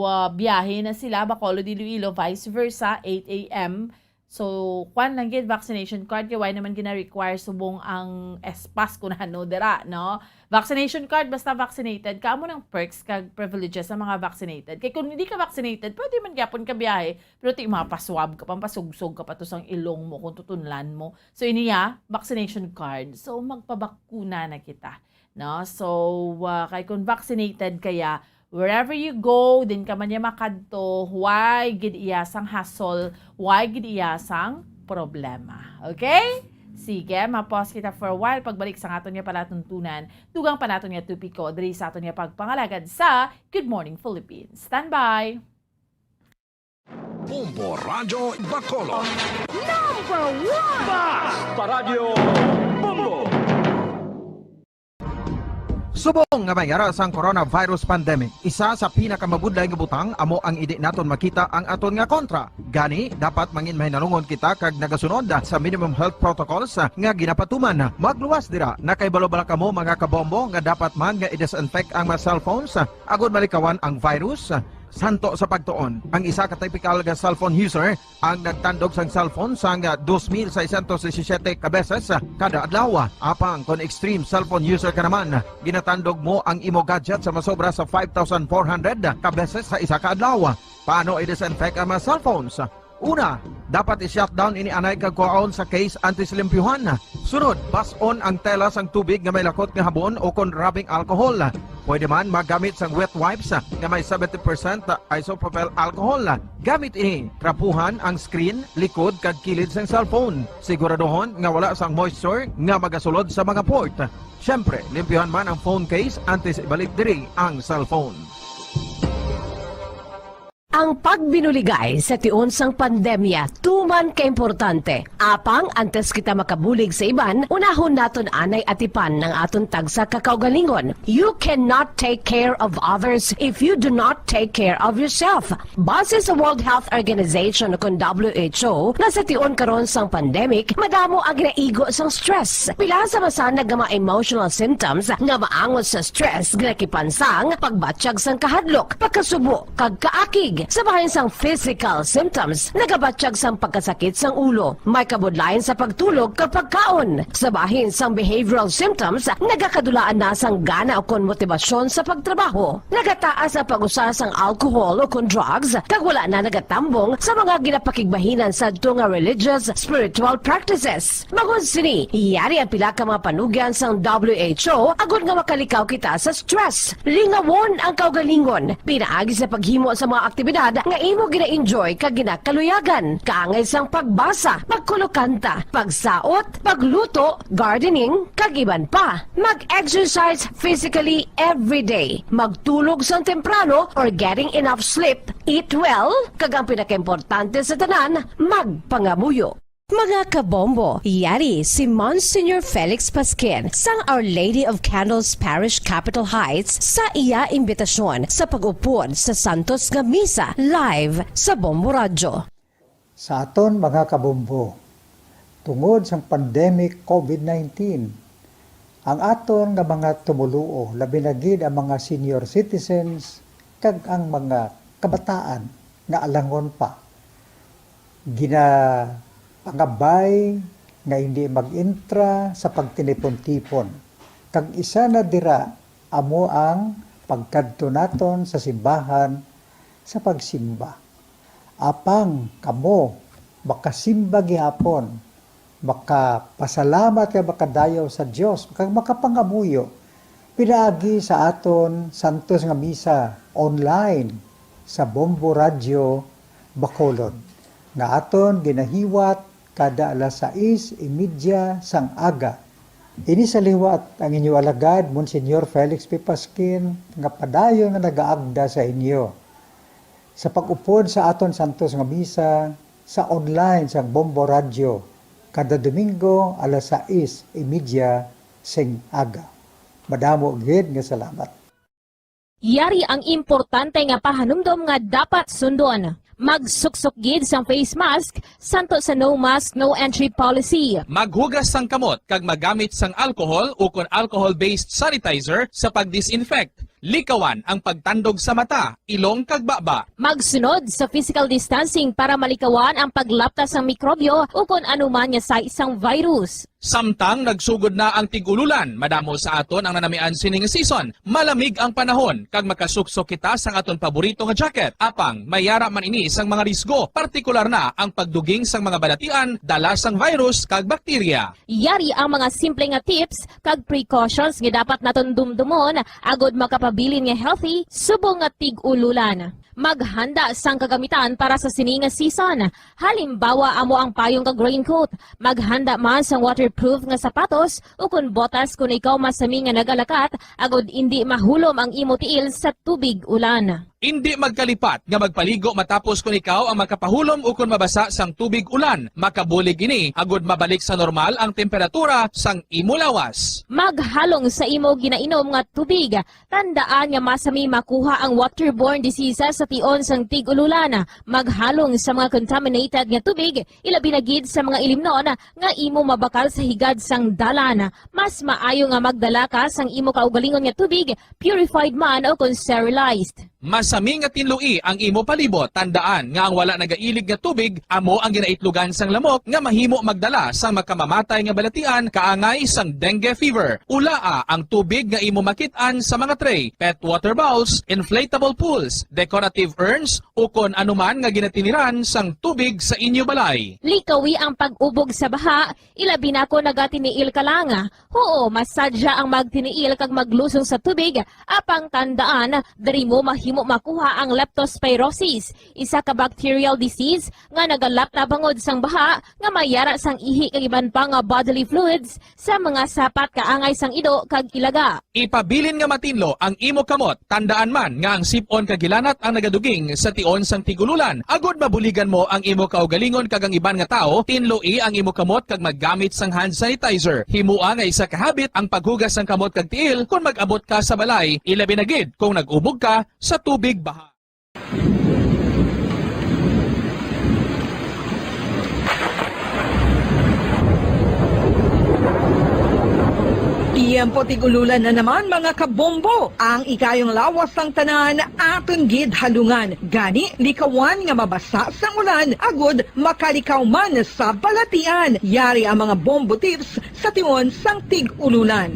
ah, biyahe na sila, Bacolod, Iloilo, vice versa, eight a m. So, kwan lang gid, vaccination card, kay why naman gina-require subong ang S pass kun ano dira, no? Vaccination card, basta vaccinated ka, amo nang perks kag privileges sa mga vaccinated. Kay kung hindi ka vaccinated, pwede man gyapon ka biyahe, pero ti mapaswab ka pa, mapasugsog ka pa to sang ilong mo kung tutunlan mo. So, iniya, vaccination card. So, magpabakuna na kita, no? So, ah, kay kung vaccinated kaya, wherever you go, din ka man niya makadto, why gid iya sang hassle, why gid iya sang problema. Okay? Sige, ma-pause kita for a while. Pagbalik sa aton nga palatuntunan, dugang pa naton nga topiko, diri sa aton nga pagpangalagad sa Good Morning Philippines. Stand by! Bombo Radyo Bacolod. Number one! Basta Radyo Bombo! Subong nga may ara sang coronavirus pandemic, isa sa pinakamabudlay nga butang amo ang indi naton makita ang aton nga kontra. Gani, dapat mangin mahinalungon kita kag nagasunod sa minimum health protocols nga ginapatuman. Magluwas dira, nakahibalo bala kamo, mga kabombo, nga dapat man nga i-disinfect ang mga cellphones agod malikawan ang virus? Santo sa pagtuon, ang isa ka typical nga cellphone user ang nagtandog sang cellphone sang dos mil seiscientos disisiete ka beses kada adlaw. Apang kon extreme cellphone user ka naman, ginatandog mo ang imo gadget sa masobra sa five thousand four hundred ka beses sa isa ka adlaw. Paano i-disinfect ang mga cellphones? Una, dapat i-shutdown ini anay kag kuhaon sa case antes limpyuhan. Sunod, bas-on ang tela sang tubig nga may lakot nga habon o kon rubbing alcohol. Pwede man magamit sang wet wipes nga may seventy percent isopropyl alcohol. Gamit ini, trapuhan ang screen, likod, kag kilid sang cellphone. Siguraduhon nga wala sang moisture nga magasulod sa mga port. Siyempre, limpyuhan man ang phone case antes ibalik diri ang cellphone. Ang pagbinuligay sa tion sang pandemya tuman ka importante. Apang antes kita makabulig sa iban, unahon naton anay atipan ang aton tagsa ka kaugalingon. You cannot take care of others if you do not take care of yourself. Base sa World Health Organization, ukon W H O, nga sa tion karon sang pandemic, madamo ang ginaigo sang stress. Pila sa masanag nga mga emotional symptoms nga maangot sa stress ginakipan sang pagbatyag sang kahadlok, pagkasubo, kag kaakig. Sa bahin sang physical symptoms, nagabatyag sang pagkasakit sang ulo, may kabudlayan sa pagtulog kag pagkaon. Sa bahin sang behavioral symptoms, nagakadulaan na sang gana ukon motibasyon sa pagtrabaho. Nagataas ang pag-usa sang alcohol ukon drugs, kag wala na nagatambong sa mga ginapakigbahinan sadto nga religious, spiritual practices. Bangod sini, yari ang pila ka mga panugyan sang W H O agod nga makalikaw kita sa stress. Lingawon ang kaugalingon pinaagi sa paghimo sa mga aktibidad nga imo gina-enjoy kag ginakaluyagan, kaangay sang pagbasa, pagkulokanta, pagsaot, pagluto, gardening, kag iban pa. Mag-exercise physically every day. Magtulog sang temprano or getting enough sleep. Eat well, kag ang pinakaimportante sa tanan, magpangamuyo. Mga kabombo, yari si Monsignor Felix Pasquin sang Our Lady of Candles Parish, Capitol Heights, sa iya imbitasyon sa pag-upod sa Santos nga Misa live sa Bombo Radyo. Sa aton mga kabombo, tungod sang pandemic covid nineteen, ang aton nga mga tumoluo, labi na gid ang mga senior citizens kag ang mga kabataan nga alangon pa, ginapangabay nga hindi mag-intra sa pagtinipon-tipon. Kag isa na dira amo ang pagkadto naton sa simbahan sa pagsimba. Apang kamo makasimba gihapon, makapasalamat kag makadayaw sa Dios, kag makapangamuyo pinaagi sa aton santos nga misa online. sa Bombo Radyo Bacolod, nga aton ginahiwat kada alas sais y media sang aga. Ini sa liwat ang inyo alagad, Monsignor Felix P. Pasquin, nga padayon nga nagaagda sa inyo sa pag-upod sa aton santos nga misa sa online sang Bombo Radyo kada Domingo alas sais y media sing aga. Madamo gid nga salamat. Yari ang importante nga pahanumdom nga dapat sundon. Magsuksok gid sang face mask santo sa no mask, no entry policy. Maghugas sang kamot kag magamit sang alcohol ukon alcohol-based sanitizer sa pag-disinfect. Likawan ang pagtandog sa mata, ilong kag baba. Magsunod sa physical distancing para malikawan ang paglapta sang mikrobyo ukon anuman nga sais sang virus. Samtang nagsugod na ang tig-ululan, madamo sa aton ang nanamian sini nga season. Malamig ang panahon kag makasuksok kita sang aton paborito nga jacket. Apang may yara man ini sang mga risgo, partikular na ang pagduging sang mga balatian dala sang virus kag bakterya. Yari ang mga simple nga tips kag precautions nga dapat naton dumdumon agod makapabilin nga healthy subong nga tig-ululan. Maghanda sang kagamitan para sa sini nga season. Halimbawa, amo ang payong kag raincoat. Maghanda man sang waterproof nga sapatos ukon botas kon ikaw masami nga nagalakat agod indi mahulom ang imo tiil sa tubig ulan. Indi magkalipat nga magpaligo matapos kon ikaw ang makapahulom ukon mabasa sang tubig ulan. Makabulig ini agod mabalik sa normal ang temperatura sang imo lawas. Maghalong sa imo ginainom nga tubig. Tandaan nga masami makuha ang waterborne diseases sa tion sang tig-ululan. Maghalong sa mga contaminated nga tubig, ilabi na gid sa mga ilimnon nga imo mabakal sa higad sang dalan. Mas maayo nga magdala ka sang imo kaugalingon nga tubig, purified man o kon sterilized. Masami nga tinloi ang imo palibot. Tandaan nga ang wala nagailig nga tubig amo ang ginaitlogan sang lamok nga mahimo magdala sang makamamatay nga balatian kaangay sang dengue fever. Ulaa ang tubig nga imo makit-an sa mga tray, pet water bowls, inflatable pools, decorative urns, ukon anuman nga ginatiniran sang tubig sa inyo balay. Likawi ang pag-ubog sa baha, ilabi na kon nagatiniil ka lang. Huo, masadya ang magtiniil kag maglusong sa tubig, apang tandaan, diri mo mahimo makuha ang leptospirosis, isa ka bacterial disease nga nagalapta bangod sang baha nga may yara sang ihi kag iban pa nga bodily fluids sa mga sapat kaangay sang ido kag ilaga. Ipabilin nga matinlo ang imo kamot. Tandaan man nga ang sip-on kag hilanat ang nagaduging sa tion sang tig-ululan. Agod mabuligan mo ang imo kaugalingon kag ang iban nga tawo, tinloi ang imo kamot kag maggamit sang hand sanitizer. Himoa nga isa ka habit ang paghugas sang kamot kag tiil kon mag-abot ka sa balay, ilabi na gid kon nag-ubog ka sa tubig baha. Tiyempo tig-ululan na naman, mga kabombo. Ang ikayong lawas sang tanan aton gid halungan. Gani, likawan nga mabasa sang ulan agud makalikaw man sa balatian. Yari ang mga bombo tips sa tion sang tig-ululan.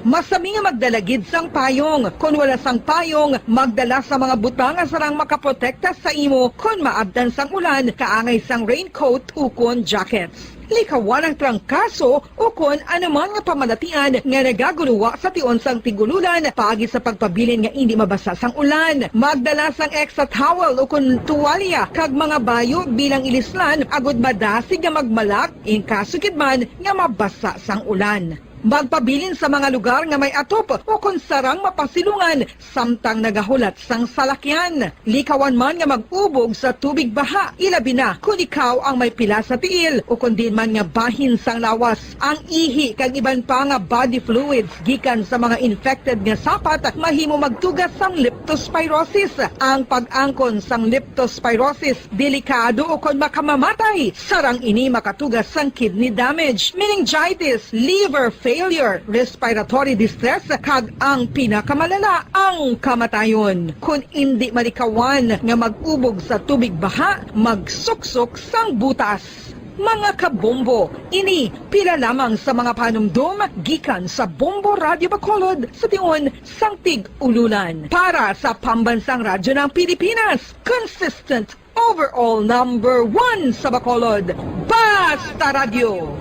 Masami nga magdala gid sang payong. Kon wala sang payong, magdala sa mga butang nga sarang makaprotekta sa imo kon maabtan sang ulan, kaangay sang raincoat ukon jackets. Likawan ang trangkaso ukon anuman nga pamalatian nga nagaguluwa sa tion sang tig-ululan paagi sa pagpabilin nga indi mabasa sang ulan. Magdala sang extra towel ukon tuwalya kag mga bayo bilang ilislan agud madasig nga magmalak in kaso gid man nga mabasa sang ulan. Magpabilin sa mga lugar nga may atop ukon sarang mapasilungan samtang nagahulat sang salakyan. Likawan man nga mag-ubog sa tubig baha, ilabi na kon ikaw ang may pila sa tiil ukon diin man nga bahin sang lawas. Ang ihi kag iban pa nga body fluids gikan sa mga infected nga sapat mahimo magtuga sang leptospirosis. Ang pag-angkon sang leptospirosis delikado ukon makamamatay. Sarang ini makatuga sang kidney damage, meningitis, liver failure, respiratory distress, kag ang pinakamalala, ang kamatayon. Kon indi malikawan nga mag-ubog sa tubig baha, magsuksok sang butas. Mga kabombo, ini pila lamang sa mga panumdom gikan sa Bombo Radyo Bacolod sa tion sang tig-ululan. Para sa Pambansang Radyo ng Pilipinas, consistent overall number one sa Bacolod, Basta Radyo,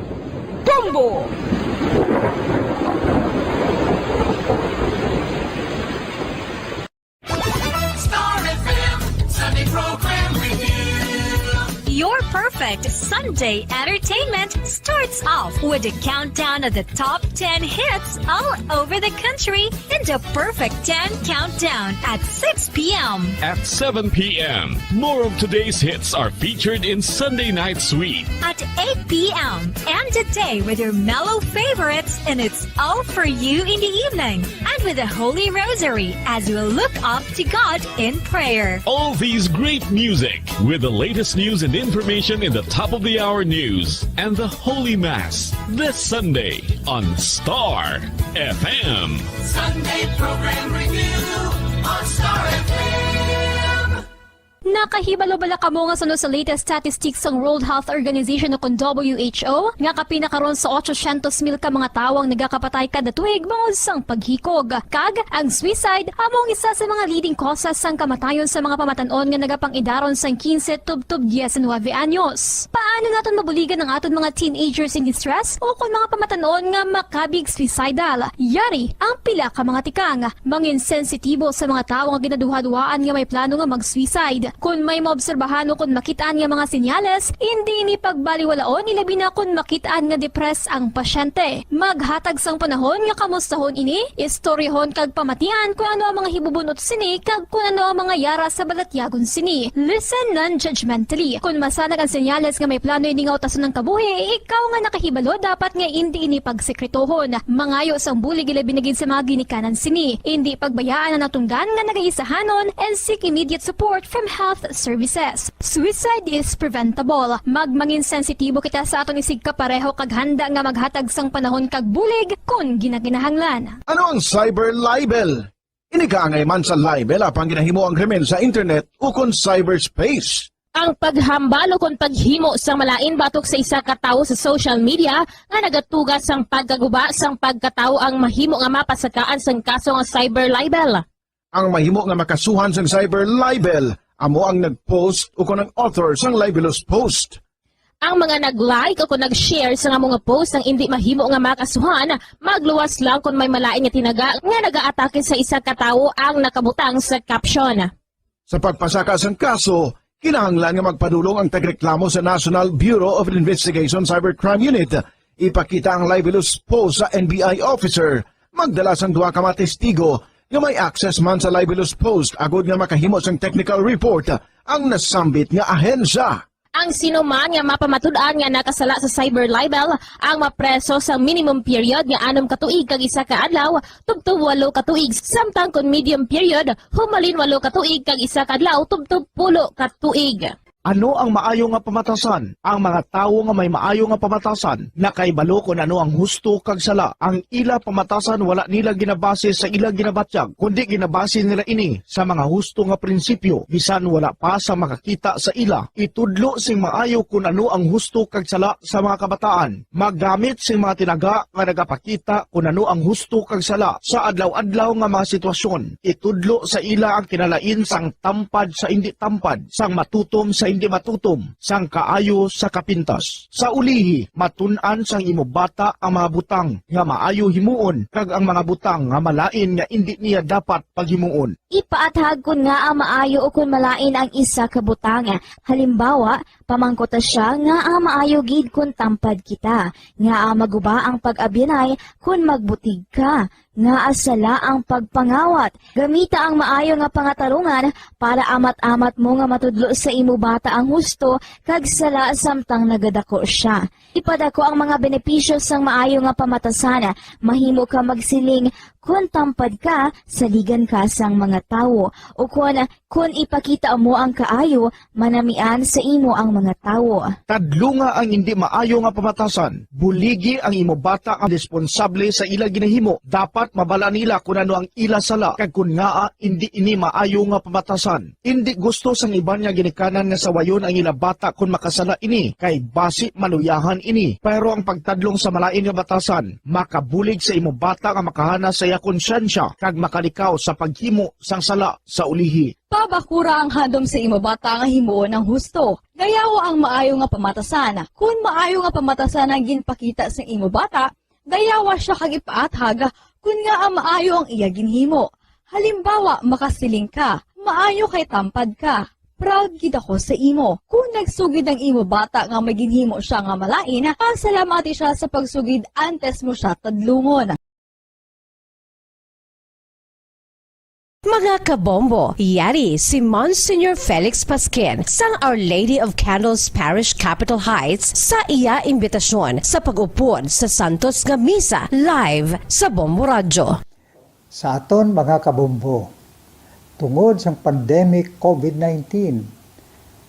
Bombo! Day entertainment starts off with a countdown of the top ten hits all over the country in the Perfect ten Countdown at six p.m. At seven p.m., more of today's hits are featured in Sunday Night Sweet. At eight p.m., end the day with your mellow favorites, and it's all for you in the evening. And with the Holy Rosary as we look up to God in prayer. All these great music with the latest news and information in the top of the hour news and the Holy Mass this Sunday on Star F M. Sunday Program Review on Star F M. Nakahibalo bala kamo nga suno sa latest statistics sang World Health Organization o kon W H O nga kapin na karon sa ochocientos mil ka mga tawo ang nagakapatay kada tuig bangod sang paghikog? Kag ang suicide amo ang isa sa mga leading causes sang kamatayon sa mga pamatan-on nga nagapang-idaron sang quince tubtob diecinuebe anyos. Paano naton mabuligan ang aton mga teenagers in distress o kon mga pamatan-on nga makabig suicidal? Yari ang pila ka mga tikang. Mangin sensitibo sa mga tawo nga ginaduhaduhaan nga may plano nga mag-suicide. Kon may maobserbahan o kon makit-an nga mga senyales, indi ini pagbaliwalaon, ilabi na kon makit-an nga depressed ang pasyente. Maghatag sang panahon nga kamustahon ini, istoryahon kag pamatian kon ano ang mga hibubun-ot sini kag kon ano ang mga yara sa balatyagon sini. Listen non-judgmentally. Kon masanag ang senyales nga may plano ini nga utason ang kabuhi, ikaw nga nakahibalo dapat nga indi ini pagsekretohon. Mangayo sang bulig, ilabi na gid sa mga ginikanan sini. Indi pagbayaan ang natungdan nga nagaisahanon and seek immediate support from health services. Suicide is preventable. Magmangin sensitibo kita sa aton isigkapareho kag handa nga maghatag sang panahon kag bulig kon ginakinahanglan. Ano ang cyber libel? Ini kaangay man sa libel apang ginahimo ang krimen sa internet ukon cyberspace. Ang paghambal ukon paghimo sang malain batok sa isa ka tawo sa social media nga nagatuga sang pagkaguba sang pagkatawo ang mahimo nga mapasakaan sang kaso nga cyber libel. Ang mahimo nga makasuhan sang cyber libel amo ang nag-post ukon ang author sang libelous post. Ang mga nag-like o kon nag-share sa amo nga post ang indi mahimo nga makasuhan, magluwas lang kon may malain nga tinaga nga nagaatake sa isa ka tawo ang nakabutang sa caption. Sa pagpasaka sang kaso, kinahanglan nga magpadulong ang tagreklamo sa National Bureau of Investigation Cybercrime Unit. Ipakita ang libelous post sa N B I officer. Magdala sang duha ka mga testigo nga may access man sa libelous post agod nga makahimo sang technical report ang nasambit nga ahensya. Ang sino man nga mapamatud-an nga nakasala sa cyber libel ang mapreso sa minimum period nga anom ka tuig kag isa ka adlaw tubtob walo ka tuig, samtang kon medium period, humalin walo ka tuig kag isa ka adlaw tubtob pulo ka tuig. Ano ang maayo nga pamatasan? Ang mga tawo nga may maayo nga pamatasan nakahibalo kon ano ang husto kag sala. Ang ila pamatasan wala nila ginabase sa ila ginabatyag, kundi ginabase nila ini sa mga husto nga prinsipyo. Bisan wala pa sa makakita sa ila, itudlo sing maayo kon ano ang husto kag sala sa mga kabataan. Maggamit sing mga tinaga nga nagapakita kon ano ang husto kag sala sa adlaw-adlaw nga mga sitwasyon. Itudlo sa ila ang kinalain sang tampad sa indi tampad, sang matutom sa indi matutom, sang kaayo sa kapintas. Sa ulihi, matun-an sang imo bata ang mga butang nga maayo himuon kag ang mga butang nga malain nga indi niya dapat paghimuon. Ipaathag kon ngaa maayo ukon malain ang isa ka butang. Halimbawa, pamangkuta sia ngaa maayo gid kon tampad kita, ngaa maguba ang pag-abyanay kon magbutig ka, ngaa sala ang pagpangawat. Gamita ang maayo nga pangatarungan para amat-amat mo nga matudlo sa imo bata ang husto kag sala samtang nagadako sia. Ipadako ang mga benepisyo sang maayo nga pamatasan. Mahimo ka magsiling, "Kon tampad ka, saligan ka sang mga tawo," ukon, "Kon ipakita mo ang kaayo, manamian sa imo ang mga tawo." Tadlunga ang indi maayo nga pamatasan. Buligi ang imo bata nga responsable sa ila ginahimo. Dapat mabal-an nila kon ano ang ila sala kag kon ngaa indi ini maayo nga pamatasan. Indi gusto sang iban nga ginikanan nga sawayon ang ila bata kon makasala ini, kay basi maluyahan ini. Pero ang pagtadlong sa malain nga batasan makabulig sa imo bata nga makahana sa iya konsyensya kag makalikaw sa paghimo sang sala sa ulihi. Pabakura ang handom sa imo bata nga himuon ang husto. Dayawa ang maayo nga pamatasan. Kon maayo nga pamatasan ang ginpakita sa imo bata, dayawa sia kag ipaathag kon ngaa maayo ang iya ginhimo. Halimbawa, makasiling ka, "Maayo kay tampad ka." Proud gid ako sa imo. Kung nagsugid ang imo bata nga may ginhimo siya nga malain, pasalamati siya sa pagsugid antes mo siya tadlungon. Mga kabombo, yari si Monsignor Felix Pasquin sang Our Lady of Candles Parish, Capitol Heights, sa iya imbitasyon sa pag-upod sa Santos nga Misa live sa Bombo Radyo. Sa aton mga kabombo, tungod sang pandemic COVID nineteen,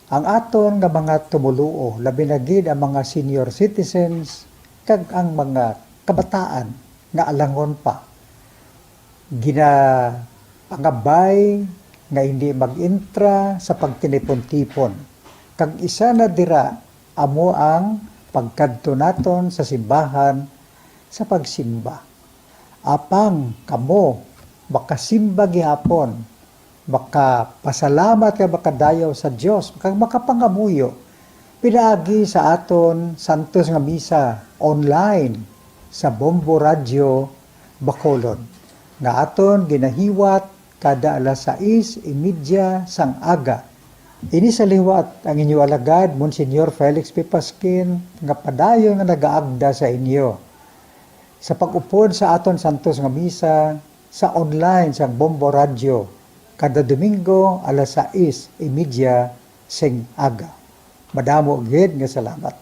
ang aton nga mga tumoluo, labi na gid ang mga senior citizens kag ang mga kabataan nga alangon pa, ginapangabay nga hindi mag-intra sa pagtinipon-tipon, kag isa na dira amo ang pagkadto naton sa simbahan sa pagsimba. Apang kamo makasimba gihapon, makapasalamat kag makadayaw sa Dios, kag makapangamuyo pinaagi sa aton santos nga misa online sa Bombo Radyo Bacolod, nga aton ginahiwat kada alas sais y media sang aga. Ini sa liwat ang inyo alagad, Monsignor Felix P. Pasquin, nga padayon nga nagaagda sa inyo sa pag-upod sa aton santos nga misa sa online sang Bombo Radyo kada Domingo alas sais y media sing aga. Madamo gid nga salamat.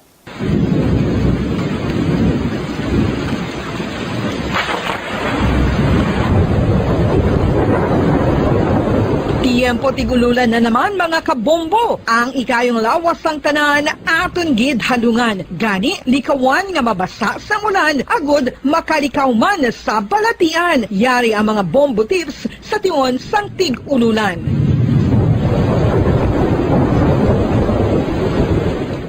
Tiyempo tig-ululan na naman, mga kabombo. Ang ikayong lawas sang tanan aton gid halungan. Gani, likawan nga mabasa sang ulan agud makalikaw man sa balatian. Yari ang mga bombo tips sa tion sang tig-ululan.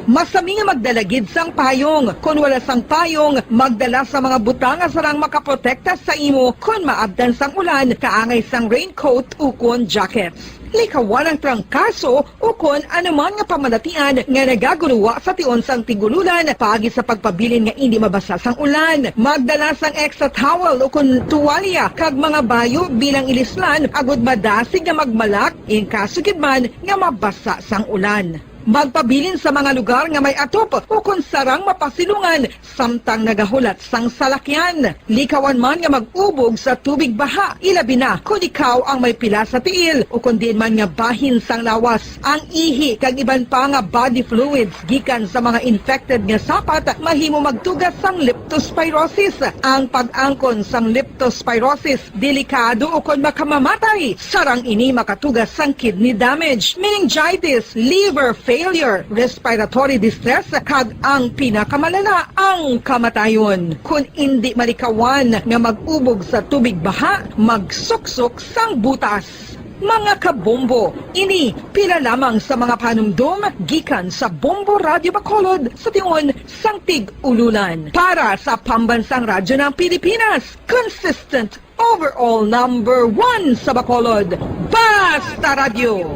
Masami nga magdala gid sang payong. Kon wala sang payong, magdala sa mga butang nga sarang makaprotekta sa imo kon maabtan sang ulan, kaangay sang raincoat ukon jackets. Likawan ang trangkaso ukon anuman nga pamalatian nga nagaguruwa sa tion sang tig-ululan paagi sa pagpabilin nga indi mabasa sang ulan. Magdala sang extra towel ukon tuwalya kag mga bayo bilang ilislan agud madasig nga magmalak in kaso gid man nga mabasa sang ulan. Magpabilin sa mga lugar nga may atop ukon sarang mapasilungan samtang nagahulat sang salakyan. Likawan man nga mag-ubog sa tubig baha, ilabi na kon ikaw ang may pila sa tiil ukon diin man nga bahin sang lawas. Ang ihi kag iban pa nga body fluids gikan sa mga infected nga sapat mahimo magtuga sang leptospirosis. Ang pag-angkon sang leptospirosis delikado ukon makamamatay. Sarang ini makatuga sang kidney damage, meningitis, liver failure, respiratory distress, kag ang pinakamalala, ang kamatayon. Kon indi malikawan nga mag-ubog sa tubig baha, magsuksok sang butas. Mga kabombo, ini pila lamang sa mga panumdom gikan sa Bombo Radyo Bacolod sa tion sang tig-ululan. Para sa Pambansang Radyo ng Pilipinas, consistent overall number one sa Bacolod, Basta Radyo,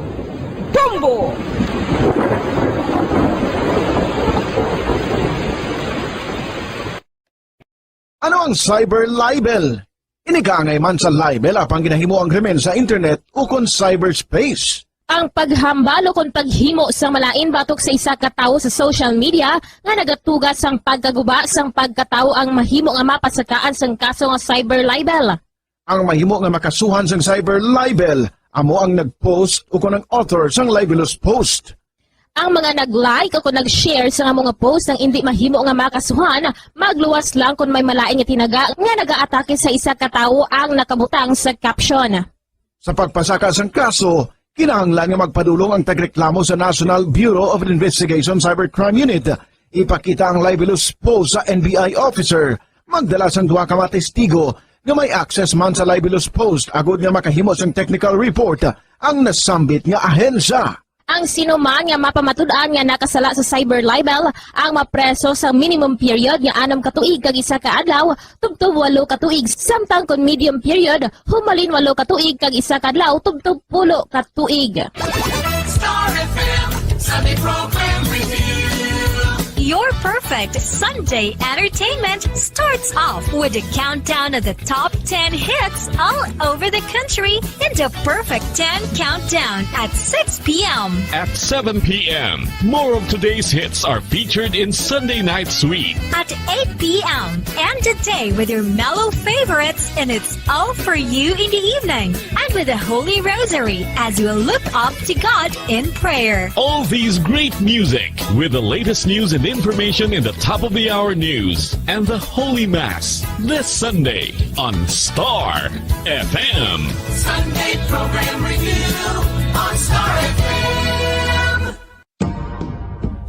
Bombo! Ano ang cyber libel? Ini kaangay man sa libel apang ginahimo ang krimen sa internet ukon cyberspace. Ang paghambal ukon paghimo sang malain batok sa isa ka tawo sa social media nga nagatuga sang pagkaguba sang pagkatawo ang mahimo nga mapasakaan sang kaso nga cyber libel. Ang mahimo nga makasuhan sang cyber libel amo ang nag-post ukon ang author sang libelous post. Ang mga nag-like ukon nag-share sang amo nga post nga indi mahimo nga makasuhan, magluwas lang kon may malain nga tinaga nga nagaatake sa isa ka tawo ang nakabutang sa caption. Sa pagpasaka sang kaso, kinahanglan nga magpadulong ang tagreklamo sa National Bureau of Investigation Cybercrime Unit. Ipakita ang libelous post sa N B I officer, magdala sang duha ka mga testigo nga may access man sa libelous post agud nga makahimo sang technical report ang nasambit nga ahensya. Ang sino man nga mapamatud-an nga nakasala sa cyber libel ang mapreso sa minimum period nga anum ka tuig kag isa ka adlaw tubtob walo ka tuig, samtang kon medium period, humalin walo ka tuig kag isa ka adlaw tubtob pulo ka tuig. Star F M, Sunday Program Review. Your Perfect Sunday entertainment starts off with a countdown of the top ten hits all over the country in the Perfect ten Countdown at six p.m. At seven p.m., more of today's hits are featured in Sunday Night Sweet. At eight p.m., end the day with your mellow favorites, and it's all for you in the evening. And with the Holy Rosary as we look up to God in prayer. All these great music with the latest news and information in the top of the hour news and the Holy Mass this Sunday on Star F M. Sunday program review on Star F M.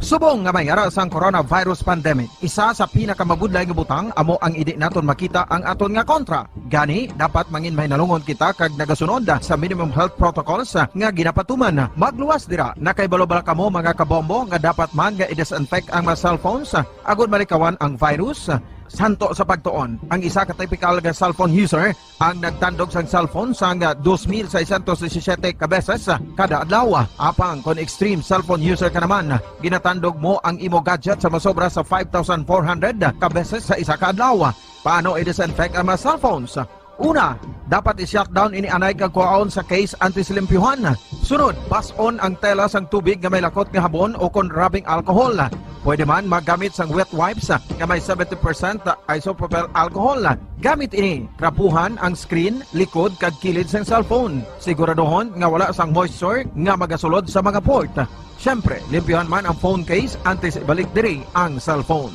Subong nga may ara sang coronavirus pandemic, isa sa pinakamabudlay nga butang amo ang indi naton makita ang aton nga kontra. Gani, dapat mangin mahinalungon kita kag nagasunod sa minimum health protocols nga ginapatuman. Magluwas dira, nakaibalo bala kamo, mga kabombo, nga dapat man nga i-disinfect ang mga cellphones agud malikawan ang virus? Santo sa pagtuon, ang isa ka typical nga cellphone user ang nagtandog sang cellphone sang dos mil seiscientos disisiete ka beses kada adlaw. Apang kon extreme cellphone user ka naman, ginatandog mo ang imo gadget sa masobra sa five thousand four hundred ka beses sa isa ka adlaw. Paano i-disinfect ang mga cellphones? Una, dapat i-shutdown ini anay kag kuhaon sa case antes limpyuhan. Sunod, bas-on ang tela sang tubig nga may lakot nga habon o kon rubbing alcohol. Pwede man maggamit sang wet wipes nga may seventy percent isopropyl alcohol. Gamit ini, trapuhan ang screen, likod, kag kilid sang cellphone. Siguraduhon nga wala sang moisture nga magasulod sa mga port. Siyempre, limpyuhan man ang phone case antes ibalik diri ang cellphone.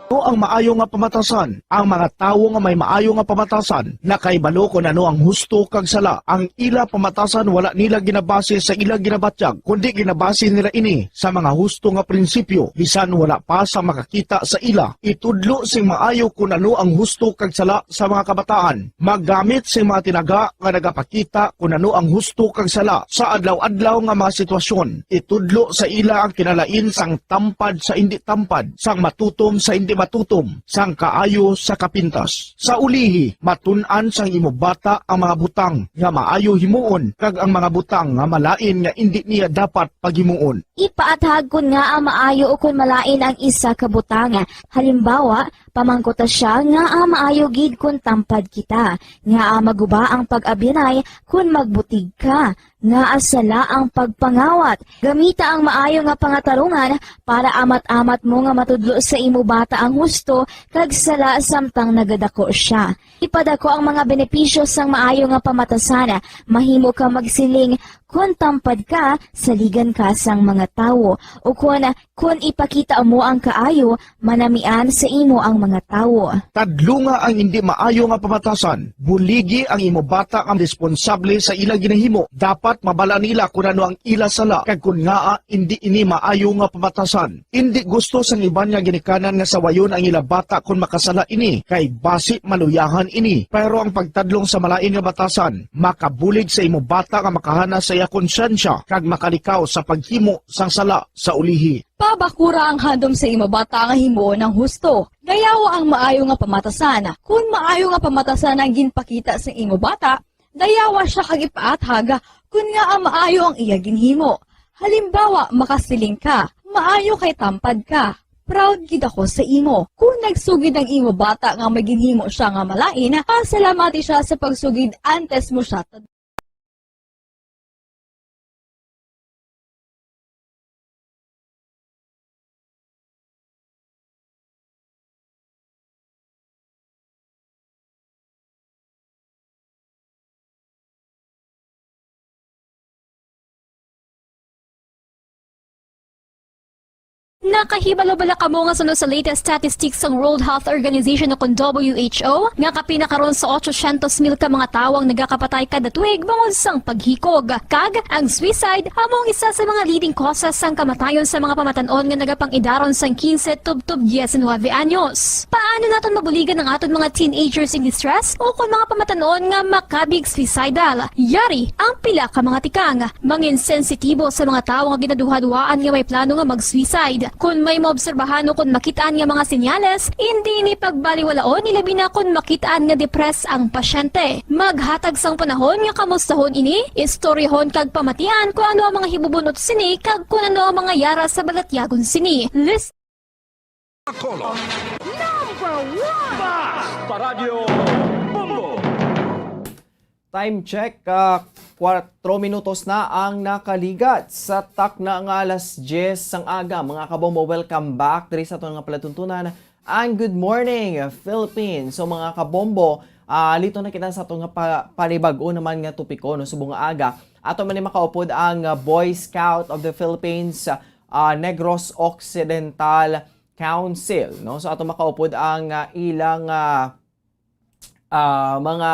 Ano ang maayo nga pamatasan? Ang mga tawo nga may maayo nga pamatasan nakahibalo kon ano ang husto kag sala. Ang ila pamatasan wala nila ginabase sa ila ginabatyag, kundi ginabase nila ini sa mga husto nga prinsipyo, bisan wala pa sa makakita sa ila. Itudlo sing maayo kon ano ang husto kag sala sa mga kabataan. Maggamit sing mga tinaga nga nagapakita kon ano ang husto kag sala sa adlaw-adlaw nga mga sitwasyon. Itudlo sa ila ang kinalain sang tampad sa indi tampad, sang matutom sa indi matutom, sang kaayo sa kapintas. Sa ulihi, matun-an sang imo bata ang mga butang nga maayo himuon kag ang mga butang nga malain nga indi niya dapat paghimuon. Ipaathag kon ngaa maayo ukon malain ang isa ka butang. Halimbawa, pamangkuta sia ngaa maayo gid kon tampad kita, ngaa maguba ang pag-abyanay kon magbutig ka, ngaa sala ang pagpangawat. Gamita ang maayo nga pangatarungan para amat-amat mo nga matudlo sa imo bata ang husto kag sala samtang nagadako sia. Ipadako ang mga benepisyo sang maayo nga pamatasan. Mahimo ka magsiling, "Kon tampad ka, saligan ka sang mga tawo," o kon, "Kon ipakita mo ang kaayo, manamian sa imo ang mga tawo." Tadlunga ang indi maayo nga pamatasan. Buligi ang imo bata nga responsable sa ila ginahimo. Dapat mabala nila kon ano ang ila sala kag kon ngaa indi ini maayo nga pamatasan. Indi gusto sang iban nga ginikanan nga sawayon ang ila bata kon makasala ini, kay basi maluyahan ini. Pero ang pagtadlong sa malain nga batasan makabulig sa imo bata nga makahanas sa iya konsyensya kag makalikaw sa paghimo sang sala sa ulihi. Pabakura ang handom sa imo bata nga himuon ang husto. Dayawa ang maayo nga pamatasan. Kon maayo nga pamatasan ang ginpakita sa imo bata, dayawa sia kag ipaathag kon ngaa maayo ang iya ginhimo. Halimbawa, makasiling ka, "Maayo kay tampad ka. Proud gid ako sa imo." Kon nagsugid ang imo bata nga may ginhimo sia nga malain, pasalamati sia sa pagsugid antes mo sia Nakahibalo bala kamo nga suno sa latest statistics sang World Health Organization o kon W H O nga kapin na karon sa otsosyentos mil ka mga tawo ang nagakapatay kada tuig bangod sang paghikog? Kag ang suicide amo ang isa sa mga leading causes sang kamatayon sa mga pamatan-on nga nagapang-idaron sang quince tubtob diecinuebe anyos. Paano naton mabuligan ang aton mga teenagers in distress o kon mga pamatan-on nga makabig suicidal? Yari ang pila ka mga tikang. Mangin sensitibo sa mga tawo nga ginaduhaduhaan nga may plano nga mag-suicide. Kon may maobserbahan o kon makit-an nga mga senyales, indi ini pagbaliwalaon, ilabi na kon makit-an nga depressed ang pasyente. Maghatag sang panahon nga kamustahon ini, istoryahon kag pamatian kon ano ang mga hibubunot sini kag kon ano ang mga yara sa balatyagon sini. List Bacolod. Number one! Bas Paradyo Bombo! Time check, ah, kwatro minutos na ang nakaligat sa takna nga alas diyes sang aga. Mga kabombo, welcome back diri sa aton nga palatuntunan, ang Good Morning Philippines. So, mga kabombo, ah, lito na kita sa aton nga pa-, panibag-o naman nga topiko, no, subong nga aga. Ato man ni makaupod ang, ah, Boy Scout of the Philippines, ah, Negros Occidental Council, no? So, ato makaupod ang, ah, ilang, ah, ah, mga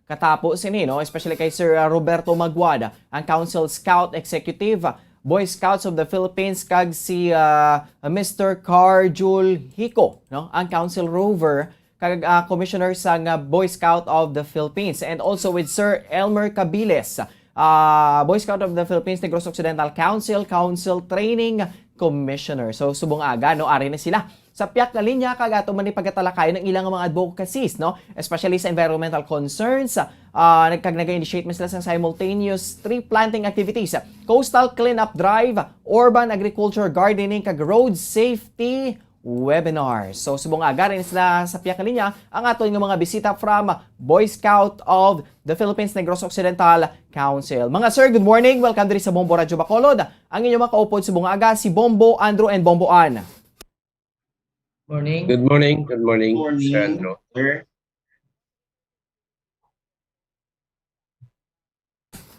katapo sini, no? Especially kay Sir, ah, Roberto Maguad, ang Council Scout Executive, ah, Boy Scouts of the Philippines, kag si, ah, Mister Carjul Hico, no? Ang Council Rover, kag, ah, Commissioner sang, ah, Boy Scout of the Philippines, and also with Sir Elmer Cabiles, ah, Boy Scout of the Philippines, Negros Occidental Council, Council Training Commissioner. So, subong aga, no, ari na sila sa piyak nga linya, kag ato man ni pagatalakayon ang ilang mga advocacies, no? Especially sa environmental concerns. Ah, nag-, kag nag-initiate man sila sa simultaneous tree planting activities, coastal cleanup drive, urban agriculture, gardening, kag road safety webinar. So, subong aga, ari na sila sa piyak nga linya ang aton nga mga bisita from Boy Scout of the Philippines Negros Occidental Council. Mga sir, good morning. Welcome diri sa Bombo Radyo Bacolod. Ang inyong makaupod subong aga, si Bombo Andrew and Bombo Ann. Morning. Good morning. Good morning, Morning, Sir Andrew. Sir.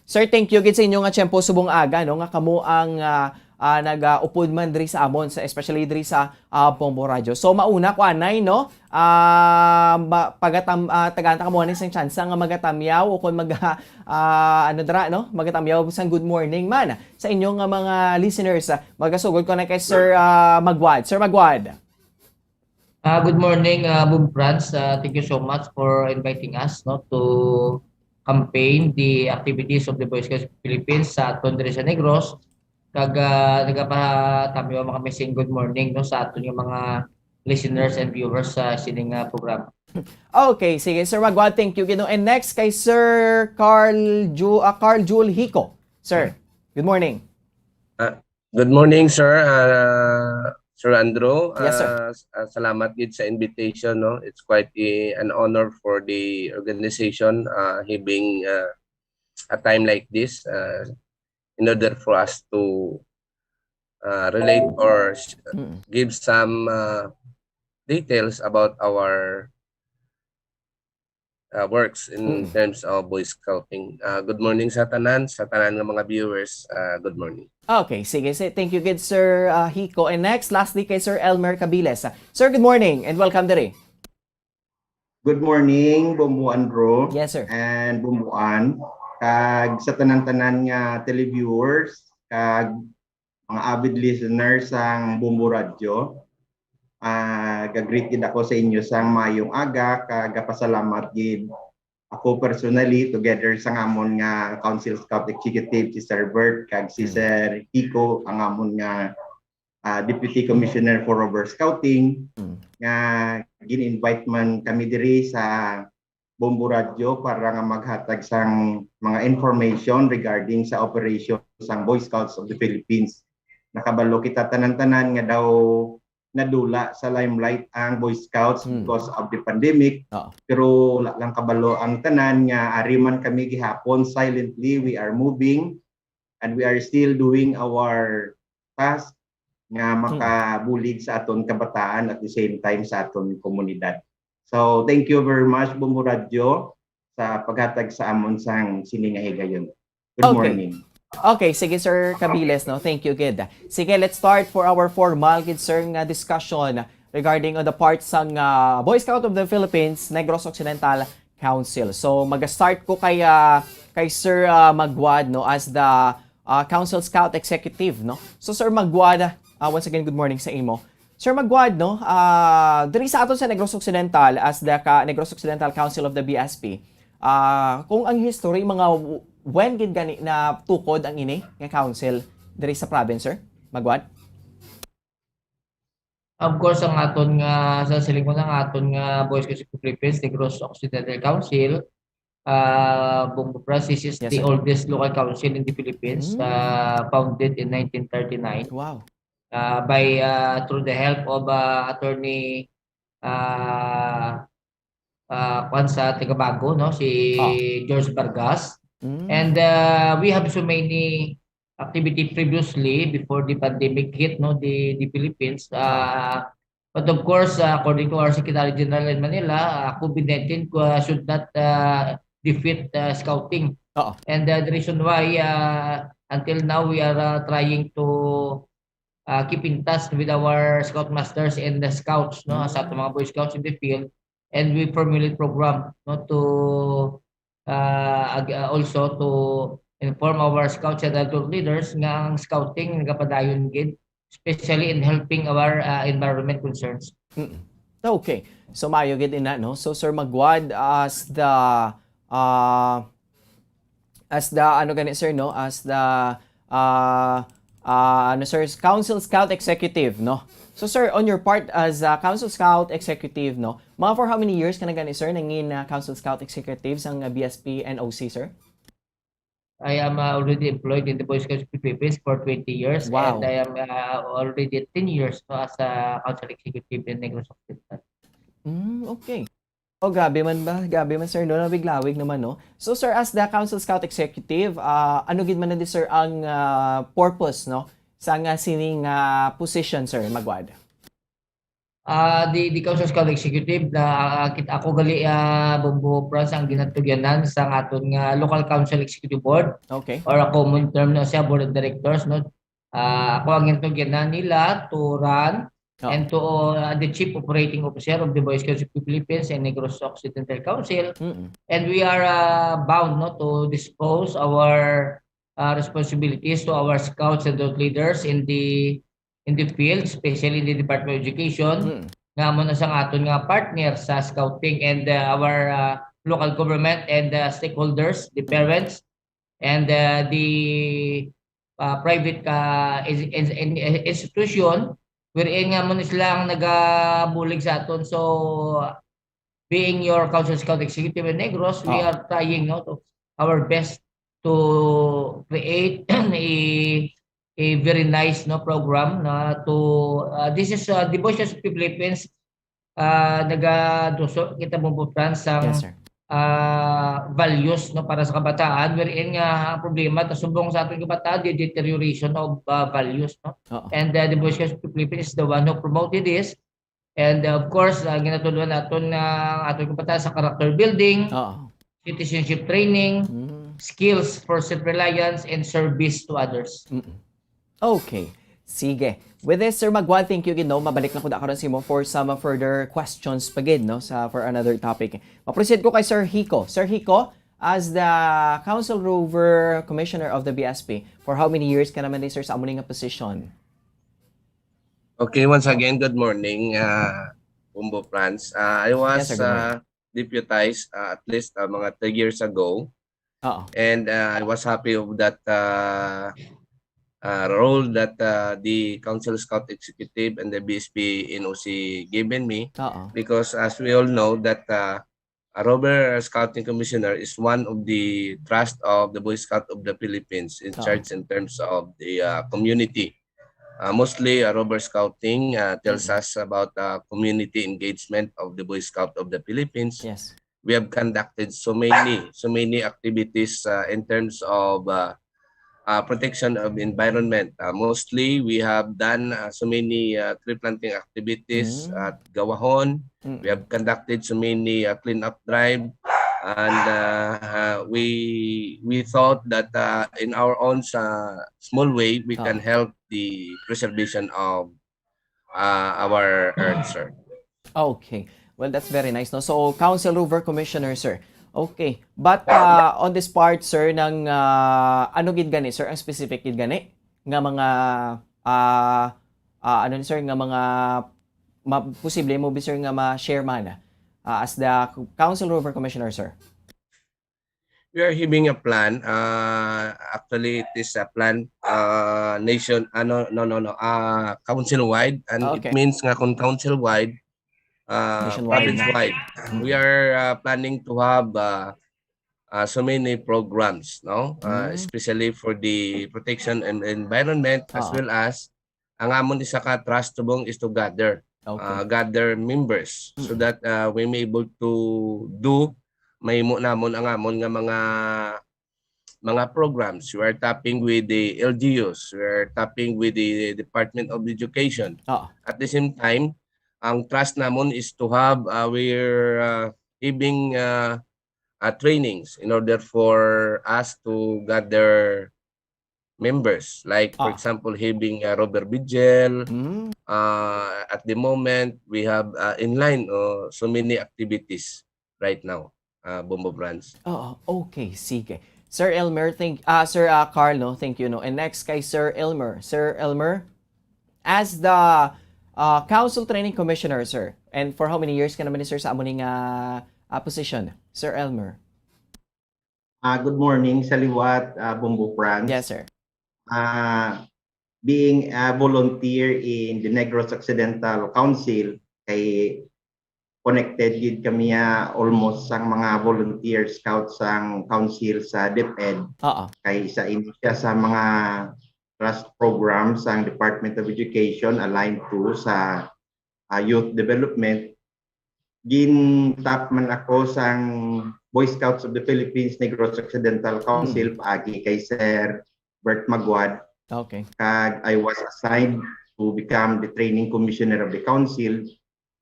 Sir, thank you gid sa inyo nga tiyempo subong aga, no, nga kamo ang, ah, ah, nag-, ah, upod man diri sa amon, sa, especially diri sa, ah, Bombo Radyo. So, mauna ko anay, no, ah, ma-, pagatam-, ah, tagaan ta kamo ni sang tsansa nga magatamyaw o kon mag-, ah, ano dira, no, magatamyaw sang good morning man sa inyo nga mga listeners. Ah, magasugod ko na kay Sir, ah, Magwad. Sir Magwad. Ah, good morning, ah, Bob Franz. Ah, thank you so much for inviting us, no, to campaign the activities of the Boy Scouts of Philippines sa aton diri sa Negros. Kag, ah, nagapatamyaw man kami sing good morning, no, sa aton nga mga listeners and viewers sa sining, ah, programa. Okay, sige, Sir Magwad, thank you gid, no. And next kay Sir Carl Ju-, ah, Carl Jul Hico. Sir, good morning. Ah, Good morning, sir. Ah, Sir Andrew, Yes, sir. ah, s-, ah, salamat gid sa invitation, no? It's quite a, an honor for the organization, ah, having, ah, a time like this, ah, in order for us to, ah, relate or s-, Mm. give some, ah, details about our uh, works in Mm. terms of Boy Scouting. Uh, good morning sa tanan, sa tanan nga mga viewers. Uh, good morning. Okay, sige. Si-, thank you gid, Sir, uh, Hico. And next, lastly, kay Sir Elmer Cabiles. Sir, good morning and welcome diri. Good morning, Bombo Andrew Yes, sir. and Bombo Ann, kag sa tanan-tanan nga televiewers, kag mga avid listeners sang Bombo Radyo. Ah, ga-greet gid ako sa inyo sang maayong aga, kag gapasalamat gid ako personally, together sang amon nga Council Scout Executive, si Sir Bert, kag si Mm. Sir Kiko, ang amon nga, ah, Deputy Commissioner for Rover Scouting, Mm. nga gin-invite man kami diri sa Bombo Radyo para nga maghatag sang mga information regarding sa operation sang Boy Scouts of the Philippines. Nakabalo kita tanan-tanan nga daw nadula sa limelight ang Boy Scouts Hmm. because of the pandemic. Oo. Pero wala lang kabalo ang tanan nga ari man kami gihapon, silently we are moving and we are still doing our task nga Hmm. makabulig sa aton kabataan at the same time sa aton komunidad. So, thank you very much, Bombo Radyo, sa paghatag sa amon sang sini nga higayon. Good Okay. morning. Okay, sige, Sir Cabiles, no? Thank you gid. Sige, let's start for our formal gid, sir, nga discussion regarding on the part sang, ah, Boy Scout of the Philippines, Negros Occidental Council. So, mag-start ko kay, ah, kay Sir, ah, Magwad, no, as the, ah, Council Scout Executive, no? So, Sir Magwad, ah, once again, good morning sa imo. Sir Magwad, no, ah, diri sa aton sa Negros Occidental, as the ka-, Negros Occidental Council of the B S P, ah, kung ang history, mga w-, when gid gani natukod ang ini nga council diri sa province, Sir Magwad? Of course, ang aton nga, sa siling ko na, ang aton nga Boy Scouts of the Philippines, Negros Occidental Council, uh, Bombo Franz, this is Yes, the sir. oldest local council in the Philippines, Mm. uh, founded in nineteen thirty-nine Wow. uh, by uh, through the help of uh, attorney uh, uh, kwan sa Tagabago, no, si Oh. George Vargas. Mm. And uh, we have so many activity previously before the pandemic hit, no, the the Philippines. Uh, but of course, uh, according to our Secretary General in Manila, uh, COVID nineteen uh, should not uh, defeat uh, scouting. Oo. And uh, the reason why uh, until now we are uh, trying to uh, keep in touch with our scoutmasters and the scouts, no, sa ating mga Boy Scouts in the field, and we formulate program, no, to uh, ag- uh, also to inform our scouts and adult leaders nga ang scouting nagapadayon gid, especially in helping our uh, environment concerns. Mm. Okay. So, maayo gid ina, no? So, Sir Maguad, as the, uh, as the, ano gani, sir, no? As the, uh, uh, ano, sir, Council Scout Executive, no? So, sir, on your part as uh, Council Scout Executive, no? Mga for how many years ka na gani, sir, nangin uh, Council Scout Executive sang uh, B S P N O C, sir? I am uh, already employed in the Boy Scouts of the Philippines for twenty years, Wow. And I am uh, already ten years, no, as a council executive in Negros Occidental. Mm, okay. Oh, grabe man ba? Grabe man, sir, no? Lawig-lawig naman, no? So, sir, as the Council Scout Executive, ah, ano gid man na di, sir, ang ah, purpose, no? Sa nga sining ah, position, Sir Maguad? Ah, the, the Council Scout Executive, na ah, kit ako gali, ah, Bombo Franz, ang ginatugyanan sa aton nga Local Council Executive Board, Okay. or a common term na siya, Board of Directors, no? Ah, ako ang ginatugyanan nila to run Oh. and to uh, the Chief Operating Officer of the Boy Scouts of the Philippines and Negros Occidental Council. Mm-mm. And we are uh, bound, no, to dispose our uh, responsibilities to our scouts and adult leaders in the in the field, especially in the Department of Education, Mm. nga amo na sang aton nga partner sa scouting and uh, our uh, local government and uh, stakeholders, the parents, and uh, the uh, private uh, is- is- in- institution, wherein nga mo na sila ang nagabulig sa aton. So, being your Council Scout Executive in Negros, we Oh. are trying, no, to our best to create a a very nice, no, program na to uh, this is uh, the Boy Scouts of the Philippines uh, nagaduso kita mo po, Franz, sang Yes, sir. uh, values, no, para sa kabataan, wherein nga ang problema ta subong sa ating kabataan, the deterioration of uh, values, no. Oo. And uh, the Boy Scouts of the Philippines is the one who promoted this. And uh, of course, uh, ginatudloan naton nga aton kabataan sa character building, Oo. citizenship training, Mm. skills for self-reliance, and service to others. Mm-mm. Okay. Sige. With this, Sir Maguad, thank you gid, no. Mabalik na ko da karon sa imo for some further questions pa gid, no, sa for another topic. Ma-proceed ko kay Sir Hico. Sir Hico, as the Council Rover Commissioner of the B S P, for how many years ka naman ni, sir, sa amo ni nga position? Okay, once again, good morning, uh, Bombo Franz. Uh, I was Yes, sir, good morning. Uh, deputized uh, at least uh, mga three years ago. Oo. And uh, I was happy of that uh, uh, role that uh, the Council Scout Executive and the B S P N O C given me. Oo. Because as we all know that uh, a Rover Scouting Commissioner is one of the trust of the Boy Scout of the Philippines in Oo. charge in terms of the uh, community. Uh, mostly, uh, Rover Scouting uh, tells Mm. us about uh, community engagement of the Boy Scout of the Philippines. Yes. We have conducted so many, so many activities uh, in terms of uh, uh, protection of environment. Uh, mostly, we have done uh, so many uh, tree planting activities Mm. at Gawahon. Mm. We have conducted so many uh, cleanup drive, and uh, uh, we we thought that uh, in our own uh, small way we Ah. can help the preservation of uh, our earth, sir. Okay. Well, that's very nice, no? So, Council Rover Commissioner, sir. Okay. But uh, on this part, sir, ng uh, ano gid gani, sir, ang specific gid gani nga mga uh, uh, ano ni, sir, nga mga ma- posible mo bi, sir, nga ma-share man uh, as the Council Rover Commissioner, sir? We are having a plan. Uh, actually, it is a plan, uh, nation, ano, no, no, no, uh, council-wide. And it Okay. means nga kung council-wide, uh, Nationwide na. province-wide, Mm. we are, uh, planning to have, uh, uh, so many programs, no? Uh, Mm. especially for the protection and environment, as Oo. well as ang amon isa ka trust tubong is to gather, Okay. uh, gather members so Mm. that, uh, we may able to do, mahimo namon ang amon nga mga, mga programs. We are tapping with the L G Us, we are tapping with the Department of Education. Oo. At the same time, ang trust namon is to have, uh, we're, uh, having, uh, uh, trainings in order for us to gather members. Like, for Ah. example, having, uh, robber vigil. Mm. Uh, at the moment, we have, uh, in line, uh, so many activities right now, uh, Bombo Brands. Oo, okay, sige. Sir Elmer, thank, ah, Sir, ah, Carl, no? Thank you, no? And next kay Sir Elmer. Sir Elmer, as the, ah, Council Training Commissioner, sir, and for how many years ka naman, sir, sa amo ning, ah, ah, position, Sir Elmer? Ah, good morning sa liwat, ah, Bombo Franz. Yes, sir. Ah, being a volunteer in the Negros Occidental Council, kay connected gid kami, ah, almost sang mga volunteer scout sang council sa DepEd. Oo. Kay isa ini siya sa mga trust program sang Department of Education aligned to sa, ah, youth development. Gin-tap man ako sang Boy Scouts of the Philippines Negros Occidental Council Mm. paagi kay Sir Bert Maguad. Okay. Kag I was assigned to become the training commissioner of the council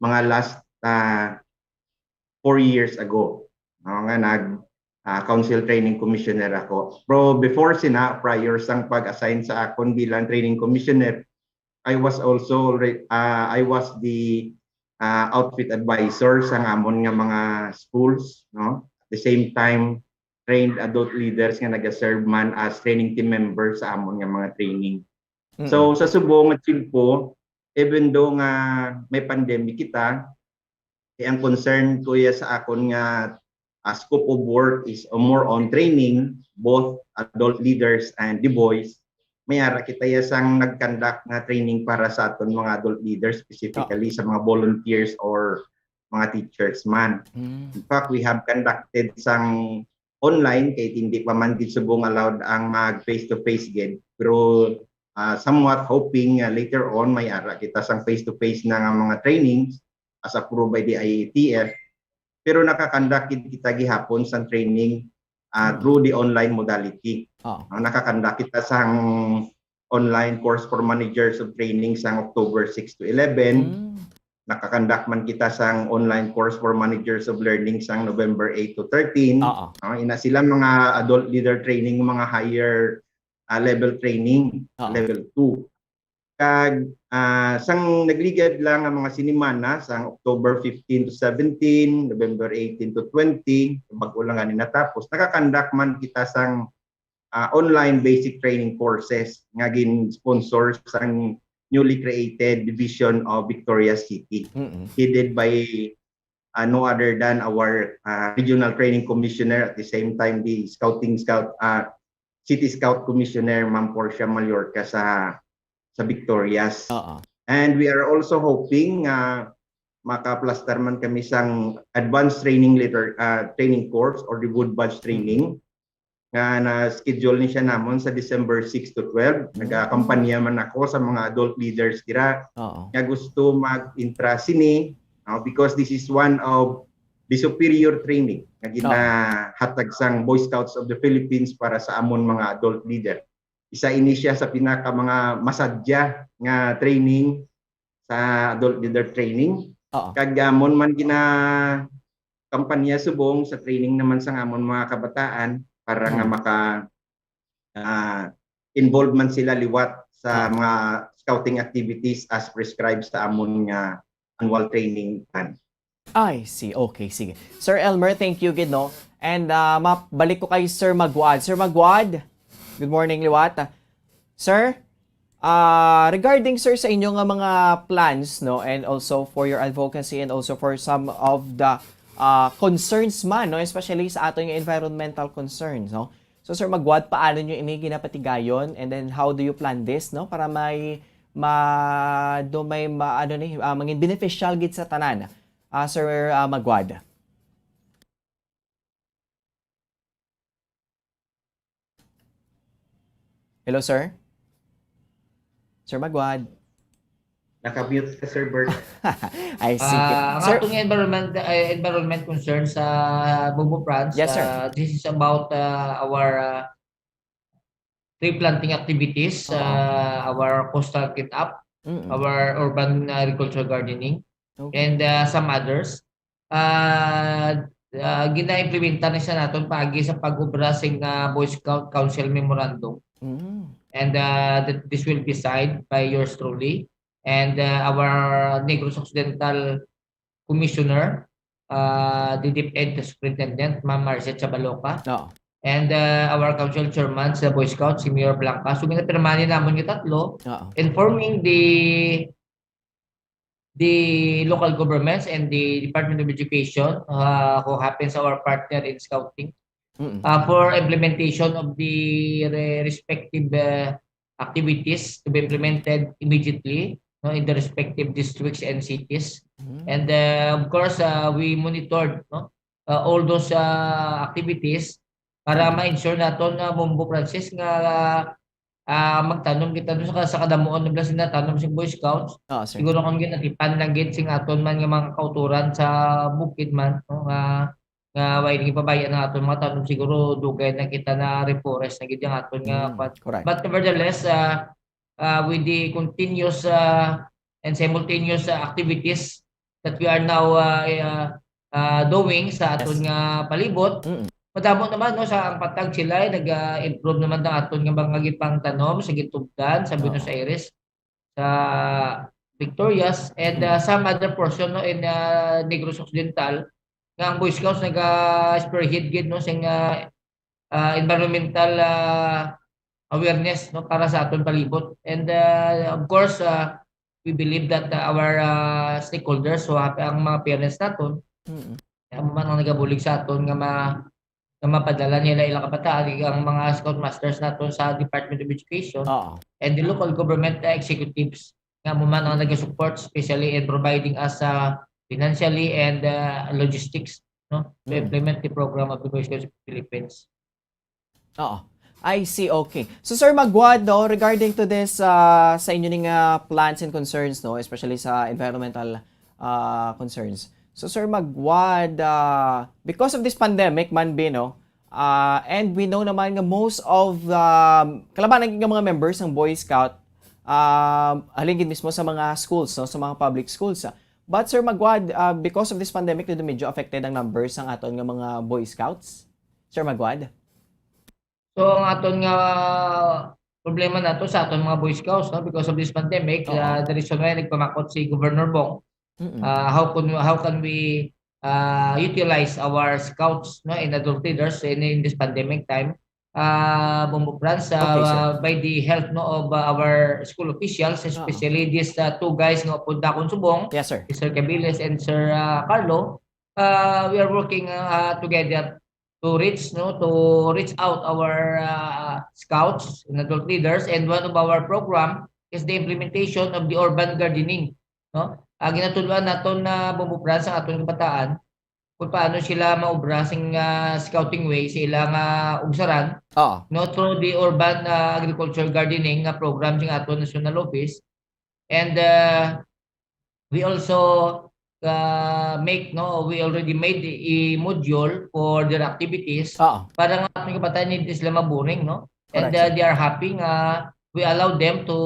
mga last, ah, four years ago, no, nga nag, ah, council training commissioner ako. Pero before sina, prior sang pag-assign sa akon bilang training commissioner, I was also alre-, ah, I was the, ah, outfit advisor sa amon nga mga schools, no? At the same time, trained adult leaders nga nagaserve man as training team member sa amon nga mga training. So, Mm. sa subong nga tiyempo, even though nga may pandemic kita, eh, ang concern ko ya sa akon nga, ah, scope of work is more on training both adult leaders and the boys. May ara kita ya sang nag-conduct nga training para sa aton mga adult leaders, specifically Oo. sa mga volunteers or mga teachers man. Mm. In fact, we have conducted sang online, kay hindi pa man gid subong allowed ang mag face-to-face gid. Pero, ah, somewhat hoping nga later on may ara kita sang face-to-face na nga mga trainings as approved by the I A T F. Pero naka-conduct gid kita gihapon sang training, ah, Mm. through the online modality. Oo. Ah, naka-conduct kita sang online course for managers of training sang October six to eleven. Mm. Naka-conduct man kita sang online course for managers of learning sang November eight to thirteen. Oo. Ah, ina sila mga adult leader training, mga higher, ah, level training, Oo. level two. Kag, ah, sang nagligad lang nga mga sinimana, sang October fifteen to seventeen, November eighteen to twenty, bag-o lang gani natapos, naka-conduct man kita sang ah, online basic training courses nga gin-sponsor sang newly created Division of Victorias City, Mm-mm. headed by, ah, no other than our, ah, Regional Training Commissioner, at the same time the Scouting Scout, ah, City Scout Commissioner, Ma'am Portia Mallorca sa, sa Victorias. Oo. And we are also hoping nga makaplastar man kami sang advanced training leader, ah, training course or the Wood Badge Mm. training nga na-schedule ni siya namon sa December six to twelve. Mm. Nagakampanya man ako sa mga adult leaders dira Oo. nga gusto mag-intra sini, no? Because this is one of the superior training nga Oo. ginahatag sang Boy Scouts of the Philippines para sa amon mga adult leader. Isa ini siya sa pinaka mga masadya nga training sa adult leader training. Oo. Kag amon man gina-, kampanya subong sa training naman sang amon mga kabataan para nga Hmm. maka, ah, involve man sila liwat sa Hmm. mga scouting activities as prescribed sa amon nga annual training plan. I see. Okay, sige. Sir Elmer, thank you gid, no? And, ah, mabalik ko kay Sir Magwad. Sir Magwad, good morning, liwat. Sir, ah, regarding, sir, sa inyo nga mga plans, no, and also for your advocacy and also for some of the, ah, concerns man, no? Especially sa aton nga environmental concerns, no? So, Sir Magwad, paano nyo ini ginapatigayon? And then, how do you plan this, no? Para may ma-, do may ma-, ano ni, ah, mangin beneficial gid sa tanan, ah, Sir, ah, Magwad? Hello, sir? Sir Magwad? Naka-mute ka, Sir Bert. Ay, sige. Ah, ang Sir, atong environment, eh, environment concern sa Bumbo Branch, Yes, sir. ah, this is about, ah, our, ah, tree planting activities, Oo. ah, our coastal cleanup, mm, our urban agricultural gardening, okay. and ah, some others. Ah, ah, gina-implementa na siya naton paagi sa pag-obra sing ah, Boy Scout Council Memorandum. Mm. And ah, that this will be signed by yours truly and ah, our Negros Occidental Commissioner, ah, the DepEd Superintendent, Ma'am Maricet Chavaloca, Oo. and ah, our Council Chairman sa Boy Scout, si Mayor Blanca. So, ginapirmahan namon nga tatlo, Oo. informing the the local governments and the Department of Education, uh, who happens our partner in scouting, Mm. uh, for implementation of the re- respective uh, activities to be implemented immediately, no, in the respective districts and cities. Mm. And uh, of course, uh, we monitored, no, uh, all those uh, activities para Mm. ma-ensure naton na, Bumbo Francis, nga ah, magtanom kita dun sa, sa kadamuon na bala sila tanom sing Boy Scouts. Oo, sir. Siguro kung ginatipan lang gid sing aton man nga mga kauturan sa bukid man, no, nga nga way lagi pabaya na aton mga tanom, siguro dugay na kita na reforest na gid ang aton nga Mm, kwan. correct. But nevertheless, uh, uh, with the continuous uh, and simultaneous uh, activities that we are now uh, uh, uh, doing sa aton Yes. nga palibot, Mm. madamo naman, no, sa ang patag sila ay nag-improve naman ang aton nga mga gipangtanom sa Gintubdan, sa Buenos Oo. Aires, sa Victorias, and Mm. uh, some other portion, no, in uh, Negros Occidental, nga ang Boy Scouts naga-spearhead gid, no, sing uh, uh, environmental uh, awareness, no, para sa aton palibot. And uh, of course, uh, we believe that uh, our uh, stakeholders, so ang mga parents naton, Mm. amo man ang nagabulig sa aton nga ma nga mapadala nila ilang kabataan, ang mga scoutmasters naton sa Department of Education Oo. and the local government executives nga amo man ang nagasupport, especially in providing us uh, financially and uh, logistics, no, to Mm. implement the program of the Boy Scouts of the Philippines. Oo. I see, okay. So, Sir Magwad, no, regarding to this, ah, sa inyo ning ah, plans and concerns, no, especially sa environmental ah, concerns. So, Sir Magwad, ah, because of this pandemic, man, Bi, no, ah, and we know naman nga most of, um, kalabanan nga mga members ng Boy Scout, um, halin gid mismo sa mga schools, no, sa mga public schools. But, Sir Magwad, ah, because of this pandemic, dito medyo affected ang numbers ng aton nga mga Boy Scouts, Sir Magwad? So ang aton nga problema nato sa aton mga Boy Scouts, no, because of this pandemic, Oo. uh, the reason why nagpamakot si Governor Bong, Mm-mm. uh, how can how can we uh, utilize our scouts, no, and adult leaders in, in this pandemic time? Uh, Bumbo Franz, uh, Okay, sir. By the help, no, of uh, our school officials, especially these uh, two guys nga upod nakon subong, Yes, sir. Sir Cabiles and Sir uh, Carlo, uh, we are working uh, together to reach, no, to reach out our uh, scouts and adult leaders, and one of our program is the implementation of the urban gardening, no? Uh, ginatudloan naton na Bumbo Franz ang aton kabataan kung paano sila maubra sing uh, scouting way sa ilang uh, ugsaran, Oo. no, through the urban uh, agriculture gardening nga program sing aton national office. And uh, we also uh, make, no, we already made a module for their activities Oo. para nga ating kabataan hindi sila maboring, no? And Correct, uh, sir. They are happy nga we allow them to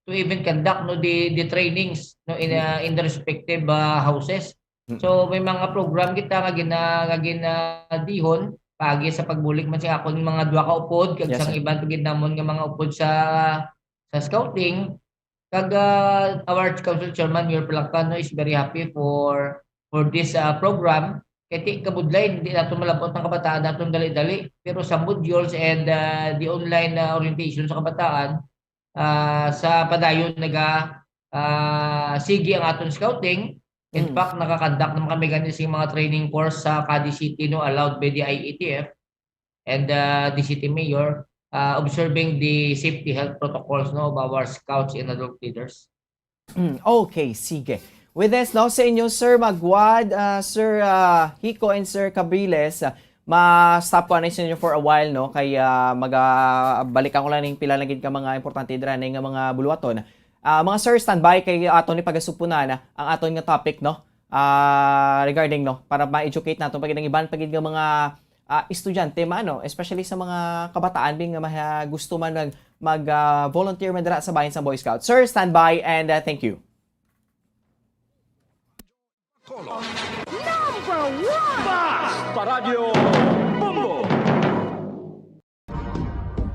to even conduct, no, the the trainings, no, in uh, in the respective uh, houses. Mm-mm. So may mga program kita nga gina nga ginadihon paagi sa pagbulig man sa akon mga duha ka upod kag Yes, sang sir. Iban pa gid namon nga mga upod sa sa scouting. Kag uh, our council chairman, Mayor Palangkano, is very happy for for this uh, program. Kaya ti kabudlay, hindi nato malabot ang kabataan naton dali-dali. Pero sa modules and uh, the online uh, orientation sa kabataan, uh, sa padayon naga uh, sige ang aton scouting. In Mm. fact, nakakandak naman kami gani sing mga training course sa kada city, no, allowed by the I A T F and, uh, the city mayor, uh, observing the safety health protocols, no, of our scouts and adult leaders. Mm, okay, sige. With this, no, sa inyo, Sir Magwad, uh, Sir, uh, Hico, and Sir Cabriles, uh, ma-stop ko na sa inyo for a while, no, kay, uh, maga-, balikan ko lang ning pila na gid ka mga importante dira nga mga buluhaton. Ah, mga sir, standby kay aton ni pagasupunan ang aton nga topic, no? Ah, regarding, no, para ma-educate naton pag ang iban pa gid nga mga, ah, estudyante man, no, especially sa mga kabataan bing nga maha-, gusto man mag, mag, ah, volunteer man dira sa bahin sa Boy Scout. Sir, standby and, ah, thank you. Number one! Bas! Paradyo Bombo!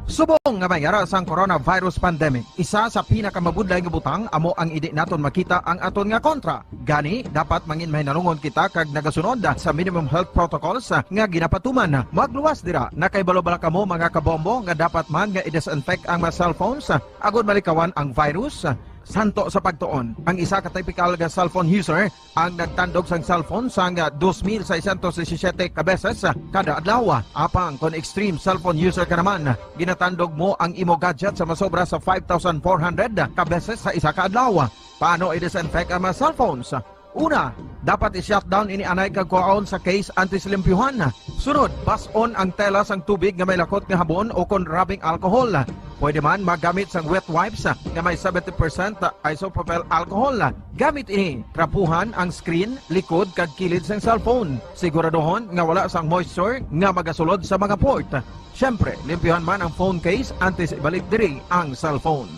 Subong nga may ara sang coronavirus pandemic, isa sa pinakamabudlay nga butang amo ang hindi naton makita ang aton nga kontra. Gani, dapat mangin mahinalungon kita kag nagasunod sa minimum health protocols nga ginapatuman. Magluwas dira, nakahibalo bala kamo, mga kabombo, nga dapat man nga i-disinfect ang mga cellphones agud malikawan ang virus? Santo sa pagtuon, ang isa ka typical nga cellphone user ang nagtandog sang cellphone sang dos mil seiscientos disisiete ka beses kada adlaw. Apang kon extreme cellphone user ka naman, ginatandog mo ang imo gadget sa masobra sa five thousand four hundred ka beses sa isa ka adlaw. Paano i-disinfect ang mga cellphones? Una, dapat i-shutdown ini anay kag kuhaon sa case antes limpyuhan. Sunod, bas-on ang tela sang tubig nga may lakot nga habon o kon rubbing alcohol. Pwede man magamit sang wet wipes nga may seventy percent isopropyl alcohol. Gamit ini, trapuhan ang screen, likod kag kilid sang cellphone. Siguraduhon nga wala sang moisture nga magasulod sa mga port. Siyempre, limpyuhan man ang phone case antes ibalik diri ang cellphone.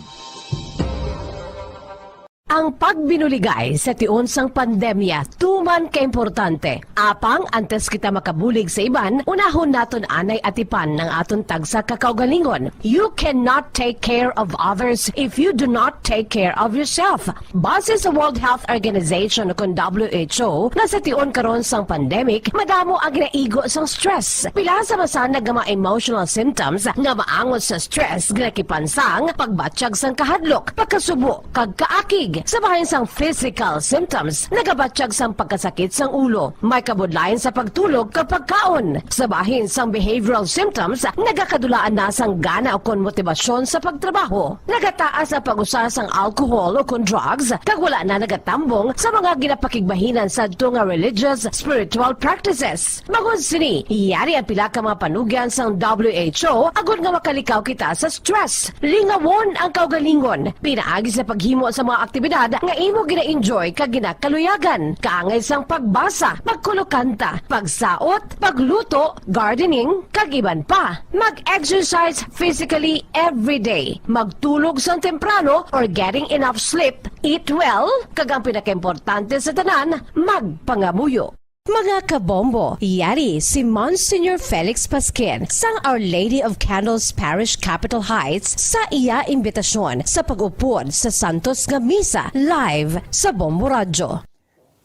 Ang pagbinuligay sa tion sang pandemya tuman ka importante. Apang antes kita makabulig sa iban, unahon naton anay atipan ang aton tagsa ka kaugalingon. You cannot take care of others if you do not take care of yourself. Base sa World Health Organization ukon W H O, nga sa tion karon sang pandemic, madamo ang ginaigo sang stress. Pila sa masanag nga mga emotional symptoms nga maangot sa stress ginakipan sang pagbatyag sang kahadlok, pagkasubo, kag kaakig. Sa bahin sang physical symptoms, nagabatyag sang pagkasakit sang ulo, may kabudlayan sa pagtulog kag pagkaon. Sa bahin sang behavioral symptoms, nagakadulaan na sang gana ukon motibasyon sa pagtrabaho. Nagataas ang pag-usa sang alcohol ukon drugs, kag wala na nagatambong sa mga ginapakigbahinan sadto nga religious, spiritual practices. Bangod sini, yari ang pila ka mga panugyan sang W H O agod nga makalikaw kita sa stress. Lingawon ang kaugalingon pinaagi sa paghimo sa mga aktibidad nga imo gina-enjoy kag ginakaluyagan, kaangay sang pagbasa, pagkulokanta, pagsaot, pagluto, gardening, kag iban pa. Mag-exercise physically every day. Magtulog sang temprano or getting enough sleep, eat well, kag ang pinakaimportante sa tanan, magpangamuyo. Mga kabombo, yari si Monsignor Felix Pasquin sang Our Lady of Candles Parish, Capitol Heights, sa iya imbitasyon sa pag-upod sa Santos nga Misa live sa Bombo Radyo.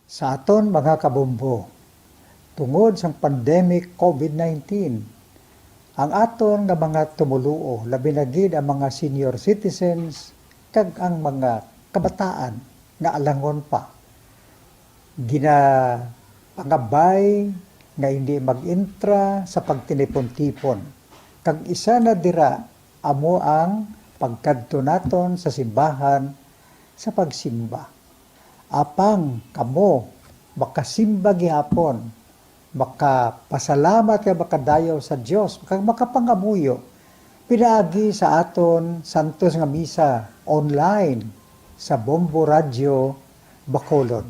Sa aton mga kabombo, tungod sang pandemic covid nineteen, ang aton nga mga tumoluo, labi na gid ang mga senior citizens kag ang mga kabataan nga alangon pa, ginapangabay nga hindi mag-intra sa pagtinipon-tipon, kag isa na dira amo ang pagkadto naton sa simbahan sa pagsimba. Apang kamo makasimba gihapon, makapasalamat kag makadayaw sa Dios, kag makapangamuyo pinaagi sa aton santos nga misa online sa Bombo Radyo Bacolod,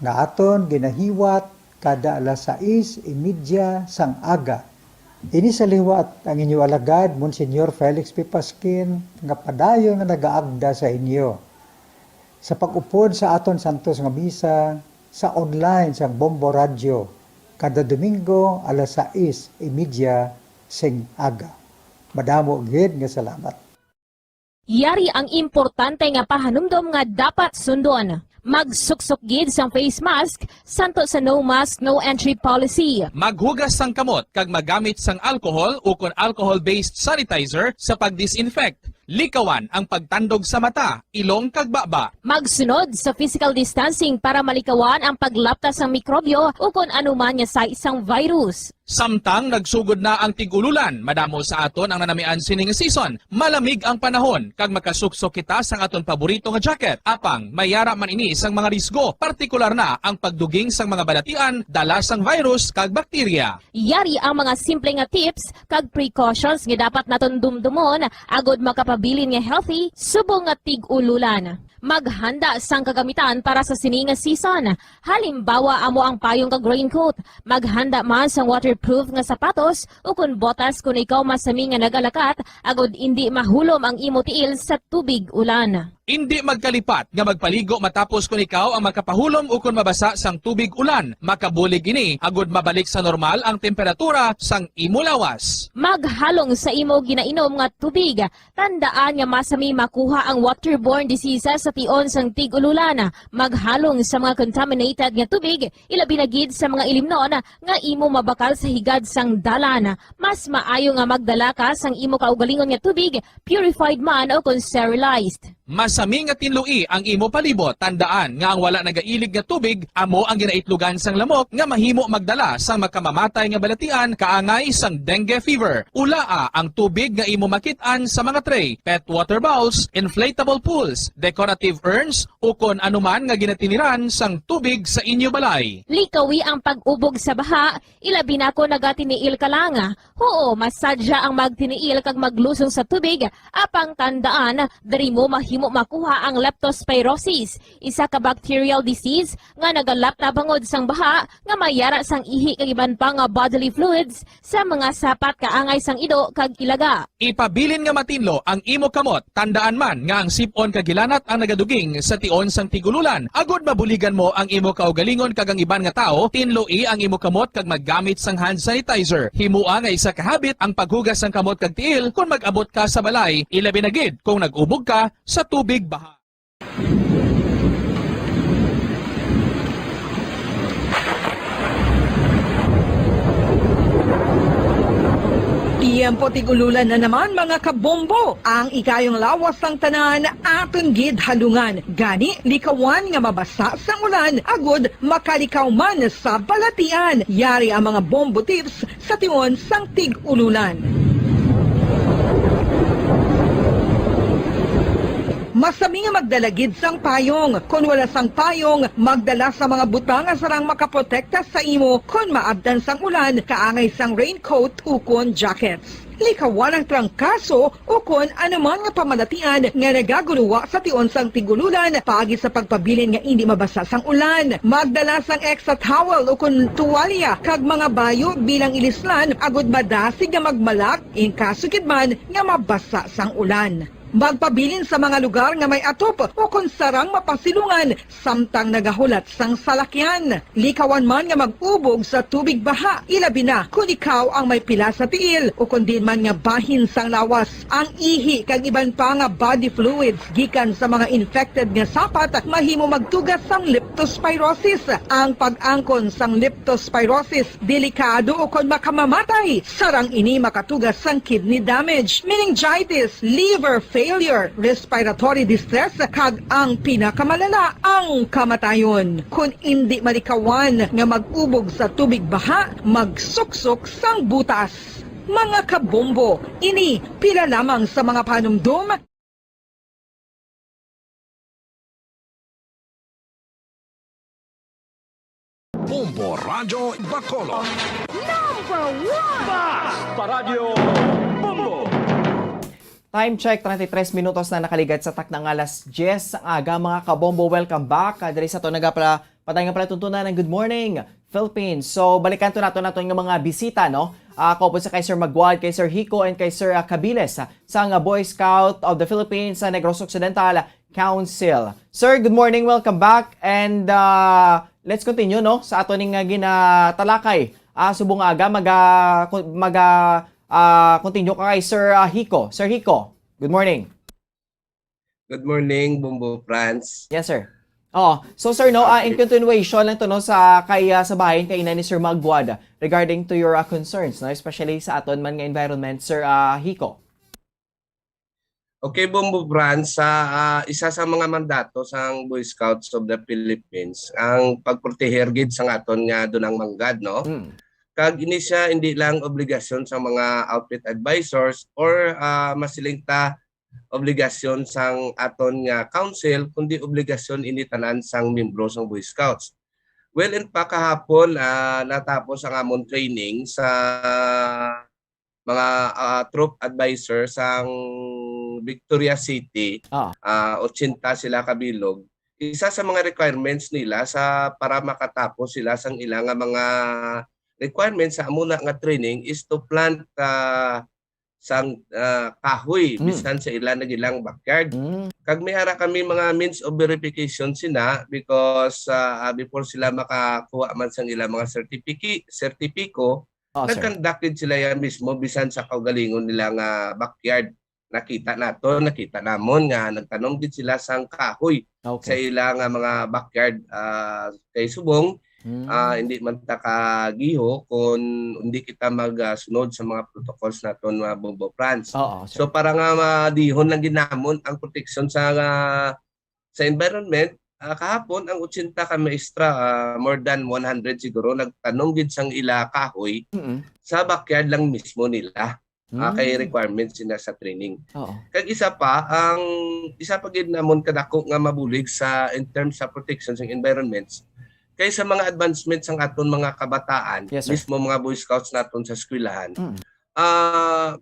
nga aton ginahiwat kada alas sais y media sang aga. Ini sa liwat ang inyo alagad, Monsignor Felix P. Pasquin, nga padayon nga nagaagda sa inyo sa pag-upod sa aton santos nga misa sa online sang Bombo Radyo kada Domingo alas sais y media sing aga. Madamo gid nga salamat. Yari ang importante nga pahanumdom nga dapat sundon. Magsuksok gid sang face mask, santo sa no mask, no entry policy. Maghugas sang kamot kag magamit sang alcohol ukon alcohol-based sanitizer sa pag-disinfect. Likawan ang pagtandog sa mata, ilong kag baba. Magsunod sa physical distancing para malikawan ang paglapta sang mikrobyo o kon anuman nga sa isang virus. Samtang nagsugod na ang tig-ululan, madamo sa aton ang nanamian sini nga season. Malamig ang panahon kag makasuksok kita sang aton paborito nga jacket. Apang may ara man ini sang mga risgo, partikular na ang pagduging sang mga balatian dala sang virus kag bakterya. Yari ang mga simple nga tips kag precautions nga dapat naton dumdumon agod makapabilin nga healthy subong nga tig-ululan. Maghanda sang kagamitan para sa sini nga season. Halimbawa, amo ang payong kag raincoat. Maghanda man sang waterproof nga sapatos o kon botas kon ikaw masami nga nagalakat agod indi mahulom ang imo tiil sa tubig ulan. Indi magkalipat nga magpaligo matapos kon ikaw ang makapahulom o kon mabasa sang tubig ulan. Makabulig ini agod mabalik sa normal ang temperatura sang imo lawas. Maghalong sa imo ginainom nga tubig. Tandaan nga masami makuha ang waterborne diseases sa tion sang tig-ululan. Maghalong sa mga contaminated nga tubig, ilabi na gid sa mga ilimnon nga imo mabakal sa higad sang dalan. Mas maayo nga magdala ka sang imo kaugalingon nga tubig, purified man o kon sterilized. Masami nga tinloi ang imo palibot. Tandaan nga ang wala nagailig nga tubig amo ang ginaitlogan sang lamok nga mahimo magdala sang makamamatay nga balatian kaangay sang dengue fever. Ulaa ang tubig nga imo makit-an sa mga tray, pet water bowls, inflatable pools, decorative urns, o kon anuman nga ginatiniran sang tubig sa inyo balay. Likawi ang pag-ubog sa baha, ilabi na kon nagatiniil ka lang. Huo, masadya ang magtiniil kag maglusong sa tubig, apang tandaan, diri mo mahimo makuha ang leptospirosis, isa ka bacterial disease nga nagalapta bangod sang baha nga may ara sang ihi kag iban pa nga bodily fluids sa mga sapat kaangay sang ido kag ilaga. Ipabilin nga matinlo ang imo kamot. Tandaan man nga ang sip-on kag hilanat ang nagaduging sa tion sang tig-ululan. Agod mabuligan mo ang imo kaugalingon kag ang iban nga tawo, tinloi ang imo kamot kag maggamit sang hand sanitizer. Himoa nga isa ka habit ang paghugas sang kamot kag tiil kon mag-abot ka sa balay, ilabi na gid kon nag-ubog ka sa tubig baha. Tiyempo tig-ululan na naman, mga kabombo. Ang ikayong lawas sang tanan aton gid halungan. Gani, likawan nga mabasa sang ulan agud makalikaw man sa balatian. Yari ang mga bombo tips sa tion sang tig-ululan. Masami nga magdala gid sang payong. Kon wala sang payong, magdala sa mga butang nga sarang makaprotekta sa imo kon maabtan sang ulan, kaangay sang raincoat ukon jackets. Likawan ang trangkaso ukon anuman nga pamalatian nga nagagulowa sa tion sang tig-ululan paagi sa pagpabilin nga indi mabasa sang ulan. Magdala sang extra towel ukon tuwalya kag mga bayo bilang ilislan agud madasig nga magmalak in kaso gid man nga mabasa sang ulan. Magpabilin sa mga lugar nga may atop ukon sarang mapasilungan samtang nagahulat sang salakyan. Likawan man nga mag-ubog sa tubig baha, ilabi na kon ikaw ang may pila sa tiil ukon diin man nga bahin sang lawas. Ang ihi kag iban pa nga body fluids gikan sa mga infected nga sapat mahimo magtuga sang leptospirosis. Ang pag-angkon sang leptospirosis delikado ukon makamamatay. Sarang ini makatuga sang kidney damage, meningitis, liver failure, respiratory distress, kag ang pinakamalala, ang kamatayon. Kon indi malikawan nga mag-ubog sa tubig baha, magsuksok sang butas. Mga kabombo, ini pila lamang sa mga panumdom. Bombo Radyo Bacolod. Number one! Basta Radyo Bombo! Time check, treinta y tres minutos na nakaligad sa takna nga alas diyes sang aga, mga kabombo. Welcome back. Ah, diri sa aton nga pala, patay nga palatuntunan ang Good Morning Philippines. So, balikan to nato naton nga mga bisita, no? Ah, kaupod sa kay Sir Maguad, kay Sir Hico, and kay Sir, ah, Cabiles, ah, sang, ah, Boy Scout of the Philippines sa Negros Occidental Council. Sir, good morning, welcome back, and, ah, let's continue, no, sa ato ning, ah, ginatalakay. Ah, subong nga aga, maga, maga, ah, continue ka kay Sir, ah, Hico. Sir Hico, good morning. Good morning, Bombo Franz. Yes, sir. Oo. So, sir, no, ah, in continuation lang to, no, sa kay, ah, sa bahin kay ina ni Sir Maguad regarding to your, ah, concerns, no, especially sa aton man nga environment, Sir, ah, Hico. Okay, Bombo Franz, sa, ah, isa sa mga mandato sang Boy Scouts of the Philippines ang pagproteher gid sang aton nga dunang manggad, no? Mm. Kag ini siya hindi lang obligasyon sa mga outfit advisors or, ah, masiling ta obligasyon sang aton nga council, kundi obligasyon ini tanan sang miyembro sang Boy Scouts. Well, in fact, kahapon, ah, natapos ang amon training sa mga, ah, troop advisor sang Victoria City, Ah. ah, ochenta sila kabilog. Isa sa mga requirements nila sa, para makatapos sila sang ila nga mga requirements sa amo na nga training is to plant, ah, sang, ah, kahoy Mm. bisan sa ila nag ilang backyard. Mm. Kag may ara kami mga means of verification sina because, ah, before sila makakuha man sang ila mga certificate, sertipiko, Oh, sir. nagkandakid sila yan mismo bisan sa kaugalingon nila nga backyard. Nakita nato, nakita namon nga nagtanom gid sila sang kahoy sa Okay. ila nga mga backyard, ah, kay subong, Mm. ah, hindi man ta kagiho kung hindi kita mag, ah, sunod sa mga protocols naton, mga Bombo Franz. Oo, sir. So, para nga madihon lang gid namon ang proteksyon sa, ah, sa environment, ah, kahapon ang ochenta ka maestra, ah, more than one hundred siguro, nagtanom gid sang ila kahoy Mm. sa backyard lang mismo nila. Ah, kay Mm. requirements sina sa training. Oo. Kag isa pa, ang isa pa gid namon kadako nga mabulig sa, in terms sa protection sa environments, kay sa mga advancements sang aton mga kabataan, Yes, sir. mismo mga Boy Scouts naton sa eskwelahan, Mm. ah,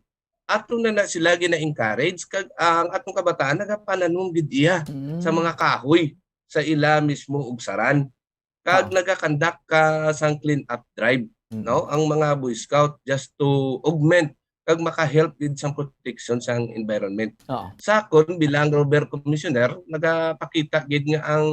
ato na na sila gina-encourage, kag ang atong kabataan nagapananom gid iya sa Mm. mga kahoy sa ila mismo ugsaran. Kag Oo. nagakandak ka sang clean up drive, Mm. no, ang mga Boy Scout just to augment kag makahelp gid sang protection sang environment. Oo. Sa akon, bilang Rubber Commissioner, nagapakita gid nga ang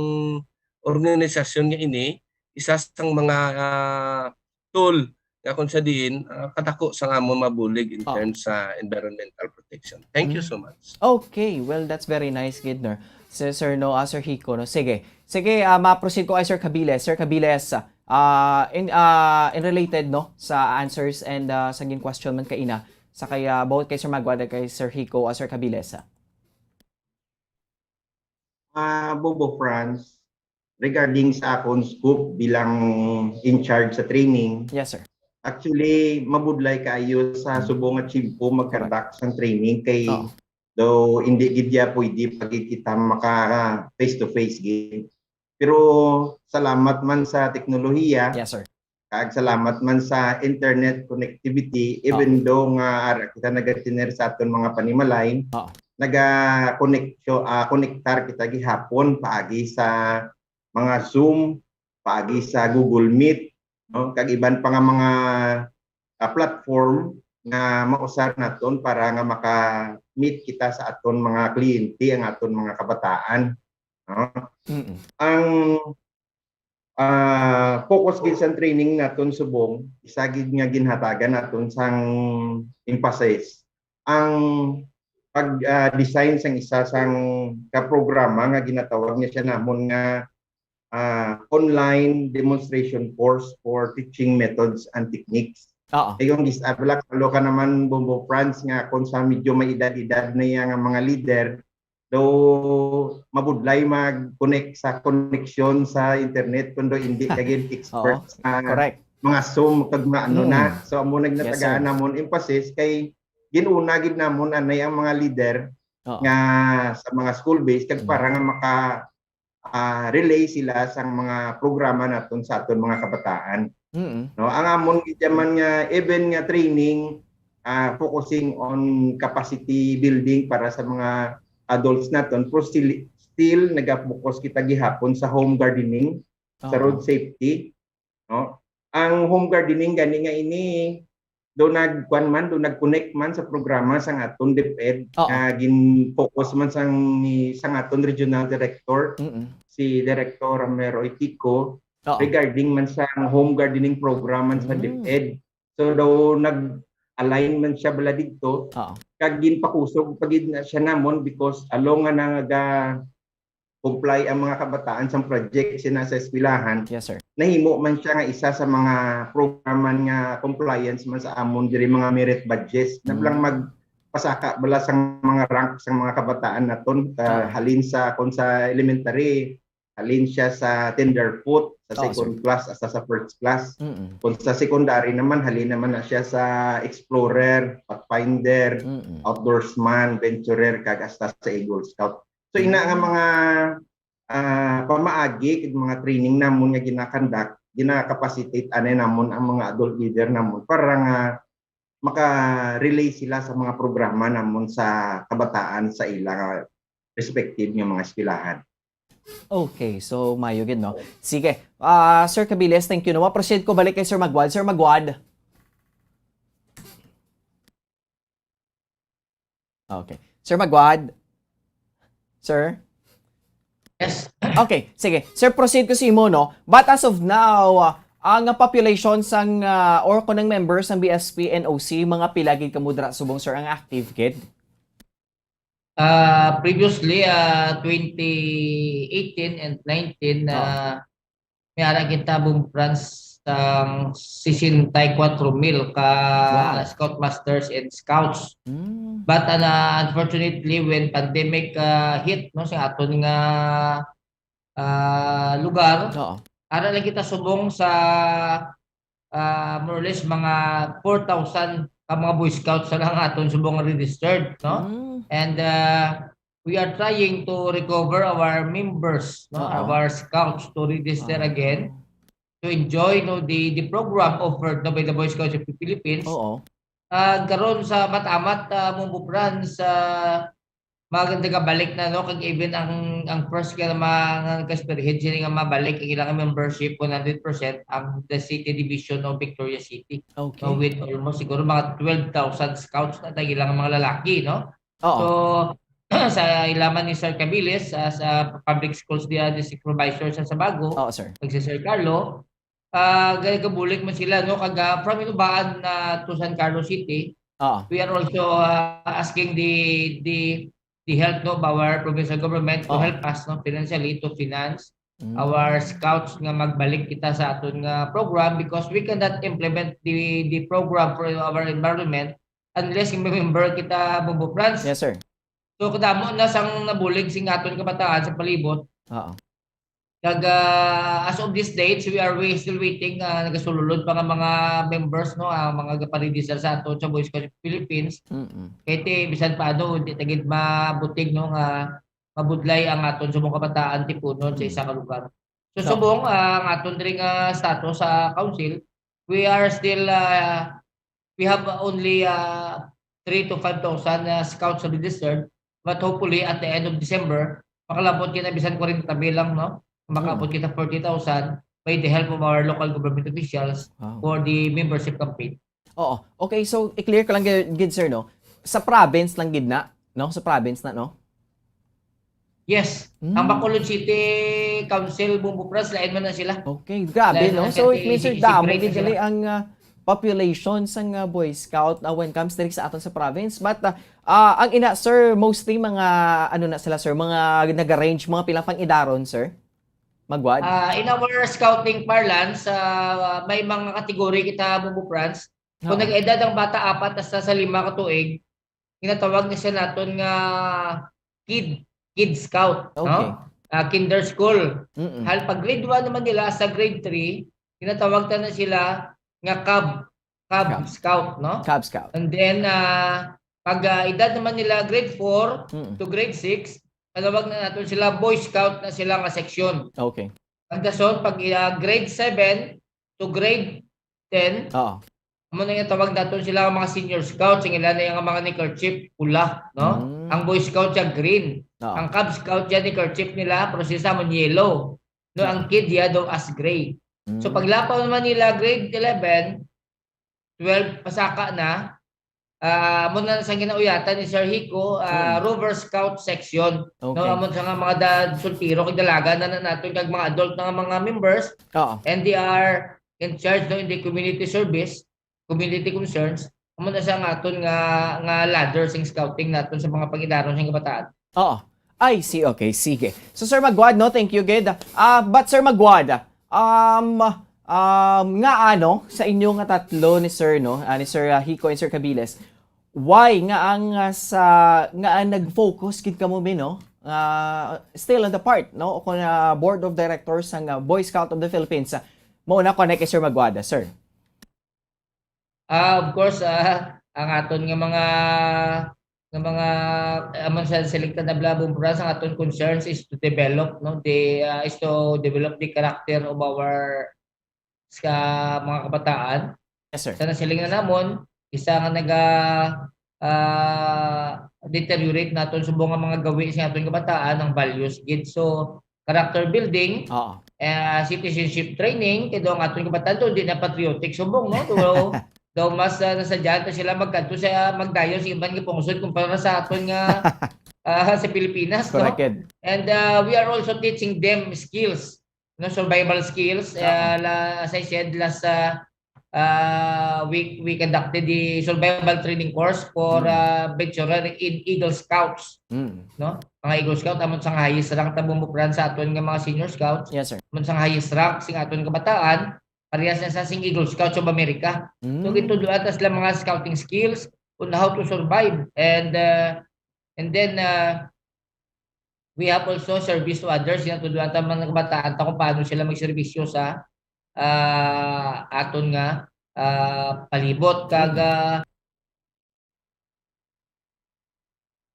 organisasyon nga ini isa sang mga, ah, tool nga kung sa diin, ah, kadako sang amon mabulig in Oh. terms sa environmental protection. Thank you Mm. so much. Okay, well, that's very nice gid, no? Sir, sir, no, ah, Sir Hico, no? Sige. Sige, ah, ma-proceed ko kay Sir Cabiles. Sir Cabiles, ah, in, ah, in related, no, sa answers and, ah, sa gin-question man kaina, sa kay, ah, both kay Sir Magwad kag kay Sir Hico, ah, Sir Cabiles, ah. Ah, Bobo Franz, regarding sa akon scope bilang in charge sa training, Yes, sir. actually, mabudlay kaayo sa Mm. subong nga tiyempo Correct. mag-conduct sang training kay Oo. daw hindi gid ya pwede pa gid kita maka face to face gid. Pero salamat man sa teknolohiya, Yes, sir. kag salamat man sa internet connectivity, even Oh. though nga ara kita nagatener sa aton mga panimalay, Oh. naga-connect-, ah, konektar kita gihapon paagi sa mga Zoom, paagi sa Google Meet, no? Kag iban pa nga mga, ah, platform nga mausar naton para nga maka-meet kita sa aton mga kliyente, ang aton mga kabataan, no? Mm-mm. Ang ah, focus gid sang training naton subong, isa gid nga ginhatagan naton sang emphasis ang pag, ah, design sang isa sang ka programa nga ginatawag niya siya namon nga, ah, online demonstration course for teaching methods and techniques. Oo. Kay kung gis-, ah, wala, kabalo ka naman, Bombo Franz, nga kung sa medyo may edad-edad na iya nga mga leader, daw mabudlay mag-connect sa koneksyon sa internet, kundo hindi ka gid expert Oo. sa Correct. mga Zoom kag mga ano Mm. na. So, amo Yes, nagnatagaan sir. namon emphasis kay gin-una gid namon anay ang mga leader Oo. nga sa mga school-based kag Mm. para nga maka, ah, relay sila sa mga programa naton sa aton mga kabataan. Mm. No, ang amon gid man nga event nga training, ah, focusing on capacity building para sa mga adults naton, pero still, still nagafocus kita gihapon sa home gardening, sa Oo. road safety, no? Ang home gardening gani nga ini, do nag-, kuwan man, do nag-connect man sa programa sang aton DepEd Oo. nga gin-focus man sang, ni, sang aton regional director, Mm-mm. si Director Romero Itico, Oo. regarding man sa home gardening program man sa Mm. DepEd. So, daw nag-align man siya bala didto. Oo. Kag ginpakusog pa gid na siya namon because along nga naga-comply ang mga kabataan sa project sina sa eskwelahan, Yes, sir. nahimo man siya nga isa sa mga program man nga compliance man sa amon diri mga merit badges. Na Mm. lang mag-, pasaka bala sang mga rank sang mga kabataan naton, ah, Oo. halin sa, kung sa elementary, halin siya sa tenderfoot, sa Oo, second sir. class, hasta sa first class. Mm-mm. Kung sa secondary naman, halin naman na siya sa explorer, pathfinder, Mm-mm. outdoorsman, venturer, kag hasta sa Eagle Scout. So, ina nga Mm. mga, ah, pamaagi kag mga training namon nga ginakandak, gina-capacitate anay namon ang mga adult leader namon para nga maka-relay sila sa mga programa namon sa kabataan sa ila nga respective nga mga eskwelahan. Okay, so mayo gid, no? Sige. Ah, Sir Cabiles, thank you, no? Ma-proceed ko balik kay Sir Magwad. Sir Magwad? Okay. Sir Magwad? Sir? Yes. Okay, sige. Sir, proceed ko sa imo, no? But as of now, ah, ang population sang, ah, or kung ang members sang B S P N O C, mga pila gid kamo dira subong, sir, ang active gid? Ah, previously, ah, twenty eighteen and nineteen, Oh. ah, may ara kita, Bombo Franz, sang sesenta y kuwatro mil ka Wow. Scoutmasters and Scouts. Mm. But, ah, unfortunately, when pandemic, ah, hit, no, sa aton nga, ah, lugar, Oo. ara lang kita subong sa, ah, more or less mga four thousand ka mga Boy Scouts na lang aton subong registered, no? Mm. And, ah, we are trying to recover our members, no? Oo. Our scouts to register Oo. again, to enjoy, no, the, the program offered, no, by the Boy Scouts of the Philippines. Oo. Ah, karon sa Matamat, ah, Bombo Franz, ah, maganda ka balik na, no? Kag even ang, ang first ka na mga, nga nagka-spearhead, sini nga mabalik ang ilang membership one hundred percent ang the City Division of Victoria City. Okay. So, with almost siguro mga twelve thousand scouts na tayo ilang mga lalaki, no? Oo. So, sa ilaman ni Sir Cabilis, as a public schools dia, district supervisor sa Sabago, Oo, sir. kag si Sir Carlo, ah, gagabulig man sila, no? Kag, ah, from Inubaan, ah, to San Carlos City, Oo. we are also, ah, asking the, the, the help, no, of our provincial government to Oo. help us, no, financially to finance Mm. our scouts nga magbalik kita sa aton nga program because we cannot implement the, the program for our environment unless member kita, Bombo Franz. Yes, sir. So, kadamo na sang nabulig sing aton kabataan sa palibot. Oo. Kag, ah, as of this date, we are, we still waiting, ah, nagasululod pa nga mga members, no, ang mga gaparegister sa aton sa Boy Scouts of Philippines. Mm-mm. Kay ti, bisan pa ano, di ta gid mabutig, no, nga mabudlay ang aton subong kabataan tipunon sa Mm. isa ka lugar. So, Oo. subong, ah, ang aton diri nga status sa council, we are still, ah, we have only, ah, three to five thousand, ah, scouts registered. But hopefully, at the end of December, makalabot kita bisan forty mil lang, no? Makaabot Mm. kita forty thousand by the help of our local government officials Wow. for the membership campaign. Oo. Okay, so i-clear ko lang gid, gid, sir, no? Sa province lang gid na, no? Sa province na, no? Yes. Mm. Ang Bacolod City Council, Bombo Franz, lain man na sila. Okay, grabe, Lain no? man So, it kasi means, sir, si-, damo separate gid na sila. gali ang, ah, population sang, ah, Boy Scout, ah, when comes diri sa aton sa province. But, ah, ah, ang ina, sir, mostly mga, ano na sila, sir, mga naga-range, mga pilang pang-idaron, sir? Magwad? Ah, in our scouting parlance, ah, may mga kategory kita, Bombo Franz. Kung Oo. nag-edad ang bata apat hasta sa lima ka tuig, ginatawag na siya naton nga kid, kid scout, no? Okay. Ah, kinder school. Mm-mm. Hal-, pag grade one naman nila sa grade three, ginatawag ta na sila nga cub, cub Cub. scout, no? Cub Scout. And then, ah, pag, ah, edad naman nila grade four Mm. to grade six, tawag na naton sila Boy Scout na sila nga section. Okay. Pagdason, pag, ah, grade seven to grade ten, Oo. amo na nga tawag naton sila nga mga senior scout, sing ila na yung mga neckerchief, pula, no? Mm. Ang Boy Scout siya green. Oo. Ang Cub Scout siya neckerchief nila, pero siya sa amon yellow. No, ang Mm. kid siya daw as gray. So, Mm. paglapaw naman nila grade eleven, twelve, pasaka na, ah, amo na sa ginauyatan ni Sir Hico, ah, Mm. Rover Scout Section. No, Okay. amo sa nga mga da-, soltero kag dalaga na, na naton kag mga adult na nga mga members. Oo. And they are in charge, no, in the community service, community concerns. Amo na sa nga aton nga, nga ladder sing scouting naton sa mga pangidaron sing kabataan. Oo. I see. Okay, sige. So, Sir Magwad, no, thank you gid. Ah, but Sir Magwad, um, um, nga ano, sa inyo nga tatlo ni Sir, no, ah, ni Sir, ah, Hico and Sir Cabiles, why nga ang, ah, sa, nga ang nag-focus gid kamo mi, no? Ah, still on the part, no? O kung, ah, board of directors sang, ah, Boy Scout of the Philippines. Ah, mao na, connect kay Sir Maguada, sir. Ah, of course, ah, ang aton nga mga, nga mga, amon sa selected na Blabong Brands, ang aton concerns is to develop, no? The, ah, is to develop the character of our, sa mga kabataan. Yes, sir. Sa nasiling na namon, isa nga naga, ah, deteriorate naton subong nga mga gawi sa aton kabataan, ang values gid. So, character building, Oo. ah, citizenship training, kay daw ang aton kabataan to, di na patriotic subong, no? So, daw mas, ah, nasadyahan to sila magkadto sa, magdayaw sa iban nga pungsod kumpara sa aton nga, ah, sa Pilipinas, no? Correct, Ed. And, ah, we are also teaching them skills, no, survival skills. Oo. Ah, la-, as I said, last, ah, ah, we, we conducted the survival training course for, Mm. ah, veteran in Eagle Scouts, Mm. no? Mga Eagle Scout, amon sang highest rank ta bumupran sa aton nga mga senior scouts. Yes, sir. Amon sang highest rank sing aton kabataan, parehas na sa sing Eagle Scouts of America. So, Mm. gintudloan ta sila mga scouting skills on how to survive. And, ah, and then, ah, we have also service to others. Ginatudloan ta mga kabataan ta kung paano sila magserbisyo sa, ah, aton nga, ah, palibot. Kag, Mm. ah,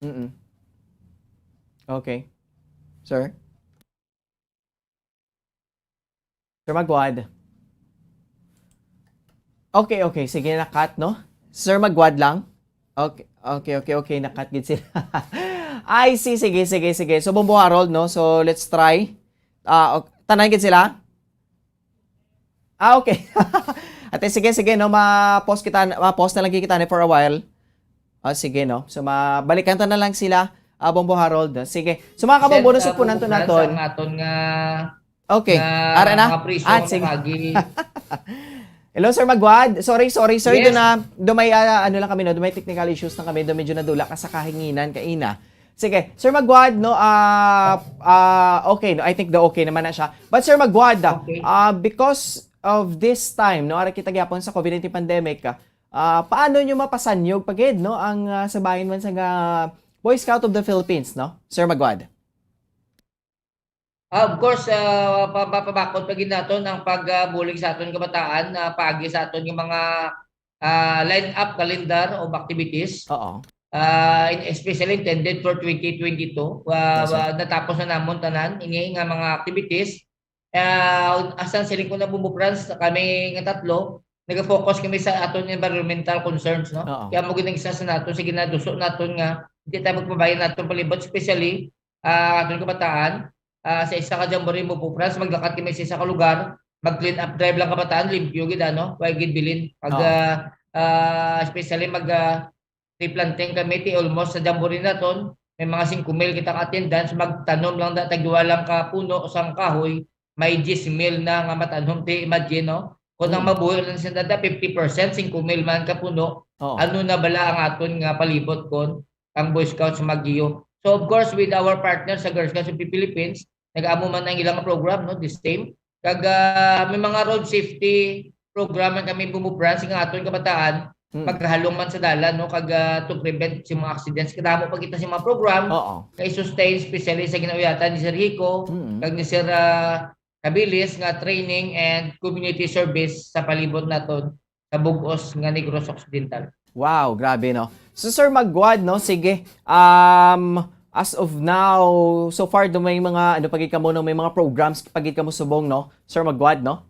Mm-mm. Okay. Sir? Sir Magwad? Okay, okay. Sige, na-cut, no? Sir Magwad lang? Okay, okay, okay, okay. Na-cut gid sila. I see. Sige, sige, sige. So, Bombo Harold, no? So, let's try. Ah, ok-, tanan gid sila? Ah, okay. Ate, sige, sige, no? Ma-pause kita, ma-pause na lang kita ni for a while. Ah, sige, no? So, mabalikan ta na lang sila, ah, Bombo Harold. Sige. So, mga kabombo, Send, no, ah, supunan to Bombo Franz, naton. Ang aton nga Okay. nga Ara na? mga priso Ah, nga sige. pagi. Hello, Sir Magwad. Sorry, sorry, sir. Yes. Doon na, doon may, ah, ano lang kami, no? Doon may technical issues na kami. Doon medyo nadula ka sa kahanginan kaina. Sige, Sir Magwad, no? Ah, ah, okay, no? I think the okay naman na siya. But Sir Magwad, ah, Okay. ah, because of this time, no? Ara kita gyapon sa COVID nineteen pandemic, ah, ah, paano nyo mapasanyog pagid, no? Ang, ah, sa bahin man sa nga Boy Scout of the Philippines, no? Sir Magwad. Ah, of course, ah, pa-, mapabakod pa gid naton ang pagbulig sa aton kabataan, ah, paagi sa aton nga mga, ah, line-up calendar of activities. Oo. Ah, in-, especially intended for twenty twenty-two. Ah, Yes, sir. ah, natapos na namon tanan ini nga mga activities. Ah, as ang siling ko na, Bumbo Franz, kami nga tatlo, nag-focus kami sa aton environmental concerns, no? Oo. Kaya mo ginang isa sa naton, sige na, duso naton nga, hindi tayo magpabayan naton palibot, especially ah, aton kabataan, ah, sa isa ka jamboree mo, Franz, maglakat kami sa isa ka lugar, mag-clean up drive lang kabataan, limpyo gid, ano, way gid bilin. Pag, Oo. ah, ah, especially mag, ah, tree planting kami, ti almost sa jamboree naton, may mga singko mil kita ka attendance, magtanom lang da, tagduwa lang ka puno sang kahoy, may diyes mil na nga matanom. Ti imagine, no? Kung ang Mm. mabuhi lang sa data, fifty percent, singko mil man ka puno, Oo. ano na bala ang aton nga palibot kon ang Boy Scouts Baguio. So, of course, with our partners sa Girl Scouts of the Philippines, nag-amo man ang ilang program, no, the same. Kag, ah, may mga road safety program man kami, Bumbo Franz, nga aton kabataan, Mm. magkahalong man sa dalan, no, kag, ah, to prevent sa mga accidents. Kadamo pa kita sa mga program Oo. nga i-sustain, especially sa ginauyatan ni Sir Hico, Mm. kag ni Sir, ah, Cabilis, nga training and community service sa palibot naton sa bug-os nga Negros Occidental. Wow, grabe, no? So, Sir Magwad, no? Sige, um, as of now, so far, do may mga, ano, pagid kamo, no? May mga programs, pagid kamo subong, no? Sir Magwad, no?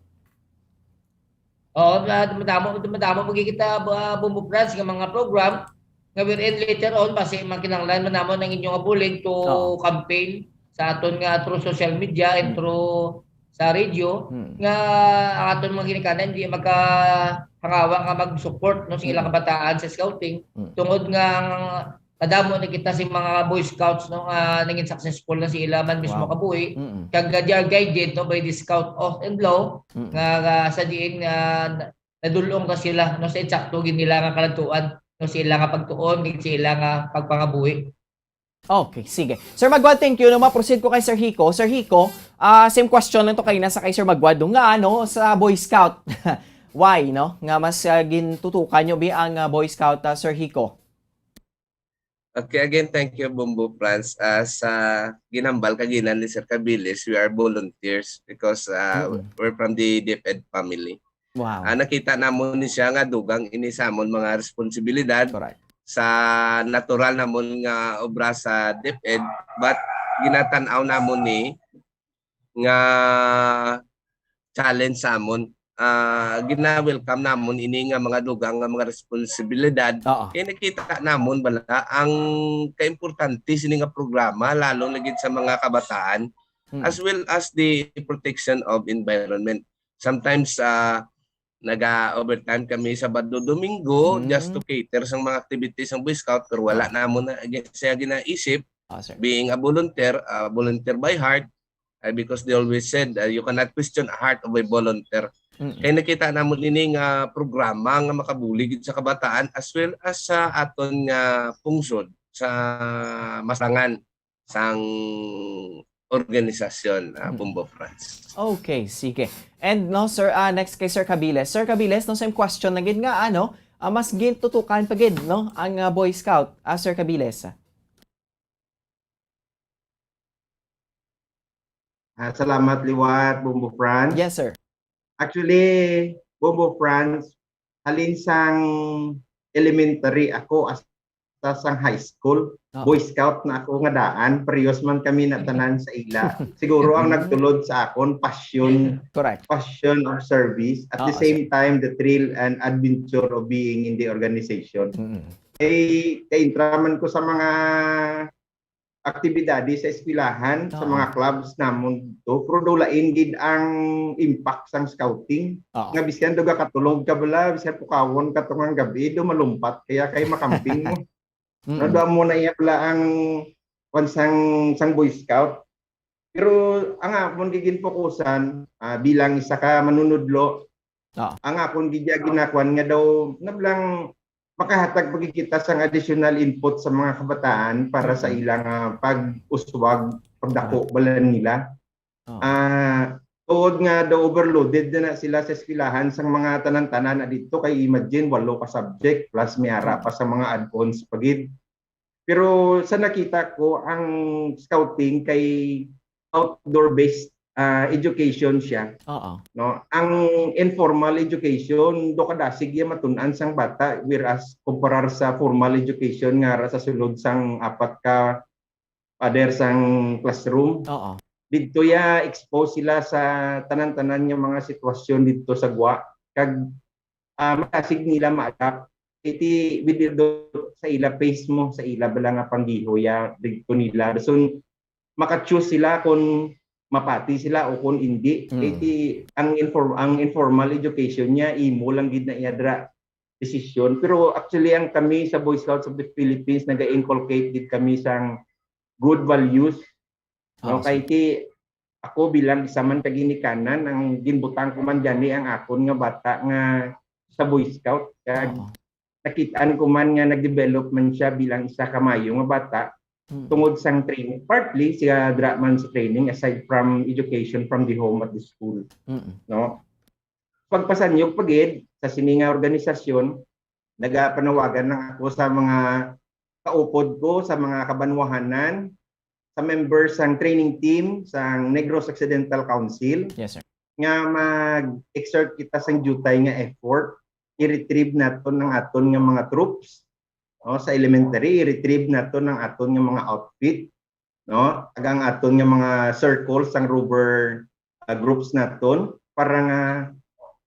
Oo, na, madamo, madamo, magkikita, ah, Bumbo Franz, nga mga program, nga wherein later on, basi makinahanglan man namon ang inyo nga bulig to Oo. campaign sa aton nga through social media and Mm. through sa radio, Mm. nga ang aton mga ginikanan hindi makahangawa nga mag-support, no, sa ilang Mm. kabataan sa scouting, Mm. tungod nga ang kadamo na kita sa mga Boy Scouts, no, nga naging successful na sa ila man mismo Wow. kabuhi, Mm. kag they are guided, no, by the Scout Oath and Law, Mm. nga, nga sa diin, ah, nadul-ong ka sila, no, sa insakto gid nila nga kaladtuan, no, sa ila nga pagtuon, gid sa ila nga pagpangabuhi. Okay, sige. Sir Magwad, thank you. No, ma-proceed ko kay Sir Hico. Sir Hico, ah, same question lang to kay nasa kay Sir Magwad, no, nga, ano, sa Boy Scout. Why, no? Nga mas, ah, gintutukan nyo bi ang, ah, Boy Scout, ah, Sir Hico? Okay, again, thank you, Bombo Franz. Ah, sa ginhambal kaginan ni Sir Cabiles, we are volunteers because, ah, Mm-mm. we're from the DepEd family. Wow. Ah, nakita namon ni siya nga dugang ini sa amon mga responsibilidad Correct. sa natural namon nga obra sa DepEd, but ginatan-aw namon ni nga challenge sa amon. Ah, gina-welcome namon ini nga mga dugang nga mga responsibilidad. Oo. Kay nakita namon bala ang kaimportante sini nga programa, lalo na gid sa mga kabataan, Mm. as well as the protection of environment. Sometimes, ah, naga-overtime kami Sabado, Domingo just Mm. to cater sa mga activities ng Boy Scout, pero wala Ah. namon na siya ginaisip. Ah, sir. Being a volunteer, ah, volunteer by heart, ah, because they always said, ah, "You cannot question a heart of a volunteer." Mm-mm. Kay nakita namon ini nga programa nga makabulig gid sa kabataan as well as sa aton nga pungsod sa masangan sang organisasyon, ah, Mm. Bombo Franz. Okay, sige. And no, sir, ah, next kay Sir Cabiles. Sir Cabiles, no, same question na gid nga, ano, ah, mas gintutukan pa gid, no, ang, ah, Boy Scout, ah, Sir Cabiles. Ah, salamat liwat, Bombo Franz. Yes, sir. Actually, Bombo Franz, halin sang elementary ako hasta sang high school, Oo. Boy Scout na ako nga daan, parehas man kami na tanan sa ila. Siguro ang nagtulod sa akon, passion, Correct. passion of service. At the Oo, same sir. time, the thrill and adventure of being in the organization. Mm. Kay, kay intra man ko sa mga aktibidades sa eskwelahan, sa Oo. mga clubs namon to, pero daw lain gid ang impact sang scouting. Oo. Nga bisan daw gakatulog ka bala, bisan pukawon ka tungang gabi, daw malumpat kaya kay makamping mo. Mm. Nadwa mo na iya bala ang kwan sang, sang Boy Scout. Pero ang akon gid ginfokusan, ah, bilang isa ka manunudlo, Oo. ang akon gid iya ginakuan nga daw, nablang makahatag pa gid kita sang additional input sa mga kabataan para sa Mm. ilang, ah, pag-uswag, pagdako Correct. bala nila. Oo. Ah, tuod nga daw overloaded na, na sila sa eskwelahan sang mga tanan-tanan na dito, kay imagine, walo ka subject, plus may ara Mm. pa sa mga add-ons pa gid. Pero sa nakita ko, ang scouting kay outdoor-based, ah, education siya, Oo. no? Ang informal education, do kadasig iya matun-an sang bata, whereas kumparar sa formal education nga ara sa sulod sang apat ka pader sang classroom, Oo. didto ya expose sila sa tanan-tanan nga mga sitwasyon didto sa gwa, kag, ah, madasig nila ma-adapt. Iti, with the, sa ila pace mo, sa ila bala nga panggiho ya, didto nila. So, maka-choose sila kung mapati sila o kung hindi. Mm. Iti, ang inform-, ang informal education niya, imo lang gid na iya dira desisyon. Pero actually, ang kami sa Boy Scouts of the Philippines, naga-inculcate gid kami sang good values. No, Ah, kay sige. ti, ako bilang isa man ka ginikanan, ang ginbutang ko man gani ang akon nga bata nga sa Boy Scout. Kag Oo. nakit-an ko man nga nag-develop man siya bilang isa ka maayo nga bata Mm. tungod sang training. Partly, siya dra man sa training, aside from education from the home at the school. Mm. No? Pagpasanyog pa gid sa sini nga organisasyon, nagapanawagan lang ako sa mga kaupod ko, sa mga kabanwahanan, sa members sang training team sang Negros Occidental Council Yes, sir. nga mag-exert kita sang diutay nga effort, i-retrieve naton ang aton nga mga troops, no, sa elementary, i-retrieve naton ang aton nga mga outfit, no, kag ang aton nga mga circles sang rover, ah, groups naton para nga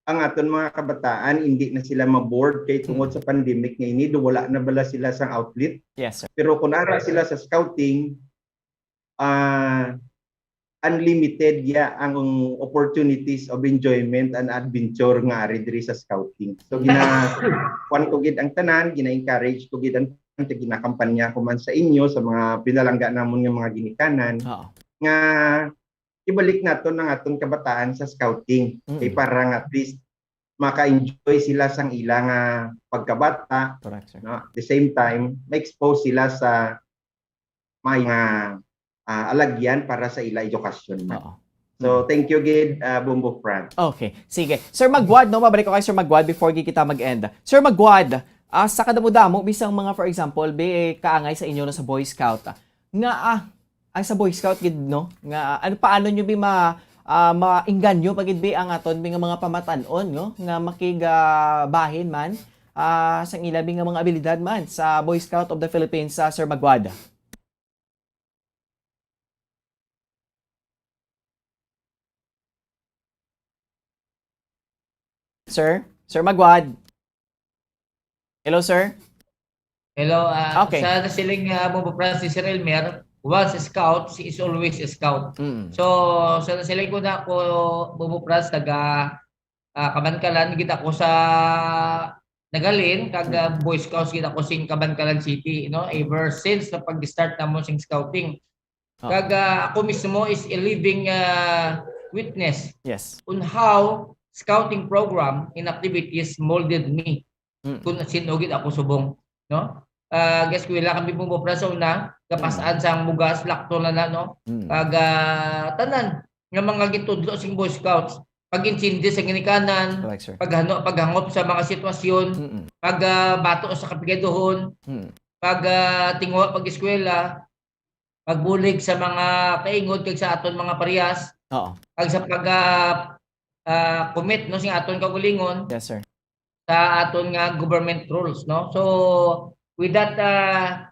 ang aton mga kabataan hindi na sila ma-bored kay tungod Mm. sa pandemic nga ini, do wala na bala sila sang outlet. Yes, sir. Pero kung ara sila sa scouting, ah, unlimited ya ang opportunities of enjoyment and adventure nga ari diri sa scouting. So, gina-, kuwan ko gid ang tanan, gina-encourage ko gid ang tanan, kag ginakampanya ko man sa inyo, sa mga pinalangga namon nga mga ginikanan, Oo. nga ibalik naton ang aton kabataan sa scouting. Mm. Kay para nga at least maka-enjoy sila sang ila nga pagkabata, Correct, sir. no? At the same time, ma-expose sila sa may nga, ah, alagyan para sa ila edukasyon na. Oo. So, Mm. thank you gid, ah, Bombo Franz. Okay. Sige. Sir Magwad, no? Mabalik ko kay Sir Magwad before gi kita mag-end. Sir Magwad, Ah, sa kadamo-damo, bisang mga, for example, be, kaangay sa inyo, no, sa Boy Scout, ah, nga, ah, ay, sa Boy Scout gid, no, nga, ano, paano nyo bi ma-, ah, maingganyo pa gid bi ang aton bi nga mga pamatan-on, no, nga makig, ah, bahin man, ah, sang ila bi nga mga abilidad man sa Boy Scout of the Philippines, sa Sir Magwad? Sir? Sir Magwad? Hello, sir? Hello, ah, Okay. Sa nasiling, ah, Bobo Francis Sir Elmer, once a scout, she is always a scout. Mm. So, sa nasiling ko na ko, Bobo Francis, taga, ah, Kabankalan, gid ako sa naghalin, kag, ah, Mm. Boy Scouts, gid ako sing Kabankalan City, you know, ever since na pag-start namon sing scouting. Oo. Kag, ah, ako mismo is a living, ah, witness Yes. on how scouting program and activities molded me Mm. kung sino gid ako subong, no? Ah, ga-eskwela kami pumupra sa una, kapas-an Mm. sang bugas, lakto na na, no? Mm. Kag, ah, tanan nga mga gitudlo sing Boy Scouts, pag-intindi sa ginikanan, Correct, sir. paghano-, paghangop sa mga sitwasyon, Mm-mm. pag, ah, bato sa kapigaduhon, Mm. pag, ah, tinguha pag-eskwela, pagbulig sa mga kaingod kag sa aton mga parehas, Oo. kag sa pag, ah, ah, commit, no, sing aton kaugalingon Yes, sir. sa aton nga government rules, no? So, with that, ah,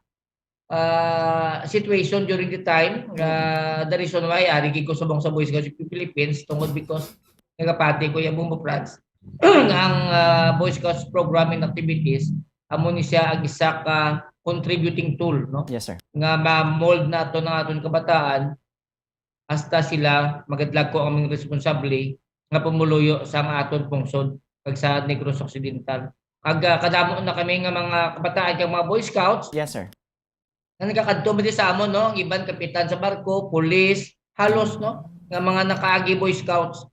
ah, situation during the time, Mm. ah, the reason why ari gid ko subong sa Boy Scouts of the Philippines, tungod because nagapati ko yung Bumbo France, ang, ah, Boy Scouts program and activities, amo ni siya ang isa ka contributing tool, no? Yes, sir. Nga ma-mold naton ang aton kabataan hasta sila magadlagko ang mga responsable nga pumuluyo sa aton pungsod kag sa Negros Occidental. Kag, ah, kadamo na kami nga mga kabataan kag mga Boy Scouts Yes, sir. nga nagakadto man sa amon, no? Ang iban kapitan sa barko, pulis, halos, no? Nga mga nakaagi Boy Scouts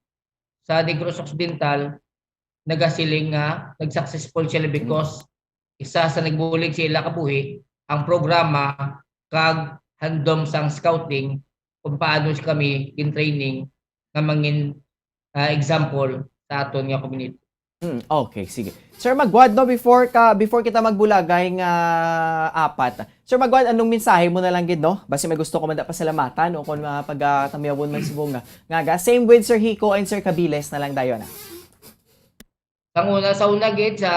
sa Negros Occidental, nagasiling nga nag-successful sila Mm. because isa sa nagbulig sa ila kabuhi ang programa kag handom sang scouting kung paano kami in training nga mangin, ah, example sa aton nga community. Mm, okay, sige. Sir Magwad, no, before ka, before kita magbulagay nga apat, Sir Magwad, anong mensahe mo na lang gid, no? Basi may gusto ko man da pasalamatan o kung, ah, pag, ah, tamyawon man subong nga, nga ga-, same with Sir Hico and Sir Cabiles na lang dayon, ah. Sa una, sa una gid, sa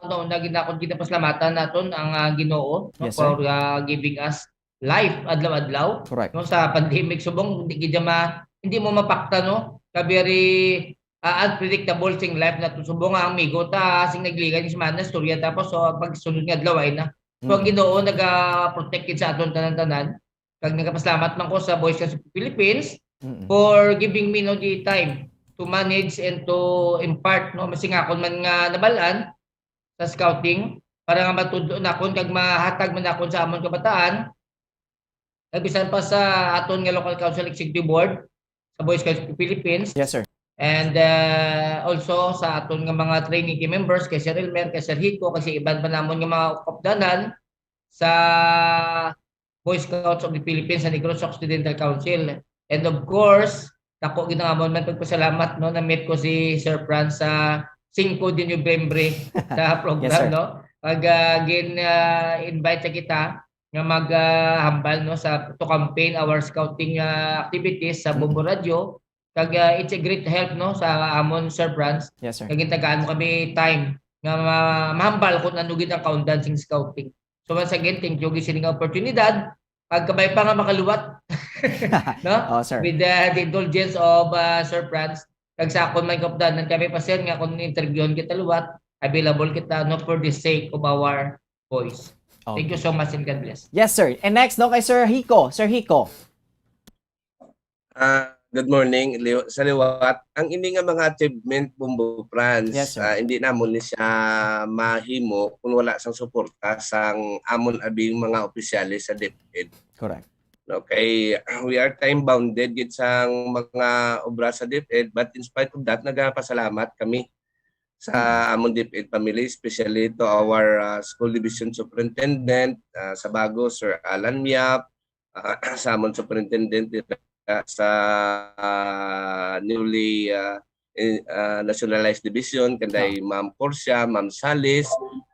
una, una gid nakon ginapasalamatan naton ang, ah, Ginoo, no, Yes, sir. for, ah, giving us life adlaw-adlaw. Correct. No, sa pandemic, subong, hindi gid ma-, hindi mo mapakta, no? Ka very, ah, unpredictable sing life naton. Subong nga ang migo ta, sing nagligad nga semana, istorya, tapos, so, pag sunod nga adlaw, ay na. So, ang Mm. Ginoo naga-protect gid sa aton tanan-tanan. Kag nagapasalamat man ko sa Boy Scouts of the Philippines Mm. for giving me, no, the time to manage and to impart, no, masing akon man nga nabal-an sa scouting para nga matudlo nakon kag mahatag man nakon sa amon kabataan. Kag bisan pa sa aton nga local council executive board sa Boy Scouts of the Philippines. Yes, sir. And, uh, also sa aton nga mga training team members, kay Sir Elmer, kay Sir Hico, kay sa iban pa namon nga mga kaupdanan sa Boy Scouts of the Philippines and Negros Occidental Council. And of course, dako gid ang amon man pagpasalamat, no, na-meet ko si Sir Franz sa singko de Nobyembre sa Yes, program, sir. no? Pag, ah, gin, ah, invite sa kita nga mag, ah, hambal, no, sa, to campaign our scouting, ah, activities sa Mm. Bombo Radio. Kag, ah, it's a great help, no, sa amon, Sir Franz. Yes, sir. Kag gitagaan mo kami time nga ma-, mahambal kung ano gid ang kaundan sing scouting. So, once again, thank you gid sini nga oportunidad. Pagkabay pa nga makaluwat, no? Oh, sir. With, uh, the indulgence of, uh, Sir Franz, kag sa akon man kaupdanan, kami pa, sir, nga kung interviewon kita luwat, available kita, no, for the sake of our boys. Thank you Okay. so much and God bless. Yes, sir. And next, no, kay Sir Hico. Sir Hico. Ah, good morning, Leo. Sa liwat, ang ini nga mga achievement, Bombo Franz, Yes, sir. ah, hindi namon ni siya mahimo kung wala sang suporta sang amon abing mga opisyales sa DepEd. Correct. No, kay we are time bounded gid sang mga obra sa DepEd, but in spite of that, nagapasalamat kami sa Mm. amon DepEd family, especially to our, ah, school division superintendent, ah, sa bago, Sir Alan Miap, ah, sa amon superintendent dira sa, ah, newly, ah, in, ah, nationalized division, kanday Ma'am Portia, Ma'am Salis,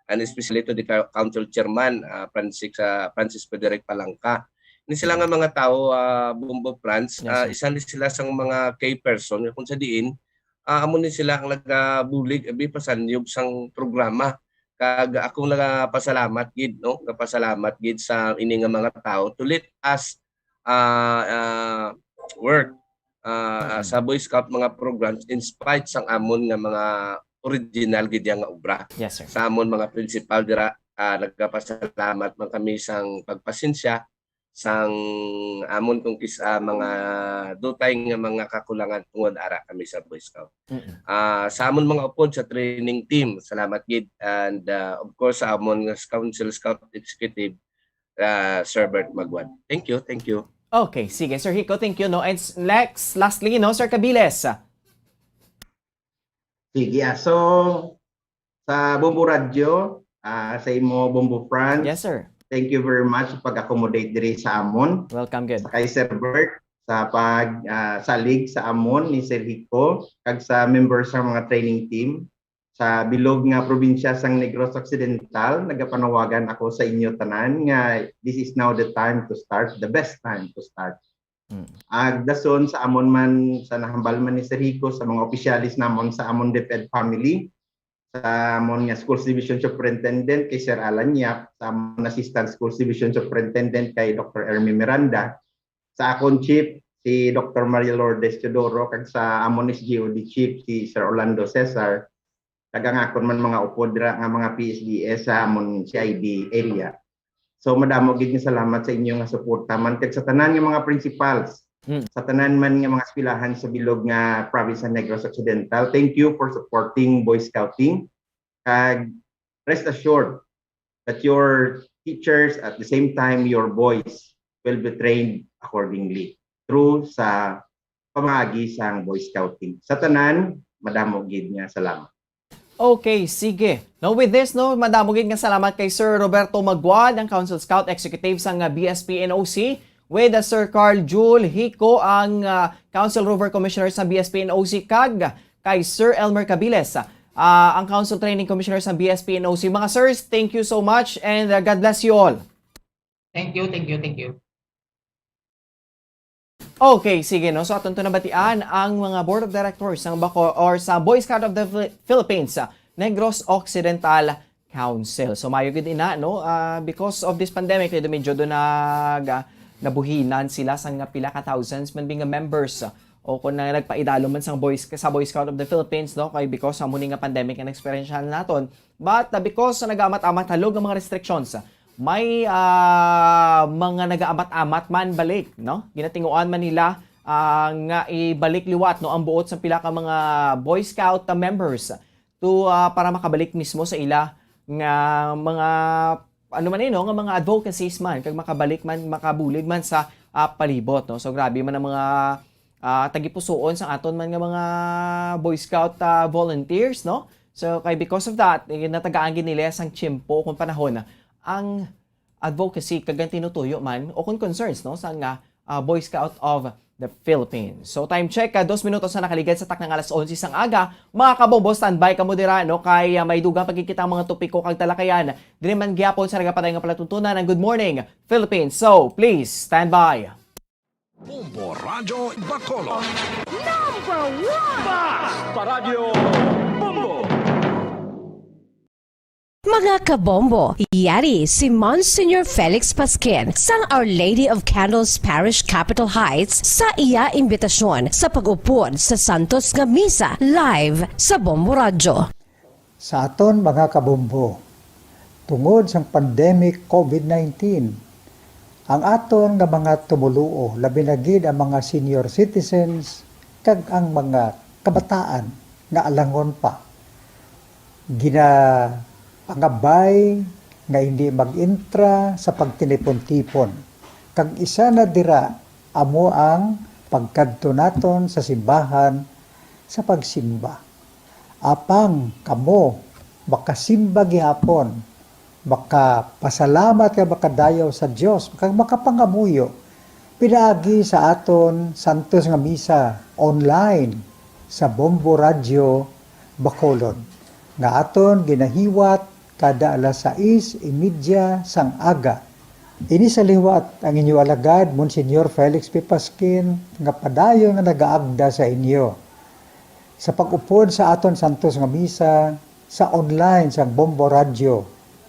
and especially to the co-, council chairman, ah, Francis, ah, Francis Frederick Palangka. Ni sila nga mga tawo, ah, Bombo Franz, Yes, ah, sir. isa ni sila sang mga key person nga kung sa diin, ah, amo ni sila ang nagabulig, abi, pasanyog sang programa. Kag ako nagapasalamat gid, no? Nagapasalamat gid sa ini nga mga tawo to let us, ah, ah, work, ah, Mm-mm. sa Boy Scout mga programs in spite sang amon nga mga original gid nga obra. Yes, sir. Sa amon mga principal dira, ah, nagapasalamat man kami sang pagpasensya sang amon kung kis-, ah, mga dutay nga mga kakulangan tungod ara kami sa Boy Scout. Mm-mm. Ah, sa amon mga upod sa training team, salamat gid. And, ah, of course, sa amon nga Council Scout Executive, ah, Sir Bert Magwan. Thank you, thank you. Okay, sige, Sir Hico, thank you, no? And s-, next, lastly, no, Sir Cabiles. Sige, ah, so, sa Bombo Radyo, ah, sa imo, Bombo Franz, Yes, sir. thank you very much sa pag-accommodate diri sa amon. Welcome, good. Sa kay Sir Bert, sa pag, ah, salig sa amon ni Sir Hico, kag sa members sa mga training team. Sa bilog nga probinsya sang Negros Occidental, nagapanawagan ako sa inyo tanan nga this is now the time to start, the best time to start. Mm. Ag dason sa amon man, sa nahambal man ni Sir Hico, sa mga opisyales namon sa amon DepEd family, sa amon nga Schools Division Superintendent kay Sir Alan Yap, sa amon Assistant Schools Division Superintendent kay Doctor Ermi Miranda, sa akon chief, si Doctor Maria Lourdes Teodoro, kag sa amon S G O D chief, si Sir Orlando Cesar, kag ang akon man mga upod dira nga mga P S D S sa amon C I D area. So, madamo gid nga salamat sa inyo nga suporta man kag sa tanan nga mga principals, Mm. sa tanan man nga mga eskwelahan sa bilog nga province sa Negros Occidental. Thank you for supporting Boy Scouting. Kag rest assured that your teachers, at the same time your boys, will be trained accordingly through sa pamaagi sang Boy Scouting. Sa tanan, madamo gid nga salamat. Okay, sige. Now with this, no, madamo gid nga salamat kay Sir Roberto Maguad, ang Council Scout Executive sang, ah, B S P N O C, with, ah, Sir Carl Jule Hico, ang, ah, Council Rover Commissioner sa B S P N O C, kag kay Sir Elmer Cabiles, ah, ang Council Training Commissioner sa B S P N O C. Mga sirs, thank you so much and, ah, God bless you all. Thank you, thank you, thank you. Okay, sige, no? So, aton to nabatian ang mga board of directors sang Baco-, or sa Boy Scout of the Phil-, Philippines, ah, Negros Occidental Council. So, maayo gid ina, no? Ah, because of this pandemic, medyo do nag, ah, nabuhinan sila sang pila ka thousands man bi nga members, ah, o kung na nagpaidalo man sang Boy Sc-, sa Boy Scout of the Philippines, no? Kay because sa muni nga pandemic ang eksperyensyahan naton. But, ah, because sa nag-amat-amat halog nga mga restrictions, may, ah, mga nag-aamat-amat man balik, no? Ginatinguan man nila, ah, nga ibalik liwat, no, ang buot sa pila ka mga Boy Scout, ah, members to, ah, para makabalik mismo sa ila nga mga, ano man, eh, no, nga mga advocacies man, kag makabalik man, makabulig man sa, ah, palibot, no? So, grabe man ang mga, ah, tagipusoon sang aton man nga mga Boy Scout, ah, volunteers, no? So, kay because of that, eh, natagaan gid nila sang tiyempo kung panahon ang advocacy kag ang tinutuyo man o kung concerns, no, sang, ah, ah, Boy Scout of the Philippines. So, time check, ah, dos minutos na nakaligad sa takna nga alas onse sang aga. Mga kabombo, standby kamo dira, no, kay, ah, may dugang pa gid kita ang mga topiko kag talakayan diri man gyapon sa nagapadayon nga palatuntunan ang Good Morning Philippines. So, please stand by. Bombo Radyo Bacolod. Number one! Basta Radyo Bombo! Mga kabombo, yari si Monsignor Felix Pasquin sang Our Lady of Candles Parish, Capitol Heights, sa iya imbitasyon sa pag-upod sa Santos nga Misa live sa Bombo Radyo. Sa aton mga kabombo, tungod sang pandemic covid nineteen, ang aton nga mga tumoluo, labi na gid ang mga senior citizens kag ang mga kabataan nga alangon pa, ginapangabay nga hindi mag-intra sa pagtinipon-tipon. Kag isa na dira amo ang pagkadto naton sa simbahan sa pagsimba. Apang kamo makasimba gihapon, makapasalamat kag makadayaw sa Dios, kag makapangamuyo pinaagi sa aton Santos nga Misa online sa Bombo Radyo Bacolod, nga aton ginahiwat kada alas sais y media sang aga. Ini sa liwat ang inyo alagad, Monsignor Felix P. Pasquin, nga padayon nga nagaagda sa inyo sa pag-upod sa aton santos nga misa sa online sang Bombo Radyo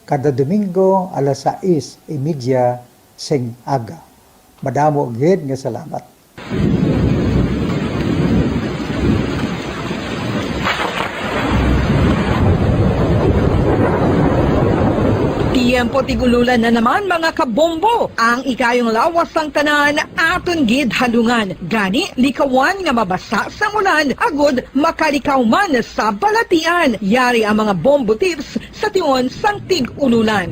kada Domingo alas sais y media sing aga. Madamo gid nga salamat. Tiyempo tig-ululan na naman, mga kabombo. Ang ikayong lawas sang tanan aton gid halungan. Gani, likawan nga mabasa sang ulan agud makalikaw man sa balatian. Yari ang mga bombo tips sa tion sang tig-ululan.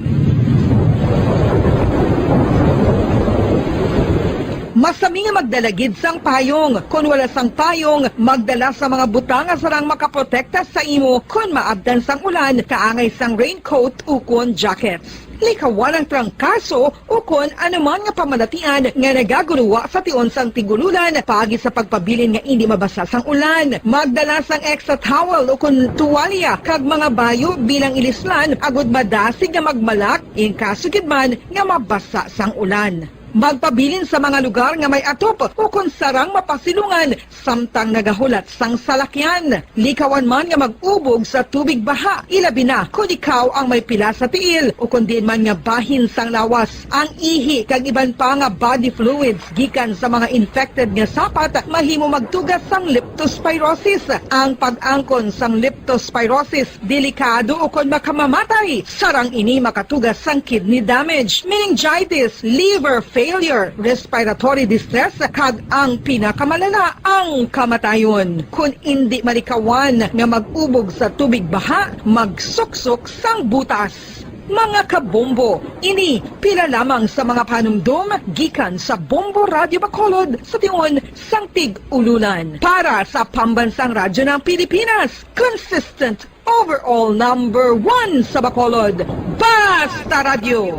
Masami nga magdala gid sang payong. Kon wala sang payong, magdala sa mga butang nga sarang makaprotekta sa imo kon maabtan sang ulan, kaangay sang raincoat ukon jackets. Likawan ang trangkaso ukon anuman nga pamalatian nga nagaguluwa sa tion sang tig-ululan, paagi sa pagpabilin nga indi mabasa sang ulan. Magdala sang extra towel ukon tuwalya kag mga bayo bilang ilislan agud madasig nga magmalak in kaso gid man nga mabasa sang ulan. Magpabilin sa mga lugar nga may atop ukon sarang mapasilungan samtang nagahulat sang salakyan. Likawan man nga mag-ubog sa tubig baha, ilabi na kon ikaw ang may pila sa tiil ukon diin man nga bahin sang lawas. Ang ihi kag iban pa nga body fluids gikan sa mga infected nga sapat mahimo magtuga sang leptospirosis. Ang pag-angkon sang leptospirosis delikado ukon makamamatay. Sarang ini makatuga sang kidney damage, meningitis, liver failure, respiratory distress, kag ang pinakamalala, ang kamatayon. Kon indi malikawan nga mag-ubog sa tubig baha, magsuksok sang butas. Mga kabombo, ini pila lamang sa mga panumdom gikan sa Bombo Radyo Bacolod sa tion sang tig-ululan. Para sa Pambansang Radyo ng Pilipinas, consistent overall number one sa Bacolod, Basta Radyo,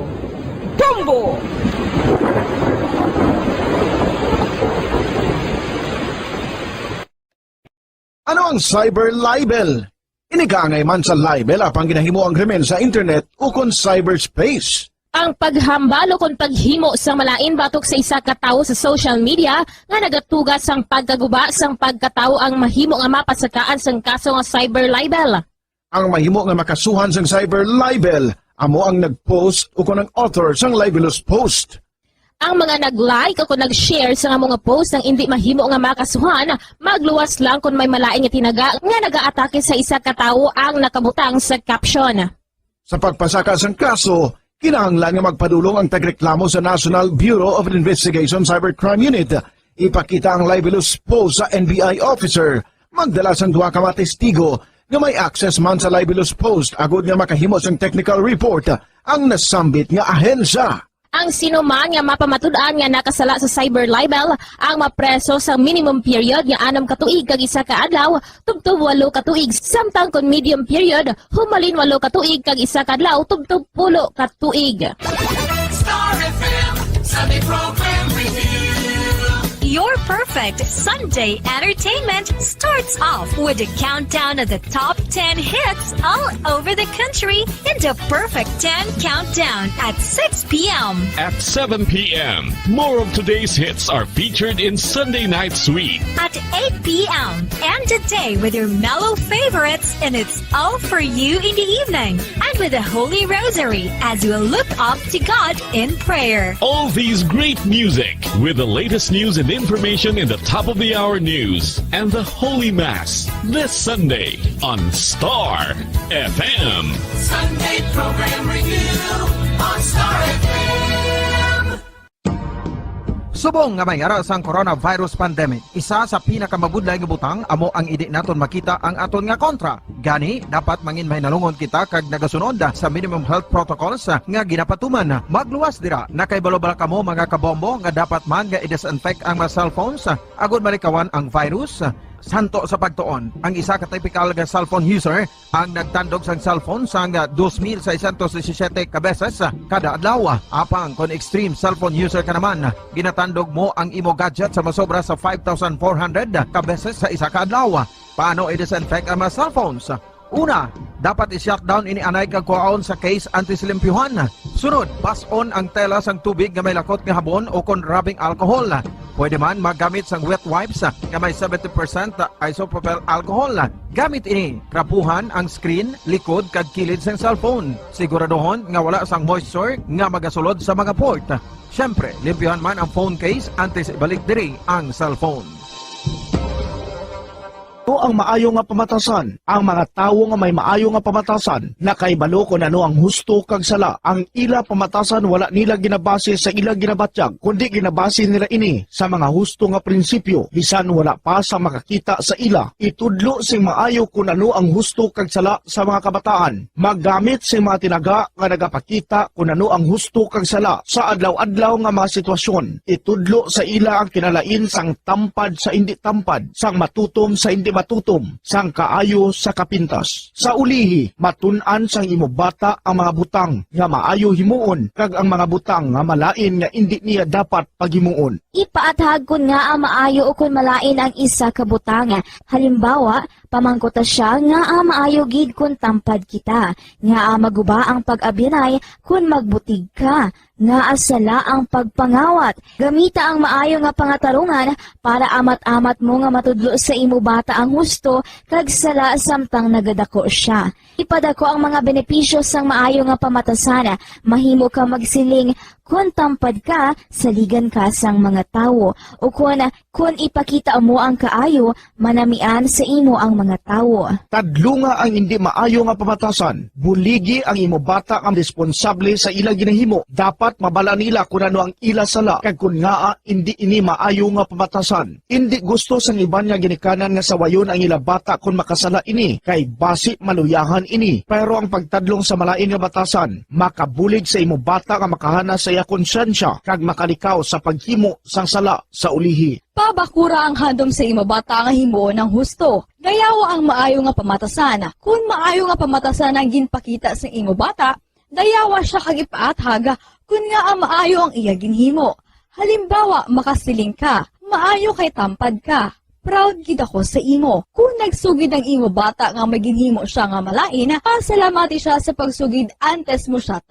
Bombo! Ano ang cyber libel? Ini kaangay man sa libel apang ginahimo ang krimen sa internet ukon cyberspace. Ang paghambal ukon paghimo sang malain batok sa isa ka tawo sa social media nga nagatuga sang pagkaguba sang pagkatawo ang mahimo nga mapasakaan sang kaso nga cyber libel. Ang mahimo nga makasuhan sang cyber libel amo ang nag-post ukon ang author sang libelous post. Ang mga nag-like ukon nag-share sang amo nga post ang indi mahimo nga makasuhan, magluwas lang kon may malain nga tinaga nga nagaatake sa isa ka tawo ang nakabutang sa caption. Sa pagpasaka sang kaso, kinahanglan nga magpadulong ang tagreklamo sa National Bureau of Investigation Cybercrime Unit. Ipakita ang libelous post sa N B I officer, magdala sang duha ka mga testigo nga may access man sa libelous post agud nga makahimo sang technical report ang nasambit nga ahensya. Ang sino man nga mapamatud-an nga nakasala sa cyber libel ang mapreso sa minimum period nga anum ka tuig kag isa ka adlaw tubtob walo ka tuig, samtang kon medium period, humalin walo ka tuig kag isa ka adlaw tubtob pulo ka tuig. Star F M Sunday Program Review. Your perfect Sunday entertainment starts off with a countdown of the top ten hits all over the country in the Perfect ten Countdown at six p m. At seven p m, more of today's hits are featured in Sunday Night Sweet. At eight p m, end the day with your mellow favorites, and it's all for you in the evening. And with the Holy Rosary as we look up to God in prayer. All these great music with the latest news and information in the top of the hour news and the Holy Mass this Sunday on Star F M. Sunday Program Review on Star F M. Subong nga may ara sang coronavirus pandemic, isa sa pinakamabudlay nga butang amo ang indi naton makita ang aton nga kontra. Gani, dapat mangin mahinalungon kita kag nagasunod sa minimum health protocols nga ginapatuman. Magluwas dira. Nakahibalo bala kamo, mga kabombo, nga dapat man nga i-disinfect ang mga cellphones agud malikawan ang virus? Santo sa pagtuon, ang isa ka typical nga cellphone user ang nagtandog sang cellphone sang dos mil seiscientos disisiete ka beses kada adlaw. Apang kon extreme cellphone user ka naman, ginatandog mo ang imo gadget sa masobra sa five thousand four hundred ka beses sa isa ka adlaw. Paano i-disinfect ang mga cellphones? Una, dapat i-shutdown ini anay kag kuhaon sa case antes limpyuhan. Sunod, bas-on ang tela sang tubig nga may lakot nga habon o kon rubbing alcohol. Pwede man magamit sang wet wipes nga may seventy percent isopropyl alcohol. Gamit ini, krapuhan ang screen, likod kag kilid sang cellphone. Siguraduhon nga wala sang moisture nga magasulod sa mga port. Siyempre, limpyuhan man ang phone case antes ibalik diri ang cellphone. Ano ang maayo nga pamatasan? Ang mga tawo nga may maayo nga pamatasan nakahibalo kon ano ang husto kag sala. Ang ila pamatasan wala nila ginabase sa ila ginabatyag, kundi ginabase nila ini sa mga husto nga prinsipyo, bisan wala pa sa makakita sa ila. Itudlo sing maayo kon ano ang husto kag sala sa mga kabataan. Maggamit sing mga tinaga nga nagapakita kon ano ang husto kag sala sa adlaw-adlaw nga mga sitwasyon. Itudlo sa ila ang kinalain sang tampad sa indi tampad, sang matutom sa indi matutom, sang kaayo sa kapintas. Sa ulihi, matun-an sang imo bata ang mga butang nga maayo himuon kag ang mga butang nga malain nga indi niya dapat paghimuon. Ipaathag kon ngaa maayo ukon malain ang isa ka butang. Halimbawa, pamangkuta sia ngaa maayo gid kon tampad kita, ngaa maguba ang pag-abyanay kon magbutig ka, ngaa sala ang pagpangawat. Gamita ang maayo nga pangatarungan para amat-amat mo nga matudlo sa imo bata ang husto kag sala samtang nagadako sia. Ipadako ang mga benepisyo sang maayo nga pamatasan. Mahimo ka magsiling, "Kon tampad ka, saligan ka sang mga tawo," o kon, "Kon ipakita mo ang kaayo, manamian sa imo ang mga tawo." Tadlunga ang indi maayo nga pamatasan. Buligi ang imo bata nga responsable sa ila ginahimo. Dapat mabala nila kon ano ang ila sala kag kon ngaa indi ini maayo nga pamatasan. Indi gusto sang iban nga ginikanan nga sawayon ang ila bata kon makasala ini, kay basi maluyahan ini. Pero ang pagtadlong sa malain nga batasan makabulig sa imo bata nga makahana sa iya konsyensya kag makalikaw sa paghimo sang sala sa ulihi. Pabakura ang handom sa imo bata nga himuon ang husto. Dayawa ang maayo nga pamatasan. Kon maayo nga pamatasan ang ginpakita sa imo bata, dayawa sia kag ipaathag kon ngaa maayo ang iya ginhimo. Halimbawa, makasiling ka, "Maayo kay tampad ka. Proud gid ako sa imo." Kon nagsugid ang imo bata nga may ginhimo sia nga malain, pasalamati sia sa pagsugid antes mo sia.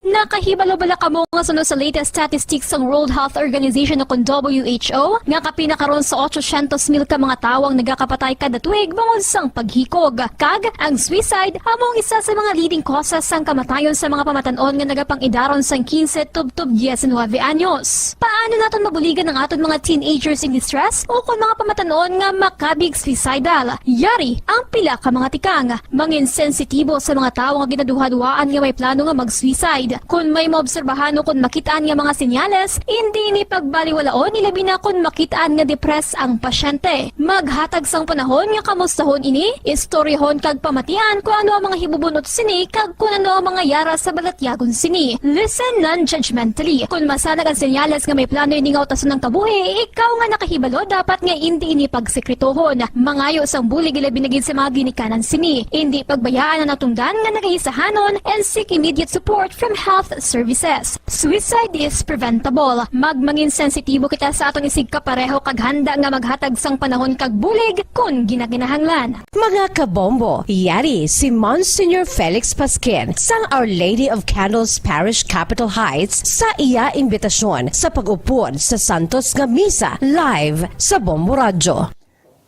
Nakahibalo bala kamo nga suno sa latest statistics sang World Health Organization o kon W H O, nga kapin na karon sa ochocientos mil ka mga tawo ang nagakapatay kada tuig bangod sang paghikog? Kag ang suicide amo ang isa sa mga leading causes sang kamatayon sa mga pamatan-on nga nagapang-idaron sang quince tubtob diecinuebe anyos. Paano naton mabuligan ang aton mga teenagers in distress o kon mga pamatan-on nga makabig suicidal? Yari ang pila ka mga tikang. Mangin sensitibo sa mga tawo nga ginaduhaduhaan nga may plano nga mag-suicide. Kon may maobserbahan o kon makit-an nga mga senyales, indi ini pagbaliwalaon, ilabi na kon makit-an nga depressed ang pasyente. Maghatag sang panahon nga kamustahon ini, istoryahon kag pamatian kon ano ang mga hibubunot sini kag kon ano ang mga yara sa balatyagon sini. Listen non-judgmentally. Kon masanag ang senyales nga may plano ini nga utason ang kabuhi, ikaw nga nakahibalo dapat nga indi ini pagsekretohon. Mangayo sang bulig, ilabi na gid sa mga ginikanan sini. Indi pagbayaan ang natungdan nga nagaisahanon and seek immediate support from health services. Suicide is preventable. Magmangin sensitibo kita sa aton isigkapareho kag handa nga maghatag sang panahon kag bulig kon ginakinahanglan. Mga kabombo, yari si Monsignor Felix Pasquin sang Our Lady of Candles Parish, Capitol Heights, sa iya imbitasyon sa pag-upod sa Santos nga Misa live sa Bombo Radyo.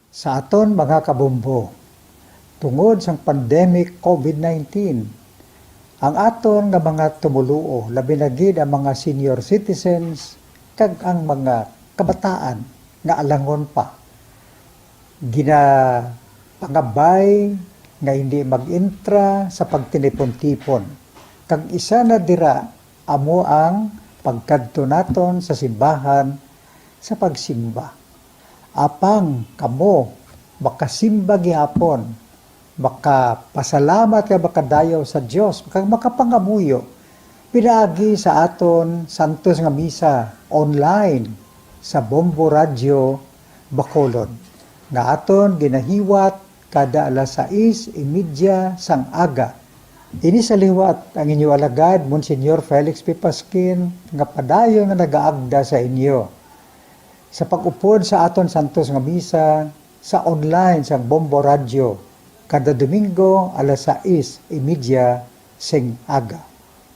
Sa aton mga kabombo, tungod sang pandemic covid nineteen, ang aton nga mga tumoluo, labi na gid ang mga senior citizens kag ang mga kabataan nga alangon pa, ginapangabay nga hindi mag-entra sa pagtinipon-tipon. Kag isa na dira amo ang pagkadto naton sa simbahan sa pagsimba. Apang kamo makasimba gihapon, makapasalamat kag makadayaw sa Dios, kag makapangamuyo pinaagi sa aton santos nga misa online sa Bombo Radyo Bacolod, nga aton ginahiwat kada alas sais y media sang aga. Ini sa liwat ang inyo alagad, Monsignor Felix P. Pasquin, nga padayon nga nagaagda sa inyo. sa pag-upod sa aton santos nga misa sa online sang Bombo Radyo kada Domingo alas sais y media sing aga.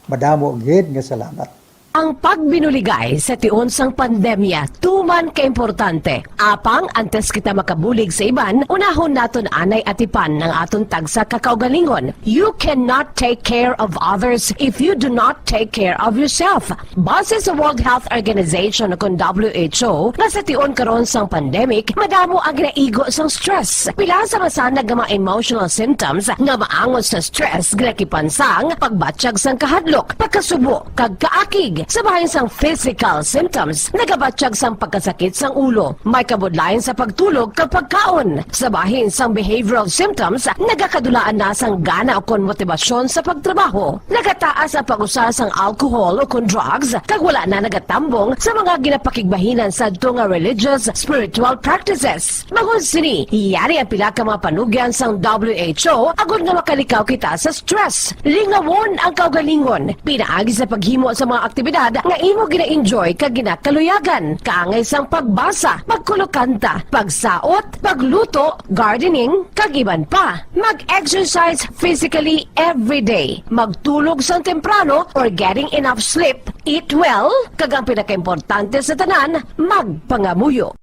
Madamo gid nga salamat. Ang pagbinuligay sa tion sang pandemya tuman ka importante. Apang antes kita makabulig sa iban, unahon naton anay atipan ang aton tagsa ka kaugalingon. You cannot take care of others if you do not take care of yourself. Base sa World Health Organization, kon W H O, nga sa tion karon sang pandemic, madamo ang ginaigo sang stress. Pila sa masanag nga mga emotional symptoms nga maangot sa stress ginakipan sang pagbatyag sang kahadlok, pagkasubo, kag kaakig. Sa bahin sang physical symptoms, nagabatyag sang pagkasakit sang ulo, may kabudlayan sa pagtulog kag pagkaon. Sa bahin sang behavioral symptoms, nagakadulaan na sang gana ukon motibasyon sa pagtrabaho. Nagataas ang pag-usa sang alcohol ukon drugs, kag wala na nagatambong sa mga ginapakigbahinan sadto nga religious, spiritual practices. Bangod sini, yari ang pila ka mga panugyan sang W H O agod nga makalikaw kita sa stress. Lingawon ang kaugalingon pinaagi sa paghimo sa mga aktibidad nga imo gina-enjoy kag ginakaluyagan, kaangay sang pagbasa, pagkulokanta, pagsaot, pagluto, gardening, kag iban pa. Mag-exercise physically every day. Magtulog sang temprano or getting enough sleep. Eat well, kag ang pinakaimportante sa tanan, magpangamuyo.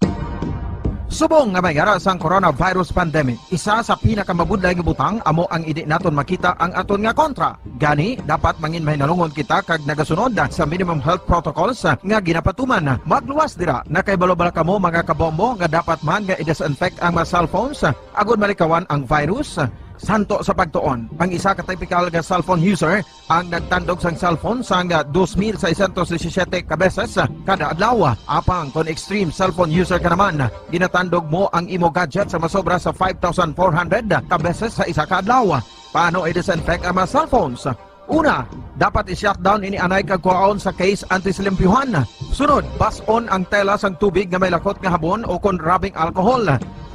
Subong nga may yara sang coronavirus pandemic, isa sa pinakamabudlay nga butang amo ang indi naton makita ang aton nga kontra. Gani, dapat mangin mahinalungon kita kag nagasunod sa minimum health protocols nga ginapatuman. Magluwas dira, nakahibalo bala kamo, mga kabombo, nga dapat man nga i-disinfect ang mga cellphones agud malikawan ang virus? Santo sa pagtuon, ang isa ka typical nga cellphone user ang nagtandog sang cellphone sang dos mil seiscientos disisiete ka beses kada adlaw. Apang kon extreme cellphone user ka naman, ginatandog mo ang imo gadget sa masobra sa five thousand four hundred ka beses sa isa ka adlaw. Paano i-disinfect ang mga cellphones? Una, dapat i-shutdown ini anay kag kuhaon sa case antes limpyuhan. Sunod, bas-on ang tela sang tubig nga may lakot nga habon o kon rubbing alcohol.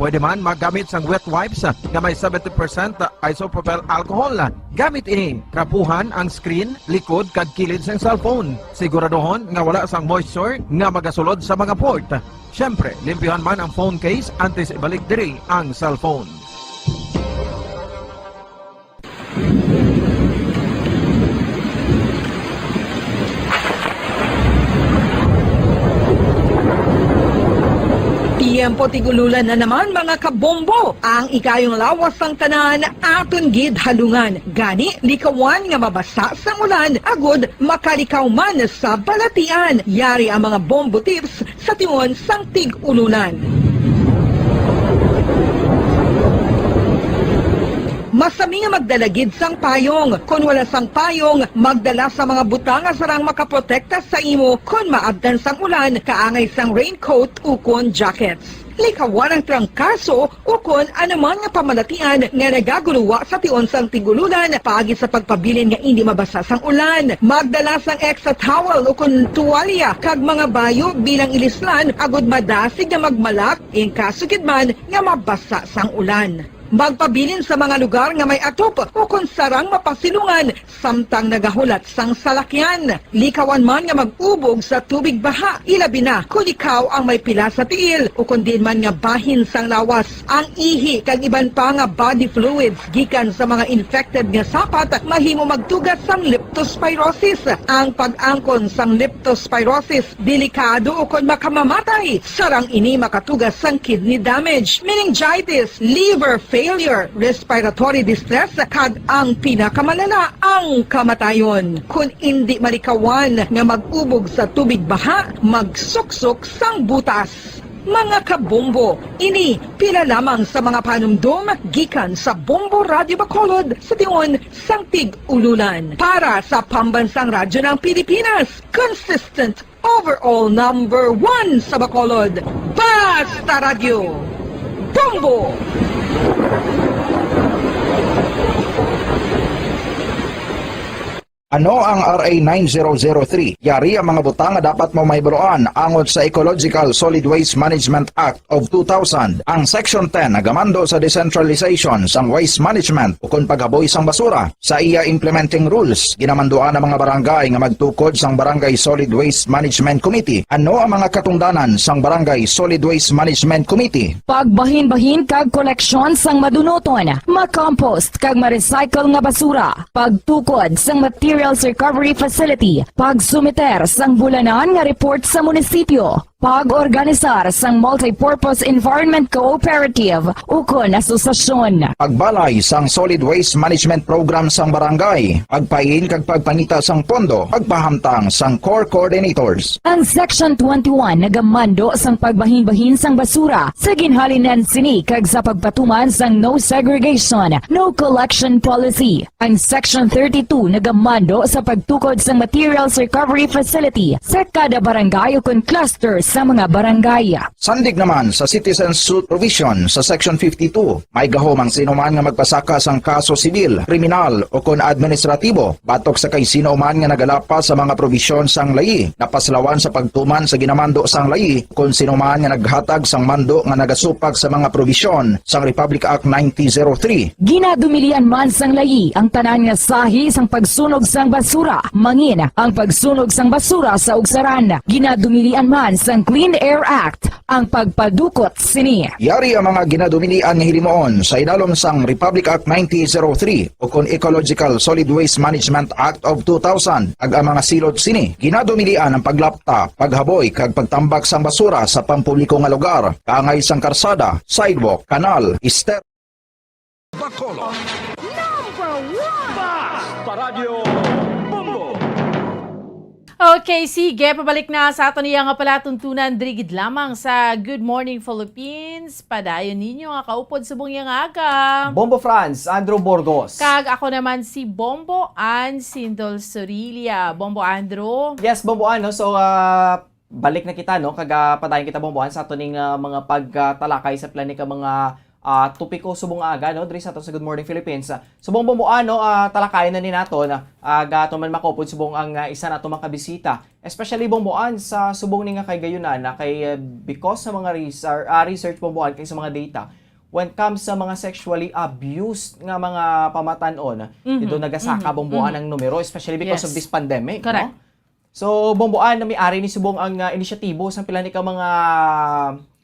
Pwede man maggamit sang wet wipes nga may seventy percent isopropyl alcohol. Gamit ini, trapuhan ang screen, likod, kag kilid sang cellphone. Siguraduhon nga wala sang moisture nga magasulod sa mga port. Siyempre, limpyuhan man ang phone case antes ibalik diri ang cellphone. Tiyempo tig-ululan na naman, mga kabombo. Ang ikayong lawas sang tanan aton gid halungan. Gani, likawan nga mabasa sang ulan agud makalikaw man sa balatian. Yari ang mga bombo tips sa tion sang tig-ulunan. Masami nga magdala gid sang payong. Kon wala sang payong, magdala sa mga butang nga sarang makaprotekta sa imo kon maabtan sang ulan, kaangay sang raincoat ukon jackets. Likawan ang trangkaso ukon anuman nga pamalatian nga nagaguluwa sa tion sang tig-ulunan paagi sa pagpabilin nga indi mabasa sang ulan. Magdala sang extra towel ukon tuwalya kag mga bayo bilang ilislan agud madasig nga magmalak in kaso gid man nga mabasa sang ulan. Magpabilin sa mga lugar nga may atop ukon sarang mapasilungan samtang nagahulat sang salakyan. Likawan man nga mag-ubog sa tubig baha, ilabi na kon ikaw ang may pila sa tiil ukon diin man nga bahin sang lawas. Ang ihi kag iban pa nga body fluids gikan sa mga infected nga sapat mahimo magtuga sang leptospirosis. Ang pag-angkon sang leptospirosis delikado ukon makamamatay. Sarang ini makatuga sang kidney damage, meningitis, liver failure, respiratory distress, kag ang pinakamalala, ang kamatayon. Kon indi malikawan nga mag-ubog sa tubig baha, magsuksok sang butas. Mga kabombo, ini pila lamang sa mga panumdom gikan sa Bombo Radyo Bacolod sa tion sang tig-ulunan. Para sa Pambansang Radyo ng Pilipinas, consistent overall number one sa Bacolod, Basta Radyo, Bombo! Ano ang R A nine zero zero three? Yari ang mga butang nga dapat mo mahibaluan angot sa Ecological Solid Waste Management Act of two thousand. Ang Section ten nagamando sa decentralization sang waste management ukon paghaboy sang basura. Sa iya implementing rules, ginamanduan ang mga barangay nga magtukod sang Barangay Solid Waste Management Committee. Ano ang mga katungdanan sang Barangay Solid Waste Management Committee? Pagbahin-bahin kag koleksyon sang madunuton, makompost kag ma-recycle nga basura, pagtukod sang materials recovery facility, pagsumiter sang bulanan nga report sa munisipyo, pag-organisar sang multipurpose environment cooperative ukon asosasyon. Pagbalay sang solid waste management program sang barangay, pagpain kag pagpangita sang pondo, pagpahamtang sang core coordinators. Ang Section twenty-one nagamando sang pagbahin-bahin sang basura sa ginhalinan sini kag sa pagpatuman sang no segregation, no collection policy. Ang Section thirty-two nagamando sa pagtukod sang materials recovery facility sa kada barangay ukon cluster sa mga barangay. Sandig naman sa citizen suit provision sa Section fifty-two, may gahom ang sino man nga magpasaka sang kaso sibil, kriminal, ukon administratibo batok sa kay sino man nga nagalapas sa mga probisyon sang layi, napaslawan sa pagtuman sa ginamando sang layi, kon sino man nga naghatag sang mando nga nagasupak sa mga probisyon sang Republic Act nineteen zero three. Ginadumilian man sang layi ang tanan nga sahi sang pagsunog sang basura, mangin ang pagsunog sang basura sa ugsaran. Ginadumilian man sang Clean Air Act ang pagpadukot sini. Yari ang mga ginadumilian nga hilimuon sa idalom sang Republic Act nineteen zero three ukon Ecological Solid Waste Management Act of two thousand, kag ang mga silot sini ginadumilian ang paglapta, paghaboy, kag pagtambak sang basura sa pampubliko nga lugar, kaangay sang karsada, sidewalk, kanal, ester-, Bacolod. Number one! Basta Radyo Bombo! Okay, sige, pabalik na sa aton iya nga palatuntunan diri gid lamang sa Good Morning Philippines. Padayon ninyo nga kaupod subong iya nga aga. Bombo Franz, Andrew Burgos. Kag ako naman si Bombo Ann Sindol Sorilla. Bombo Andrew. Yes, Bombo Ann, no? So, ah, balik na kita, no? Kag, ah, padayon kita, Bombo Ann, sa ato ning, ah, mga pagtalakay sa pila ni ka mga, ah, topiko subong aga, no? Diri sa ato sa Good Morning Philippines. Ah, subong, Bombo Ann, no? Ah, talakayan na ni nato na, ah, ga ato man makaupod subong ang, ah, isa nato makabisita. Especially, Bombo Ann, sa subong ni nga kay gayunan na kay, ah, because sa mga research, ah, research, Bombo Ann, kay sa mga data, when it comes sa mga sexually abused nga mga pamatan-on, Mhm, dito nagasaka, mhm, Bombo Ann, mhm. ang numero, especially because of Yes. this pandemic, Correct. no? So, Bombo Ann, na may ari ni subong ang, ah, inisyatibo sang pila ni ka mga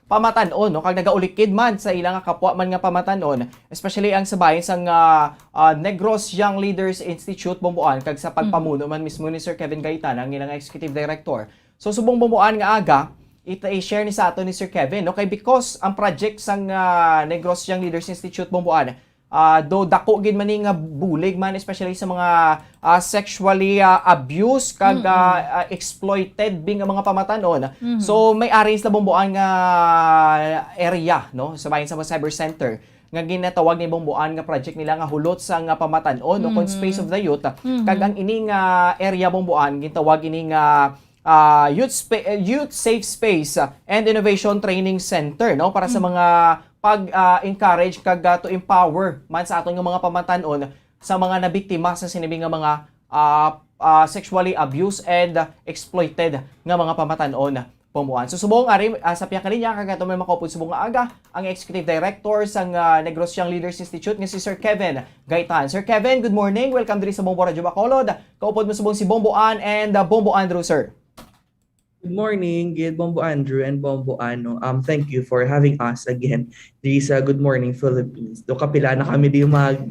pamatan-on, no? Kag nagaulikid man sa ila nga kapwa man nga pamatan-on, especially ang sa bahin sang, ah, ah, Negros Young Leaders Institute, Bombo Ann, kag sa Mm. pagpamuno man mismo ni Sir Kevin Gaitana, ang ilang executive director. So, subong, Bombo Ann, nga aga, it-, i-share ni sa ato ni Sir Kevin, no? Kay because ang project sang, ah, Negros Young Leaders Institute, Bombo Ann, ah, do dako gid man ni nga bulig man, especially sa mga, ah, sexually, ah, abused kag, Mm-mm. ah, ah, exploited bi nga mga pamatan-on. Mm-hmm. So, may ari sila, Bombo Ann, nga area, no? Sa bahin sa mga cyber center nga ginatawag ni Bombo Ann nga project nila nga Hulot sa nga Pamatan-on, no? Kon Mm-hmm. Space of the Youth. Mm-hmm. Kag ang ini nga area, Bombo Ann, gintawag ini nga, ah, Youth Spa-, eh, Youth Safe Space, ah, and Innovation Training Center, no? Para sa Mm. mga pag, ah, encourage kag, ah, to empower man sa aton nga mga pamatan-on sa mga nabiktima sa sini bi nga mga, ah, ah, sexually abused and, ah, exploited nga mga pamatan-on, Bombo Ann. So, subong ari, ah, sa pihak nga linya, kag ato may makaupod subong nga aga, ang Executive Director sang, ah, Negros Young Leaders Institute nga si Sir Kevin Gaitan. Sir Kevin, good morning. Welcome diri sa Bombo Radyo Bacolod. Kaupod mo subong si Bombo Ann and, ah, Bombo Andrew, sir. Good morning, Gid Bombo Andrew and Bombo Ann, no. Um, thank you for having us again diri sa Good Morning Philippines. Do kapila na kami di mag,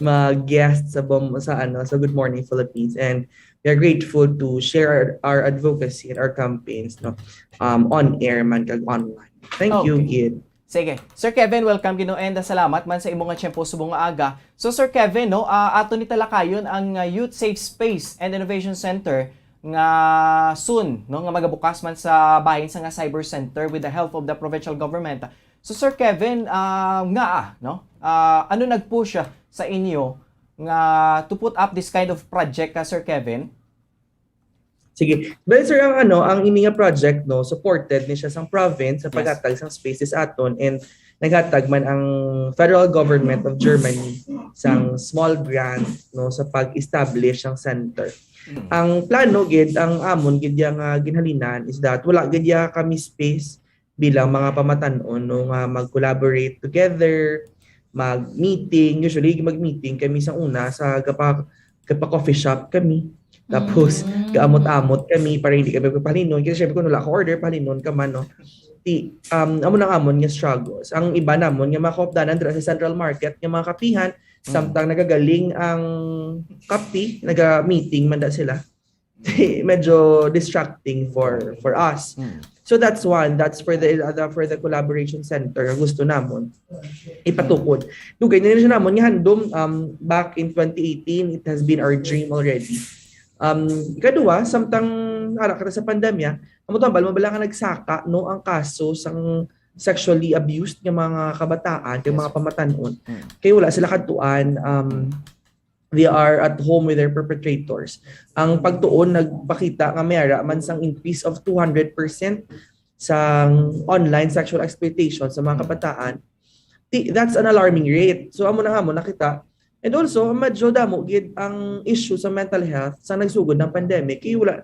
mag-guest sa Bom-, sa, ano, sa Good Morning Philippines, and we are grateful to share our, our advocacy and our campaigns, no, um, on air man kag online. Thank you, Okay. Gid. Sige. Sir Kevin, welcome gid, no, and, ah, salamat man sa imo nga tiyempo subong nga aga. So, Sir Kevin, no, ah, ato ni talakayon ang, ah, Youth Safe Space and Innovation Center nga soon, no, nga magabukas man sa bahin sa nga cyber center with the help of the provincial government. So, Sir Kevin, ah, nga, ah, no, ah, ano nag-push, ah, sa inyo nga to put up this kind of project, ah, Sir Kevin? Sige. Well, sir, ang ano, ang ini nga project, no, supported ni siya sang province sa Yes. paghatag sang spaces aton, and naghatag man ang federal government of Germany sang small grant, no, sa pag-establish sang center. Mm. Ang plano gid, ang amon gid yang, ah, ginhalinan is that wala gid ya kami space bilang mga pamatan-on, no, nga mag-collaborate together, mag-meeting. Usually, mag-meeting kami sa una sa gapa-, gapa-coffee shop kami. Tapos, Mm. gaamot-amot kami para hindi kami pahalinon. Kasi syempre, kung wala ka order, pahalinon ka man, no? Ti, um, amo nang amon nga struggles. Ang iba namon nga mga kaupdanan dira sa Central Market, nga mga kapihan, Mm. samtang nagagaling ang kape, naga-meeting man da sila. Medyo distracting for, for us. Mm. So that's one, that's for the, the, for the collaboration center nga gusto namon ipatukod. Dugay na rin siya namon nga handom, um, back in twenty eighteen, it has been our dream already. Um, ikaduha, samtang ara kita sa pandemya, amo tambal, mabala nga nagsaka, no, ang kaso sang sexually abused nga mga kabataan, kag Yes. mga pamatan-on. Mm. Kay wala sila kadtuan, um, they are at home with their perpetrators. Ang pagtuon nagpakita nga may ara man sang increase of two hundred percent sa online sexual exploitation sa mga kabataan. Ti-, that's an alarming rate. So, amo na nga mo nakita. And also, medyo damo gid ang issue sa mental health sa nagsugod ng pandemic. Kay wala,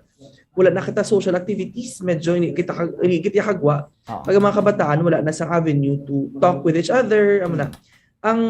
wala na kita social activities, medyo hindi kita kag-, hindi kita kagwa. Oo. Pag ang mga kabataan, wala na sang avenue to talk with each other. Amo na. Ang,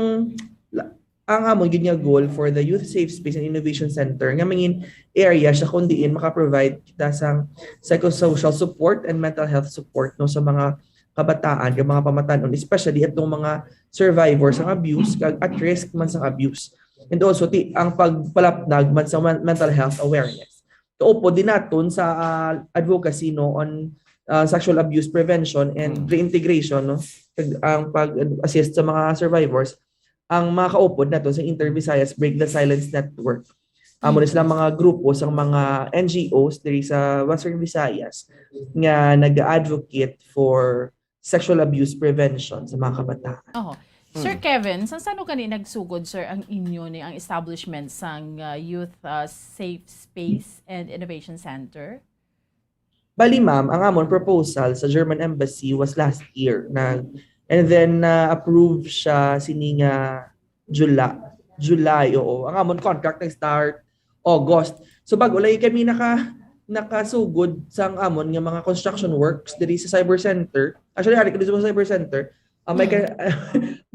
ang amon gid nga goal for the Youth Safe Space and Innovation Center nga mangin area siya kung diin maka-provide kita sang psychosocial support and mental health support, no, sa mga kabataan, yung mga pamatan-on, especially itong mga survivors sang abuse, kag at risk man sang abuse. And also, ti, ang pagpalapnag man sa men-, mental health awareness. Kaupod din naton sa, ah, advocacy, no, on, ah, sexual abuse prevention and Mm. reintegration, no? Kag ang pag-assist sa mga survivors, ang mga kaupod nato sa Inter Visayas Break the Silence Network. Amo ni sila mga grupo sang mga N G Os diri sa Western Visayas nga nag-advocate for sexual abuse prevention sa mga kabataan. Oho. Sir Hmm. Kevin, san-, san-o gani nagsugod, sir, ang inyo ni, ang establishment sang, uh, Youth, uh, Safe Space and Innovation Center? Bali, ma'am, ang amon proposal sa German Embassy was last year. Na, and then, na-approve siya sini nga July. July, oo. Ang amon contract nag-start August. So, bago lang kami naka-, nakasugod sang amon nga mga construction works diri sa Cyber Center. Actually, ari ko dito sa Cyber Center. Ah, may Mm. ka-,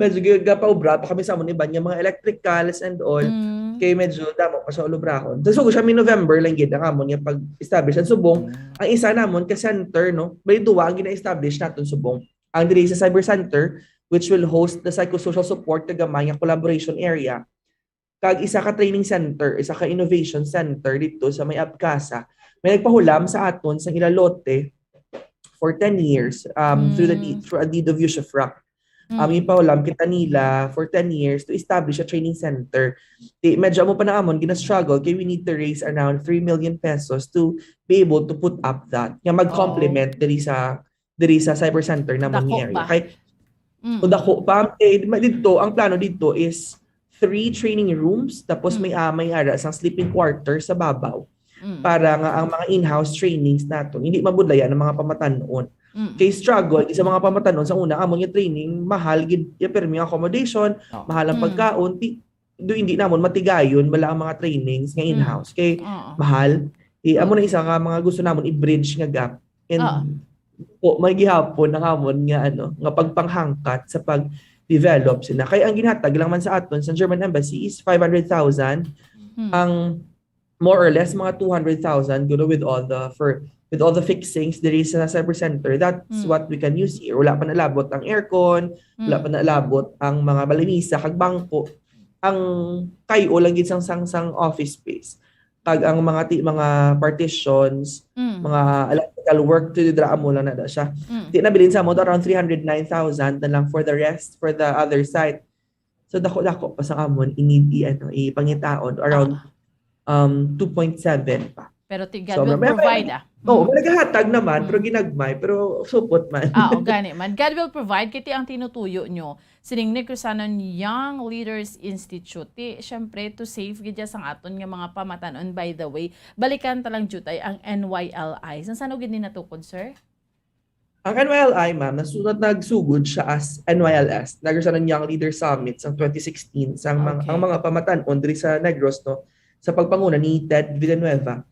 medyo gi-, gapaobra pa kami sa amon iban nga mga electricals and all. Mm. Kay medyo damo pa sa ulubrahon. So, so, siya, may November lang gid ang amon nga pag-establish ang subong. Mm. Ang isa namon ka center, no? May duwa ang gina-establish naton subong. Ang diri sa Cyber Center, which will host the psychosocial support kag gamay nga collaboration area. Kag isa ka training center, isa ka innovation center dito sa may Abcasa. May nagpahulam sa aton sa ila lote for ten years, um, through the deed, Mm. through a deed of usufruct. Um, Mm. ipahulam kita nila for ten years to establish a training center. Di, medyo amo pa na amon, gina-struggle kay we need to raise around three million pesos to be able to put up that. Nga mag-complement Oo. diri sa, diri sa cyber center namon Dako ni area. ba? Kay, Mm. o dako pa, eh, ma-, dito, ang plano dito is three training rooms, tapos may, Mm. ah, may ara sang sleeping quarter sa babaw. Mm. Para nga ang mga in-house trainings nato, hindi mabudlayan ang mga pamatanon. Mm. Kay struggle sa mga pamatanon sa una, amon nga training, mahal gid, ya, pirmi ang accommodation, Oh. mahal ang Mm. pagkaon, ti-, do hindi namon matigayon bala ang mga trainings nga Mm. in-house. Kay Oo. mahal. Ti, amo na Mm. isa nga mga gusto namon i-bridge nga gap. And Oo. po, may gihapon ang amon nga, ano, nga pagpanghangkat sa pag-develop sila. Kay ang ginhatag lang man sa aton sa German Embassy is five hundred thousand. Mm. Ang more or less mga two hundred thousand, you know, with all the, for, with all the fixings diri sa cyber center, that's Mm. what we can use here. Wala pa nalabot ang aircon, wala Mm. pa nalabot ang mga balinisa kag bangko. Ang kayo lang gid sang, sang, sang office space. Kag ang mga ti-, mga partitions, Mm. mga electrical work, ti dira amo lang na siya. Mm. Ti nabilin sa amo around three hundred nine thousand na lang for the rest, for the other site. So, dako-dako pa sa amon, i-need i-, ano, ipangitaon, around, Ah. um, two point seven pa. Pero ti-, God So, will may, may, provide, ah. oo, Mm. may nagahatag naman, pero Mm. ginagmay, pero supot man. Ah, o gani man. God will provide, kiti ang tinutuyo nyo. Sining Negros Occitan Young Leaders Institute. Ti, syempre, to save gid ya sang aton nga mga pamatanon, by the way. Balikan ta lang, Jutay, ang N Y L I. San-, san-o gid ni natukod, sir? Ang N Y L I, ma'am, nasunod, nagsugod siya as N Y L S, Negros Island Young Leader Summit sang twenty sixteen, sang mga, Okay. ang mga pamatan-on diri sa Negros, no, sa pagpanguna ni Ted Villanueva.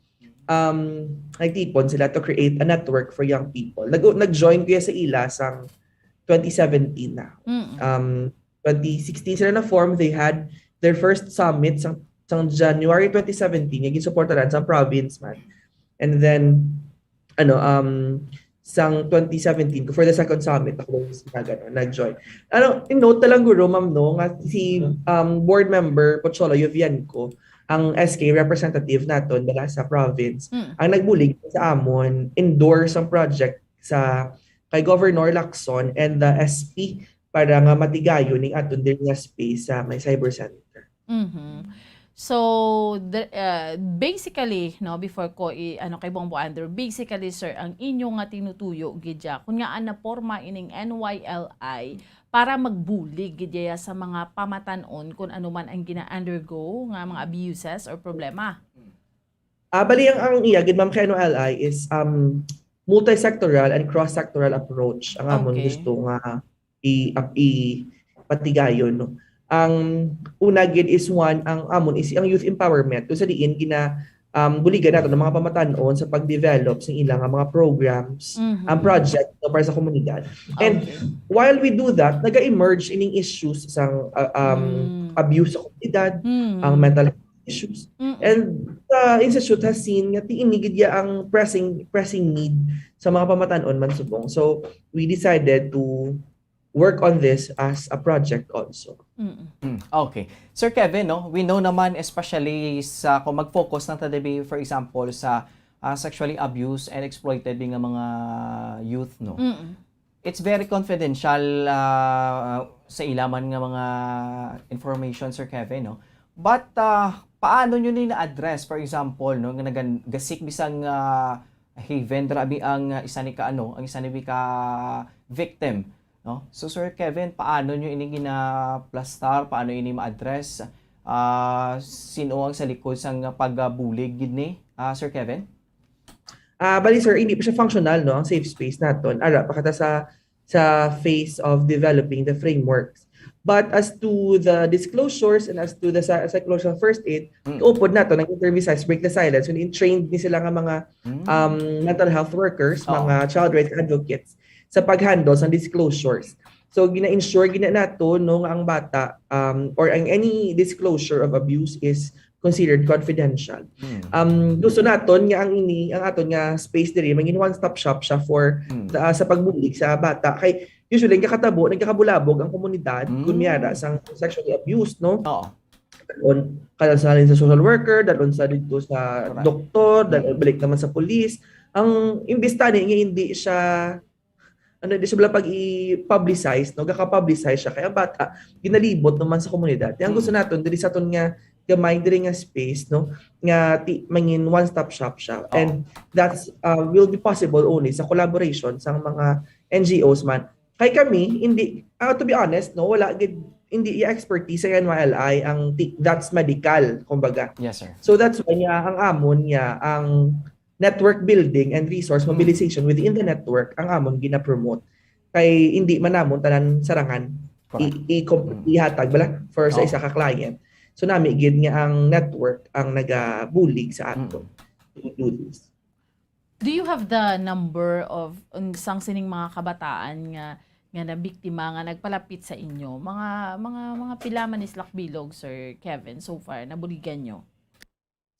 Um, nagtipon sila to create a network for young people. Nag, nag-join ko sa ila sang twenty seventeen na. Mm. Um, twenty sixteen sila na-form, they had their first summit sang, sang January twenty seventeen, nga ginsuportaran sa province man. And then, ano, um, sang twenty seventeen, for the second summit, ako was nag-, ano, nag-join. Ano, in note na lang guro, ma'am, no, nga si, um, board member Pocholo Yovienco, ang S K representative naton dala sa province, Mm. ang nagbulig sa amon, endorse ang project sa kay Governor Lacson and the S P para nga matigayon ning aton diri nga space sa may cyber center. Mhm. So, the, uh, basically, no, before ko i-, ano, kay Bongbo Andrew, basically, sir, ang inyo nga tinutuyo gid ya, kun nga ang naporma ining N Y L I para magbulig gid ya sa mga pamatan-on kung ano man ang gina-undergo nga mga abuses or problema. Ah, bali, ang, ang iya gid, ma'am, kay N Y L I is, um, multi-sectoral and cross-sectoral approach ang amon Okay. gusto nga i-, ap-, i-, patigayon, no? Ang una gid is, one, ang amon is ang youth empowerment, kung sa diin gina, um, buligan nato ng mga pamatan-on sa pag-develop sa ilang mga programs, Mhm. ang project, no, para sa komunidad. And Okay. while we do that, naga-emerge ining issues sang, uh, um, Mm. abuse sa komunidad, Mm. ang mental health issues. Mm-mm. And the institute has seen nga ti-, ini gid ya ang pressing, pressing need sa mga pamatan-on man subong. So, we decided to work on this as a project also. Mm-mm. Mm, okay. Sir Kevin, no, we know naman, especially sa, kung mag-focus lang ta, for example, sa, ah, sexually abused and exploited nga mga youth, no? Mm-mm. It's very confidential, ah, sa ila man nga mga information, Sir Kevin, no? But, ah, paano nyo ni na-address, for example, no, nga nagan-, gasik bisang, ah, haven, dira abi ang, ah, isa ni ka, ano, ang isa ni ka victim, no? So, Sir Kevin, paano nyo ini ginaplastar? Paano ini ma-address? Ah, sino ang sa likod sang pagbulig gid ni, ah, Sir Kevin? Ah, bali, sir, hindi pa siya functional, no, ang safe space naton. Ara pa kita sa, sa phase of developing the frameworks. But as to the disclosures and as to the psy-, psychological first aid, Mm. upod nato, nag-interview sa Break the Silence, when trained ni sila nga mga, Mm. um, mental health workers, Oo. mga child rights advocates, sa pag-handle sa disclosures. So, gina-ensure gina nato, no, nga ang bata, um, or ang any disclosure of abuse is considered confidential. Mm. Um, gusto naton nga ang ini, ang aton nga space diri, maging one-stop shop siya for Mm. the, ah, sa pagbulig sa bata. Kay usually, nagkakatabo, nagkakabulabog ang komunidad kung Mm. may ara sang sexually abused, no? Oo. Dalon, kada sa, sa social worker, dalon sa dito sa Correct. doktor, dal-, Mm. balik naman sa police. Ang imbis tani nga hindi siya, ano, hindi siya wala pag-i-publicize, no? Gaka-publicize siya. Kaya ang bata, ginalibot naman sa komunidad. Kaya ang gusto Mm. naton, diri sa aton nga gamay, diri nga space, no? Nga ti-, mangin one-stop shop siya. Oo. And that's, uh, will be possible only sa collaboration sa mga N G Os man. Kay kami, hindi, ah, to be honest, no, wala gid, hindi iya expertise sa N Y L I ang ti-, that's medical, kumbaga. Yes, sir. So that's why nga ang amon nga ang network building and resource Mm. mobilization within the network ang amon gina-promote. Kay hindi man namon tanan sarangan Correct. i-, i-, Mm. ihatag bala for sa Oo. isa ka client. So nami gid nga ang network ang nagabulig sa aton Mm. to do this. Do you have the number of, um, sang sining mga kabataan nga, nga nabiktima, nga nagpalapit sa inyo? Mga, mga, mga pila man ni sila kabilog, Sir Kevin, so far, nabuligan nyo?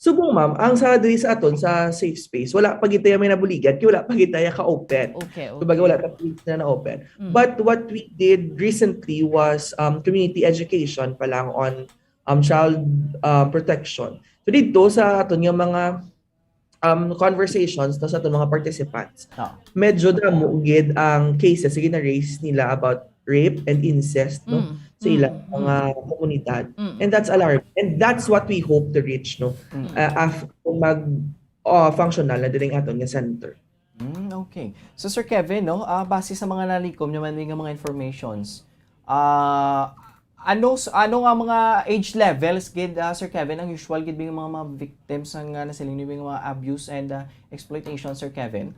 Subong, ma'am, ang sa diri sa aton sa safe space, wala pa gid tayo may nabuligan, kay wala pa gid tayo ka-open. Okay, okay. Kumbaga, wala pa gid na na-open. Mm. But what we did recently was, um, community education pa lang on, um, child, um, protection. So dito sa aton nga mga, um, conversations, no, sa aton mga participants, Ah. medyo damo gid ang cases nga gina-raise nila about rape and incest, no, Mm, sa ilang mm, mga komunidad. Mm. And that's alarming. And that's what we hope to reach, no? Mm. Uh, af-, kung mag, uh, functional na diri ang aton nga center. Mm, okay. So, Sir Kevin, no, ah, base sa mga nalikom naman nga mga informations, ah, ano s-, ano nga mga age levels gid, ah, Sir Kevin, ang usual gid nga mga, mga victims nga nasiling ni mga abuse and, ah, exploitation, Sir Kevin?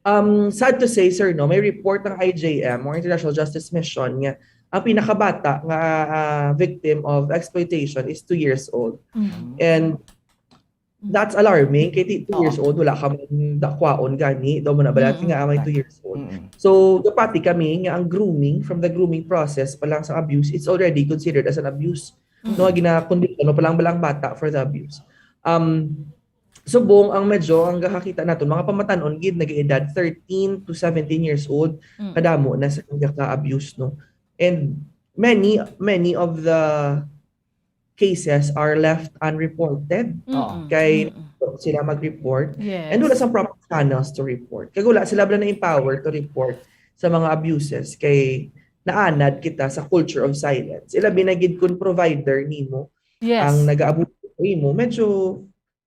Um, sad to say, sir, no, may report ang I J M or International Justice Mission nga ang pinakabata nga ah, victim of exploitation is two years old. Mm. And that's alarming. Kay ti two Oo. years old, wala ka man dakwaon gani. Daw mo na balat Mm-mm. nga amay two years old. Mm-mm. So, gapati kami nga ang grooming, from the grooming process pa lang sa abuse, it's already considered as an abuse. No, nga ginakondisyon mo pa lang balang bata for the abuse. Um, subong ang medyo ang gakakita nato, mga pamatanon gid, nag-edad thirteen to seventeen years old, Mm. kadamo na sa gaka-abuse, no? And many, many of the cases are left unreported. Mm-mm. Kay Mm-mm. sila mag-report. Yes. And wala sang proper channels to report. Kag wala sila bala na-empower to report sa mga abuses. Kay naanad kita sa culture of silence. Ilabi na gid kung provider nimo Yes. ang nag-aabuso sa imo, medyo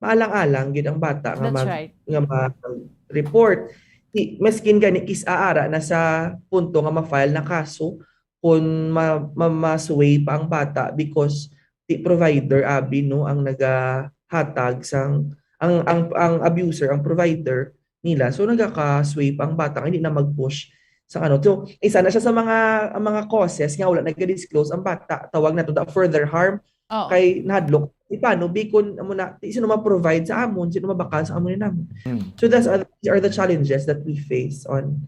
maalang-alang gid ang bata nga That's mag right. nga mag-report. Di, maskin gani kis-a ara na sa punto nga ma-file na kaso kung ma, ma, ma-sway pa ang bata because di provider abi, no, ang nagahatag sang ang ang ang abuser, ang provider nila. So nagaka-sway pa ang bata nga hindi na mag-push sa ano. So isa na siya sa mga ang mga causes nga wala nag-disclose ang bata. Tawag nato the further harm Oo. Kay nahadlok, "Di paano, Bi, kun amo na, di sino ma-provide sa amon, sino mabakal sa amo ni namon?" Mm. So that's uh, these are the challenges that we face on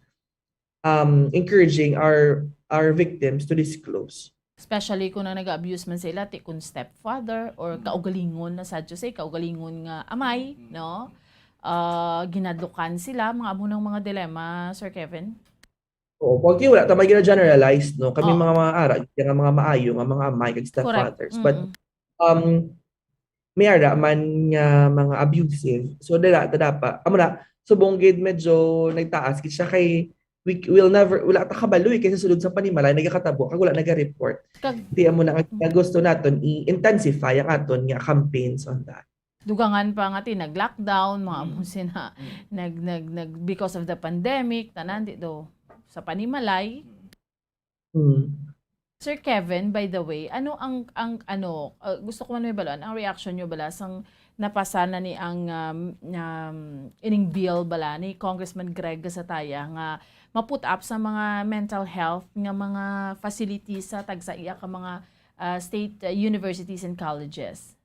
um encouraging our our victims to disclose. Especially kung ang nag-abuse man sila, ti kung stepfather or kaugalingon na sad to say, kaugalingon nga amay, no? Ah, ginadlukan sila, mga amo ng mga dilemma, Sir Kevin. Oo, pag wala ta may gina-generalize, no? Kami Oo. mga mga ara, kaya nga mga maayo nga mga amay kag stepfathers. But Mm-mm. um may ara man nga mga abusive. So dira ta dapat. Amo na, subong gid medyo nagtaas gid siya kay we will never, wala ta kabalo eh, kay sa sulod sa panimalay nagakatabo kag wala naga-report. Kag Di amo na nga gusto naton i-intensify ang aton nga campaigns on that. dugangan pa nga ti nag-lockdown, mga Mm. amo sina Mm. nag nag nag because of the pandemic, tanan di do sa panimalay. Hmm. Sir Kevin, by the way, ano ang ang ano, uh, gusto ko man may balon ang reaction nyo bala sang napasa na ni ang um, um, ining bill bala ni Congressman Greg Gasataya nga ma-put up sa mga mental health nga mga facilities sa tagsa iya ka mga uh, state uh, universities and colleges.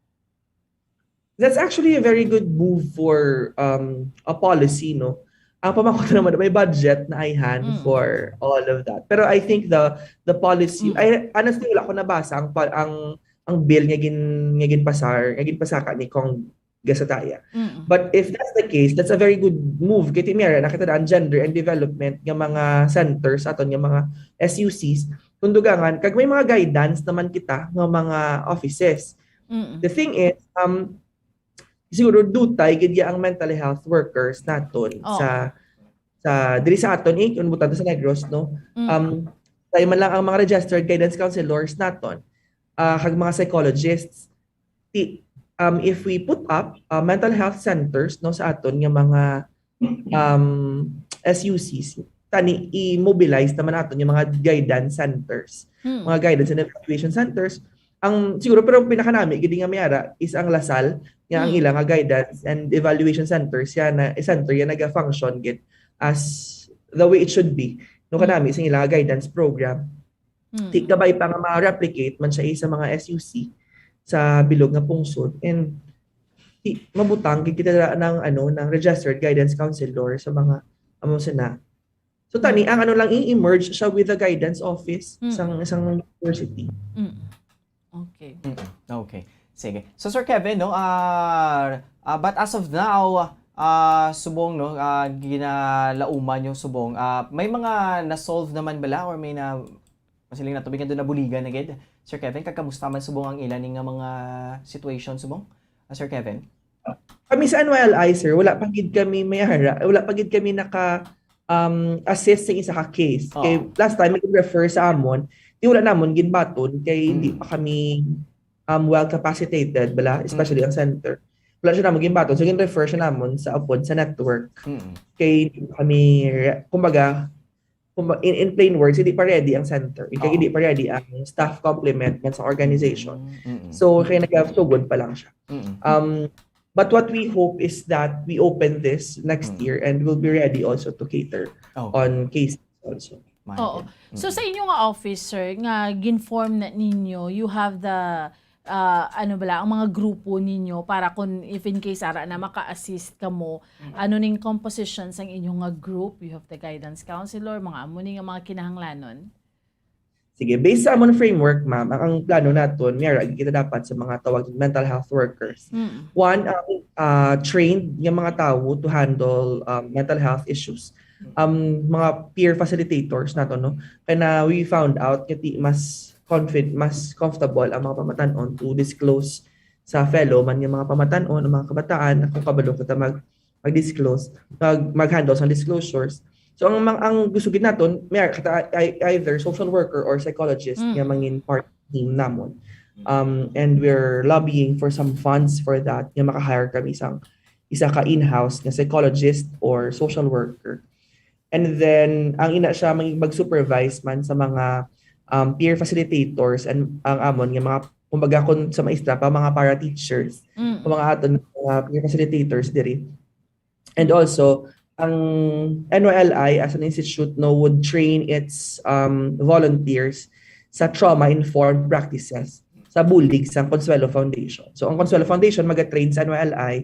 That's actually a very good move for um a policy, no? Ang pamangkot naman, may budget na ay hand Mm. for all of that. Pero I think the the policy, Mm. I honestly wala ko nabasa ang pa- ang ang bill nga gin nga ginpasar, nga ginpasaka ni Cong Gasataya. Mm. But if that's the case, that's a very good move. Kay ti mi ara, nakita na ang gender and development nga mga centers aton nga mga S U Cs, kung dugangan, kag may mga guidance naman kita nga mga offices. Mm. The thing is, um, siguro dutay gid ya ang mental health workers naton Oo. sa sa diri sa aton eh, kung butan sa Negros, no? Mm. Um, tayo man lang ang mga registered guidance counselors naton, ah, kag mga psychologists. Ti, um, if we put up uh, mental health centers, no, sa aton nga mga um S U Cs, tani i-mobilize naman naton yung mga guidance centers, Mm. mga guidance and evaluation centers. Ang siguro, pero ang pinakanami gid nga may ara is ang LaSalle, nga ang Mm. ila nga guidance and evaluation centers yan na center yan naga-function gid as the way it should be, no, Mm. kanami sa ila nga guidance program. Mm. Ti kabay pa nga ma-replicate man siya sa mga S U C sa bilog nga pungsod, and ti mabutang gid kita ng ano, ng registered guidance counselor sa mga amo sina. So tani ang ano lang, i-merge siya with the guidance office Mm. sang isang university. Mm. Okay. Mm, okay. Sige. So, Sir Kevin, no, ah, ah, but as of now, ah, subong, no, ah, ginalauman yung subong. Ah, may mga na-solve naman bala or may na, masiling na tubig nga doon nabuligan na gid? Sir Kevin, kag kamusta man subong ang ila ni nga mga situation subong? Ah, Sir Kevin? Kami sa N Y L I, sir, wala pa gid kami may ara, wala pa gid kami naka um, assist sa isa ka case. Oo. Kay last time, may refer sa amon, di wala namon ginbaton kay hindi Mm. pa kami um, well capacitated bala, especially Mm. ang center. Wala siya namon ginbaton, so gin-refer siya namon sa upod sa network. Mm. Kay hindi pa kami, re- kumbaga, kumba- in, in plain words, hindi pa ready ang center. Kay Oo. hindi pa ready ang staff complement man sa organization. Mm, mm, So, kaya nagasugod pa lang siya. mm. Um, But what we hope is that we open this next Mm. year and we'll be ready also to cater Oh, on cases also. my Oo. God. So Mm. sa inyo nga office, sir, nga ginform na ninyo, you have the ah, ano bala ang mga grupo ninyo para kung if in case ara na maka-assist kamo, ano ning composition sang inyo nga group? You have the guidance counselor, mga amo ni nga mga kinahanglanon. Sige, based sa amon framework, ma'am, ang, ang plano naton, may ara kita dapat sa mga tawag mental health workers. Mm. One, ang ah, trained nga mga tawo to handle um, mental health issues. Um, mga peer facilitators nato, no? Kaya na we found out nga ti mas confident, mas comfortable ang mga pamatanon to disclose sa fellow man nga mga pamatanon, ang mga kabataan, kung kabalo kita mag mag-disclose, mag mag-handle sa disclosures. So ang mang- ang gusto gid naton, may kata- ei- either social worker or psychologist Mm. nga mangin part team namon. Um, and we're lobbying for some funds for that, nga maka-hire kami sang isa ka in-house nga psychologist or social worker. And then ang ina siya mag- mag-supervise man sa mga um, peer facilitators and ang amon nga mga, kumbaga, kung sa maestra pa, mga para teachers, Mm. ang mga aton mga peer facilitators diri. And also, ang N Y L I as an institute, no, would train its um, volunteers sa trauma-informed practices sa bulig sang Consuelo Foundation. So ang Consuelo Foundation maga-train sa N Y L I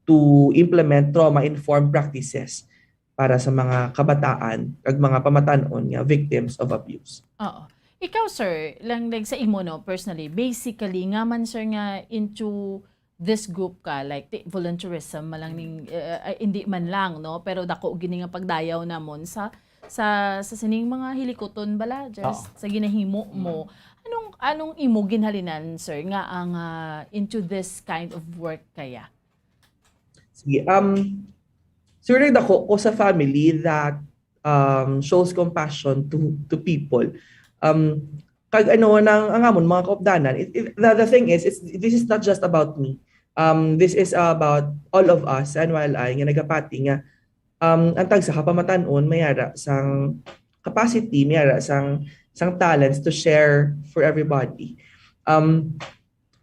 to implement trauma-informed practices para sa mga kabataan ag mga pamatanon nga victims of abuse. Oo. Ikaw, sir, lang like sa imo, no, personally, basically nga man, sir, nga into this group ka, like ti- volunteerism man lang ning uh, uh, hindi man lang, no, pero dako gini nga pagdayaw namon sa sa sa sining mga hilikuton bala, just Oo. sa ginahimo mo. Anong anong imo ginhalinan, sir, nga ang ah, into this kind of work kaya? Sige, um, siguro nagdako ko sa family that um, shows compassion to to people. Um, kag ano nang ang amon mga kaupdanan, it, it, the, the thing is, it's, this is not just about me. Um, this is about all of us sa N Y L I nga nagapati nga um, ang tagsa ka pamatanon may ara sang capacity, may ara sang sang talents to share for everybody. Um,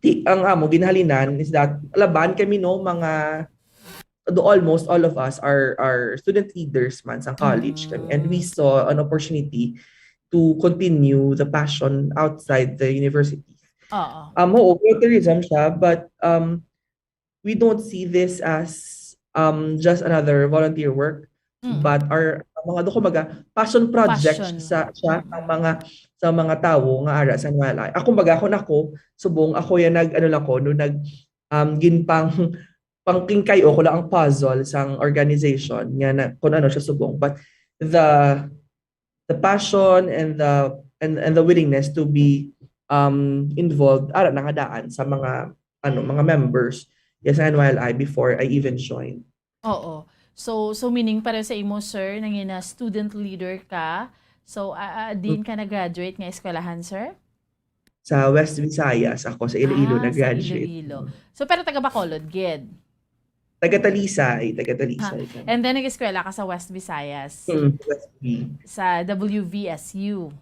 ti, ang amo ginhalinan is that laban kami, no, mga do almost all of us are are student leaders man sa college kami, and we saw an opportunity to continue the passion outside the university. Oo. Um, oo, volunteerism siya, but um, we don't see this as um, just another volunteer work, Mm. but our mga do kumbaga passion project Passion. Sa siya ang mga sa mga tawo nga ara sa N Y L I. Ako, kumbaga, ako na ko subong ako yung nag ano lang ko no nag um, ginpang pangkingkay o ko lang ang puzzle sang organization nga na, kung ano siya subong, but the the passion and the and, and the willingness to be um involved ara na nga daan sa mga ano mga members yes sa N Y L I before I even joined. Oo. So so meaning para sa imo, sir, nangin na student leader ka. So uh, din ka nag-graduate nga eskwelahan, sir? Sa West Visayas ako, sa Iloilo Ah, sa nag-graduate. Iloilo. So pero taga Bacolod gid. Taga Talisay, taga Talisay. Ka. And then nag-eskwela ka sa West Visayas, Hmm, West B. Sa W V S U.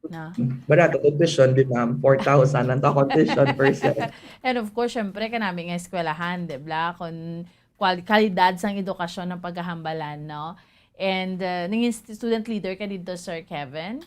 Na? Barato ang tuition, di ma'am? Four thousand ang tuition per sem. And of course, syempre, kanami nga eskwelahan, di ba? Kung kwal- kalidad sang edukasyon ang pagkahambalan, no? And uh, nangin st- student leader ka dito, Sir Kevin?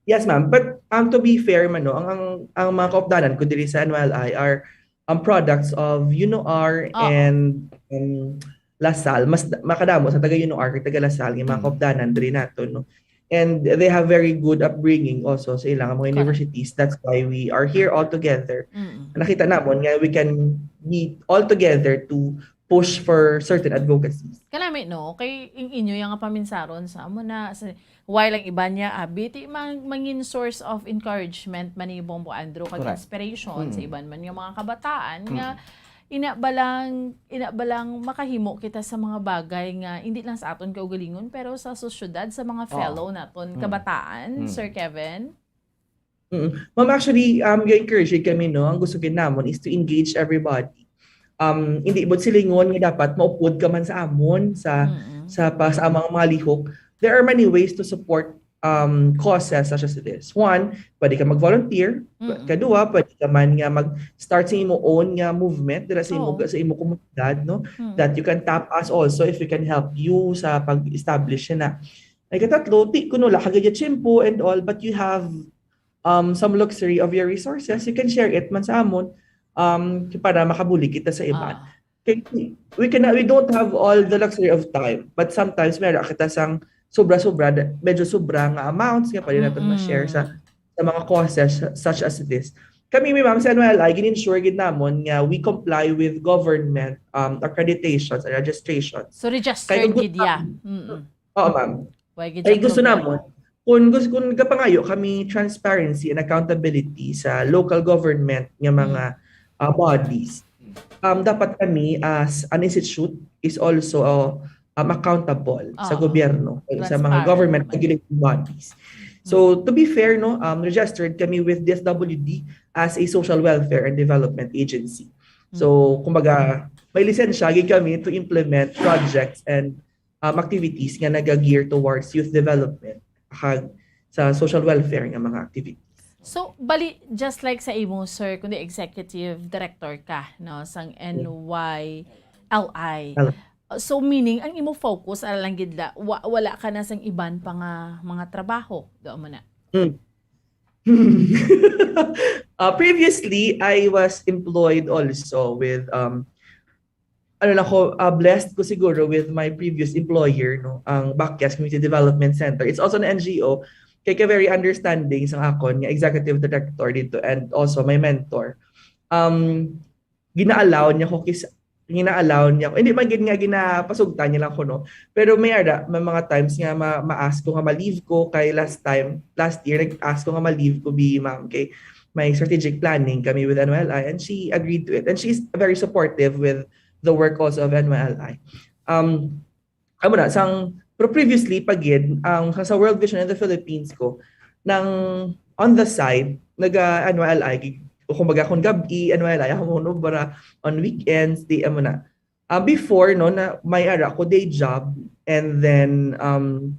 Yes, ma'am. But um, to be fair man, no, ang, ang, ang mga kaupdanan ko diri sa N Y L I are um, products of UNOR Oo. And um, La Salle. Mas makadamo sa taga UNOR kag taga La Salle nga mga Mm. kaupdanan diri nato, no? And they have very good upbringing also sa ilang mga Correct. universities. That's why we are here all together. Mm. Nakita namon nga we can be all together to push for certain advocacies. Kanami, no? Kay ing inyo yung nga paminsaron sa amo na sa, while ang iban niya abi ti mang, mangin source of encouragement man ni Bombo Andrew kag Correct. Inspiration sa Mm. Iban man nga mga kabataan Mm. nga ina balang ina balang makahimo kita sa mga bagay nga hindi lang sa aton kaugalingon pero sa sosyedad sa mga Oo. Fellow naton Mm. kabataan, Mm. Sir Kevin? Mm. Ma'am, actually, um, ga-encourage kami, no? Ang gusto gid namon is to engage everybody. Um, hindi mo silingon nga dapat maupod ka man sa amon, sa Mm-mm. sa pa sa amang mga lihok. There are many ways to support um, causes such as this. One, pwede ka mag-volunteer. Mm. Kadua, pwede ka man nga mag-start sa imo own nga movement dira sa imo Oo. sa imo komunidad, no? Mm. That you can tap us also if we can help you sa pag-establish na. Ay katatlo, ti kuno la kagaya tiyempo and all, but you have um some luxury of your resources, you can share it man sa amon um para makabulig kita sa iban. Ah. Kay we cannot, we don't have all the luxury of time, but sometimes meron kita sang sobra-sobra, medyo sobra nga amounts nga pwede natin ma-share sa Mm. sa mga causes such as this. Kami, mi ma'am, sa N Y L I, gin-ensure gid namon nga we comply with government um, accreditations and registrations. So registered Kay gid ya. Mm. Oo, ma'am. Why gid Kay ya gusto problema? namon, kung gusto, kung gapangayo kami transparency and accountability sa local government nga Mm. mga uh, bodies, um, dapat kami as an institute is also uh, um, accountable sa Oo. gobyerno, sa mga Transparent government man. regulating bodies. So, to be fair, no, um, registered kami with D S W D as a social welfare and development agency. So, kumbaga, may lisensya gid kami to implement projects and um, activities nga naga-gear towards youth development kag sa social welfare nga mga activities. So, bali, just like sa imo, sir, kundi executive director ka, no, sang N Y L I. L- So, meaning, ang imo focus, ara lang gid la, wa, wala ka na sang iban pa nga mga trabaho. Doon mo na. Mm. Uh, previously, I was employed also with um, ano lang ko, uh, blessed ko siguro with my previous employer, no, ang Bakyas Community Development Center. It's also an N G O. Kay ka very understanding sa akon nga executive director dito and also my mentor. Um, gina-allow niya ko kis gina-allow niya ko. Hindi man gid nga ginapasugtan niya lang ko, no. Pero may ara, may mga times nga ma- ma-ask ko nga ma-leave ko kay last time, last year, nag-ask ko nga ma-leave ko bi ma'am kay may strategic planning kami with N Y L I and she agreed to it. And she's very supportive with the work also of N Y L I. Um, amo na, sang, pero previously pa gid, ang sa, sa World Vision in the Philippines ko, nang on the side, naga N Y L I, gig- o kumbaga kung gabi, N Y L I, ako mo, no, para on weekends, di, amo na. Ah, before, no, na may ara ko day job, and then um,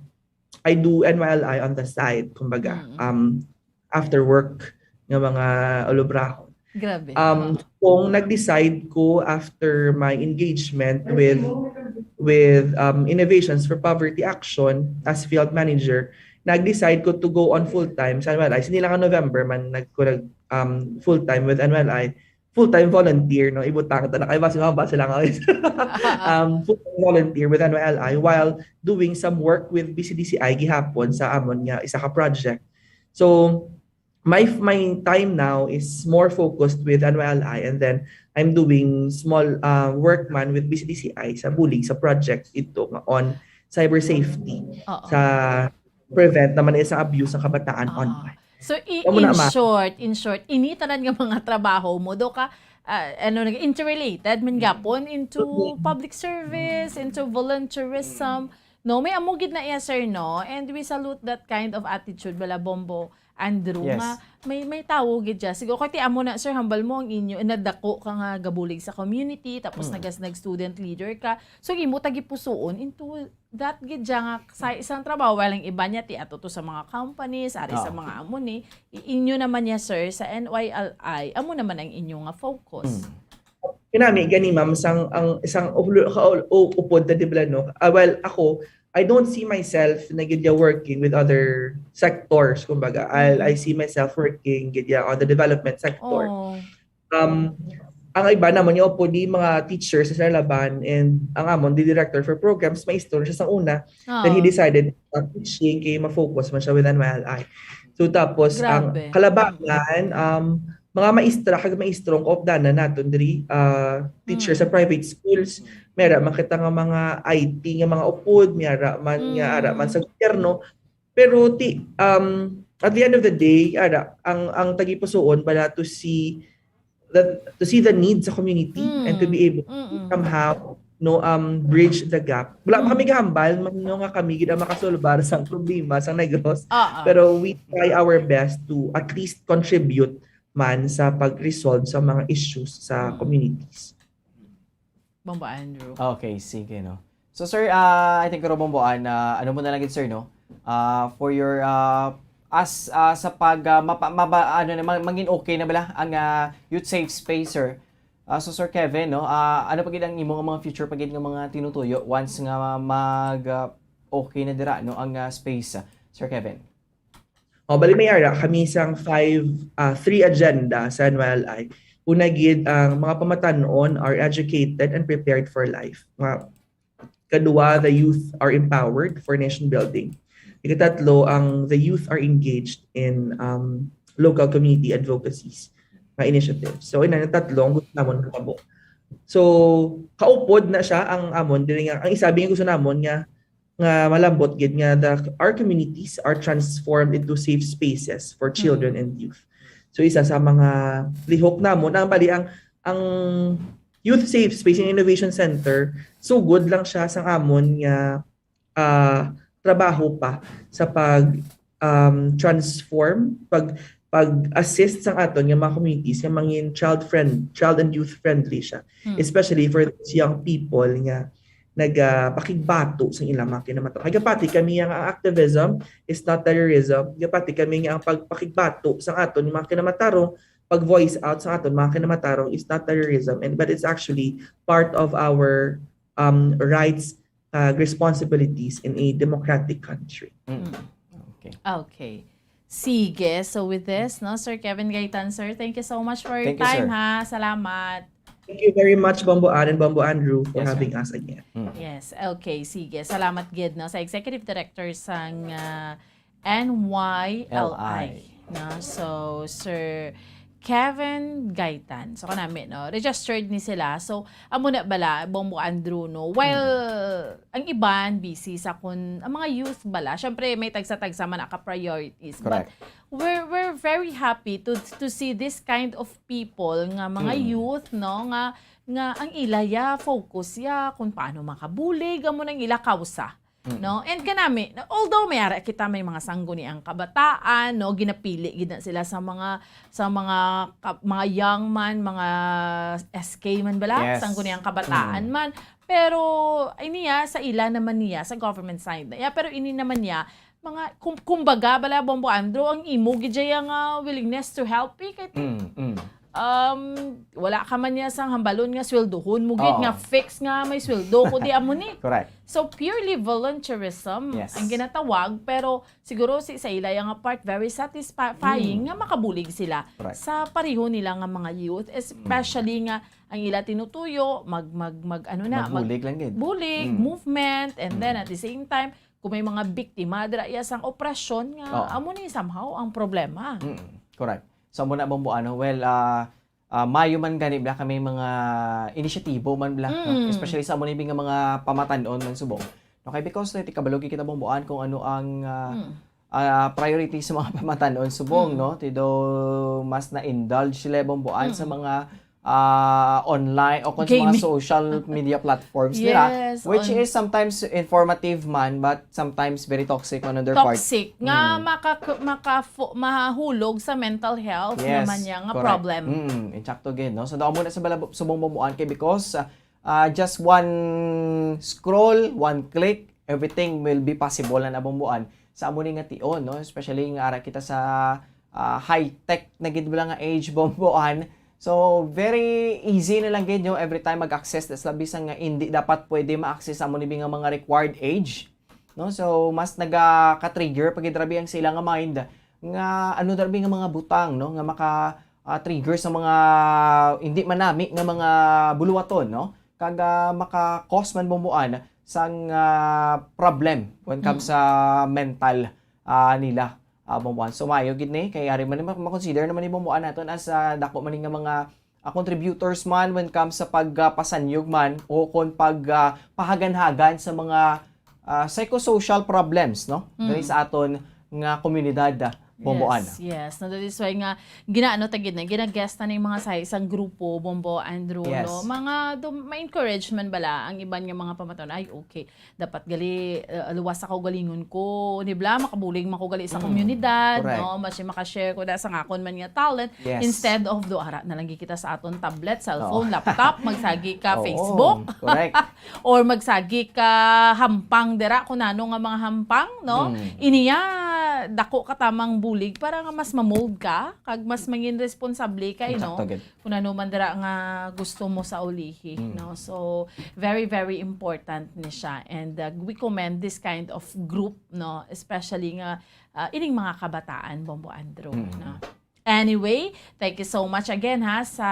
I do N Y L I on the side, kumbaga, Mm. um, after work nga mga ulubrahon. Grabe. Um, kung nag-decide ko after my engagement with with um, Innovations for Poverty Action as field manager, nag-decide ko to go on full-time sa N Y L I. Sini lang ang November man nag, ko nag um, full-time with N Y L I. Full-time volunteer, no? Ibutang ta na kay basi mabasa lang ako. Um, full-time volunteer with N Y L I while doing some work with B C D C I gihapon sa amon nga isa ka project. So, my my time now is more focused with N Y L I, and then I'm doing small uh, work man with B C D C I sa bulig sa project ito nga on cyber safety Oo. sa prevent naman sa abuse ng kabataan Ah. online. So, i- Amo na, in ma. short, in short, ini tanan nga mga trabaho mo, do ka, ah, ano, nag-interrelated man gapon into Mm. public service, into volunteerism. No, may amo gid na iya, sir, no? And we salute that kind of attitude, bala, Bombo, Andrew, Yes. nga may may tawo gid siya. Siguro, kay ti amo na, sir, hambal mo ang inyo, nadako ka nga gabulig sa community, tapos Mm. nagas nag-student leader ka. So, imo tagipusuon into that gid siya nga sa isang trabaho, walang iba niya, ti ato to sa mga companies, ari sa Oo. mga amo ni, i- inyo naman niya, sir, sa N Y L I, amo naman ang inyo nga focus. Mm. Kinami gani, ma'am, sang ang isang ulo- ka- u- upod na, di ba, no? Ah, well, ako, I don't see myself na gid ya working with other sectors, kumbaga. I, Mm. I see myself working gid ya on the development sector. Oh. Um, ang iba naman yung upod di mga teachers sa Sarlaban and ang amon di director for programs, maestro na siya sa una. Then he Oh. decided to stop teaching kay ma-focus man siya with N Y L I. So tapos ang Grabe. kalabangan, um, mga maestra kag maestro ang kaupdanan naton diri, ah, teacher sa Mm. private schools. May ara man kita nga mga I T nga mga upod, may ara man nga ara man Mm. sa gobyerno. Pero ti um, at the end of the day, ara ang ang tagipusuon bala to see that to see the needs sa community and to be able to Mm. somehow no um bridge the gap. Wala pa kami Mm. gahambal man no nga kami gid ang makasolbar sang problema sa Negros. Oo. Pero we try our best to at least contribute man sa pag-resolve sa mga issues sa Mm. communities. Bombo Andrew. Okay, sige, no. So, sir, ah, I think, pero Bomboan, ah, ano mo na lang gid, sir, no? ah, for your, ah, as, ah, sa pag, ah, mapa-, maba-, ano na, ma-, mangin okay na bala ang, ah, youth safe space, sir. Ah, so, Sir Kevin, no, ah, ano pa gid ang imo nga mga future pa gid nga mga tinutuyo once nga mag, ah, okay na dira, no, ang, ah, space, ah, Sir Kevin? O, bali, may ara kami sang five, ah, three agenda sa N Y L I. Una gid, ang mga pamatan-on are educated and prepared for life. Nga, kadua, the youth are empowered for nation building. Ikatatlo, ang the youth are engaged in, um, local community advocacies nga initiatives. So, ina nga tatlo ang gusto namon matabo. So, kaupod na siya ang amon, dili nga, ang isabi nga gusto namon nga, nga malambot gid nga the, our communities are transformed into safe spaces for children and youth. So, isa sa mga lihok namon, ang bali, ang, ang Youth Safe Space and Innovation Center, sugod lang siya sa amon nga, ah, trabaho pa sa pag, um, transform, pag, pag-assist sa aton nga mga communities nga mangin child friend, child and youth friendly siya, Hmm. especially for those young people nga nagapakigbato sa ilang mga kinamatarong. Nagapati kami nga ang activism is not terrorism. Nagapati kami nga ang pagpakigbato sa aton mga kinamatarong, pag-voice out sa aton mga kinamatarong is not terrorism, and, but it's actually part of our, um, rights, uh, responsibilities in a democratic country. Mm. Okay. Okay. Sige. So with this, no, Sir Kevin Gaitan, sir, thank you so much for your Thank you, time, sir. ha. Salamat. Thank you very much, Bombo Ann and Bombo Andrew, for Yes, ma'am. having us again. Mm. Yes, okay, sige. Salamat gid, no, sa Executive Director sang, ah, N Y L I, L I. no? So, Sir Kevin Gaitan. So, kanami, no? Registered ni sila. So, amo na bala, Bombo Andrew, no? While Mm. ang iban busy sa kun, ang mga youth bala, syempre, may tagsa-tagsa man naka-priorities. But Correct. we're, we're very happy to, to see this kind of people nga mga Mm. youth, no? Nga, nga ang ila ya focus ya kung paano makabulig, amo nang ila kausa. Mm. No? And kanami, although may ara kita may mga sangguniang kabataan, no, ginapili gid na sila sa mga, sa mga ka-, mga young man, mga S K man bala, Yes. sangguniang kabataan Mm. man. Pero, ay niya, sa ila naman niya, sa government side na iya. Pero ini naman niya, mga, kum-, kumbaga, bala, Bombo Andrew, ang imo gid dyan nga willingness to help, eh, kay Mm, mm. um, wala ka man niya sang hambalon nga sweldohon mo gid, Oo. nga fix nga may sweldo, kundi amo ni. Correct. So, purely volunteerism Yes. ang ginatawag, pero siguro si, sa ila nga part, very satisfying Mm. nga makabulig sila Correct. sa pareho nila nga mga youth, especially Mm. nga ang ila tinutuyo, mag, mag, mag, ano na, mag Magbulig lang gid. bulig, Mm. movement, and then Mm. at the same time, kung may mga biktima dira iya sang oprasyon nga, Oo. amo ni somehow ang problema. Mm, correct. So, amo na, Bombo, ano, well, ah, ah, maayo man gani bala kami mga inisyatibo man bala, no? Mm. Especially sa amo ni nga mga pamatan-on man subong. Okay, because, eh, kabalo gid kita, Bombo Ann, kung ano ang, ah, Mm. ah, priority sa mga pamatan-on subong, Mm. no? Ti do mas na-indulge sila, Bombo Ann, sa Mm. mga, ah, online o kung sa mga Gaming. social media platforms nila, Yes, which on is sometimes informative man, but sometimes very toxic on other part. Toxic nga Mm. maka-, maka-, mahulog sa mental health Yes, naman niya nga correct. problem. Mm, insakto gid, no? So, daw mo na sa bala-, subong, Bombo Ann, kay because, ah, ah, just one scroll, one click, everything will be possible na, Bombo Ann, sa amo ni nga tion, no? Especially nga ara kita sa, ah, high-tech na gid bala nga age, Bombo Ann. So, very easy na lang gid, no? Every time mag-access na sila, bisan nga hindi dapat pwede ma-access amo ni nga mga required age, no? So, mas nagaka-trigger pa gid rabi ang sila nga mind nga ano rabi nga mga butang, no? Nga maka, ah, trigger sa mga hindi manami nga mga buluwaton, no? Kag, ah, maka-cause man, Bombo Ann, sang, ah, problem when comes Mm. sa mental, ah, nila, ah, Bombo Ann. So, maayo gid ni, kay ari man ni ma-, ma-consider naman ni, Bombo Ann, naton as, ah, dako man ni nga mga, ah, contributors man when comes sa pag, ah, pasanyog man o kon pag, ah, pahaganhagan sa mga, ah, psychosocial problems, no? Mm. Diri sa aton nga komunidad, ah, Bombo Ana. Yes, yes. No, that is why nga, ginaano ta gid na, gina-guest na ning mga sa isang grupo, Bombo Andrew, Yes. no? Mga, dum- ma-encourage man bala ang iban nga mga pamaton. Ay, okay. Dapat gali, uh, luwas sa kaugalingon ko. Ni bala, makabulig man ko gali sa Mm, komunidad, correct. no? Mas makashare ko da sa akon man nga talent. Yes. Instead of, do, ara na lang gid kita sa aton tablet, cellphone, Oo. laptop, magsagi ka Oo, Facebook. Correct. Or magsagi ka hampang dira, kung ano nga mga hampang, no? Mm. Iniya, dako ka tamang bulig para nga mas ma-mold ka, kag mas mangin responsable ka, no? Sakto gid. Kung ano man dira nga gusto mo sa ulihi, Mm. no? So, very, very important ni siya. And uh, we commend this kind of group, no? Especially nga uh, ining mga kabataan, Bombo Andrew, Mm. no? Anyway, thank you so much again ha sa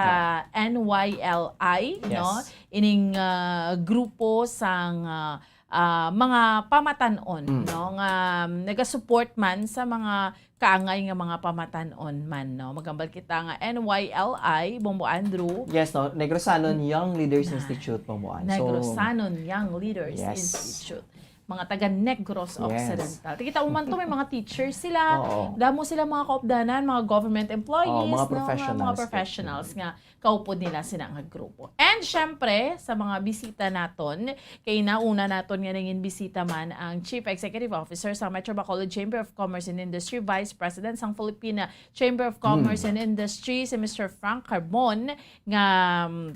N Y L I, no? Yes. Ining uh, grupo sang uh, uh, mga pamatan-on, Mm. no? Nga um, nagasupport man sa mga kaangay nga mga pamatan-on man, no? Magambal kita nga N Y L I, Bombo Andrew. Yes, no? Negrosanon Young Leaders Na. Institute, Bombo Ana. So, Negrosanon Young Leaders Yes. Institute. Mga taga Negros Yes. Occidental. Kita mo man to, may mga teachers sila. Oo. Damo sila mga kaupdanan, mga government employees, Oo, mga no? professionals. Mga professionals nga kaupod nila sila nga grupo. And syempre, sa mga bisita naton, kay nauna naton nga nangin bisita man ang Chief Executive Officer sa Metro Bacolod Chamber of Commerce and Industry, Vice President sang Philippine Chamber of Commerce Hmm. and Industry, si Mister Frank Carbon, nga um,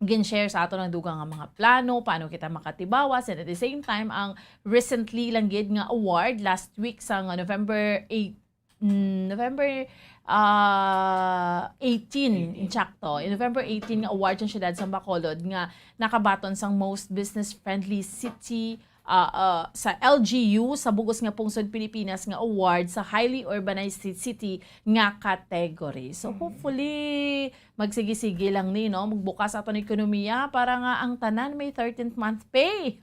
gin-share sa aton ang dugang nga mga plano, paano kita makatibawas, and at the same time, ang recently lang gid nga award last week sa nga November eight, mm, November ah eighteen, Eighteen. Insakto. In November eighteen nga award sa siyudad sa Bacolod nga nakabaton sang most business-friendly city ah, ah, sa L G U sa bugos nga pungsod Pilipinas nga award sa highly urbanized ci- city nga category. So Mm. hopefully magsige-sige lang ni, no? Magbukas aton ekonomiya para nga ang tanan may thirteenth month pay.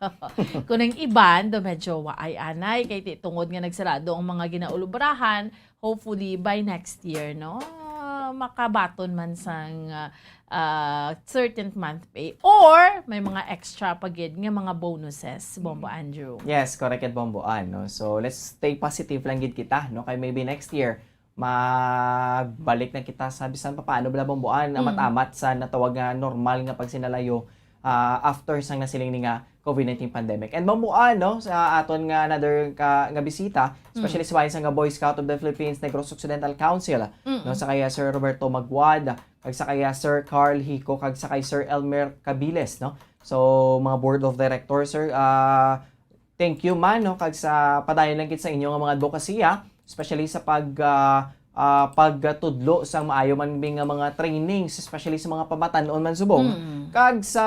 Kung ang iban, do medyo waay anay kay ti tungod nga nagsarado ang mga ginaulubrahan, hopefully by next year, no? Ah, makabaton man sang ah, ah, thirteenth month pay or may mga extra pa gid nga mga bonuses, Bombo Andrew. Yes, correct it, Bombo Ann, no? So, let's stay positive lang gid kita, no? Kay maybe next year, magbalik na kita sa bisan pa paano bala, Bombo Ann, Mm. amat-amat sa natawag nga normal nga pagsinalayo ah, after sang nasiling ni nga COVID nineteen pandemic. And Bombo Ann, no, sa aton nga another ka, nga bisita, especially sa bahin sa nga Boy Scout of the Philippines Negros Occidental Council, Mm. no, sa kaya Sir Roberto Maguad, kag sa kaya Sir Carl Hico, kag sa kay Sir Elmer Cabiles, no? So, mga board of directors, sir, ah, thank you man, no, kag sa padayon lang gid sa inyo nga mga advokasya, especially sa pag ah, ah, pagtudlo sang maayo man bing nga mga trainings, especially sa mga pamatan-on man subong, Mm. kag sa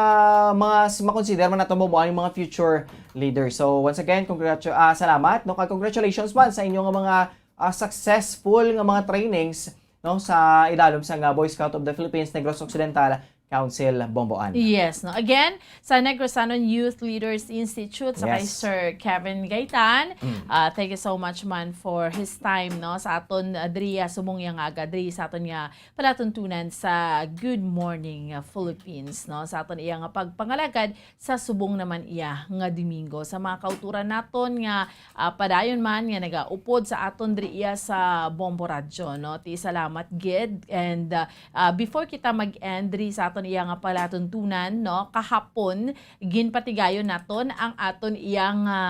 mga s- makonsider man nato mo ang mga future leaders. So, once again, congratu- ah, salamat, no, kag congratulations man sa inyo nga mga ah, successful nga mga trainings, no, sa idalom sa nga Boy Scout of the Philippines Negros Occidental Council, Bombo Ann. Yes, no. Again, sa Negrosanon Youth Leaders Institute, sa kay Yes. Sir Kevin Gaitan, Mm. ah, thank you so much man for his time, no, sa aton ah, diri subong iya nga aga, diri sa aton nga palatuntunan sa Good Morning ah, Philippines, no, sa aton iya nga pagpangalagad sa subong naman iya nga Domingo. Sa mga kauturan naton nga ah, padayon man nga nagaupod sa aton diri iya sa Bombo Radyo, no? Ti salamat gid. And ah, ah, before kita mag-end diri sa aton iya nga palatuntunan, no? Kahapon ginpatigayon naton ang aton iya nga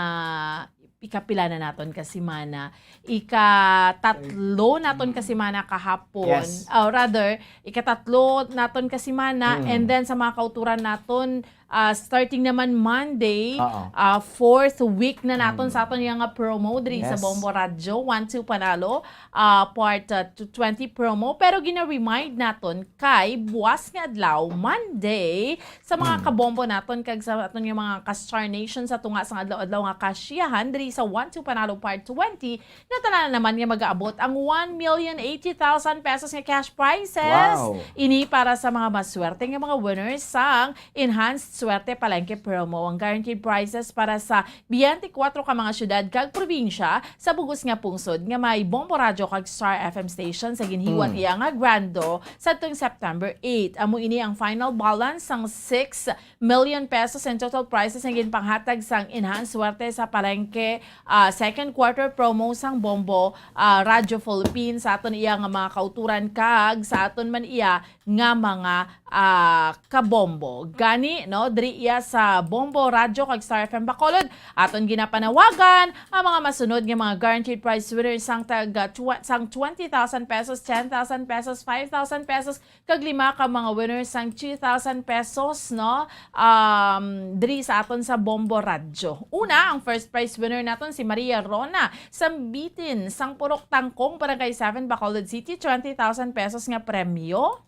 ikapila na naton ka semana. Ikatatlo naton ka semana kahapon. Yes. Or rather, ikatatlo naton ka semana. Mm. And then sa mga kauturan naton, ah, starting naman Monday, Oo. ah, fourth week na naton Mm. sa aton nga promo diri sa Yes. Bombo Radyo, One Two Panalo, ah, part ah, two twenty promo. Pero gina-remind naton kay buwas nga adlaw, Monday, sa mga Mm. kabombo naton kag sa aton nga mga ka-Star Nation sa tunga sang adlaw-adlaw nga kasiyahan diri sa One Two Panalo Part twenty, nga tanan naman nga mag-aabot ang one million eighty thousand pesos nga cash prizes. Wow. Ini para sa mga maswerte nga mga winners sang Enhanced Swerte Palengke Promo. Ang guaranteed prizes para sa twenty-four ka mga syudad kag probinsya sa bug-os nga pungsod nga may Bombo Radyo kag Star F M station sa ginhiwat Mm. iya nga grand draw sadtong September eight. Amo ini ang final balance sang six million pesos in total prizes nga ginpanghatag sang Enhanced Swerte sa Palengke, ah, second quarter promo sang Bombo, ah, Radyo Philippines sa aton iya nga mga kauturan kag sa aton man iya nga mga, ah, kabombo. Gani, no, diri iya sa Bombo Radyo kag Star F M Bacolod, aton ginapanawagan ang mga masunod nga mga guaranteed prize winners sang tag, ah, tw-, sang twenty thousand pesos, ten thousand pesos, five thousand pesos, kag lima ka mga winners sang two thousand pesos, no, um, diri sa aton sa Bombo Radyo. Una, ang first prize winner naton si Maria Rona Sambitin sang Purok Tangkong, Barangay seven, Bacolod City, twenty thousand pesos nga premyo.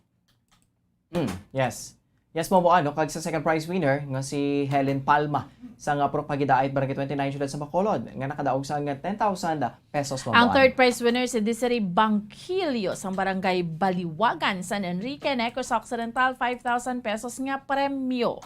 Mm, yes. Yes, Bombo, ano, kag sa second prize winner nga si Helen Palma sa nga Purok Pagidait, Barangay twenty-nine, Siyudad sa Bacolod, nga nakadaog sa nga ten thousand pesos, Bombo. Ang third prize winner si Desiree Bangkilio sang Barangay Baliwagan, San Enrique, Negros Occidental, five thousand pesos nga premyo.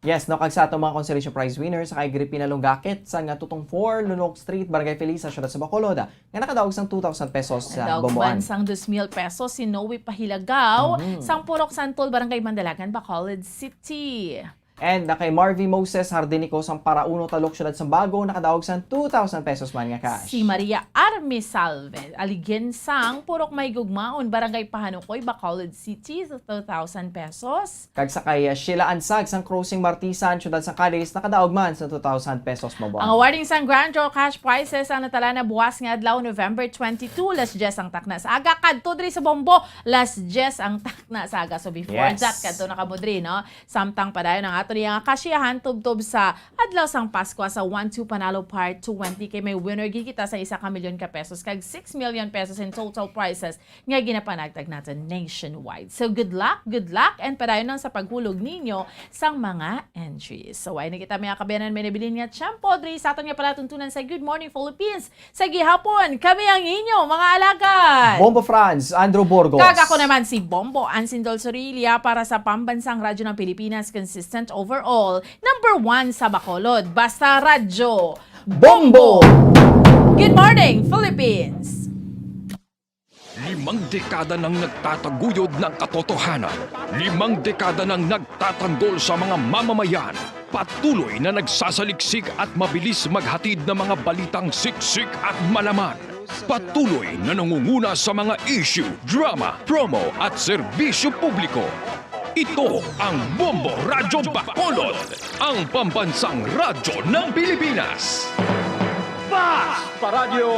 Yes, no, kag sa atong mga consolation prize winner sa kay Agripina Lungakit sa nga Tutong four, Lunok Street, Barangay Feliz, sa Siyudad sa Bacolod, nga nakadaog sang two thousand pesos sa Daog Bomboan. Man sang dos mil pesos si Noe Pahilagaw Mhm. sang Purok Santol, Barangay Mandalagan, Bacolod City. And na kay Marvy Moses Hardinico sang Parauno, Talok, Siyudad sa Bago, nakadaog sang two thousand pesos man nga cash. Si Maria Armisalve Aligin sang Purok Maygugmaon, Barangay Pahanukoy, Bacolod City, two thousand pesos. Kag sa kay Sheila Ansag sang Crossing Martisan, Siyudad sang Calis, nakadaog man sa two thousand pesos, Bombo. Ang awarding sang Grand Draw cash prizes ang natala na buwas nga adlaw, November twenty-two, las diyes ang takna sa aga. Kadto diri sa Bombo, las diyes ang takna sa aga. So before Yes. that, kadto na kamo diri, no? Samtang padayon ang aton iya nga kasiyahan tubtob sa adlaw sang Paskwa sa One Two Panalo Part twenty, kay may winner gid kita sa isa ka milyon ka pesos kag six million pesos in total prizes nga ginapanagtag naton nationwide. So, good luck, good luck, and padayon lang sa paghulog ninyo sang mga entries. So, ay na kita, mga kabayanan, may nabilin nga tiyempo diri sa aton nga palatuntunan sa Good Morning Philippines. Sa gihapon, kami ang inyo mga alagad. Bombo Franz, Andrew Burgos. Kag ako naman si Bombo Ansindol Sorilla para sa Pambansang Radyo ng Pilipinas, consistent overall, number one sa Bacolod. Basta Radyo Bombo! Good morning, Philippines! Limang dekada nang nagtataguyod ng katotohanan. Limang dekada nang nagtatanggol sa mga mamamayan. Patuloy na nagsasaliksik at mabilis maghatid ng mga balitang siksik at malaman. Patuloy na nangunguna sa mga issue, drama, promo at serbisyo publiko. Ito ang Bombo Radyo Bacolod, ang pambansang radyo ng Pilipinas. Fast Paradyo!